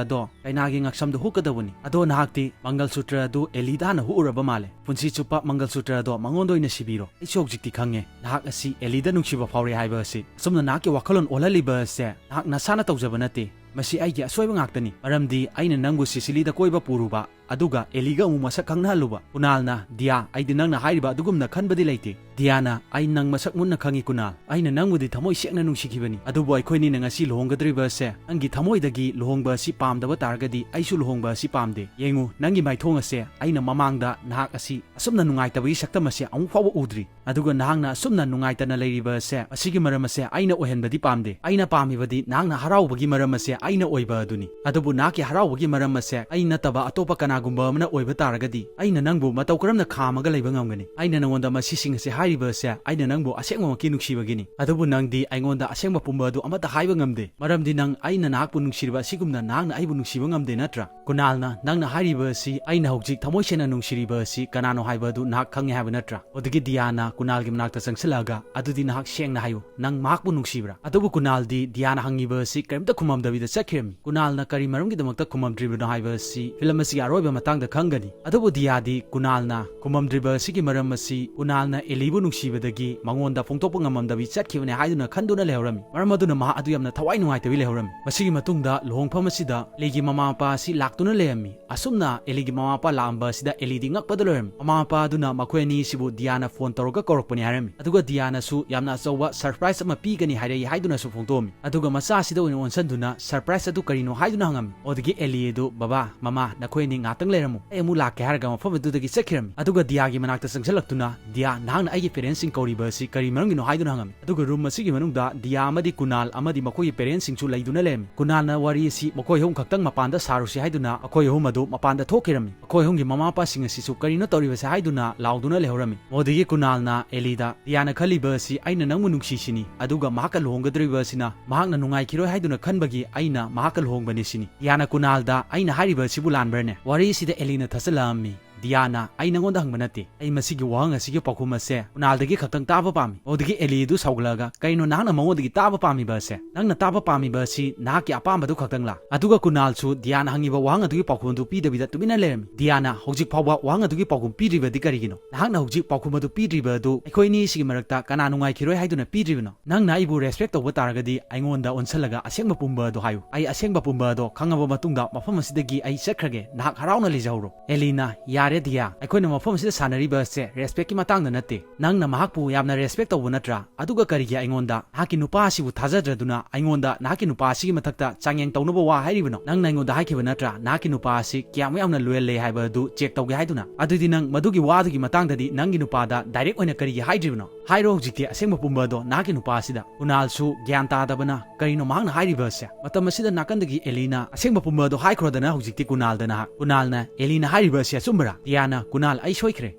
ꯑꯗꯣ ꯀꯩꯅꯥꯒꯤ ꯉꯛꯁꯝꯗ ꯍꯨꯛꯀꯗꯧꯕꯅꯤ꯫ ꯑꯗꯣ ꯅꯍꯥꯛꯇꯤ ꯃꯪꯒꯜ ꯁꯨꯇ꯭ꯔ ꯑꯗꯨ ꯑꯦꯂꯤꯗ ꯍꯥꯟꯅ ꯍꯨꯛꯎꯔꯕ ꯃꯥꯜꯂꯦ꯫ ꯄꯨꯟꯁꯤ ꯆꯨꯞꯄ ꯃꯪꯒꯜ ꯁꯨꯇ꯭ꯔ ꯑꯗꯣ ꯃꯉꯣꯟꯗ ꯑꯣꯏꯅ ꯁꯤꯕꯤꯔꯣ꯫ ꯑꯩꯁꯨ ꯍꯧꯖꯤꯛꯇꯤ ꯈꯪꯉꯦ ꯅꯍꯥꯛ ꯑꯁꯤ ꯑꯦꯂꯤꯗ ꯅꯨꯡꯁꯤꯕ ꯐꯥꯎꯔꯦ ꯍꯥꯏꯕ ꯑꯁꯤ꯫ ꯑꯁꯨꯝꯅ ꯅꯍꯥꯛꯀꯤ ꯋꯥꯈꯜꯂꯣꯟ ꯑꯣꯜꯍꯜꯂꯤꯕ ꯑꯁꯦ ꯅꯍꯥꯛ ꯅꯁꯥꯅ ꯇꯧꯖꯕ ꯅꯠꯇꯦ꯫ ꯃꯁꯤ ꯑꯩꯒꯤ ꯑꯁꯣꯏꯕ ꯉꯥꯛꯇꯅꯤ꯫ ꯃꯔꯝꯗꯤ ꯑꯩꯅ ꯅꯪꯕꯨ ꯁꯤꯁꯤꯂꯤꯗ ꯀꯣꯏꯕ ꯄꯨꯔꯨꯕ ꯑꯗꯨꯒ ꯑꯦꯂꯤꯒ ꯑꯃꯨꯛ ꯃꯁꯛ ꯈꯪꯅꯍꯜꯂꯨꯕ꯫ ꯀꯨꯅꯥꯜꯅ, ꯗꯤꯌꯥ, ꯑꯩꯗꯤ ꯅꯪꯅ ꯍꯥꯏꯔꯤꯕ ꯑꯗꯨꯒꯨꯝꯅ ꯈꯟꯕꯗꯤ ꯂꯩꯇꯦ꯫ ꯗꯤꯌꯥꯅ, ꯑꯩ ꯅꯪ ꯃꯁꯛ ꯃꯨꯟꯅ ꯈꯪꯉꯤ ꯀꯨꯅꯥꯜ꯫ ꯑꯩꯅ ꯅꯪꯕꯨꯗꯤ ꯊꯃꯣꯏ ꯁꯦꯡꯅ ꯅꯨꯡꯁꯤꯈꯤꯕꯅꯤ꯫ ꯑꯗꯨꯕꯨ ꯑꯩꯈꯣꯏꯅꯤꯅ ꯉꯁꯤ ꯂꯨꯍꯣꯡꯒꯗꯧꯔꯤꯕ ꯑꯁꯦ ꯅꯪꯒꯤ ꯊꯃꯣꯏꯗꯒꯤ ꯂꯨꯍꯣꯡꯕ ꯑꯁꯤ ꯄꯥꯝꯗꯕ ꯇꯥꯔꯒꯗꯤ ꯑꯩꯁꯨ ꯂꯨꯍꯣꯡꯕ ꯑꯁꯤ ꯄꯥꯝꯗꯦ꯫ ꯌꯦꯡꯉꯨ, ꯅꯪꯒꯤ ꯃꯥꯏꯊꯣꯡ ꯑꯁꯦ ꯑꯩꯅ ꯃꯃꯥꯡꯗ ꯅꯍꯥꯛ ꯑꯁꯤ ꯑꯁꯨꯝꯅ ꯅꯨꯡꯉꯥꯏꯇꯕꯒꯤ ꯁꯛꯇꯝ ꯑꯁꯦ ꯑꯃꯨꯛ ꯐꯥꯎꯕ ꯎꯗ꯭ꯔꯤ꯫ ꯑꯗꯨꯒ ꯅꯍꯥꯛꯅ ꯑꯁꯨꯝꯅ ꯅꯨꯡꯉꯥꯏꯇꯅ ꯂꯩꯔꯤꯕ ꯑꯁꯦ ꯃꯁꯤꯒꯤ ꯃꯔꯝ ꯑꯁꯦ ꯑꯩꯅ ꯑꯣꯏꯍꯟꯕꯗꯤ ꯄꯥꯝꯗꯦ꯫ ꯑꯩꯅ ꯄꯥꯝꯃꯤꯕꯗꯤ ꯅꯍꯥꯛꯅ ꯍꯔꯥꯎꯕꯒꯤ ꯃꯔꯝ ꯑꯁꯦ ꯑꯩꯅ ꯑꯣꯏꯕ ꯑꯗꯨꯅꯤ꯫ ꯑꯗꯨꯕꯨ ꯅꯍꯥꯛꯀꯤ ꯍꯔꯥꯎꯕꯒꯤ ꯃꯔꯝ ꯑꯁꯦ ꯑꯩ ꯅꯠꯇꯕ ꯑꯇꯣꯞꯄ ꯀꯅꯥꯒꯨꯝꯕ ꯑꯃꯅ ꯑꯣꯏꯕ ꯇꯥꯔꯒꯗꯤ ꯑꯩꯅ ꯅꯪꯕꯨ ꯃꯇꯧ ꯀꯔꯝꯅ ꯈꯥꯝꯃꯒ ꯂꯩꯕ ꯉꯝꯒꯅꯤ? ꯑꯩꯅ ꯅꯉꯣꯟꯗ ꯃꯁꯤꯁꯤꯡ ꯑꯁꯦ ꯍꯥꯏꯔꯤꯕ ꯑꯁꯦ ꯑꯩꯅ ꯅꯪꯕꯨ ꯑꯁꯦꯡꯕꯃꯛꯀꯤ ꯅꯨꯡꯁꯤꯕꯒꯤꯅꯤ꯫ ꯑꯗꯨꯕꯨ ꯅꯪꯗꯤ ꯑꯩꯉꯣꯟꯗ ꯑꯁꯦꯡꯕ ꯄꯨꯝꯕ ꯑꯗꯨ ꯑꯃꯠꯇ ꯍꯥꯏꯕ ꯉꯝꯗꯦ꯫ ꯃꯔꯝꯗꯤ ꯅꯪ ꯑꯩꯅ ꯅꯍꯥꯛꯄꯨ ꯅꯨꯡꯁꯤꯔꯤꯕ ꯑꯁꯤꯒꯨꯝꯅ ꯅꯍꯥꯛꯅ ꯑꯩꯕꯨ ꯅꯨꯡꯁꯤꯕ ꯉꯝꯗꯦ ꯅꯠꯇ꯭ꯔꯥ? ꯀꯨꯅꯥꯜꯅ, ꯅꯪꯅ ꯍꯥꯏꯔꯤꯕ ꯑꯁꯤ ꯑꯩꯅ ꯍꯧꯖꯤꯛ ꯊꯃꯣꯏ ꯁꯦꯡꯅ ꯅꯨꯡꯁꯤꯔꯤꯕ ꯑꯁꯤ ꯀꯅꯥꯅꯣ ꯍꯥꯏꯕ ꯑꯗꯨ ꯅꯍꯥꯛ ꯈꯪꯉꯦ ꯍꯥꯏꯕ ꯅꯠꯇ꯭ꯔꯥ? ꯑꯗꯨꯗꯒꯤ ꯗꯤꯌꯥꯅ ꯀꯨꯅꯥꯜꯒꯤ ꯃꯅꯥꯛꯇ ꯆꯪꯁꯤꯜꯂꯛꯑꯒ, ꯑꯗꯨꯗꯤ ꯅꯍꯥꯛ ꯁꯦꯡꯅ ꯍꯥꯏꯌꯨ, ꯅꯪ ꯃꯍꯥꯛꯄꯨ ꯅꯨꯡꯁꯤꯕ꯭ꯔꯥ? ꯑꯗꯨꯕꯨ ꯀꯨꯅꯥꯜꯗꯤ ꯗꯤꯌꯥꯅ ꯍꯪꯉꯤꯕ ꯑꯁꯤ ꯀꯔꯤꯝꯇ ꯈꯨꯝꯃꯝꯗꯕꯤꯗ ꯆꯠꯈꯤꯔꯝꯃꯤ꯫ ꯀꯨꯅꯥꯜꯅ ꯀꯔꯤ ꯃꯔꯝꯒꯤꯗꯃꯛꯇ ꯈꯨꯝꯃꯝꯗ꯭ꯔꯤꯕꯅꯣ ꯍꯥꯏꯕ ꯑꯁꯤ ꯐꯤꯂꯝ ꯑꯁꯤꯒꯤ ꯑꯔꯣꯏꯕ ꯃꯇꯥꯡꯗ ꯈꯪꯒꯅꯤ꯫ ꯑꯗꯨꯕꯨ ꯗꯤꯌꯥꯗꯤ ꯀꯨꯅꯥꯜꯅ ꯈꯨꯝꯃꯝꯗ꯭ꯔꯤꯕ ꯑꯁꯤꯒꯤ ꯃꯔꯝ ꯑꯁꯤ ꯀꯨꯅꯥꯜꯅ ꯑꯦꯂꯤꯕꯨ ꯅꯨꯡꯁꯤꯕꯗꯒꯤ ꯃꯉꯣꯟꯗ ꯐꯣꯡꯗꯣꯛꯄ ꯉꯝꯃꯝꯗꯕꯤ ꯆꯠꯈꯤꯕꯅꯦ ꯍꯥꯏꯗꯨꯅ ꯈꯟꯗꯨꯅ ꯂꯩꯍꯧꯔꯝꯃꯤ꯫ ꯃꯔꯝ ꯑꯗꯨꯅ ꯃꯍꯥꯛ ꯑꯗꯨ ꯌꯥꯝꯅ ꯊꯋꯥꯏ ꯅꯨꯡꯉꯥꯏꯇꯕꯤ ꯂꯩꯍꯧꯔꯝꯃꯤ꯫ ꯃꯁꯤꯒꯤ ꯃꯇꯨꯡꯗ ꯂꯨꯍꯣꯡꯐꯝ ꯑꯁꯤꯗ ꯑꯦꯂꯤꯒꯤ ꯃꯃꯥ ꯃꯄꯥ ꯑꯁꯤ ꯂꯥꯛꯇꯨꯅ ꯂꯩꯔꯝꯃꯤ꯫ ꯑꯁꯨꯝꯅ ꯑꯦꯂꯤꯒꯤ ꯃꯃꯥ ꯃꯄꯥ ꯂꯥꯛꯑꯝꯕ ꯑꯁꯤꯗ ꯑꯦꯂꯤꯗꯤ ꯉꯛꯄꯗ ꯂꯣꯏꯔꯝꯃꯤ꯫ ꯃꯃꯥ ꯃꯄꯥ ꯑꯗꯨꯅ ꯃꯈꯣꯏ ꯑꯅꯤ ꯑꯁꯤꯕꯨ ꯗꯤꯌꯥꯅ ꯐꯣꯟ ꯇꯧꯔꯒ ꯀꯧꯔꯛꯄꯅꯤ ꯍꯥꯏꯔꯝꯃꯤ꯫ ꯑꯗꯨꯒ ꯗꯤꯌꯥꯅꯁꯨ ꯌꯥꯝꯅ ꯑꯆꯧꯕ ꯁꯔꯄ꯭ꯔꯥꯏꯖ ꯑꯃ ꯄꯤꯒꯅꯤ ꯍꯥꯏꯔꯛꯏ ꯍꯥꯏꯗꯨꯅꯁꯨ ꯐꯣꯡꯗꯣꯛꯑꯝꯃꯤ꯫ ꯑꯗꯨꯒ ꯃꯆꯥꯁꯤꯗ ꯑꯣꯏꯅ ꯑꯣꯟꯁꯤꯟꯗꯨꯅ ꯁꯔꯄ꯭ꯔꯥꯏꯖ ꯑꯗꯨ ꯀꯔꯤꯅꯣ ꯍꯥꯏꯗꯨꯅ ꯍꯪꯉꯝꯃꯤ꯫ ꯑꯗꯨꯗꯒꯤ ꯑꯦꯂꯤ ꯑꯗꯨ, "ꯕꯕꯥ, ꯃꯃꯥ, ꯅꯈꯣꯏ ꯑꯅꯤ ꯉꯥꯛꯇꯪ ꯂꯩꯔꯝꯃꯨ, ꯑꯩ ꯑꯃꯨꯛ ꯂꯥꯛꯀꯦ" ꯍꯥꯏꯔꯒ ꯃꯐꯝ ꯑꯗꯨꯗꯒꯤ ꯆꯠꯈꯤꯔꯝꯃꯤ꯫ ꯑꯗꯨꯒ ꯗꯤꯌꯥꯒꯤ ꯃꯅꯥꯛꯇ ꯆꯪꯁꯤꯜꯂꯛꯇꯨꯅ, "ꯗꯤꯌꯥ, ꯅꯍꯥꯛꯅ ꯑꯩꯒꯤ ꯄꯦꯔꯦꯟꯁꯁꯤꯡ ꯀꯧꯔꯤꯕ ꯑꯁꯤ ꯀꯔꯤ ꯃꯔꯝꯒꯤꯅꯣ?" ꯍꯥꯏꯗꯨꯅ ꯍꯪꯉꯝꯃꯤ꯫ ꯑꯗꯨꯒ ꯔꯨꯝ ꯑꯁꯤꯒꯤ ꯃꯅꯨꯡꯗ ꯗꯤꯌꯥ ꯑꯃꯗꯤ ꯀꯨꯅꯥꯜ ꯑꯃꯗꯤ ꯃꯈꯣꯏꯒꯤ ꯄꯦꯔꯦꯟꯁꯁꯤꯡꯁꯨ ꯂꯩꯗꯨꯅ ꯂꯩꯔꯝꯃꯤ꯫ ꯀꯨꯅꯥꯜꯅ ꯋꯥꯔꯤ ꯑꯁꯤ ꯃꯈꯣꯏ ꯑꯍꯨꯝ ꯈꯛꯇꯪ ꯃꯄꯥꯟꯗ ꯁꯥꯔꯨꯁꯤ ꯍꯥꯏꯗꯨꯅ ꯑꯩꯈꯣꯏ ꯑꯍꯨꯝ ꯑꯗꯨ ꯃꯄꯥꯟꯗ ꯊꯣꯛꯈꯤꯔꯝꯃꯤ꯫ ꯑꯩꯈꯣꯏ ꯑꯍꯨꯝꯒꯤ ꯃꯃꯥ ꯃꯄꯥꯁꯤꯡ ꯑꯁꯤꯁꯨ ꯀꯔꯤꯅꯣ ꯇꯧꯔꯤꯕꯁꯦ ꯍꯥꯏꯗꯨꯅ ꯂꯥꯎꯗꯨꯅ ꯂꯩꯍꯧꯔꯝꯃꯤ꯫ ꯃꯗꯨꯗꯒꯤ ꯀꯨꯅꯥꯜꯅ ꯑꯦꯂꯤꯗ, "ꯗꯤꯌꯥꯅ ꯈꯜꯂꯤꯕ ꯑꯁꯤ ꯑꯩꯅ ꯅꯪꯕꯨ ꯅꯨꯡꯁꯤꯁꯤꯅꯤ, ꯑꯗꯨꯒ ꯃꯍꯥꯛꯀ ꯂꯨꯍꯣꯡꯒꯗꯧꯔꯤꯕ ꯑꯁꯤꯅ ꯃꯍꯥꯛꯅ ꯅꯨꯡꯉꯥꯏꯈꯤꯔꯣꯏ ꯍꯥꯏꯗꯨꯅ ꯈꯟꯕꯒꯤ ꯑꯩꯅ ꯃꯍꯥꯛꯀ ꯂꯨꯍꯣꯡꯕꯅꯤ ꯁꯤꯅꯤ꯫" ꯗꯤꯌꯥꯅ ꯀꯨꯅꯥꯜꯗ, "ꯑꯩꯅ ꯍꯥꯏꯔꯤꯕ ꯑꯁꯤꯕꯨ ꯂꯥꯟꯕ꯭ꯔꯅꯦ?" ꯋꯥꯔꯤ ꯑꯁꯤꯗ ꯑꯦꯂꯤꯅ ꯊꯠꯆꯜꯂꯛꯑꯝꯃꯤ, "ꯗꯤꯌꯥꯅ, ꯑꯩ ꯅꯪꯉꯣꯟꯗ ꯍꯪꯕ ꯅꯠꯇꯦ꯫ ꯑꯩ ꯃꯁꯤꯒꯤ ꯋꯥꯍꯪ ꯑꯁꯤꯒꯤ ꯄꯥꯎꯈꯨꯝ ꯑꯁꯦ ꯀꯨꯅꯥꯜꯗꯒꯤ ꯈꯛꯇꯪ ꯇꯥꯕ ꯄꯥꯝꯃꯤ꯫" ꯃꯗꯨꯗꯒꯤ ꯑꯦꯂꯤ ꯑꯗꯨ ꯁꯥꯎꯒꯠꯂꯛꯑꯒ, "ꯀꯩꯅꯣ ꯅꯍꯥꯛꯅ ꯃꯉꯣꯟꯗꯒꯤ ꯇꯥꯕ ꯄꯥꯝꯃꯤꯕ ꯑꯁꯦ? ꯅꯪꯅ ꯇꯥꯕ ꯄꯥꯝꯃꯤꯕ ꯑꯁꯤ ꯅꯍꯥꯛꯀꯤ ꯑꯄꯥꯝꯕꯗꯨ ꯈꯛꯇꯪꯂꯥ?" ꯑꯗꯨꯒ ꯀꯨꯅꯥꯜꯁꯨ ꯗꯤꯌꯥꯅ ꯍꯪꯉꯤꯕ ꯋꯥꯍꯪ ꯑꯗꯨꯒꯤ ꯄꯥꯎꯈꯨꯝ ꯑꯗꯨ ꯄꯤꯗꯕꯤꯗ ꯇꯨꯃꯤꯟꯅ ꯂꯩꯔꯝꯃꯤ꯫ ꯗꯤꯌꯥꯅ ꯍꯧꯖꯤꯛ ꯐꯥꯎꯕ ꯋꯥꯍꯪ ꯑꯗꯨꯒꯤ ꯄꯥꯎꯈꯨꯝ ꯄꯤꯗ꯭ꯔꯤꯕꯗꯤ ꯀꯔꯤꯒꯤꯅꯣ? ꯅꯍꯥꯛꯅ ꯍꯧꯖꯤꯛ ꯄꯥꯎꯈꯨꯝ ꯑꯗꯨ ꯄꯤꯗ꯭ꯔꯤꯕ ꯑꯗꯨ ꯑꯩꯈꯣꯏ ꯑꯅꯤꯁꯤꯒꯤ ꯃꯔꯛꯇ ꯀꯅꯥ ꯅꯨꯡꯉꯥꯏꯈꯤꯔꯣꯏ ꯍꯥꯏꯗꯨꯅ ꯄꯤꯗ꯭ꯔꯤꯕꯅꯣ? ꯅꯪꯅ ꯑꯩꯕꯨ ꯔꯦꯁꯄꯦꯛ ꯇꯧꯕ ꯇꯥꯔꯒꯗꯤ ꯑꯩꯉꯣꯟꯗ ꯑꯣꯟꯁꯜꯂꯒ ꯑꯁꯦꯡꯕ ꯄꯨꯝꯕ ꯑꯗꯨ ꯍꯥꯏꯌꯨ꯫ ꯑꯩ ꯑꯁꯦꯡꯕ ꯄꯨꯝꯕ ꯑꯗꯣ ꯈꯪꯉꯕ ꯃꯇꯨꯡꯗ ꯃꯐꯝ ꯑꯁꯤꯗꯒꯤ ꯑꯩ ꯆꯠꯈ꯭ꯔꯒꯦ꯫ ꯅꯍꯥꯛ ꯍꯔꯥꯎꯅ ꯂꯩꯖꯍꯧꯔꯣ꯫ ꯑꯦꯂꯤꯅ, "ꯌꯥꯔꯦ ꯗꯤꯌꯥ, ꯑꯩꯈꯣꯏꯅ ꯃꯐꯝ ꯑꯁꯤꯗ ꯁꯥꯟꯅꯔꯤꯕ ꯑꯁꯦ ꯔꯦꯁꯄꯦꯛꯀꯤ ꯃꯇꯥꯡꯗ ꯅꯠꯇꯦ꯫ ꯅꯪꯅ ꯃꯍꯥꯛꯄꯨ ꯌꯥꯝꯅ ꯔꯦꯁꯄꯦꯛ ꯇꯧꯕ ꯅꯠꯇ꯭ꯔꯥ? ꯑꯗꯨꯒ ꯀꯔꯤꯒꯤ ꯑꯩꯉꯣꯟꯗ ꯅꯍꯥꯛꯀꯤ ꯅꯨꯄꯥ ꯑꯁꯤꯕꯨ ꯊꯥꯖꯗ꯭ꯔꯗꯨꯅ ꯑꯩꯉꯣꯟꯗ ꯅꯍꯥꯛꯀꯤ ꯅꯨꯄꯥ ꯑꯁꯤꯒꯤ ꯃꯊꯛꯇ ꯆꯥꯡꯌꯦꯡ ꯇꯧꯅꯕ ꯋꯥ ꯍꯥꯏꯔꯤꯕꯅꯣ? ꯅꯪꯅ ꯑꯩꯉꯣꯟꯗ ꯍꯥꯏꯈꯤꯕ ꯅꯠꯇ꯭ꯔꯥ ꯅꯍꯥꯛꯀꯤ ꯅꯨꯄꯥ ꯑꯁꯤ ꯀꯌꯥꯃꯨꯛ ꯌꯥꯝꯅ ꯂꯣꯌꯦꯜ ꯂꯩ ꯍꯥꯏꯕ ꯑꯗꯨ ꯆꯦꯛ ꯇꯧꯒꯦ ꯍꯥꯏꯗꯨꯅ? ꯑꯗꯨꯗꯤ ꯅꯪ ꯃꯗꯨꯒꯤ ꯋꯥꯗꯨꯒꯤ ꯃꯇꯥꯡꯗꯗꯤ ꯅꯪꯒꯤ ꯅꯨꯄꯥꯗ ꯗꯥꯏꯔꯦꯛ ꯑꯣꯏꯅ ꯀꯔꯤꯒꯤ ꯍꯥꯏꯗ꯭ꯔꯤꯕꯅꯣ? ꯍꯥꯏꯔꯣ ꯍꯧꯖꯤꯛꯇꯤ ꯑꯁꯦꯡꯕ ꯄꯨꯝꯕ ꯑꯗꯣ ꯅꯍꯥꯛꯀꯤ ꯅꯨꯄꯥ ꯑꯁꯤꯗ꯫" ꯀꯨꯅꯥꯜꯁꯨ ꯒ꯭ꯌꯥꯟ ꯇꯥꯗꯕꯅ, "ꯀꯔꯤꯅꯣ ꯃꯍꯥꯛꯅ ꯍꯥꯏꯔꯤꯕ ꯑꯁꯦ?" ꯃꯇꯝ ꯑꯁꯤꯗ ꯅꯥꯀꯟꯗꯒꯤ ꯑꯦꯂꯤꯅ, "ꯑꯁꯦꯡꯕ ꯄꯨꯝꯕ ꯑꯗꯣ ꯍꯥꯏꯈ꯭ꯔꯣꯗꯅ ꯍꯧꯖꯤꯛꯇꯤ ꯀꯨꯅꯥꯜꯗ ꯅꯍꯥꯛ꯫" ꯀꯨꯅꯥꯜꯅ, "ꯑꯦꯂꯤꯅ ꯍꯥꯏꯔꯤꯕ ꯑꯁꯤ ꯑꯆꯨꯝꯕꯔꯥ?" ꯗꯤꯌꯥꯅ, "ꯀꯨꯅꯥꯜ, ꯑꯩ ꯁꯣꯏꯈ꯭ꯔꯦ꯫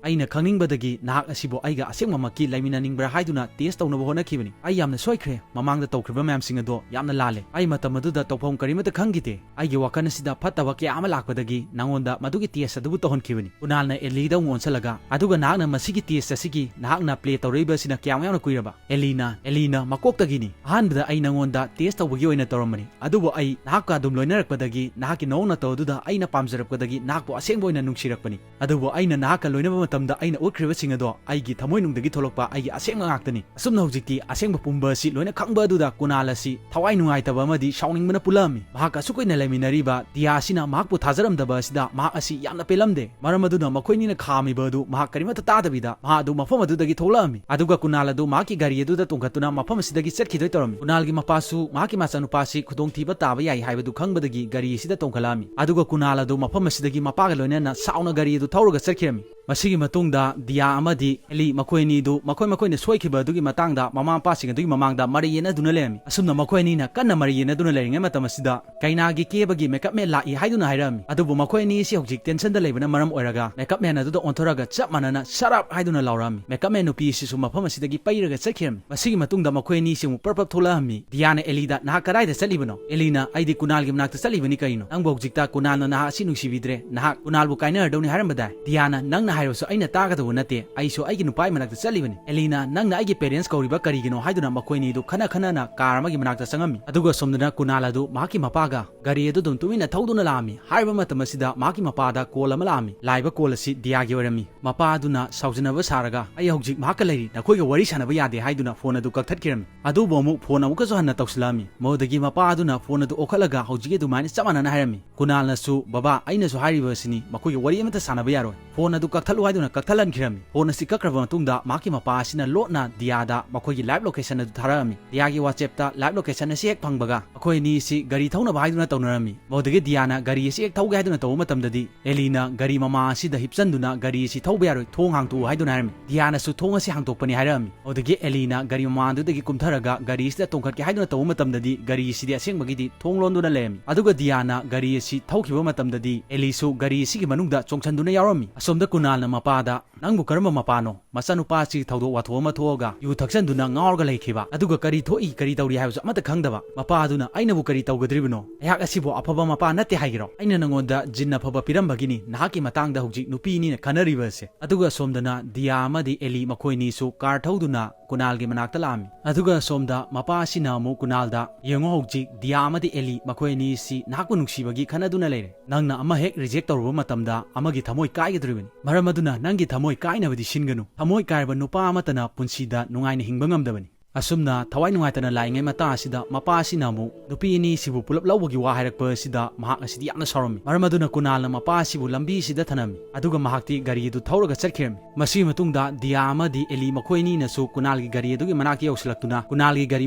ꯑꯩꯅ ꯈꯪꯅꯤꯡꯕꯗꯒꯤ ꯅꯍꯥꯛ ꯑꯁꯤꯕꯨ ꯑꯩꯒ ꯑꯁꯦꯡꯕꯃꯛꯀꯤ ꯂꯩꯃꯤꯟꯅꯅꯤꯡꯕ꯭ꯔꯥ ꯍꯥꯏꯗꯨꯅ ꯇꯦꯁ ꯇꯧꯅꯕ ꯍꯣꯠꯅꯈꯤꯕꯅꯤ꯫ ꯑꯩ ꯌꯥꯝꯅ ꯁꯣꯏꯈ꯭ꯔꯦ꯫ ꯃꯃꯥꯡꯗ ꯇꯧꯈ꯭ꯔꯤꯕ ꯃꯌꯥꯝꯁꯤꯡ ꯑꯗꯣ ꯌꯥꯝꯅ ꯂꯥꯜꯂꯦ꯫ ꯑꯩ ꯃꯇꯝ ꯑꯗꯨꯗ ꯇꯧꯐꯝ ꯀꯔꯤꯃꯠꯇ ꯈꯪꯈꯤꯗꯦ꯫ ꯑꯩꯒꯤ ꯋꯥꯈꯜ ꯑꯁꯤꯗ ꯐꯠꯇꯕ ꯀꯌꯥ ꯑꯃ ꯂꯥꯛꯄꯗꯒꯤ ꯅꯉꯣꯟꯗ ꯃꯗꯨꯒꯤ ꯇꯦꯁ ꯑꯗꯨꯕꯨ ꯇꯧꯍꯟꯈꯤꯕꯅꯤ꯫" ꯀꯨꯅꯥꯜꯅ ꯑꯦꯂꯤꯗ ꯑꯃꯨꯛ ꯑꯣꯟꯁꯤꯜꯂꯒ, "ꯑꯗꯨꯒ ꯅꯍꯥꯛꯅ ꯃꯁꯤꯒꯤ ꯇꯦꯁ ꯑꯁꯤꯒꯤ ꯅꯍꯥꯛꯅ ꯄ꯭ꯂꯦ ꯇꯧꯔꯛꯏꯕ ꯁꯤꯅ ꯀꯌꯥꯝ ꯌꯥꯝꯅ ꯀꯨꯏꯔꯕ? ꯑꯦꯂꯤꯅ, ꯑꯦꯂꯤꯅ ꯃꯀꯣꯛꯇꯒꯤꯅꯤ꯫ ꯑꯍꯥꯟꯕꯗ ꯑꯩ ꯅꯉꯣꯟꯗ ꯇꯦꯁ ꯇꯧꯕꯒꯤ ꯑꯣꯏꯅ ꯇꯧꯔꯝꯕꯅꯤ, ꯑꯗꯨꯕꯨ ꯑꯩ ꯅꯍꯥꯛꯀ ꯑꯗꯨꯝ ꯂꯣꯏꯅꯔꯛꯄꯗꯒꯤ ꯅꯍꯥꯛꯀꯤ ꯅꯑꯣꯡ ꯅꯇꯧ ꯑꯗꯨꯗ ꯑꯩꯅ ꯄꯥꯝꯖꯔꯛꯄꯗꯒꯤ ꯅꯍꯥꯛꯄꯨ ꯑꯁꯦꯡꯕ ꯑꯣꯏꯅ ꯅꯨꯡꯁꯤꯔꯛꯄꯅꯤ꯫ ꯑꯗꯨꯕꯨ ꯑꯩꯅ ꯅꯍꯥꯛꯀ ꯂꯣꯏꯅꯕ ꯃꯇꯝꯗ ꯑꯩꯅ ꯎꯠꯈ꯭ꯔꯤꯕꯁꯤꯡ ꯑꯗꯣ ꯑꯩꯒꯤ ꯊꯃꯣꯏꯅꯨꯡꯗꯒꯤ ꯊꯣꯛꯂꯛꯄ ꯑꯩꯒꯤ ꯑꯁꯦꯡꯕ ꯉꯥꯛꯇꯅꯤ꯫ ꯑꯁꯨꯝꯅ ꯍꯧꯖꯤꯛꯇꯤ ꯑꯁꯦꯡꯕ ꯄꯨꯝꯕ ꯑꯁꯤ ꯂꯣꯏꯅ ꯈꯪꯕ ꯑꯗꯨꯗ ꯀꯨꯅꯥꯜ ꯑꯁꯤ ꯊꯋꯥꯏ ꯅꯨꯡꯉꯥꯏꯇꯕ ꯑꯃꯗꯤ ꯁꯥꯎꯅꯤꯡꯕꯅ ꯄꯨꯜꯂꯛꯑꯝꯃꯤ꯫ ꯃꯍꯥꯛ ꯑꯁꯨꯛ ꯀꯨꯏꯅ ꯂꯩꯃꯤꯟꯅꯔꯤꯕ ꯗꯤꯌꯥ ꯑꯁꯤꯅ ꯃꯍꯥꯛꯄꯨ ꯊꯥꯖꯔꯝꯗꯕ ꯑꯁꯤꯗ ꯃꯍꯥꯛ ꯑꯁꯤ ꯌꯥꯝꯅ ꯄꯦꯜꯂꯝꯗꯦ꯫ ꯃꯔꯝ ꯑꯗꯨꯅ ꯃꯈꯣꯏꯅꯤꯅ ꯈꯥꯝꯃꯤꯕ ꯑꯗꯨ ꯃꯍꯥꯛ ꯀꯔꯤꯃꯠꯇ ꯇꯥꯗꯕꯤꯗ ꯃꯍꯥꯛ ꯑꯗꯨ ꯃꯐꯝ ꯑꯗꯨꯗꯒꯤ ꯊꯣꯛꯂꯛꯑꯝꯃꯤ꯫ ꯑꯗꯨꯒ ꯀꯨꯅꯥꯜ ꯑꯗꯨ ꯃꯍꯥꯛꯀꯤ ꯒꯥꯔꯤ ꯑꯗꯨꯗ ꯇꯣꯡꯈꯠꯇꯨꯅ ꯃꯐꯝ ꯑꯁꯤꯗꯒꯤ ꯆꯠꯈꯤꯗꯣꯏ ꯇꯧꯔꯝꯃꯤ꯫ ꯀꯨꯅꯥꯜꯒꯤ ꯃꯄꯥꯁꯨ ꯃꯍꯥꯛꯀꯤ ꯃꯆꯥꯅꯨꯄꯥꯁꯤ ꯈꯨꯗꯣꯡꯊꯤꯕ ꯇꯥꯕ ꯌꯥꯏ ꯍꯥꯏꯕꯗꯨ ꯈꯪꯕꯗꯒꯤ ꯒꯥꯔꯤ ꯑꯁꯤꯗ ꯇꯣꯡꯈꯠꯂꯛꯑꯝꯃꯤ꯫ ꯑꯗꯨꯒ ꯀꯨꯅꯥꯜ ꯑꯗꯨ ꯃꯐꯝ ꯑꯁꯤꯗꯒꯤ ꯃꯄꯥꯒ ꯂꯣꯏꯅꯅ ꯁꯥꯎꯅ ꯒꯥꯔꯤ ꯑꯗꯨ ꯊꯧꯔꯒ ꯆꯠꯈꯤꯔꯝꯃꯤ꯫ ꯃꯁꯤꯒꯤ ꯃꯇꯨꯡꯗ ꯗꯤꯌꯥ ꯑꯃꯗꯤ ꯑꯦꯂꯤ ꯃꯈꯣꯏ ꯑꯅꯤꯗꯨ ꯃꯈꯣꯏ ꯃꯈꯣꯏꯅ ꯁꯣꯏꯈꯤꯕ ꯑꯗꯨꯒꯤ ꯃꯇꯥꯡꯗ ꯃꯃꯥ ꯃꯄꯥꯁꯤꯡ ꯑꯗꯨꯒꯤ ꯃꯃꯥꯡꯗ ꯃꯔꯩ ꯌꯦꯠꯅꯗꯨꯅ ꯂꯩꯔꯝꯃꯤ꯫ ꯑꯁꯨꯝꯅ ꯃꯈꯣꯏ ꯑꯅꯤꯅ ꯀꯟꯅ ꯃꯔꯩ ꯌꯦꯠꯅꯗꯨꯅ ꯂꯩꯔꯤꯉꯩ ꯃꯇꯝ ꯑꯁꯤꯗ ꯀꯩꯅꯥꯒꯤ ꯀꯦꯕꯒꯤ ꯃꯦꯀꯞ ꯃꯦꯟ ꯂꯥꯛꯏ ꯍꯥꯏꯗꯨꯅ ꯍꯥꯏꯔꯛꯑꯝꯃꯤ꯫ ꯑꯗꯨꯕꯨ ꯃꯈꯣꯏ ꯑꯅꯤ ꯑꯁꯤ ꯍꯧꯖꯤꯛ ꯇꯦꯟꯁꯟꯗ ꯂꯩꯕꯅ ꯃꯔꯝ ꯑꯣꯏꯔꯒ ꯃꯦꯀꯞ ꯃꯦꯟ ꯑꯗꯨꯗ ꯑꯣꯟꯊꯣꯔꯒ ꯆꯞ ꯃꯥꯟꯅꯅ "Shut up!" ꯍꯥꯏꯗꯨꯅ ꯂꯥꯎꯔꯛꯑꯝꯃꯤ꯫ ꯃꯦꯀꯞ ꯃꯦꯟ ꯅꯨꯄꯤ ꯑꯁꯤꯁꯨ ꯃꯐꯝ ꯑꯁꯤꯗꯒꯤ ꯄꯩꯔꯒ ꯆꯠꯈꯤꯔꯝꯃꯤ꯫ ꯃꯁꯤꯒꯤ ꯃꯇꯨꯡꯗ ꯃꯈꯣꯏ ꯑꯅꯤꯁꯤ ꯑꯃꯨꯛ ꯄ꯭ꯔꯞ ꯄ꯭ꯔꯞ ꯊꯣꯛꯂꯛꯑꯝꯃꯤ꯫ ꯗꯤꯌꯥꯅ ꯑꯦꯂꯤꯗ, "ꯅꯍꯥꯛ ꯀꯗꯥꯏꯗ ꯆꯠꯂꯤꯕꯅꯣ?" ꯑꯦꯂꯤꯅ, "ꯑꯩꯗꯤ ꯀꯨꯅꯥꯜꯒꯤ ꯃꯅꯥꯛꯇ ꯆꯠꯂꯤꯕꯅꯤ ꯀꯩꯅꯣ꯫ ꯅꯪꯕꯨ ꯍꯧꯖꯤꯛꯇ ꯀꯨꯅꯥꯜꯅ ꯅꯍꯥꯛ ꯑꯁꯤ ꯅꯨꯡꯁꯤꯕꯤꯗ꯭ꯔꯦ, ꯅꯍꯥꯛ ꯀꯨꯅꯥꯜꯕꯨ ꯀꯥꯏꯅꯔꯗꯧꯅꯤ ꯍꯥꯏꯔꯝꯕꯗꯥꯏ?" ꯗꯤꯌꯥꯅ, "ꯅꯪꯅ ꯍꯥꯏꯔꯁꯨ ꯑꯩꯅ ꯇꯥꯒꯗꯧꯕ ꯅꯠꯇꯦ, ꯑꯩꯁꯨ ꯑꯩꯒꯤ ꯅꯨꯄꯥꯒꯤ ꯃꯅꯥꯛꯇ ꯆꯠꯂꯤꯕꯅꯤ꯫" ꯑꯦꯂꯤꯅ, "ꯅꯪꯅ ꯑꯩꯒꯤ ꯄꯦꯔꯦꯟꯁ ꯀꯧꯔꯤꯕ ꯀꯔꯤꯒꯤꯅꯣ?" ꯍꯥꯏꯗꯨꯅ ꯃꯈꯣꯏ ꯑꯅꯤꯗꯨ ꯈꯟꯅ ꯈꯟꯅꯅ ꯀꯥꯔ ꯑꯃꯒꯤ ꯃꯅꯥꯛꯇ ꯆꯪꯉꯝꯃꯤ꯫ ꯑꯗꯨꯒ ꯁꯣꯝꯗꯅ ꯀꯨꯅꯥꯜ ꯑꯗꯨ ꯃꯍꯥꯛꯀꯤ ꯃꯄꯥꯒ ꯒꯥꯔꯤ ꯑꯗꯨ ꯑꯗꯨꯝ ꯇꯨꯃꯤꯟꯅ ꯊꯧꯗꯨꯅ ꯂꯥꯛꯑꯝꯃꯤ꯫ ꯍꯥꯏꯔꯤꯕ ꯃꯇꯝ ꯑꯁꯤꯗ ꯃꯍꯥꯛꯀꯤ ꯃꯄꯥꯗ ꯀꯣꯜ ꯑꯃ ꯂꯥꯛꯑꯝꯃꯤ꯫ ꯂꯥꯛꯏꯕ ꯀꯣꯜ ꯑꯁꯤ ꯗꯤꯌꯥꯒꯤ ꯑꯣꯏꯔꯝꯃꯤ꯫ ꯃꯄꯥ ꯑꯗꯨꯅ ꯁꯥꯎꯖꯅꯕ ꯁꯥꯔꯒ, "ꯑꯩ ꯍꯧꯖꯤꯛ ꯃꯍꯥꯛꯀ ꯂꯩꯔꯤ, ꯅꯈꯣꯏꯒ ꯋꯥꯔꯤ ꯁꯥꯟꯅꯕ ꯌꯥꯗꯦ" ꯍꯥꯏꯗꯨꯅ ꯐꯣꯟ ꯑꯗꯨ ꯀꯛꯊꯠꯈꯤꯔꯝꯃꯤ꯫ ꯑꯗꯨꯕꯨ ꯑꯃꯨꯛ ꯐꯣꯟ ꯑꯃꯨꯛꯀꯁꯨ ꯍꯟꯅ ꯇꯧꯁꯤꯜꯂꯛꯑꯝꯃꯤ꯫ ꯃꯗꯨꯗꯒꯤ ꯃꯄꯥ ꯑꯗꯨꯅ ꯐꯣꯟ ꯑꯗꯨ ꯑꯣꯛꯈꯠꯂꯒ ꯍꯧꯖꯤꯛꯀꯤ ꯑꯗꯨꯃꯥꯏꯅ ꯆꯞ ꯃꯥꯟꯅꯅ ꯍꯥꯏꯔꯝꯃꯤ꯫ ꯀꯨꯅꯥꯜꯅꯁꯨ, "ꯕꯕꯥ, ꯑꯩꯅꯁꯨ ꯍꯥꯏꯔꯤꯕ ꯑꯁꯤꯅꯤ, ꯃꯈꯣꯏꯒ ꯋꯥꯔꯤ ꯑꯃꯠꯇ ꯁꯥꯟꯅꯕ ꯌꯥꯔꯣꯏ꯫ ꯐꯣꯟ ꯑꯗꯨ ꯀꯛꯊꯠꯂꯨ" ꯍꯥꯏꯗꯨꯅ ꯀꯛꯊꯠꯍꯟꯈꯤꯔꯝꯃꯤ꯫ ꯐꯣꯟ ꯑꯁꯤ ꯀꯛꯈ꯭ꯔꯕ ꯃꯇꯨꯡꯗ ꯃꯍꯥꯛꯀꯤ ꯃꯄꯥ ꯑꯁꯤꯅ ꯂꯣꯠꯅ ꯗꯤꯌꯥꯗ ꯃꯈꯣꯏꯒꯤ ꯂꯥꯏꯚ ꯂꯣꯀꯦꯁꯟ ꯑꯗꯨ ꯊꯥꯔꯛꯑꯝꯃꯤ꯫ ꯗꯤꯌꯥꯒꯤ ꯋꯥꯆꯦꯞꯇ ꯂꯥꯏꯚ ꯂꯣꯀꯦꯁꯟ ꯑꯁꯤ ꯍꯦꯛ ꯐꯪꯕꯒ ꯃꯈꯣꯏ ꯑꯅꯤ ꯑꯁꯤ ꯒꯥꯔꯤ ꯊꯧꯅꯕ ꯍꯥꯏꯗꯨꯅ ꯇꯧꯅꯔꯝꯃꯤ꯫ ꯃꯗꯨꯗꯒꯤ ꯗꯤꯌꯥꯅ ꯒꯥꯔꯤ ꯑꯁꯤ ꯍꯦꯛ ꯊꯧꯒꯦ ꯍꯥꯏꯗꯨꯅ ꯇꯧꯕ ꯃꯇꯝꯗꯗꯤ ꯑꯦꯂꯤꯅ ꯒꯥꯔꯤ ꯃꯃꯥ ꯑꯁꯤꯗ ꯍꯤꯞꯆꯟꯗꯨꯅ, "ꯒꯥꯔꯤ ꯑꯁꯤ ꯊꯧꯕ ꯌꯥꯔꯣꯏ, ꯊꯣꯡ ꯍꯥꯡꯇꯣꯛꯎ" ꯍꯥꯏꯗꯨꯅ ꯍꯥꯏꯔꯝꯃꯤ꯫ ꯗꯤꯌꯥꯅꯁꯨ, "ꯊꯣꯡ ꯑꯁꯤ ꯍꯥꯡꯇꯣꯛꯄꯅꯤ" ꯍꯥꯏꯔꯛꯑꯝꯃꯤ꯫ ꯑꯗꯨꯗꯒꯤ ꯑꯦꯂꯤꯅ ꯒꯥꯔꯤ ꯃꯃꯥꯡꯗꯨꯗꯒꯤ ꯀꯨꯝꯊꯔꯒ ꯒꯥꯔꯤ ꯑꯁꯤꯗ ꯇꯣꯡꯈꯠꯀꯦ ꯍꯥꯏꯗꯨꯅ ꯇꯧꯕ ꯃꯇꯝꯗꯗꯤ ꯒꯥꯔꯤ ꯑꯁꯤꯗꯤ ꯑꯁꯦꯡꯕꯒꯤꯗꯤ ꯊꯣꯡ ꯂꯣꯟꯗꯨꯅ ꯂꯩꯔꯝꯃꯤ꯫ ꯑꯗꯨꯒ ꯗꯤꯌꯥꯅ ꯒꯥꯔꯤ ꯑꯁꯤ ꯊꯧꯈꯤꯕ ꯃꯇꯝꯗꯗꯤ ꯑꯦꯂꯤꯁꯨ ꯒꯥꯔꯤ ꯑꯁꯤꯒꯤ ꯃꯅꯨꯡꯗ ꯆꯣꯡꯁꯤꯟꯗꯨꯅ ꯌꯥꯎꯔꯝꯃꯤ꯫ ꯑꯁꯣꯝꯗ ꯀꯨꯅꯥꯜ ꯀꯨꯅꯥꯜꯅ ꯃꯄꯥꯗ, "ꯅꯪꯕꯨ ꯀꯔꯝꯕ ꯃꯄꯥꯅꯣ? ꯃꯆꯥꯅꯨꯄꯥꯁꯤ ꯊꯧꯗꯣꯛ ꯋꯥꯊꯣꯛ ꯑꯃ ꯊꯣꯛꯑꯒ ꯌꯨ ꯊꯛꯆꯟꯗꯨꯅ ꯉꯥꯎꯔꯒ ꯂꯩꯈꯤꯕ, ꯑꯗꯨꯒ ꯀꯔꯤ ꯊꯣꯛꯏ ꯀꯔꯤ ꯇꯧꯔꯤ ꯍꯥꯏꯕꯁꯨ ꯑꯃꯠꯇ ꯈꯪꯗꯕ ꯃꯄꯥ ꯑꯗꯨꯅ ꯑꯩꯅꯕꯨ ꯀꯔꯤ ꯇꯧꯒꯗ꯭ꯔꯤꯕꯅꯣ? ꯑꯩꯍꯥꯛ ꯑꯁꯤꯕꯨ ꯑꯐꯕ ꯃꯄꯥ ꯅꯠꯇꯦ ꯍꯥꯏꯒꯦꯔꯣ? ꯑꯩꯅ ꯅꯉꯣꯟꯗ ꯖꯤꯟ ꯑꯐꯕ ꯄꯤꯔꯝꯕꯒꯤꯅꯤ ꯅꯍꯥꯛꯀꯤ ꯃꯇꯥꯡꯗ ꯍꯧꯖꯤꯛ ꯅꯨꯄꯤ ꯑꯅꯤꯅ ꯈꯟꯅꯔꯤꯕ ꯑꯁꯦ"꯫ ꯑꯗꯨꯒ ꯑꯁꯣꯝꯗꯅ ꯗꯤꯌꯥ ꯑꯃꯗꯤ ꯑꯦꯂꯤ ꯃꯈꯣꯏ ꯑꯅꯤꯁꯨ ꯀꯥꯔ ꯊꯧꯗꯨꯅ ꯀꯨꯅꯥꯜꯒꯤ ꯃꯅꯥꯛꯇ ꯂꯥꯛꯑꯝꯃꯤ꯫ ꯑꯗꯨꯒ ꯁꯣꯝꯗ ꯃꯄꯥ ꯑꯁꯤꯅ ꯑꯃꯨꯛ ꯀꯨꯅꯥꯜꯗ, "ꯌꯦꯡꯉꯣ, ꯍꯧꯖꯤꯛ ꯗꯤꯌꯥ ꯑꯃꯗꯤ ꯑꯦꯂꯤ ꯃꯈꯣꯏ ꯑꯅꯤ ꯑꯁꯤ ꯅꯍꯥꯛꯄꯨ ꯅꯨꯡꯁꯤꯕꯒꯤ ꯈꯟꯅꯗꯨꯅ ꯂꯩꯔꯦ꯫ ꯅꯪꯅ ꯑꯃ ꯍꯦꯛ ꯔꯤꯖꯦꯛ ꯇꯧꯔꯨꯕ ꯃꯇꯝꯗ ꯑꯃꯒꯤ ꯊꯃꯣꯏ ꯀꯥꯏꯒꯗꯧꯔꯤꯕꯅꯤ꯫ ꯃꯔꯝ ꯑꯗꯨꯅ ꯅꯪꯒꯤ ꯊꯃꯣꯏ ꯀꯥꯏꯅꯕꯗꯤ ꯁꯤꯟꯒꯅꯨ꯫ ꯊꯃꯣꯏ ꯀꯥꯏꯔꯕ ꯅꯨꯄꯥ ꯑꯃꯠꯇꯅ ꯄꯨꯟꯁꯤꯗ ꯅꯨꯡꯉꯥꯏꯅ ꯍꯤꯡꯕ ꯉꯝꯗꯕꯅꯤ"꯫ ꯑꯁꯨꯝꯅ ꯊꯋꯥꯏ ꯅꯨꯡꯉꯥꯏꯇꯅ ꯂꯥꯛꯏꯉꯩ ꯃꯇꯥꯡ ꯑꯁꯤꯗ ꯃꯄꯥ ꯑꯁꯤꯅ ꯑꯃꯨꯛ ꯅꯨꯄꯤ ꯑꯅꯤꯁꯤꯕꯨ ꯄꯨꯂꯞ ꯂꯧꯕꯒꯤ ꯋꯥ ꯍꯥꯏꯔꯛꯄ ꯑꯁꯤꯗ ꯃꯍꯥꯛ ꯑꯁꯤꯗꯤ ꯌꯥꯝꯅ ꯁꯥꯎꯔꯝꯃꯤ꯫ ꯃꯔꯝ ꯑꯗꯨꯅ ꯀꯨꯅꯥꯜꯅ ꯃꯄꯥ ꯑꯁꯤꯕꯨ ꯂꯝꯕꯤ ꯑꯁꯤꯗ ꯊꯅꯝꯃꯤ꯫ ꯑꯗꯨꯒ ꯃꯍꯥꯛꯇꯤ ꯒꯥꯔꯤ ꯑꯗꯨ ꯊꯧꯔꯒ ꯆꯠꯈꯤꯔꯝꯃꯤ꯫ ꯃꯁꯤꯒꯤ ꯃꯇꯨꯡꯗ ꯗꯤꯌꯥ ꯑꯃꯗꯤ ꯑꯦꯂꯤ ꯃꯈꯣꯏ ꯑꯅꯤꯅꯁꯨ ꯀꯨꯅꯥꯜꯒꯤ ꯒꯥꯔꯤ ꯑꯗꯨꯒꯤ ꯃꯅꯥꯛꯇ ꯌꯧꯁꯤꯜꯂꯛꯇꯨꯅ ꯀꯨꯅꯥꯜꯒꯤ ꯒꯥꯔꯤ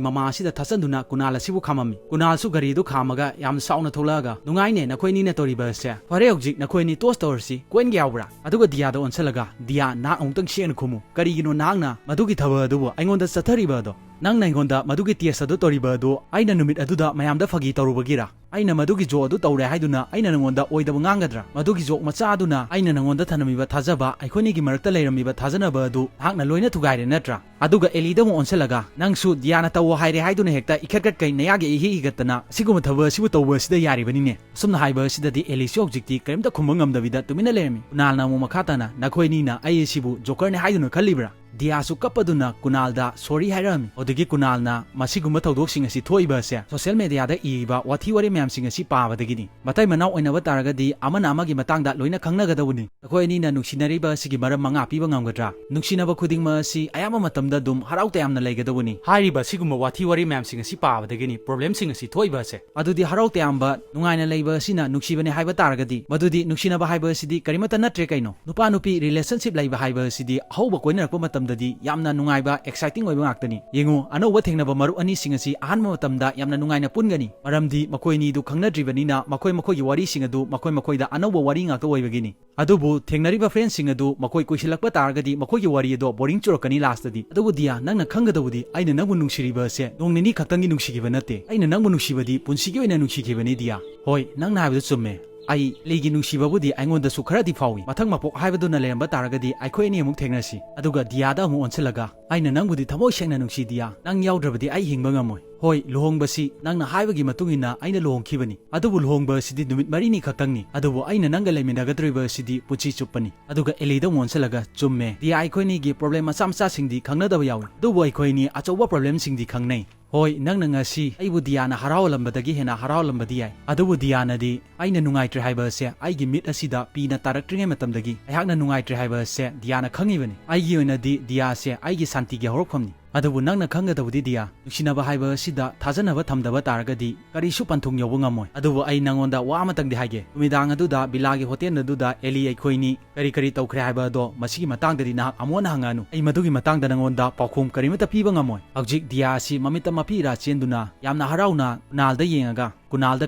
ꯃꯃꯥ ꯑꯁꯤꯗ ꯊꯠꯆꯟꯗꯨꯅ ꯀꯨꯅꯥꯜ ꯑꯁꯤꯕꯨ ꯈꯥꯝꯃꯝꯃꯤ꯫ ꯀꯨꯅꯥꯜꯁꯨ ꯒꯥꯔꯤ ꯑꯗꯨ ꯈꯥꯝꯃꯒ ꯌꯥꯝ ꯁꯥꯎꯅ ꯊꯣꯛꯂꯛꯑꯒ, "ꯅꯨꯡꯉꯥꯏꯅꯦ ꯅꯈꯣꯏ ꯑꯅꯤꯅ ꯇꯧꯔꯤꯕ ꯑꯁꯦ꯫ ꯐꯔꯦ, ꯍꯧꯖꯤꯛ ꯅꯈꯣꯏ ꯑꯅꯤ ꯇꯣꯁ ꯇꯧꯔꯁꯤ꯫ ꯀꯣꯏꯟꯒ ꯌꯥꯎꯕ꯭ꯔꯥ?" ꯑꯗꯨꯒ ꯗꯤꯌꯥꯗ ꯑꯣꯟꯁꯤꯜꯂꯒ, "ꯗꯤꯌꯥ, ꯅꯍꯥꯛ ꯑꯃꯨꯛꯇꯪ ꯁꯦꯡꯅ ꯈꯨꯝꯃꯨ꯫ ꯀꯔꯤꯒꯤꯅꯣ ꯅꯍꯥꯛꯅ ꯃꯗꯨꯒꯤ ꯊꯕꯛ ꯑꯗꯨꯕꯨ ꯑꯩꯉꯣꯟꯗ ꯆꯠꯊꯔꯤꯕ ꯑꯗꯣ? ꯅꯪꯅ ꯑꯩꯉꯣꯟꯗ ꯃꯗꯨꯒꯤ ꯇꯦꯁ ꯑꯗꯨ ꯇꯧꯔꯤꯕ ꯑꯗꯨ ꯑꯩꯅ ꯅꯨꯃꯤꯠ ꯑꯗꯨꯗ ꯃꯌꯥꯝꯗ ꯐꯥꯒꯤ ꯇꯧꯔꯨꯕꯒꯤꯔꯥ? ꯑꯩꯅ ꯃꯗꯨꯒꯤ ꯖꯣꯛ ꯑꯗꯨ ꯇꯧꯔꯦ ꯍꯥꯏꯗꯨꯅ ꯑꯩꯅ ꯅꯉꯣꯟꯗ ꯑꯣꯏꯗꯕ ꯉꯥꯡꯒꯗ꯭ꯔꯥ? ꯃꯗꯨꯒꯤ ꯖꯣꯛ ꯃꯆꯥ ꯑꯗꯨꯅ ꯑꯩꯅ ꯅꯉꯣꯟꯗ ꯊꯅꯝꯃꯤꯕ ꯊꯥꯖꯕ, ꯑꯩꯈꯣꯏꯅꯤꯒꯤ ꯃꯔꯛꯇ ꯂꯩꯔꯝꯃꯤꯕ ꯊꯥꯖꯅꯕ ꯑꯗꯨ ꯅꯍꯥꯛꯅ ꯂꯣꯏꯅ ꯊꯨꯒꯥꯏꯔꯦ ꯅꯠꯇ꯭ꯔꯥ?" ꯑꯗꯨꯒ ꯑꯦꯂꯤꯗ ꯑꯃꯨꯛ ꯑꯣꯟꯁꯤꯜꯂꯒ, "ꯅꯪꯁꯨ ꯗꯤꯌꯥꯅ ꯇꯧꯋꯣ ꯍꯥꯏꯔꯦ ꯍꯥꯏꯗꯨꯅ ꯍꯦꯛꯇ ꯏꯈꯠ ꯈꯠꯀꯩ ꯅꯌꯥꯒ ꯏꯍꯤ ꯍꯤꯒꯠꯇꯅ ꯑꯁꯤꯒꯨꯝꯕ ꯊꯕꯛ ꯑꯁꯤꯕꯨ ꯇꯧꯕ ꯑꯁꯤꯗ ꯌꯥꯔꯤꯕꯅꯤꯅꯦ?" ꯑꯁꯨꯝꯅ ꯍꯥꯏꯕ ꯑꯁꯤꯗꯗꯤ ꯑꯦꯂꯤꯁꯨ ꯍꯧꯖꯤꯛꯇꯤ ꯀꯔꯤꯝꯇ ꯈꯨꯝꯕ ꯉꯝꯗꯕꯤꯗ ꯇꯨꯃꯤꯟꯅ ꯂꯩꯔꯝꯃꯤ꯫ ꯀꯨꯅꯥꯜꯅ ꯑꯃꯨꯛ ꯃꯈꯥ ꯇꯥꯅ, "ꯅꯈꯣꯏ ꯑꯅꯤꯅ ꯑꯩ ꯑꯁꯤꯕꯨ ꯖꯣꯀꯔꯅꯦ ꯍꯥꯏꯗꯨꯅ ꯈꯜꯂꯤꯕ꯭ꯔꯥ?" ꯗꯤꯌꯥꯁꯨ ꯀꯞꯄꯗꯨꯅ ꯀꯨꯅꯥꯜꯗ ꯁꯣꯔꯤ ꯍꯥꯏꯔꯛꯑꯝꯃꯤ꯫ ꯑꯗꯨꯗꯒꯤ ꯀꯨꯅꯥꯜꯅ ꯃꯁꯤꯒꯨꯝꯕ ꯊꯧꯗꯣꯛꯁꯤꯡ ꯑꯁꯤ ꯊꯣꯛꯏꯕ ꯑꯁꯦ ꯁꯣꯁꯤꯌꯦꯜ ꯃꯦꯗꯤꯌꯥꯗ ꯏꯔꯤꯕ ꯋꯥꯊꯤ ꯋꯥꯔꯦꯝ ꯃꯌꯥꯝꯁꯤꯡ ꯑꯁꯤ ꯄꯥꯕꯗꯒꯤꯅꯤ꯫ ꯃꯇꯩ ꯃꯅꯥꯎ ꯑꯣꯏꯅꯕ ꯇꯥꯔꯒꯗꯤ ꯑꯃꯅ ꯑꯃꯒꯤ ꯃꯇꯥꯡꯗ ꯂꯣꯏꯅ ꯈꯪꯅꯒꯗꯧꯕꯅꯤ꯫ ꯅꯈꯣꯏ ꯑꯅꯤꯅ ꯅꯨꯡꯁꯤꯅꯔꯤꯕ ꯑꯁꯤꯒꯤ ꯃꯔꯝ ꯃꯉꯥ ꯄꯤꯕ ꯉꯝꯒꯗ꯭ꯔꯥ? ꯅꯨꯡꯁꯤꯅꯕ ꯈꯨꯗꯤꯡꯃꯛ ꯑꯁꯤ ꯑꯌꯥꯝꯕ ꯃꯇꯝꯗ ꯑꯗꯨꯝ ꯍꯔꯥꯎ ꯇꯌꯥꯝꯅ ꯂꯩꯒꯗꯧꯕꯅꯤ꯫ ꯍꯥꯏꯔꯤꯕ ꯑꯁꯤꯒꯨꯝꯕ ꯋꯥꯊꯤ ꯋꯥꯔꯦꯝ ꯃꯌꯥꯝꯁꯤꯡ ꯑꯁꯤ ꯄꯥꯕꯗꯒꯤꯅꯤ ꯄ꯭ꯔꯣꯕ꯭ꯂꯦꯝꯁꯤꯡ ꯑꯁꯤ ꯊꯣꯛꯏꯕ ꯑꯁꯦ꯫ ꯑꯗꯨꯗꯤ ꯍꯔꯥꯎ ꯇꯌꯥꯝꯕ, ꯅꯨꯡꯉꯥꯏꯅ ꯂꯩꯕ ꯑꯁꯤꯅ ꯅꯨꯡꯁꯤꯕꯅꯤ ꯍꯥꯏꯕ ꯇꯥꯔꯒꯗꯤ, ꯃꯗꯨꯗꯤ ꯅꯨꯡꯁꯤꯅꯕ ꯍꯥꯏꯕ ꯑꯁꯤꯗꯤ ꯀꯔꯤꯃꯠꯇ ꯅꯠꯇ꯭ꯔꯦ ꯀꯩꯅꯣ? ꯅꯨꯄꯥ ꯅꯨꯄꯤ ꯔꯤꯂꯦꯁꯟꯁꯤꯞ ꯂꯩꯕ ꯍꯥꯏꯕ ꯑꯁꯤꯗꯤ ꯑꯍꯧꯕ ꯀꯣꯏꯅꯔꯛꯄ ꯃꯇꯝꯗꯗꯤ ꯌꯥꯝꯅ ꯅꯨꯡꯉꯥꯏꯕ, ꯑꯦꯛꯁꯥꯏꯇꯤꯡ ꯑꯣꯏꯕ ꯉꯥꯛꯇꯅꯤ꯫ ꯌꯦꯡꯉꯨ, ꯑꯅꯧꯕ ꯊꯦꯡꯅꯕ ꯃꯔꯨꯞ ꯑꯅꯤꯁꯤꯡ ꯑꯁꯤ ꯑꯍꯥꯟꯕ ꯃꯇꯝꯗ ꯌꯥꯝꯅ ꯅꯨꯡꯉꯥꯏꯅ ꯄꯨꯟꯒꯅꯤ, ꯃꯔꯝꯗꯤ ꯃꯈꯣꯏ ꯑꯅꯤꯗꯨ ꯈꯪꯅꯗ꯭ꯔꯤꯕꯅꯤꯅ ꯃꯈꯣꯏ ꯃꯈꯣꯏꯒꯤ ꯋꯥꯔꯤꯁꯤꯡ ꯑꯗꯨ ꯃꯈꯣꯏ ꯃꯈꯣꯏꯗ ꯑꯅꯧꯕ ꯋꯥꯔꯤ ꯉꯥꯛꯇ ꯑꯣꯏꯕꯒꯤꯅꯤ꯫ ꯑꯗꯨꯕꯨ ꯊꯦꯡꯅꯔꯤꯕ ꯐ꯭ꯔꯦꯟꯁꯤꯡ ꯑꯗꯨ ꯃꯈꯣꯏ ꯀꯨꯏꯁꯤꯜꯂꯛꯄ ꯇꯥꯔꯒꯗꯤ ꯃꯈꯣꯏꯒꯤ ꯋꯥꯔꯤ ꯑꯗꯣ ꯕꯣꯔꯤꯡ ꯆꯨꯔꯛꯀꯅꯤ ꯂꯥꯁꯇꯗꯤ꯫ ꯑꯗꯨꯕꯨ ꯗꯤꯌꯥ, ꯅꯪꯅ ꯈꯪꯒꯗꯧꯕꯗꯤ ꯑꯩꯅ ꯅꯪꯕꯨ ꯅꯨꯡꯁꯤꯔꯤꯕ ꯑꯁꯦ ꯅꯣꯡ ꯅꯤꯅꯤ ꯈꯛꯇꯪꯒꯤ ꯅꯨꯡꯁꯤꯈꯤꯕ ꯅꯠꯇꯦ꯫ ꯑꯩꯅ ꯅꯪꯕꯨ ꯅꯨꯡꯁꯤꯕꯗꯤ ꯄꯨꯟꯁꯤꯒꯤ ꯑꯣꯏꯅ ꯅꯨꯡꯁꯤꯈꯤꯕꯅꯤ ꯗꯤꯌꯥ꯫ ꯍꯣꯏ, ꯅꯪꯅ ꯍꯥꯏꯕꯗꯨ ꯆꯨꯝꯃꯦ꯫ ꯑꯩ ꯑꯦꯂꯤꯒꯤ ꯅꯨꯡꯁꯤꯕꯕꯨꯗꯤ ꯑꯩꯉꯣꯟꯗꯁꯨ ꯈꯔꯗꯤ ꯐꯥꯎꯏ꯫ ꯃꯊꯪ ꯃꯄꯣꯛ ꯍꯥꯏꯕꯗꯨꯅ ꯂꯩꯔꯝꯕ ꯇꯥꯔꯒꯗꯤ ꯑꯩꯈꯣꯏ ꯑꯅꯤ ꯑꯃꯨꯛ ꯊꯦꯡꯅꯁꯤ꯫ ꯑꯗꯨꯒ ꯗꯤꯌꯥꯗ ꯑꯃꯨꯛ ꯑꯣꯟꯁꯤꯜꯂꯒ, "ꯑꯩꯅ ꯅꯪꯕꯨꯗꯤ ꯊꯃꯣꯏ ꯁꯦꯡꯅ ꯅꯨꯡꯁꯤ ꯗꯤꯌꯥ, ꯅꯪ ꯌꯥꯎꯗ꯭ꯔꯕꯗꯤ ꯑꯩ ꯍꯤꯡꯕ ꯉꯝꯃꯣꯏ꯫ ꯍꯣꯏ, ꯂꯨꯍꯣꯡꯕꯁꯤ ꯅꯪꯅ ꯍꯥꯏꯕꯒꯤ ꯃꯇꯨꯡ ꯏꯟꯅ ꯑꯩꯅ ꯂꯨꯍꯣꯡꯈꯤꯕꯅꯤ, ꯑꯗꯨꯕꯨ ꯂꯨꯍꯣꯡꯕ ꯑꯁꯤꯗꯤ ꯅꯨꯃꯤꯠ ꯃꯔꯤꯅꯤ ꯈꯛꯇꯪꯅꯤ, ꯑꯗꯨꯕꯨ ꯑꯩꯅ ꯅꯪꯒ ꯂꯩꯃꯤꯟꯅꯒꯗꯧꯔꯤꯕ ꯑꯁꯤꯗꯤ ꯄꯨꯟꯁꯤ ꯆꯨꯞꯄꯅꯤ"꯫ ꯑꯗꯨꯒ ꯑꯦꯂꯤꯗ ꯑꯃꯨꯛ ꯑꯣꯟꯁꯤꯜꯂꯒ, "ꯆꯨꯝꯃꯦ, ꯗꯤꯌꯥ, ꯑꯩꯈꯣꯏꯅꯤꯒꯤ ꯄ꯭ꯔꯣꯕ꯭ꯂꯦꯝ ꯃꯆꯥ ꯃꯆꯥꯁꯤꯡꯗꯤ ꯈꯪꯅꯗꯕ ꯌꯥꯎꯏ, ꯑꯗꯨꯕꯨ ꯑꯩꯈꯣꯏꯅꯤ ꯑꯆꯧꯕ ꯄ꯭ꯔꯣꯕ꯭ꯂꯦꯝꯁꯤꯡꯗꯤ ꯈꯪꯅꯩ꯫ ꯍꯣꯏ, ꯅꯪꯅ ꯉꯁꯤ ꯑꯩꯕꯨ ꯗꯤꯌꯥꯅ ꯍꯔꯥꯎꯍꯜꯂꯝꯕꯗꯒꯤ ꯍꯦꯟꯅ ꯍꯔꯥꯎꯍꯜꯂꯝꯕꯗꯤ ꯌꯥꯏ, ꯑꯗꯨꯕꯨ ꯗꯤꯌꯥꯅꯗꯤ ꯑꯩꯅ ꯅꯨꯡꯉꯥꯏꯇ꯭ꯔꯦ ꯍꯥꯏꯕ ꯑꯁꯦ ꯑꯩꯒꯤ ꯃꯤꯠ ꯑꯁꯤꯗ ꯄꯤꯅ ꯇꯥꯔꯛꯇ꯭ꯔꯤꯉꯩ ꯃꯇꯝꯗꯒꯤ ꯑꯩꯍꯥꯛꯅ ꯅꯨꯡꯉꯥꯏꯇ꯭ꯔꯦ ꯍꯥꯏꯕ ꯑꯁꯦ ꯗꯤꯌꯥꯅ ꯈꯪꯉꯤꯕꯅꯤ꯫ ꯑꯩꯒꯤ ꯑꯣꯏꯅꯗꯤ ꯗꯤꯌꯥꯁꯦ ꯑꯩꯒꯤ ꯁꯥꯟꯇꯤꯒꯤ ꯍꯧꯔꯛꯐꯝꯅꯤ꯫ ꯑꯗꯨꯕꯨ ꯅꯪꯅ ꯈꯪꯒꯗꯕꯗꯤ ꯗꯤꯌꯥ, ꯅꯨꯡꯁꯤꯅꯕ ꯍꯥꯏꯕ ꯑꯁꯤꯗ ꯊꯥꯖꯅꯕ ꯊꯝꯗꯕ ꯇꯥꯔꯒꯗꯤ ꯀꯔꯤꯁꯨ ꯄꯟꯊꯨꯡ ꯌꯧꯕ ꯉꯝꯃꯣꯏ꯫ ꯑꯗꯨꯕꯨ ꯑꯩ ꯅꯪꯉꯣꯟꯗ ꯋꯥ ꯑꯃꯇꯪꯗꯤ ꯍꯥꯏꯒꯦ, ꯅꯨꯃꯤꯗꯥꯡ ꯑꯗꯨꯗ ꯕꯤꯂꯥꯒꯤ ꯍꯣꯇꯦꯜ ꯑꯗꯨꯗ ꯑꯦꯂꯤ ꯑꯩꯈꯣꯏꯅꯤ ꯀꯔꯤ ꯀꯔꯤ ꯇꯧꯈ꯭ꯔꯦ ꯍꯥꯏꯕ ꯑꯗꯣ ꯃꯁꯤꯒꯤ ꯃꯇꯥꯡꯗꯗꯤ ꯅꯍꯥꯛ ꯑꯃꯨꯛ ꯍꯟꯅ ꯍꯪꯉꯛꯑꯅꯨ꯫ ꯑꯩ ꯃꯗꯨꯒꯤ ꯃꯇꯥꯡꯗ ꯅꯪꯉꯣꯟꯗ ꯄꯥꯎꯈꯨꯝ ꯀꯔꯤꯃꯠꯇ ꯄꯤꯕ ꯉꯝꯃꯣꯏ꯫ ꯍꯧꯖꯤꯛ ꯗꯤꯌꯥ ꯑꯁꯤ ꯃꯃꯤꯠꯇ ꯃꯄꯤ ꯏꯔꯥ ꯆꯦꯟꯗꯨꯅ ꯌꯥꯝꯅ ꯍꯔꯥꯎꯅ ꯀꯨꯅꯥꯜꯗ ꯌꯦꯡꯉꯒ, ꯀꯨꯅꯥꯜꯗ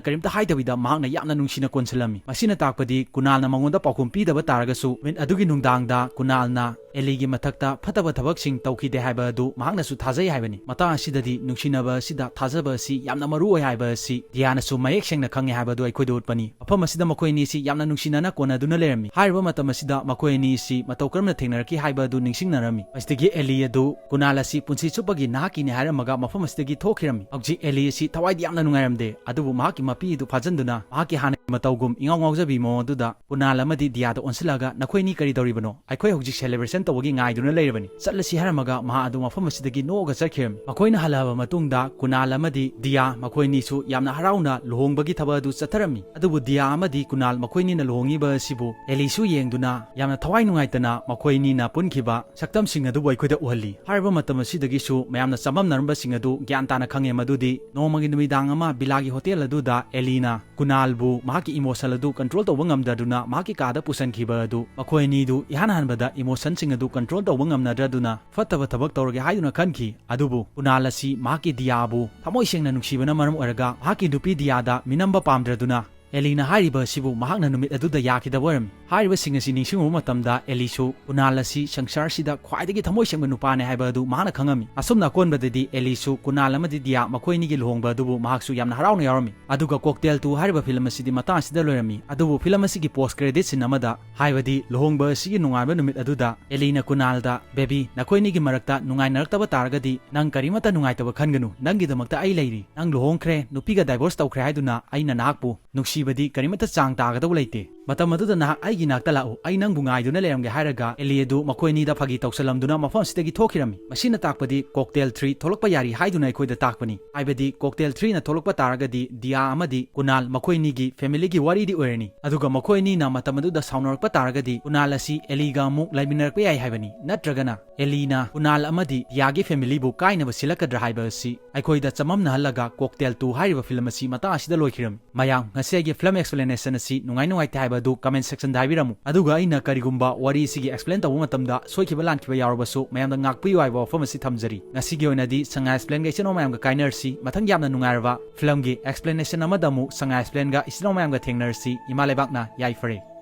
ꯀꯔꯤꯝꯇ ꯍꯥꯏꯗꯕꯤꯗ ꯃꯍꯥꯛꯅ ꯌꯥꯝꯅ ꯅꯨꯡꯁꯤꯅ ꯀꯣꯟꯁꯤꯜꯂꯝꯃꯤ꯫ ꯃꯁꯤꯅ ꯇꯥꯛꯄꯗꯤ ꯀꯨꯅꯥꯜꯅ ꯃꯉꯣꯟꯗ ꯄꯥꯎꯈꯨꯝ ꯄꯤꯗꯕ ꯇꯥꯔꯒꯁꯨ, ꯅꯨꯃꯤꯠ ꯑꯗꯨꯒꯤ ꯅꯨꯡꯗꯥꯡꯗ ꯀꯨꯅꯥꯜꯅ ꯑꯦꯂꯤꯒꯤ ꯃꯊꯛꯇ ꯐꯠꯇꯕ ꯊꯕꯛꯁꯤꯡ ꯇꯧꯈꯤꯗꯦ ꯍꯥꯏꯕ ꯑꯗꯨ ꯃꯍꯥꯛꯅꯁꯨ ꯊꯥꯖꯩ ꯍꯥꯏꯕꯅꯤ꯫ ꯃꯇꯥꯡ ꯑꯁꯤꯗꯗꯤ ꯅꯨꯡꯁꯤꯅꯕ ꯑꯁꯤꯗ ꯊꯥꯖꯕ ꯑꯁꯤ ꯌꯥꯝꯅ ꯃꯔꯨ ꯑꯣꯏ ꯍꯥꯏꯕ ꯑꯁꯤ ꯗꯤꯌꯥꯅꯁꯨ ꯃꯌꯦꯛ ꯁꯦꯡꯅ ꯈꯪꯉꯦ ꯍꯥꯏꯕ ꯑꯗꯨ ꯑꯩꯈꯣꯏꯗ ꯎꯠꯄꯅꯤ꯫ ꯃꯐꯝ ꯑꯁꯤꯗ ꯃꯈꯣꯏ ꯑꯅꯤꯁꯤ ꯌꯥꯝꯅ ꯅꯨꯡꯁꯤꯅꯅ ꯀꯣꯟꯅꯗꯨꯅ ꯂꯩꯔꯝꯃꯤ꯫ ꯍꯥꯏꯔꯤꯕ ꯃꯇꯝ ꯑꯁꯤꯗ ꯃꯈꯣꯏ ꯑꯅꯤꯁꯤ ꯃꯇꯧ ꯀꯔꯝꯅ ꯊꯦꯡꯅꯔꯛꯈꯤ ꯍꯥꯏꯕ ꯑꯗꯨ ꯅꯤꯡꯁꯤꯡꯅꯔꯝꯃꯤ꯫ ꯃꯁꯤꯗꯒꯤ ꯑꯦꯂꯤ ꯑꯗꯨ ꯀꯨꯅꯥꯜ ꯑꯁꯤ ꯄꯨꯟꯁꯤ ꯆꯨꯞꯄꯒꯤ ꯅꯍꯥꯛꯀꯤꯅꯤ ꯍꯥꯏꯔꯝꯃꯒ ꯃꯐꯝ ꯑꯁꯤꯗꯒꯤ ꯊꯣꯛꯈꯤꯔꯝꯃꯤ꯫ ꯍꯧꯖꯤꯛ ꯑꯦꯂꯤ ꯑꯁꯤ ꯊꯋꯥꯏꯗꯤ ꯌꯥꯝꯅ ꯅꯨꯡꯉꯥꯏꯔꯝꯗꯦ, ꯑꯗꯨꯕꯨ ꯃꯍꯥꯛꯀꯤ ꯃꯄꯤ ꯑꯗꯨ ꯐꯥꯖꯤꯟꯗꯨꯅ ꯃꯍꯥꯛꯀꯤ ꯍꯥꯟꯅꯒꯤ ꯃꯇꯧꯒꯨꯝ ꯏꯉꯥꯎ ꯉꯥꯎꯖꯕꯤ ꯃꯑꯣꯡ ꯑꯗꯨꯗ ꯀꯨꯅꯥꯜ ꯑꯃꯗꯤ ꯗꯤꯌꯥꯗ ꯑꯣꯟꯁꯤꯜꯂꯒ, "ꯅꯈꯣꯏꯅꯤ ꯀꯔꯤ ꯇꯧꯔꯤꯕꯅꯣ? ꯑꯩꯈꯣꯏ ꯍꯧꯖꯤꯛ ꯁꯦꯂꯦꯕ꯭ꯔꯦꯁꯟ ꯇꯧꯕꯒꯤ ꯉꯥꯏꯗꯨꯅ ꯂꯩꯔꯕꯅꯤ꯫ ꯆꯠꯂꯁꯤ" ꯍꯥꯏꯔꯝꯃꯒ ꯃꯍꯥꯛ ꯑꯗꯨ ꯃꯐꯝ ꯑꯁꯤꯗꯒꯤ ꯅꯣꯛꯑꯒ ꯆꯠꯈꯤꯔꯝꯃꯤ꯫ ꯃꯈꯣꯏꯅ ꯍꯜꯂꯛꯑꯕ ꯃꯇꯨꯡꯗ ꯀꯨꯅꯥꯜ ꯑꯃꯗꯤ ꯗꯤꯌꯥ ꯃꯈꯣꯏꯅꯤꯁꯨ ꯌꯥꯝꯅ ꯍꯔꯥꯎꯅ ꯂꯨꯍꯣꯡꯕꯒꯤ ꯊꯕꯛ ꯑꯗꯨ ꯆꯠꯊꯔꯝꯃꯤ꯫ ꯑꯗꯨꯕꯨ ꯗꯤꯌꯥ ꯑꯃꯗꯤ ꯀꯨꯅꯥꯜ ꯃꯈꯣꯏꯅꯤꯅ ꯂꯨꯍꯣꯡꯉꯤꯕ ꯑꯁꯤꯕꯨ ꯑꯦꯂꯤꯁꯨ ꯌꯦꯡꯗꯨꯅ ꯌꯥꯝꯅ ꯊꯋꯥꯏ ꯅꯨꯡꯉꯥꯏꯇꯅ ꯃꯈꯣꯏꯅꯤꯅ ꯄꯨꯟꯈꯤꯕ ꯁꯛꯇꯝꯁꯤꯡ ꯑꯗꯨꯕꯨ ꯑꯩꯈꯣꯏꯗ ꯎꯍꯜꯂꯤ꯫ ꯍꯥꯏꯔꯤꯕ ꯃꯇꯝ ꯑꯁꯤꯗꯒꯤꯁꯨ ꯃꯌꯥꯝꯅ ꯆꯃꯝꯅꯔꯝꯕꯁꯤꯡ ꯑꯗꯨ ꯒ꯭ꯌꯥꯟ ꯇꯥꯅ ꯈꯪꯉꯦ ꯃꯗꯨꯗꯤ ꯅꯣꯡꯃꯒꯤ ꯅꯨꯃꯤꯗꯥꯡ ꯑꯃ ꯕꯤꯂꯥꯒꯤ ꯍꯣꯇꯦꯜ ꯑꯗꯨꯗ ꯑꯦꯂꯤꯅ ꯀꯨꯅꯥꯜꯕꯨ ꯃꯍꯥꯛꯀꯤ ꯏꯃꯣꯁꯟ ꯑꯗꯨ ꯀꯟꯇ꯭ꯔꯣꯜ ꯇꯧꯕ ꯉꯝꯗꯗꯨꯅ ꯃꯍꯥꯛꯀꯤ ꯀꯥꯗ ꯄꯨꯁꯤꯟꯈꯤꯕ ꯑꯗꯨ ꯃꯈꯣꯏ ꯑꯅꯤꯗꯨ ꯏꯍꯥꯟ ꯍꯥꯟꯕꯗ ꯏꯃꯣꯁꯟꯁꯤꯡ ꯑꯗꯨ ꯀꯟꯇ꯭ꯔꯣꯜ ꯇꯧꯕ ꯉꯝꯅꯗ꯭ꯔꯗꯨꯅ ꯐꯠꯇꯕ ꯊꯕꯛ ꯇꯧꯔꯒꯦ ꯍꯥꯏꯗꯨꯅ ꯈꯟꯈꯤ꯫ ꯑꯗꯨꯕꯨ ꯀꯨꯅꯥꯜ ꯑꯁꯤ ꯃꯍꯥꯛꯀꯤ ꯗꯤꯌꯥꯕꯨ ꯊꯃꯣꯏ ꯁꯦꯡꯅ ꯅꯨꯡꯁꯤꯕꯅ ꯃꯔꯝ ꯑꯣꯏꯔꯒ ꯃꯍꯥꯛꯀꯤ ꯅꯨꯄꯤ ꯗꯤꯌꯥꯗ ꯃꯤꯅꯝꯕ ꯄꯥꯝꯗ꯭ꯔꯗꯨꯅ ꯑꯦꯂꯤꯅ ꯍꯥꯏꯔꯤꯕ ꯑꯁꯤꯕꯨ ꯃꯍꯥꯛꯅ ꯅꯨꯃꯤꯠ ꯑꯗꯨꯗ ꯌꯥꯈꯤꯗꯕ ꯑꯣꯏꯔꯝꯃꯤ꯫ ꯍꯥꯏꯔꯤꯕꯁꯤꯡ ꯑꯁꯤ ꯅꯤꯡꯁꯤꯡꯂꯨꯕ ꯃꯇꯝꯗ ꯑꯦꯂꯤꯁꯨ ꯀꯨꯅꯥꯜ ꯑꯁꯤ ꯁꯪꯁꯥꯔꯁꯤꯗ ꯈ꯭ꯋꯥꯏꯗꯒꯤ ꯊꯃꯣꯏ ꯁꯦꯡꯕ ꯅꯨꯄꯥꯅꯦ ꯍꯥꯏꯕ ꯑꯗꯨ ꯃꯍꯥꯛꯅ ꯈꯪꯉꯝꯃꯤ꯫ ꯑꯁꯨꯝꯅ ꯑꯀꯣꯟꯕꯗꯗꯤ ꯑꯦꯂꯤꯁꯨ ꯀꯨꯅꯥꯜ ꯑꯃꯗꯤ ꯗꯤꯌꯥ ꯃꯈꯣꯏ ꯑꯅꯤꯒꯤ ꯂꯨꯍꯣꯡꯕ ꯑꯗꯨꯕꯨ ꯃꯍꯥꯛꯁꯨ ꯌꯥꯝꯅ ꯍꯔꯥꯎꯅ ꯌꯥꯎꯔꯝꯃꯤ꯫ ꯑꯗꯨꯒ ꯀꯣꯛꯇꯦꯜ ꯇꯨ ꯍꯥꯏꯔꯤꯕ ꯐꯤꯂꯝ ꯑꯁꯤꯗꯤ ꯃꯇꯥꯡ ꯑꯁꯤꯗ ꯂꯣꯏꯔꯝꯃꯤ꯫ ꯑꯗꯨꯕꯨ ꯐꯤꯂꯝ ꯑꯁꯤꯒꯤ ꯄꯣꯁ ꯀ꯭ꯔꯦꯗꯤꯠ ꯁꯤꯟ ꯑꯃꯗ, ꯍꯥꯏꯕꯗꯤ ꯂꯨꯍꯣꯡꯕ ꯑꯁꯤꯒꯤ ꯅꯨꯡꯉꯥꯏꯕ ꯅꯨꯃꯤꯠ ꯑꯗꯨꯗ ꯑꯦꯂꯤꯅ ꯀꯨꯅꯥꯜꯗ, "ꯕꯦꯕꯤ, ꯅꯈꯣꯏꯅꯤꯒꯤ ꯃꯔꯛꯇ ꯅꯨꯡꯉꯥꯏꯅꯔꯛꯇꯕ ꯇꯥꯔꯒꯗꯤ ꯅꯪ ꯀꯔꯤꯃꯠꯇ ꯅꯨꯡꯉꯥꯏꯇꯕ ꯈꯟꯒꯅꯨ, ꯅꯪꯒꯤꯗꯃꯛꯇ ꯑꯩ ꯂꯩꯔꯤ꯫ ꯅꯪ ꯂꯨꯍꯣꯡꯈ꯭ꯔꯦ, ꯅꯨꯄꯤꯒ ꯗꯥꯏꯚꯣꯔꯁ ꯇꯧꯈ꯭ꯔꯦ ꯍꯥꯏꯗꯨꯅ ꯑꯩꯅ ꯅꯍꯥꯛꯄꯨ ꯅꯨꯡꯁꯤꯕꯗꯤ ꯀꯔꯤꯃꯠꯇ ꯆꯥꯡ ꯇꯥꯒꯗꯧꯕ ꯂꯩꯇꯦ꯫ ꯃꯇꯝ ꯑꯗꯨꯗ ꯅꯍꯥꯛ ꯑꯩꯒꯤ ꯅꯥꯛꯇ ꯂꯥꯛꯎ, ꯑꯩ ꯅꯪꯕꯨ ꯉꯥꯏꯗꯨꯅ ꯂꯩꯔꯝꯒꯦ" ꯍꯥꯏꯔꯒ ꯑꯦꯂꯤ ꯑꯗꯨ ꯃꯈꯣꯏ ꯑꯅꯤꯗ ꯐꯥꯒꯤ ꯇꯧꯁꯜꯂꯝꯗꯨꯅ ꯃꯐꯝ ꯑꯁꯤꯗꯒꯤ ꯊꯣꯛꯈꯤꯔꯝꯃꯤ꯫ ꯃꯁꯤꯅ ꯇꯥꯛꯄꯗꯤ ꯀꯣꯛꯇꯦꯜ ꯊ꯭ꯔꯤ ꯊꯣꯛꯂꯛꯄ ꯌꯥꯔꯤ ꯍꯥꯏꯗꯨꯅ ꯑꯩꯈꯣꯏꯗ ꯇꯥꯛꯄꯅꯤ꯫ ꯍꯥꯏꯕꯗꯤ ꯀꯣꯛꯇꯦꯜ ꯊ꯭ꯔꯤꯅ ꯊꯣꯛꯂꯛꯄ ꯇꯥꯔꯒꯗꯤ ꯗꯤꯌꯥ ꯑꯃꯗꯤ ꯀꯨꯅꯥꯜ ꯃꯈꯣꯏ ꯑꯅꯤꯒꯤ ꯐꯦꯃꯤꯂꯤꯒꯤ ꯋꯥꯔꯤꯗꯤ ꯑꯣꯏꯔꯅꯤ꯫ ꯑꯗꯨꯒ ꯃꯈꯣꯏ ꯑꯅꯤꯅ ꯃꯇꯝ ꯑꯗꯨꯗ ꯁꯥꯎꯅꯔꯛꯄ ꯇꯥꯔꯒꯗꯤ ꯀꯨꯅꯥꯜ ꯑꯁꯤ ꯑꯦꯂꯤꯒ ꯑꯃꯨꯛ ꯂꯩꯃꯤꯟꯅꯔꯛꯄ ꯌꯥꯏ ꯍꯥꯏꯕꯅꯤ꯫ ꯅꯠꯇ꯭ꯔꯒꯅ ꯑꯦꯂꯤꯅ ꯀꯨꯅꯥꯜ ꯑꯃꯗꯤ ꯗꯤꯌꯥꯒꯤ ꯐꯦꯃꯤꯂꯤꯕꯨ ꯀꯥꯏꯅꯕ ꯁꯤꯜꯂꯛꯀꯗ꯭ꯔꯥ ꯍꯥꯏꯕ ꯑꯁꯤ ꯑꯩꯈꯣꯏꯗ ꯆꯃꯝꯅꯍꯜꯂꯒ ꯀꯣꯛꯇꯦꯜ ꯇꯨ ꯍꯥꯏꯔꯤꯕ ꯐꯤꯂꯝ ꯑꯁꯤ ꯃꯇꯥꯡ ꯑꯁꯤꯗ ꯂꯣꯏꯈꯤꯔꯝꯃꯤ꯫ ꯃꯌꯥꯝ, ꯉꯁꯤ ꯑꯩꯒꯤ ꯐꯤꯂꯝ ꯑꯦꯛꯁꯄ꯭ꯂꯦꯅꯦꯁꯟ ꯑꯁꯤ ꯅꯨꯡꯉꯥꯏ ꯅꯨꯡꯉꯥꯏꯇꯦ ꯍꯥꯏꯕ ꯑꯗꯨ ꯀꯃꯦꯟ ꯁꯦꯛꯁꯟꯗ ꯍꯥꯏꯕꯤꯔꯝꯃꯨ꯫ ꯑꯗꯨꯒ ꯑꯩꯅ ꯀꯔꯤꯒꯨꯝꯕ ꯋꯥꯔꯤ ꯑꯁꯤꯒꯤ ꯑꯦꯛꯁꯄ꯭ꯂꯦꯟ ꯇꯧꯕ ꯃꯇꯝꯗ ꯁꯣꯏꯈꯤꯕ ꯂꯥꯟꯈꯤꯕ ꯌꯥꯎꯔꯕꯁꯨ ꯃꯌꯥꯝꯗ ꯉꯥꯛꯄꯤꯌꯨ ꯍꯥꯏꯕ ꯋꯥꯐꯝ ꯑꯁꯤ ꯊꯝꯖꯔꯤ꯫ ꯉꯁꯤꯒꯤ ꯑꯣꯏꯅꯗꯤ ꯁꯉꯥꯏ ꯑꯦꯛꯁꯄ꯭ꯂꯦꯟꯒ ꯏꯆꯤꯟ ꯏꯅꯥꯎ ꯃꯌꯥꯝꯒ ꯀꯥꯏꯅꯔꯁꯤ꯫ ꯃꯊꯪ ꯌꯥꯝꯅ ꯅꯨꯡꯉꯥꯏꯔꯕ ꯐꯤꯂꯝꯒꯤ ꯑꯦꯛꯁꯄ꯭ꯂꯦꯅꯦꯁꯟ ꯑꯃꯗ ꯑꯃꯨꯛ ꯁꯉꯥꯏ ꯑꯦꯛꯁꯄ꯭ꯂꯦꯟꯒ ꯏꯆꯤꯟ ꯏꯅꯥꯎ ꯃꯌꯥꯝꯒ ꯊꯦꯡꯅꯔꯁꯤ꯫ ꯏꯃꯥ ꯂꯩꯕꯥꯛꯅ ꯌꯥꯏꯐꯔꯦ꯫